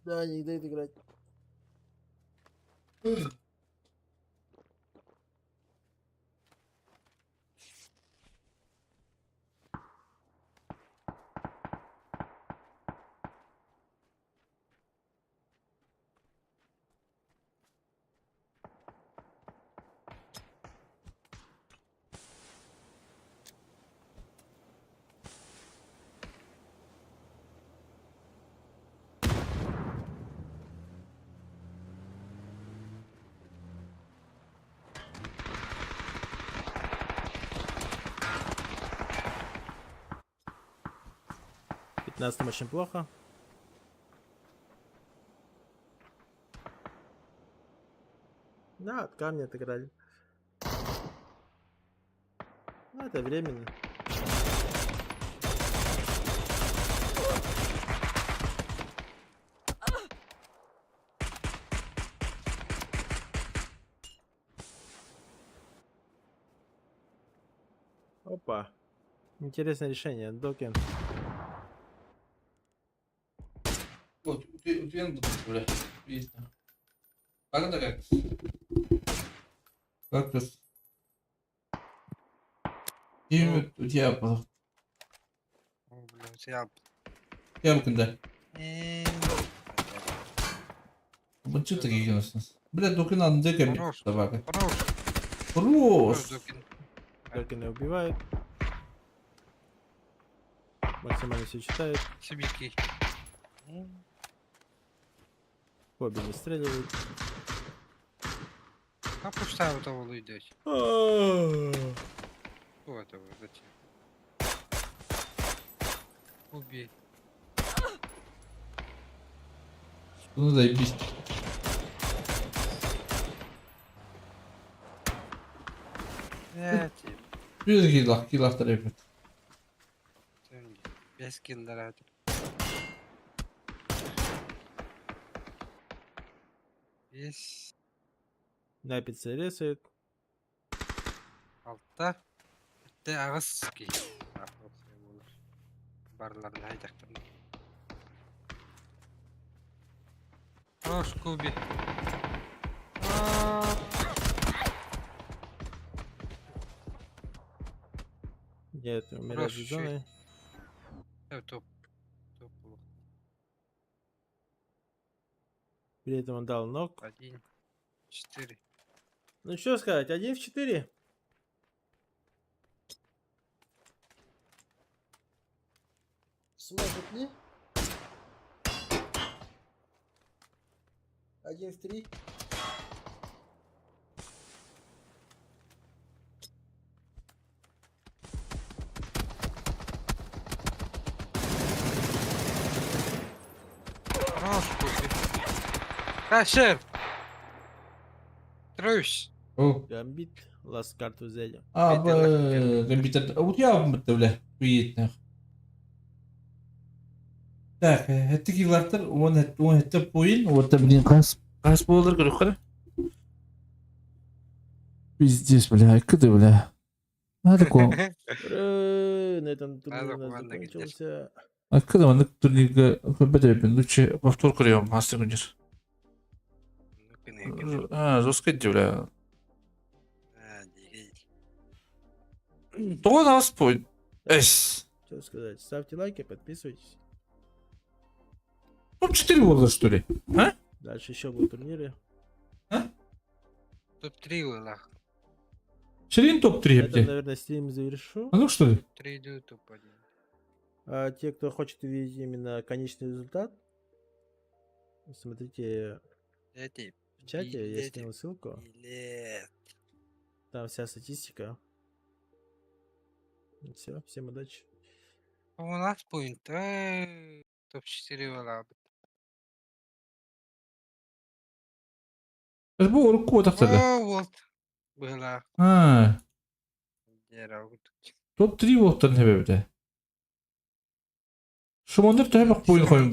Да, не дают играть. Пятнадцатым очень плохо. Да, от камня отыграли. Ну, это временно. Опа. Интересное решение. Докен. Вот, утвен бля. Видно. Как это как? Кактус. Ким я О, бля, я. Я букында. Bu çıktı giyiyorsunuz. Бля, докен анды кем. Хорош. Собака. Хорош. Хорош. Докен. Докена убивает. Максимально все читает. Сибики. Хобби не стреливает. А пусть того идет. Кто это? Зачем? Убей. Ну заебись. Блядь, Жүз килах, килахтар эбит. Бес киллер Бес. Напицы ресает. Алта. Тэ аҕыс киһи. Барларын хайдахтарын. Хорош, Куби. Нет, умирает Хорош, за зоной. Топ. Топ. При этом он дал ног. Один. Четыре. Ну что сказать, один в четыре. Сможет ли? Один в три. Хорош, Куби. Кашер! Трусь. Гамбит. Ласт карту взяли. А, гамбит. Вот я бля, приятных. Так, это килартар, он это поин, вот блин, кас, кас болдыр көрөхөр. Пиздец, бля, кыды, бля. Надо ком. На этом турнир у нас закончился. Откуда он турнирга көрбөт лучше повтор көрөм, мастер күнер. А, жестко бля. Тоҕо нас пой. Эс. Что сказать? Ставьте лайки, подписывайтесь. Топ-4 было, что ли? А? Дальше еще будут турниры. А? Топ-3 было. Ширин топ-3 Это, наверное, стрим завершу. А ну что ли? 3 топ-1. А те, кто хочет увидеть именно конечный результат, смотрите в чате, я скинул ссылку. Там вся статистика. Все, всем удачи. У нас пункт топ-4 была. Bu руку тахтады. Вот. Была. А. Топ-3 болуптан себебі. Шумондар төбек бойын қойым.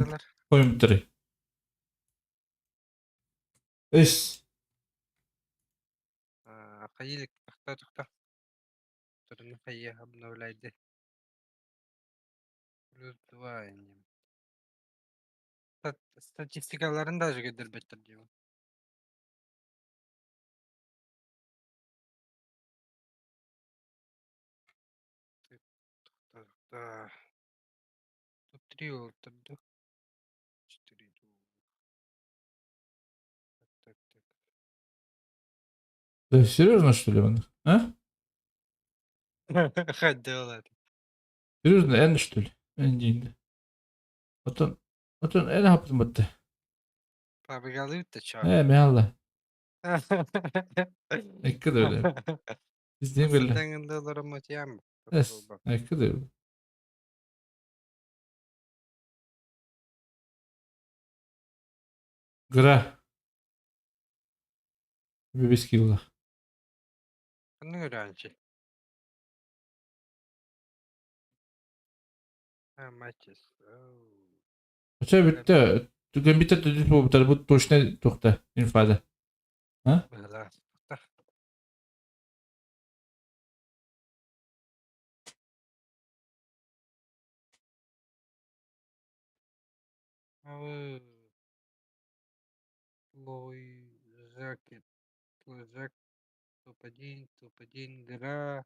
Қойым бітірі. Эс. Хайылик тохта тохта. Турны хайя обновляйды. Плюс 2 Статистикаларын даже көдөрбөттөр дейм. Топ-3 олтурду. 4 Так, так, так. Да серьезно, что ли, он? А? Хотела. Серьезно, Н, что ли? Н дейін. Отон, отон Н хапытым бітті. Побегалы ты чё? Э, мен Ekki de öyle. Biz böyle? Es, ekki de öyle. Гра. Бебески yıllar. Ne öğrenci? Ha, matches. Хотя bitti. Гамбита төдүс болуптар бу точно тохта инфада. А? Была. Лой, Жакет, Жак, топ-1, топ-1, Гра,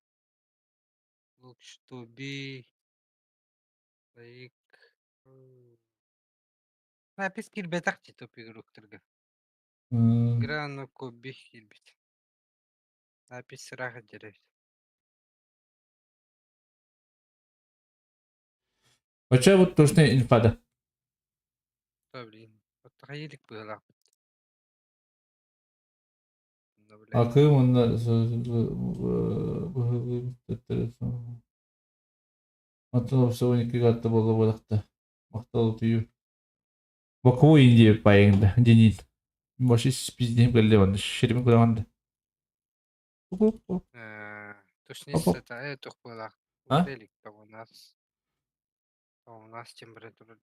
Лук, Штуби, Лайк. Напис килбетах топ игроктарга. Гра, но коби килбит. Напис раха деревит. Хотя вот точно инфада. Да, блин. Вот хайылик было. Обновляйте. Акыым уонна Оттон 92 карта буолла буолахта. Махтал утуйу. Боковой Индия паайыҥда, Денит. Вообще пиздец кэллэ онно шерим кудаҕанда. Точнее, это тух буолаах. А? У нас у нас температура.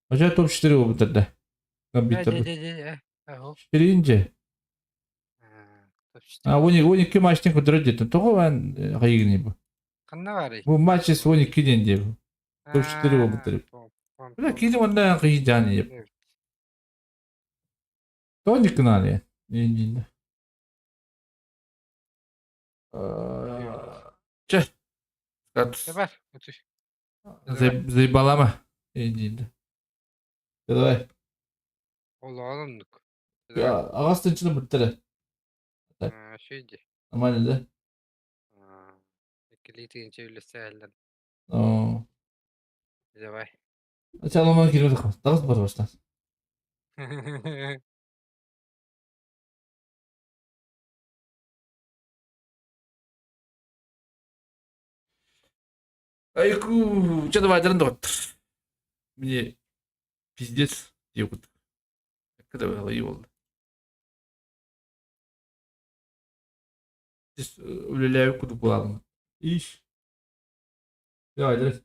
Ача топ-4 буолбуттар да. Компьютер. 4 инче. А, 12 матчтан көрдөрөр диэтин. Тоҕо баан хайыгыный бу? Ханна баарый? Бу матч с 12 диэн диэ. Топ-4 буолбуттар. Бля, киһи онно кыйдаан диэп. Тоҕо никкынаан диэн. Чэ. Бар. Заебалама. Индиинде. Давай. Олоҕун оннук. Аҕас тынчыны бүттэрэ. Шүйде. Нормально да? Иккилии тыынча үллэстэ Давай. Чалыман кирбит Тагыс бар баштан. Айку, что давай, доктор. Мне пиздец диэбит. Когда буолла. Үлэлээбит курдук буолаҕын. Иш. Давай, давай.